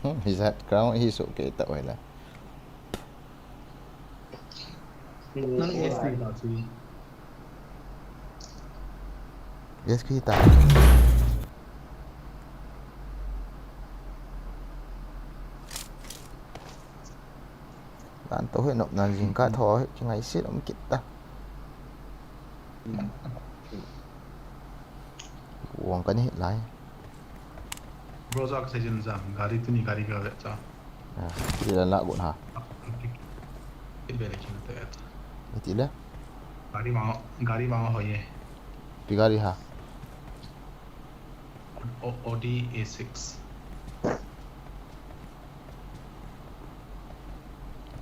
Hmm, is that ground? He's okay, that way, la. Nang S P ta si. S P ta. Lan to he nop nan jing ka tho he, ki ngai sit om kit ta. Wang ka ni lai. Bro, jak sa jin jam, gari tu ni gari ka cha. Ah, ti la la gun ha. Ti bele kin te et. Ti le? Gari ma, gari ma ho ye. Pi gari ha. O-, Audi A six.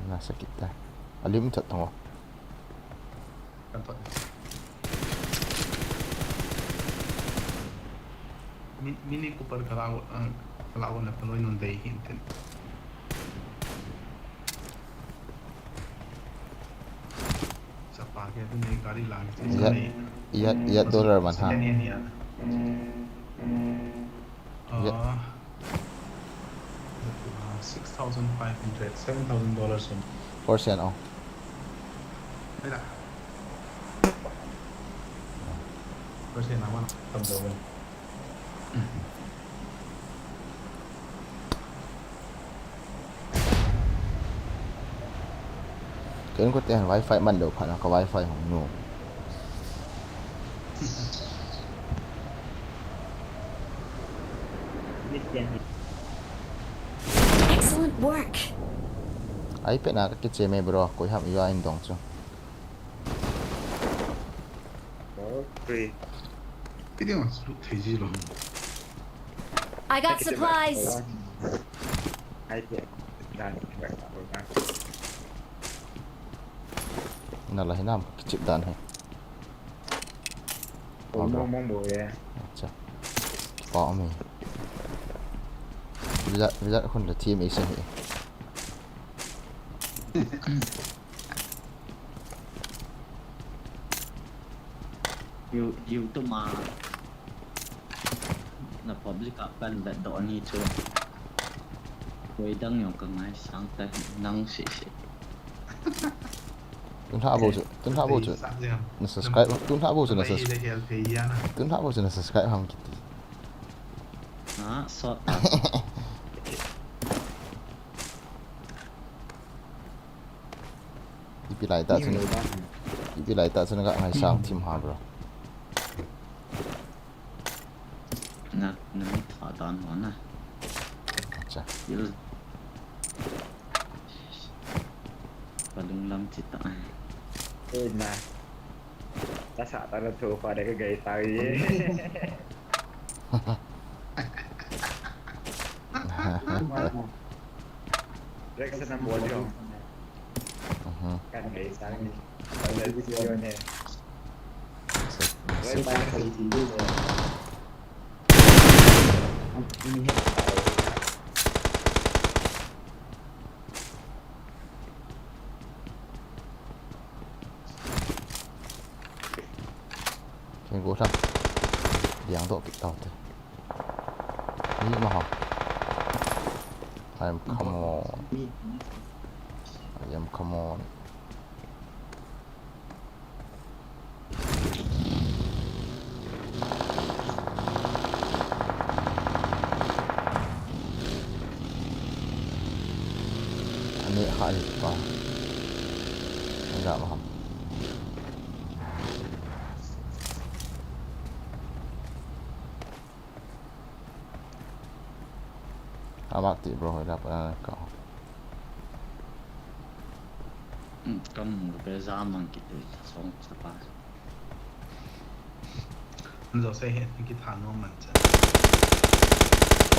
Nasa kita. Alim chat tong. Kan thot. Mi-, Mini Cooper ka la, ah, ka la na pano inun dei hinten. Sa pa ke tu ni gari lang. Ya, ya, ya dollar man ha. Ni, ni, ya. Ya. Ah. Six thousand five hundred, seven thousand dollars in. Four cent, oh. Mira. Four cent, aman, tam daw. Ken ko te wifi man lou phat na ka wifi hong nu. Excellent work. Ai pe na ka kiche me bro, koi ham iwa in dong chu. Okay. Pidi mas lu thei ji lo. I got supplies. Ai pe. Dan. Na la hinam kichip dan he. Oi, mong mong bo ye. Acha. Pa mi. Villa, Villa khun la team ace he. You, YouTube ma. Na public a kan vet doh ni chu. Koi dang jong ka ngaisang ta nang sese. Tun lha bou chu, tun lha bou chu. Na subscribe, tun lha bou chu na subscribe. Tun lha bou chu na subscribe ham kiti. Ha, sot ta. Ipi lai ta chun, ipi lai ta chun ka ngaisang thim ha, bro. Na, na mi tha dan ho na. Acha. Il. Chita. Oi na. Tasa tara thu pa de ka gai ta ye. Rex na bol yo. Mhm. Kan gai ta ni. Kan gai video ne. Sek, Oi sek. Pa ka gai video ne. Ini he. Ken go thang. Diang doh kit tau te. Ni ma ha. I am come on. I am come on. Ani kha li pa. Nga ma ham. Amak ti bro, hoi da pa na ka. Hmm, kam mu pe za mang ki te song sa pa. Zo se he ki tha no man cha.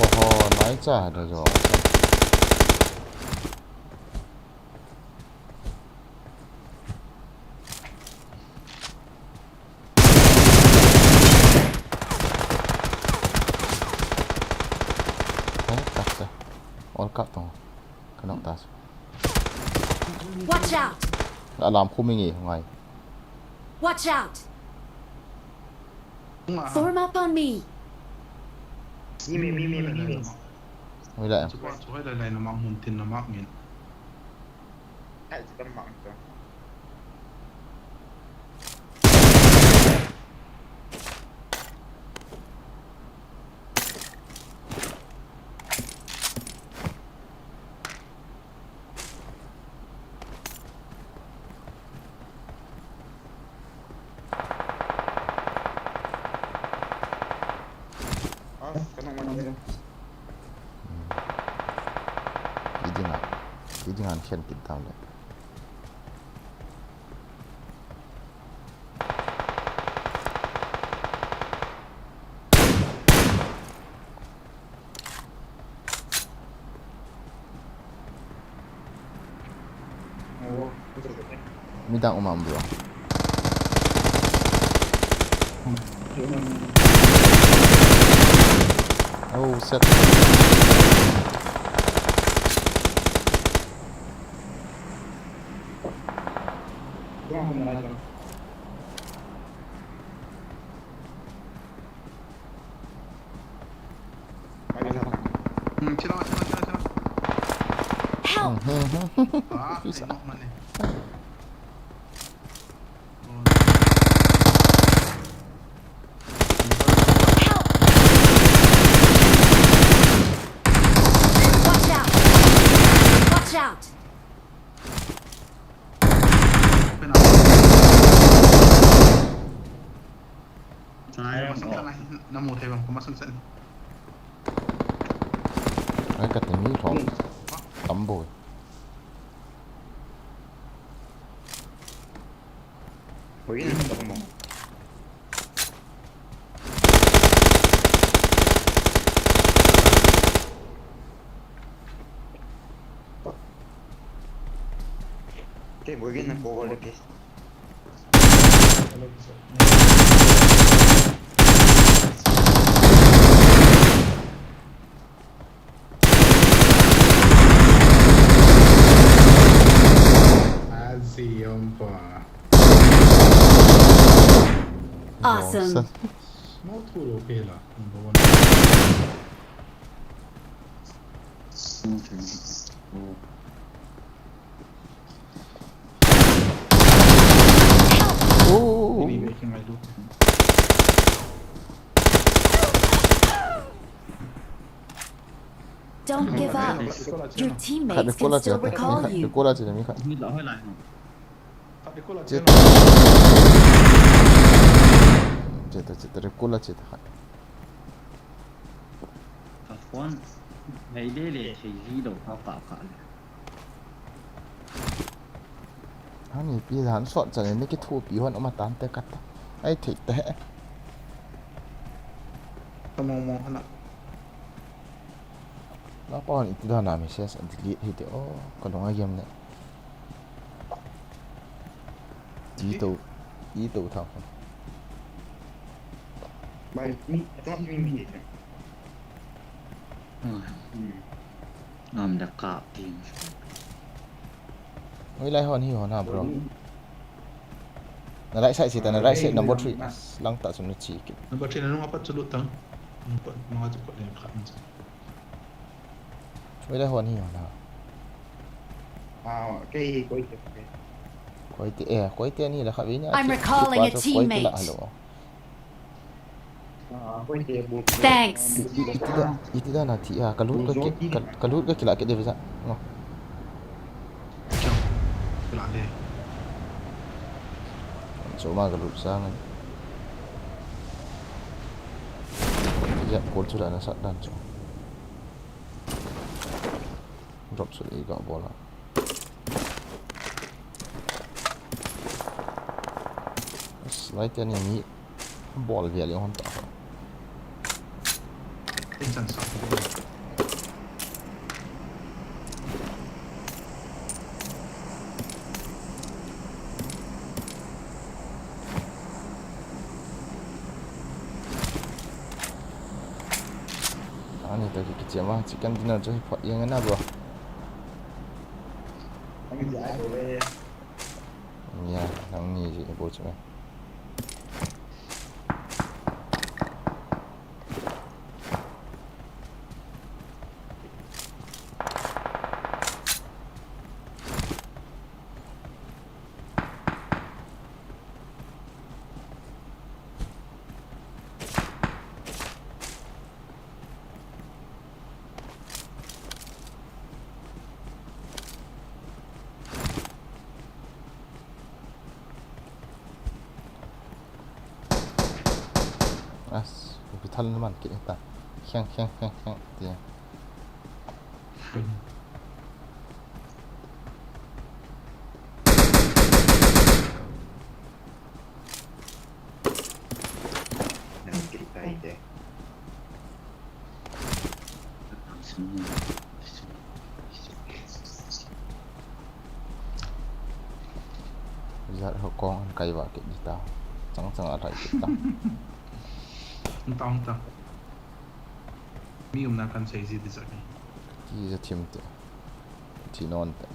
Oho, nai cha da zo. All cut tong. Kanok tas. Watch out! Alarm khu mi nge ngai. Watch out! Form up on me! Mi, mi, mi, mi, mi, mi. Oi la. Chu pa chu hoi lai lai na mak mun tin na mak ngin. Ai, chu kan mak chu. Kidinga, kidinga khen kit tam le. Midang umam bro. Oh, set. Hmm, chila, chila, chila, chila. Help! Ah, ay, no, mali. Help! Watch out! Watch out! Sai, masang sana, namu thei bang, masang sana. Ai, ka temi thong. Tambo. Ui, na ka mo. Te, voy bien, go, go, go. Azi, yompa. Awesome. Small tool, okay la. Number one. Oh. Don't give up. Your teammates can still recall you. Khat de kola che, mi khat. Che. Che ta, che ta, de kola che ta. Ka phone. Hei de le, hei ji do ka pa ka le. Ani pi dan sot chan ni kithupi hon ama tan te kat. Ai thei te. Ka mong mong hana. La pa ni ti dan a message delete hi te o ka long a game ne. Ti to, ti to thang. Mai mi, ta mi mi. Hmm. Ngam da ka ti. Hoilai hon hi hon ha, bro? Na right side sita, na right side, number three. Lang ta sum ni chi ki. Number three na nung apat sulut tang. Number manga tu ko ne khat. Hoilai hon hi hon ha? Ah, kei Koite. Koite, eh, Koite ni la kha vini. I'm recalling a teammate. Hello. Thanks. Iti da, iti da na ti a, ka lut ka ki, ka, ka lut ka kila ke de visa. No. Kila de. Choma ka lut sa ngan. Ija kol chu la na sat dan chu. Drop chu i ka bol a. Slide ani ni bol ve le hon ta. Insang sa. Ani to ki kichema chicken dinner chu hi phot jeng na, bro. Nia, nangni ji bo chu. As, hospital na man kit ta. Kheng, kheng, kheng, kheng, ti. Nang kit ta ite. Zat ho kong an kai va kit ta. Chang chang a rai kit ta. Tang ta. Mi umna kan sei ji di zat ni. Ti za thim te. Thi non te.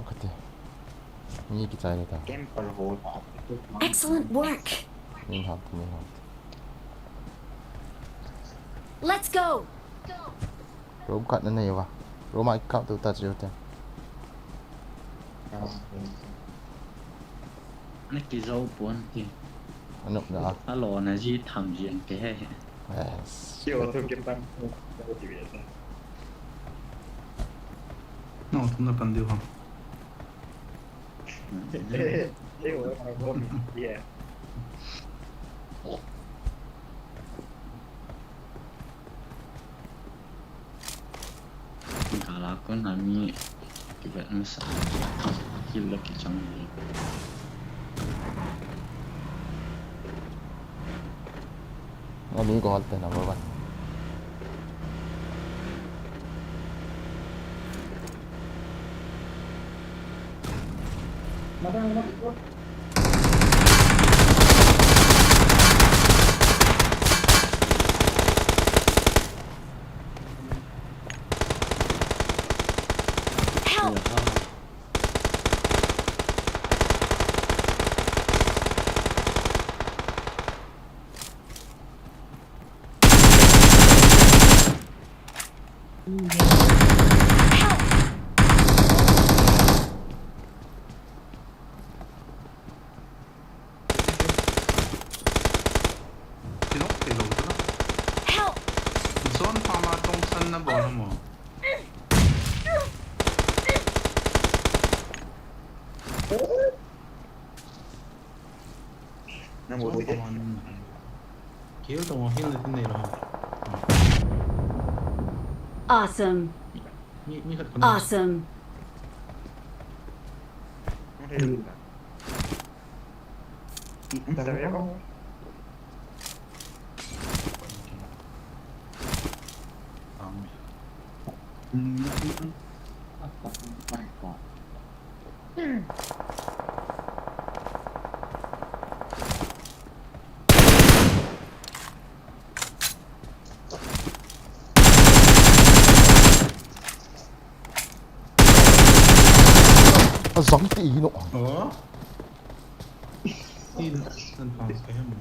Kati. Mi kichai le ta. Camper hole. Excellent work. Min hat, min hat. Let's go. Room khat na nei va. Room a kap tu ta chiu te. Na kizo pon ti. Anop na. Alo na ji tham ji ang ke he. Yes. Kio tu ke pan. No, tu na pan diu ha. Yeah. Kala kon ami kivet masa kill la kichang. Ami ko halte number one. Help! Help! Zone pha ma tongsan na bol mo. Na mo. Kill to mo, kill na tin nei lo. Awesome. Awesome. Azam ti no. Oh. Tin san pang ka hem ne.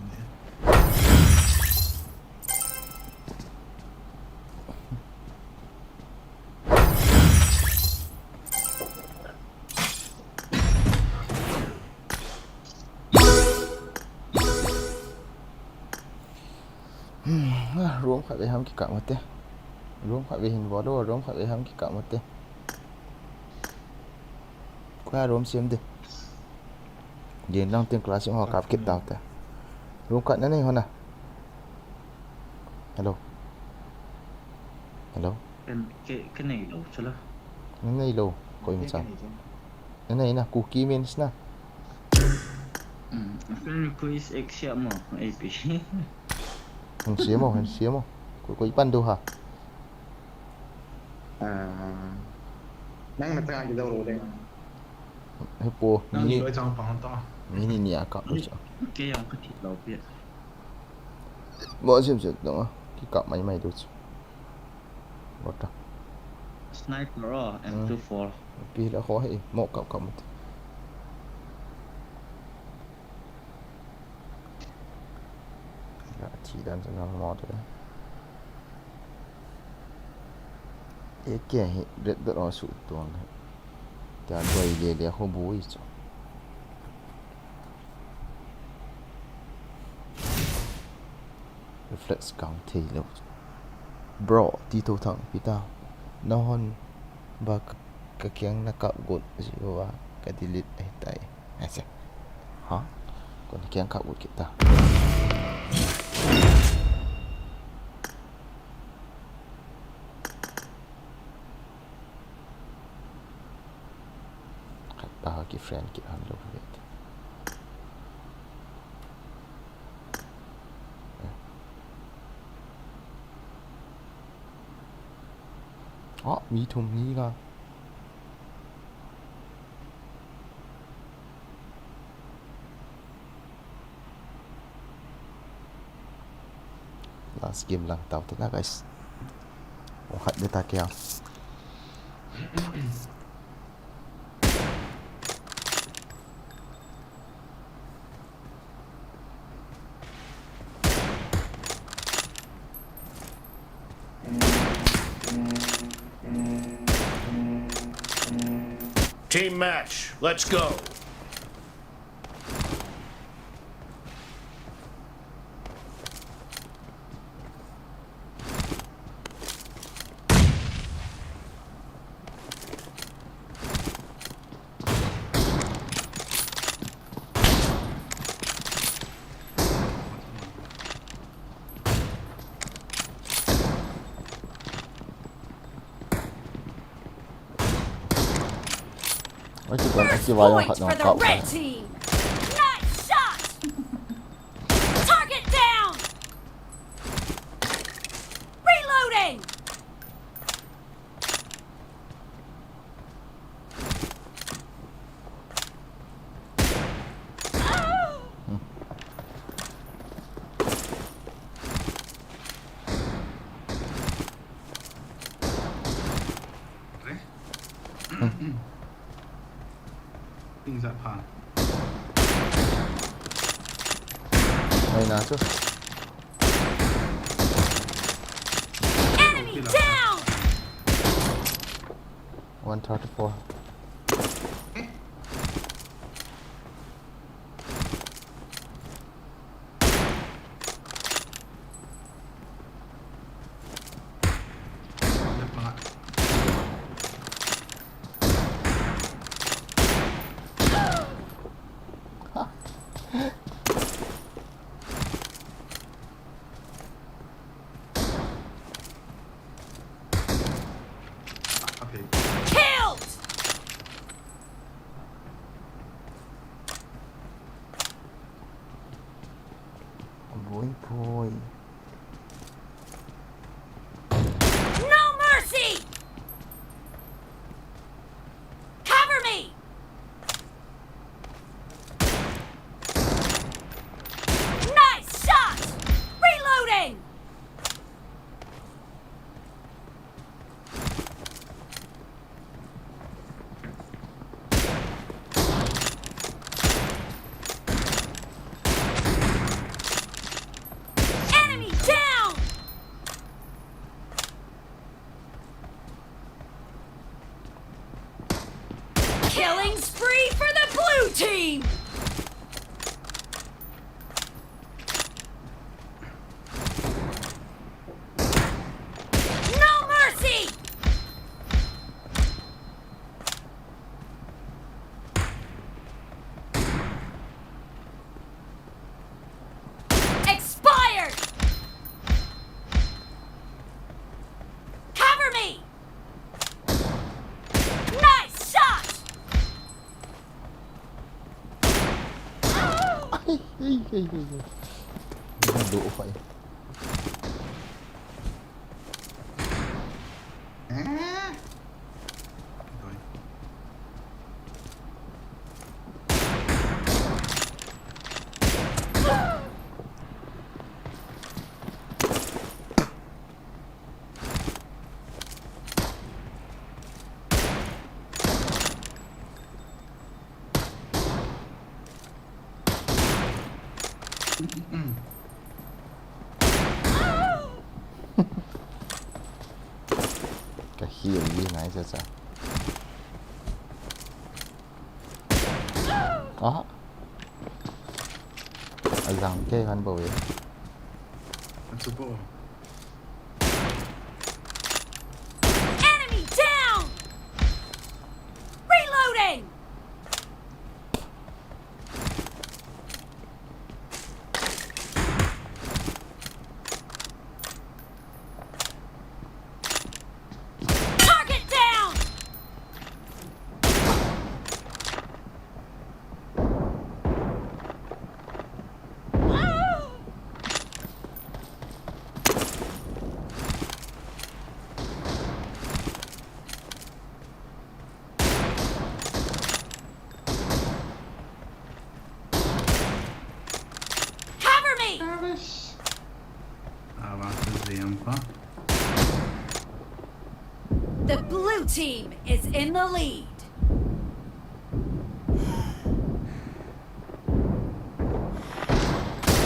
Hmm, ah, room khat ve ham kikap mate. Room khat ve hin bol o, room khat ve ham kikap mate. Koi a room sem de. Din lang tin class ho kap kit tau te. Room khat na nei ho na. Hello. Hello. Ken, ke, ke nei lou, chala. Nei lou, koi mi cha. Nei, nei na, Kuki mins na. Hmm, friend request accept mo, A P. Hin siam o, hin siam o. Koi, koi pan do ha. Ah, nang na tang ki do ro de. He po, nang ni ni loi chang pang ta. Ni ni ni a kap lou cha. Ke yang ka thit lou pi. Mo sim sim dong a. Kikap mai mai do chu. Bota. Sniper o, hmm. M two four. Pi la kho he, mo kap kap mut. La thi dan sa na mo de. E ke hi red dot o su ton. Ta doi le le ho bui chu. Reflex kang thei lou. Bro, ti tho thang pi ta. Nahon ba ka, ka kiang na kap got ji uva ka delete ahi tai. Ase. Ha? Kon kiang kap got kit ta. Khat pa ki friend ki an lo vet. Ah, mi thum ni ka. Last game lang tau te na, guys. Ong khat de ta kya. Team match, let's go. Oi, ki ban, ki ban, khat jong kap. Nice shot! Target down! Reloading! Ting sa pha. Oi, na chu. Enemy down! One thirty-four. Killing spree for the blue team! No mercy! Expired! Cover me! Nice shot! Ai, ai, ai, ai, ai. Dah doh, Fai. Eh? Doi. Ka heal ji nai cha cha. Aha. Ajang kei kan bou e. An chu bou. Enemy down! Reloading! Target down! Cover me! Awas. Awas, Ziempa. The blue team is in the lead.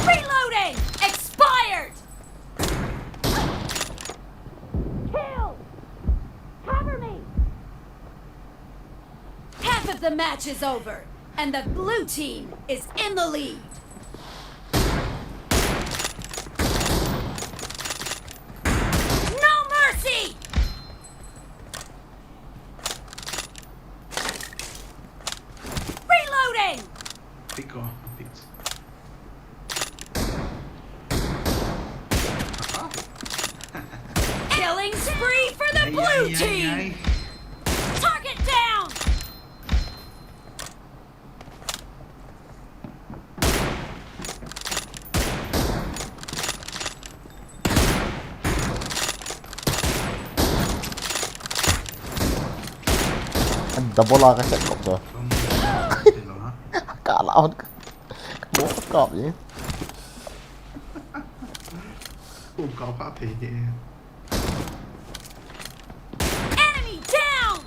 Reloading! Expired! Kill! Cover me! Half of the match is over, and the blue team is in the lead. No mercy! Reloading! Pick off, pick. Killing spree for the blue team! Target down! Double a ka set kop to. Ka la on ka. Ka mo ka kap ye. Kum kap ka pe ye. Enemy down!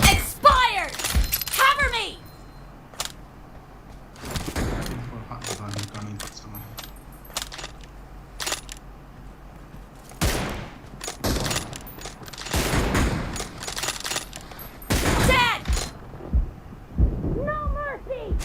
Expired! Cover me! Dead! No mercy!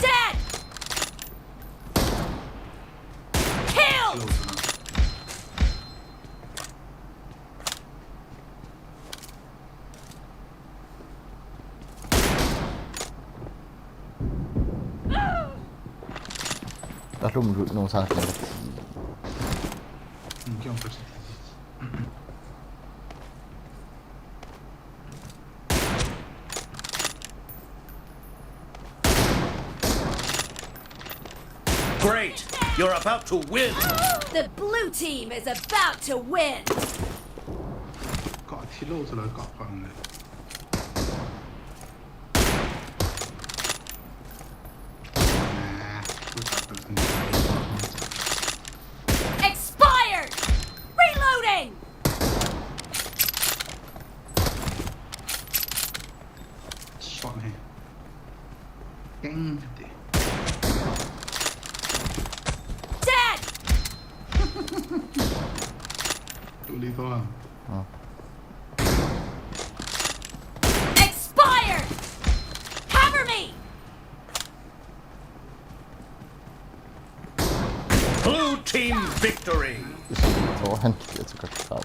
Dead! Kill! Lum lut nung sang keng kati. Great! You're about to win! The blue team is about to win! Got a kilo to like got on there. Expired! Reloading! Shot here. Ding. Dead! Tuli to. Oh. Expired! Cover me! Blue team victory! Isi to han ki atu ka ka.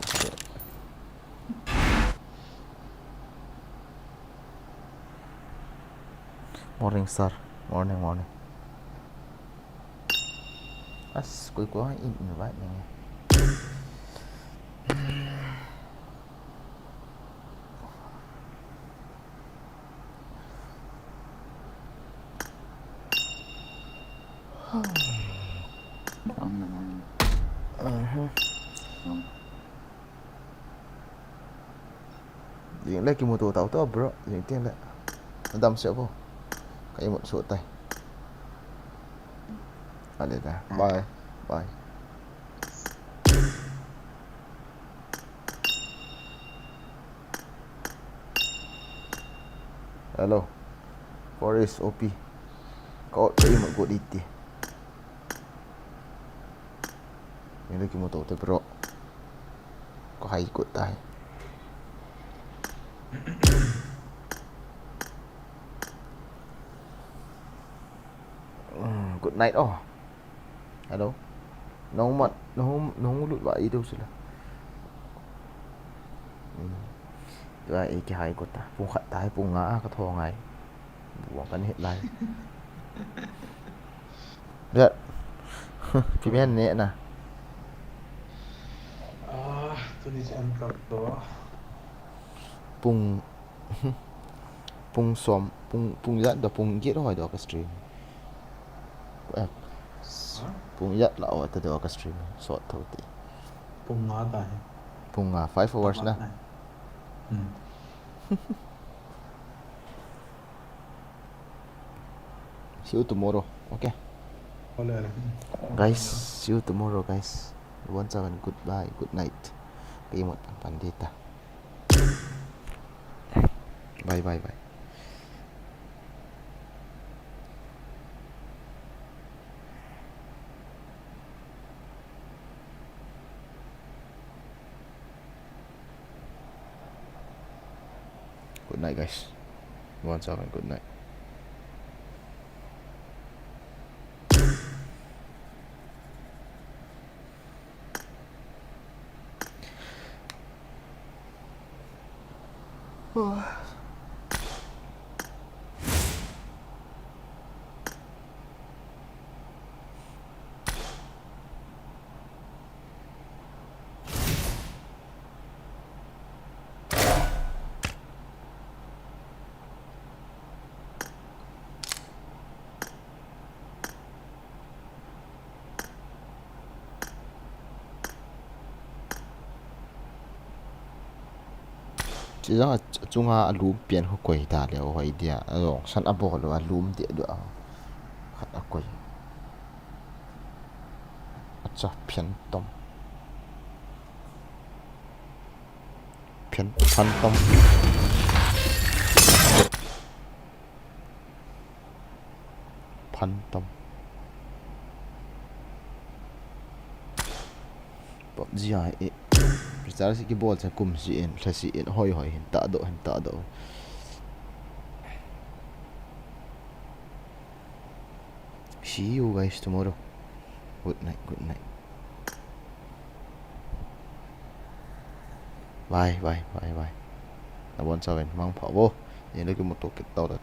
Morning sir. Morning morning. As koi ko in invite ni. Jing le kimuto tau to bro. Jing ting le. Adam se bo. Ka imut so tai. Ale da. Bye. Bye. Hello. Forest O P. Ka ot ka imut go diti. Jing le kimuto te bro. Ko hai ko tai. Good night oh. Hello. Nong mat nong nong lut ba i do sila. Tua i ki hai ko ta. Pung khat tai pung nga ka tho ngai. Buang kan hit lai. Rat. Kimen ne na. Ah, tuni si an kap to. Pung pung som pung pung yat do pung get hoi do ka stream. Eh, pung yat la o ta do ka stream. Sot tho ti. Pung nga ta he. Pung nga five hours na. Hmm. See you tomorrow. Okay. Ole ole. Guys, see you tomorrow guys. Once again, goodbye, good night. Kay mo pandita. Bye bye bye. Good night guys. Once again, good night. Chijang a chunga alum pian khu koi ta le hoi dia, along san abol alum dia dua. Khat akoi. Acha pian tom. Pian phantom. Phantom. PUBG a e. Recharge kibol cha kum si in, thla si in, hoi hoi hin ta do, hin ta do. See you guys tomorrow. Good night, good night. Bye bye bye bye. Nabon chauvin mangpha vo. Yin le kimuto kit tau ta.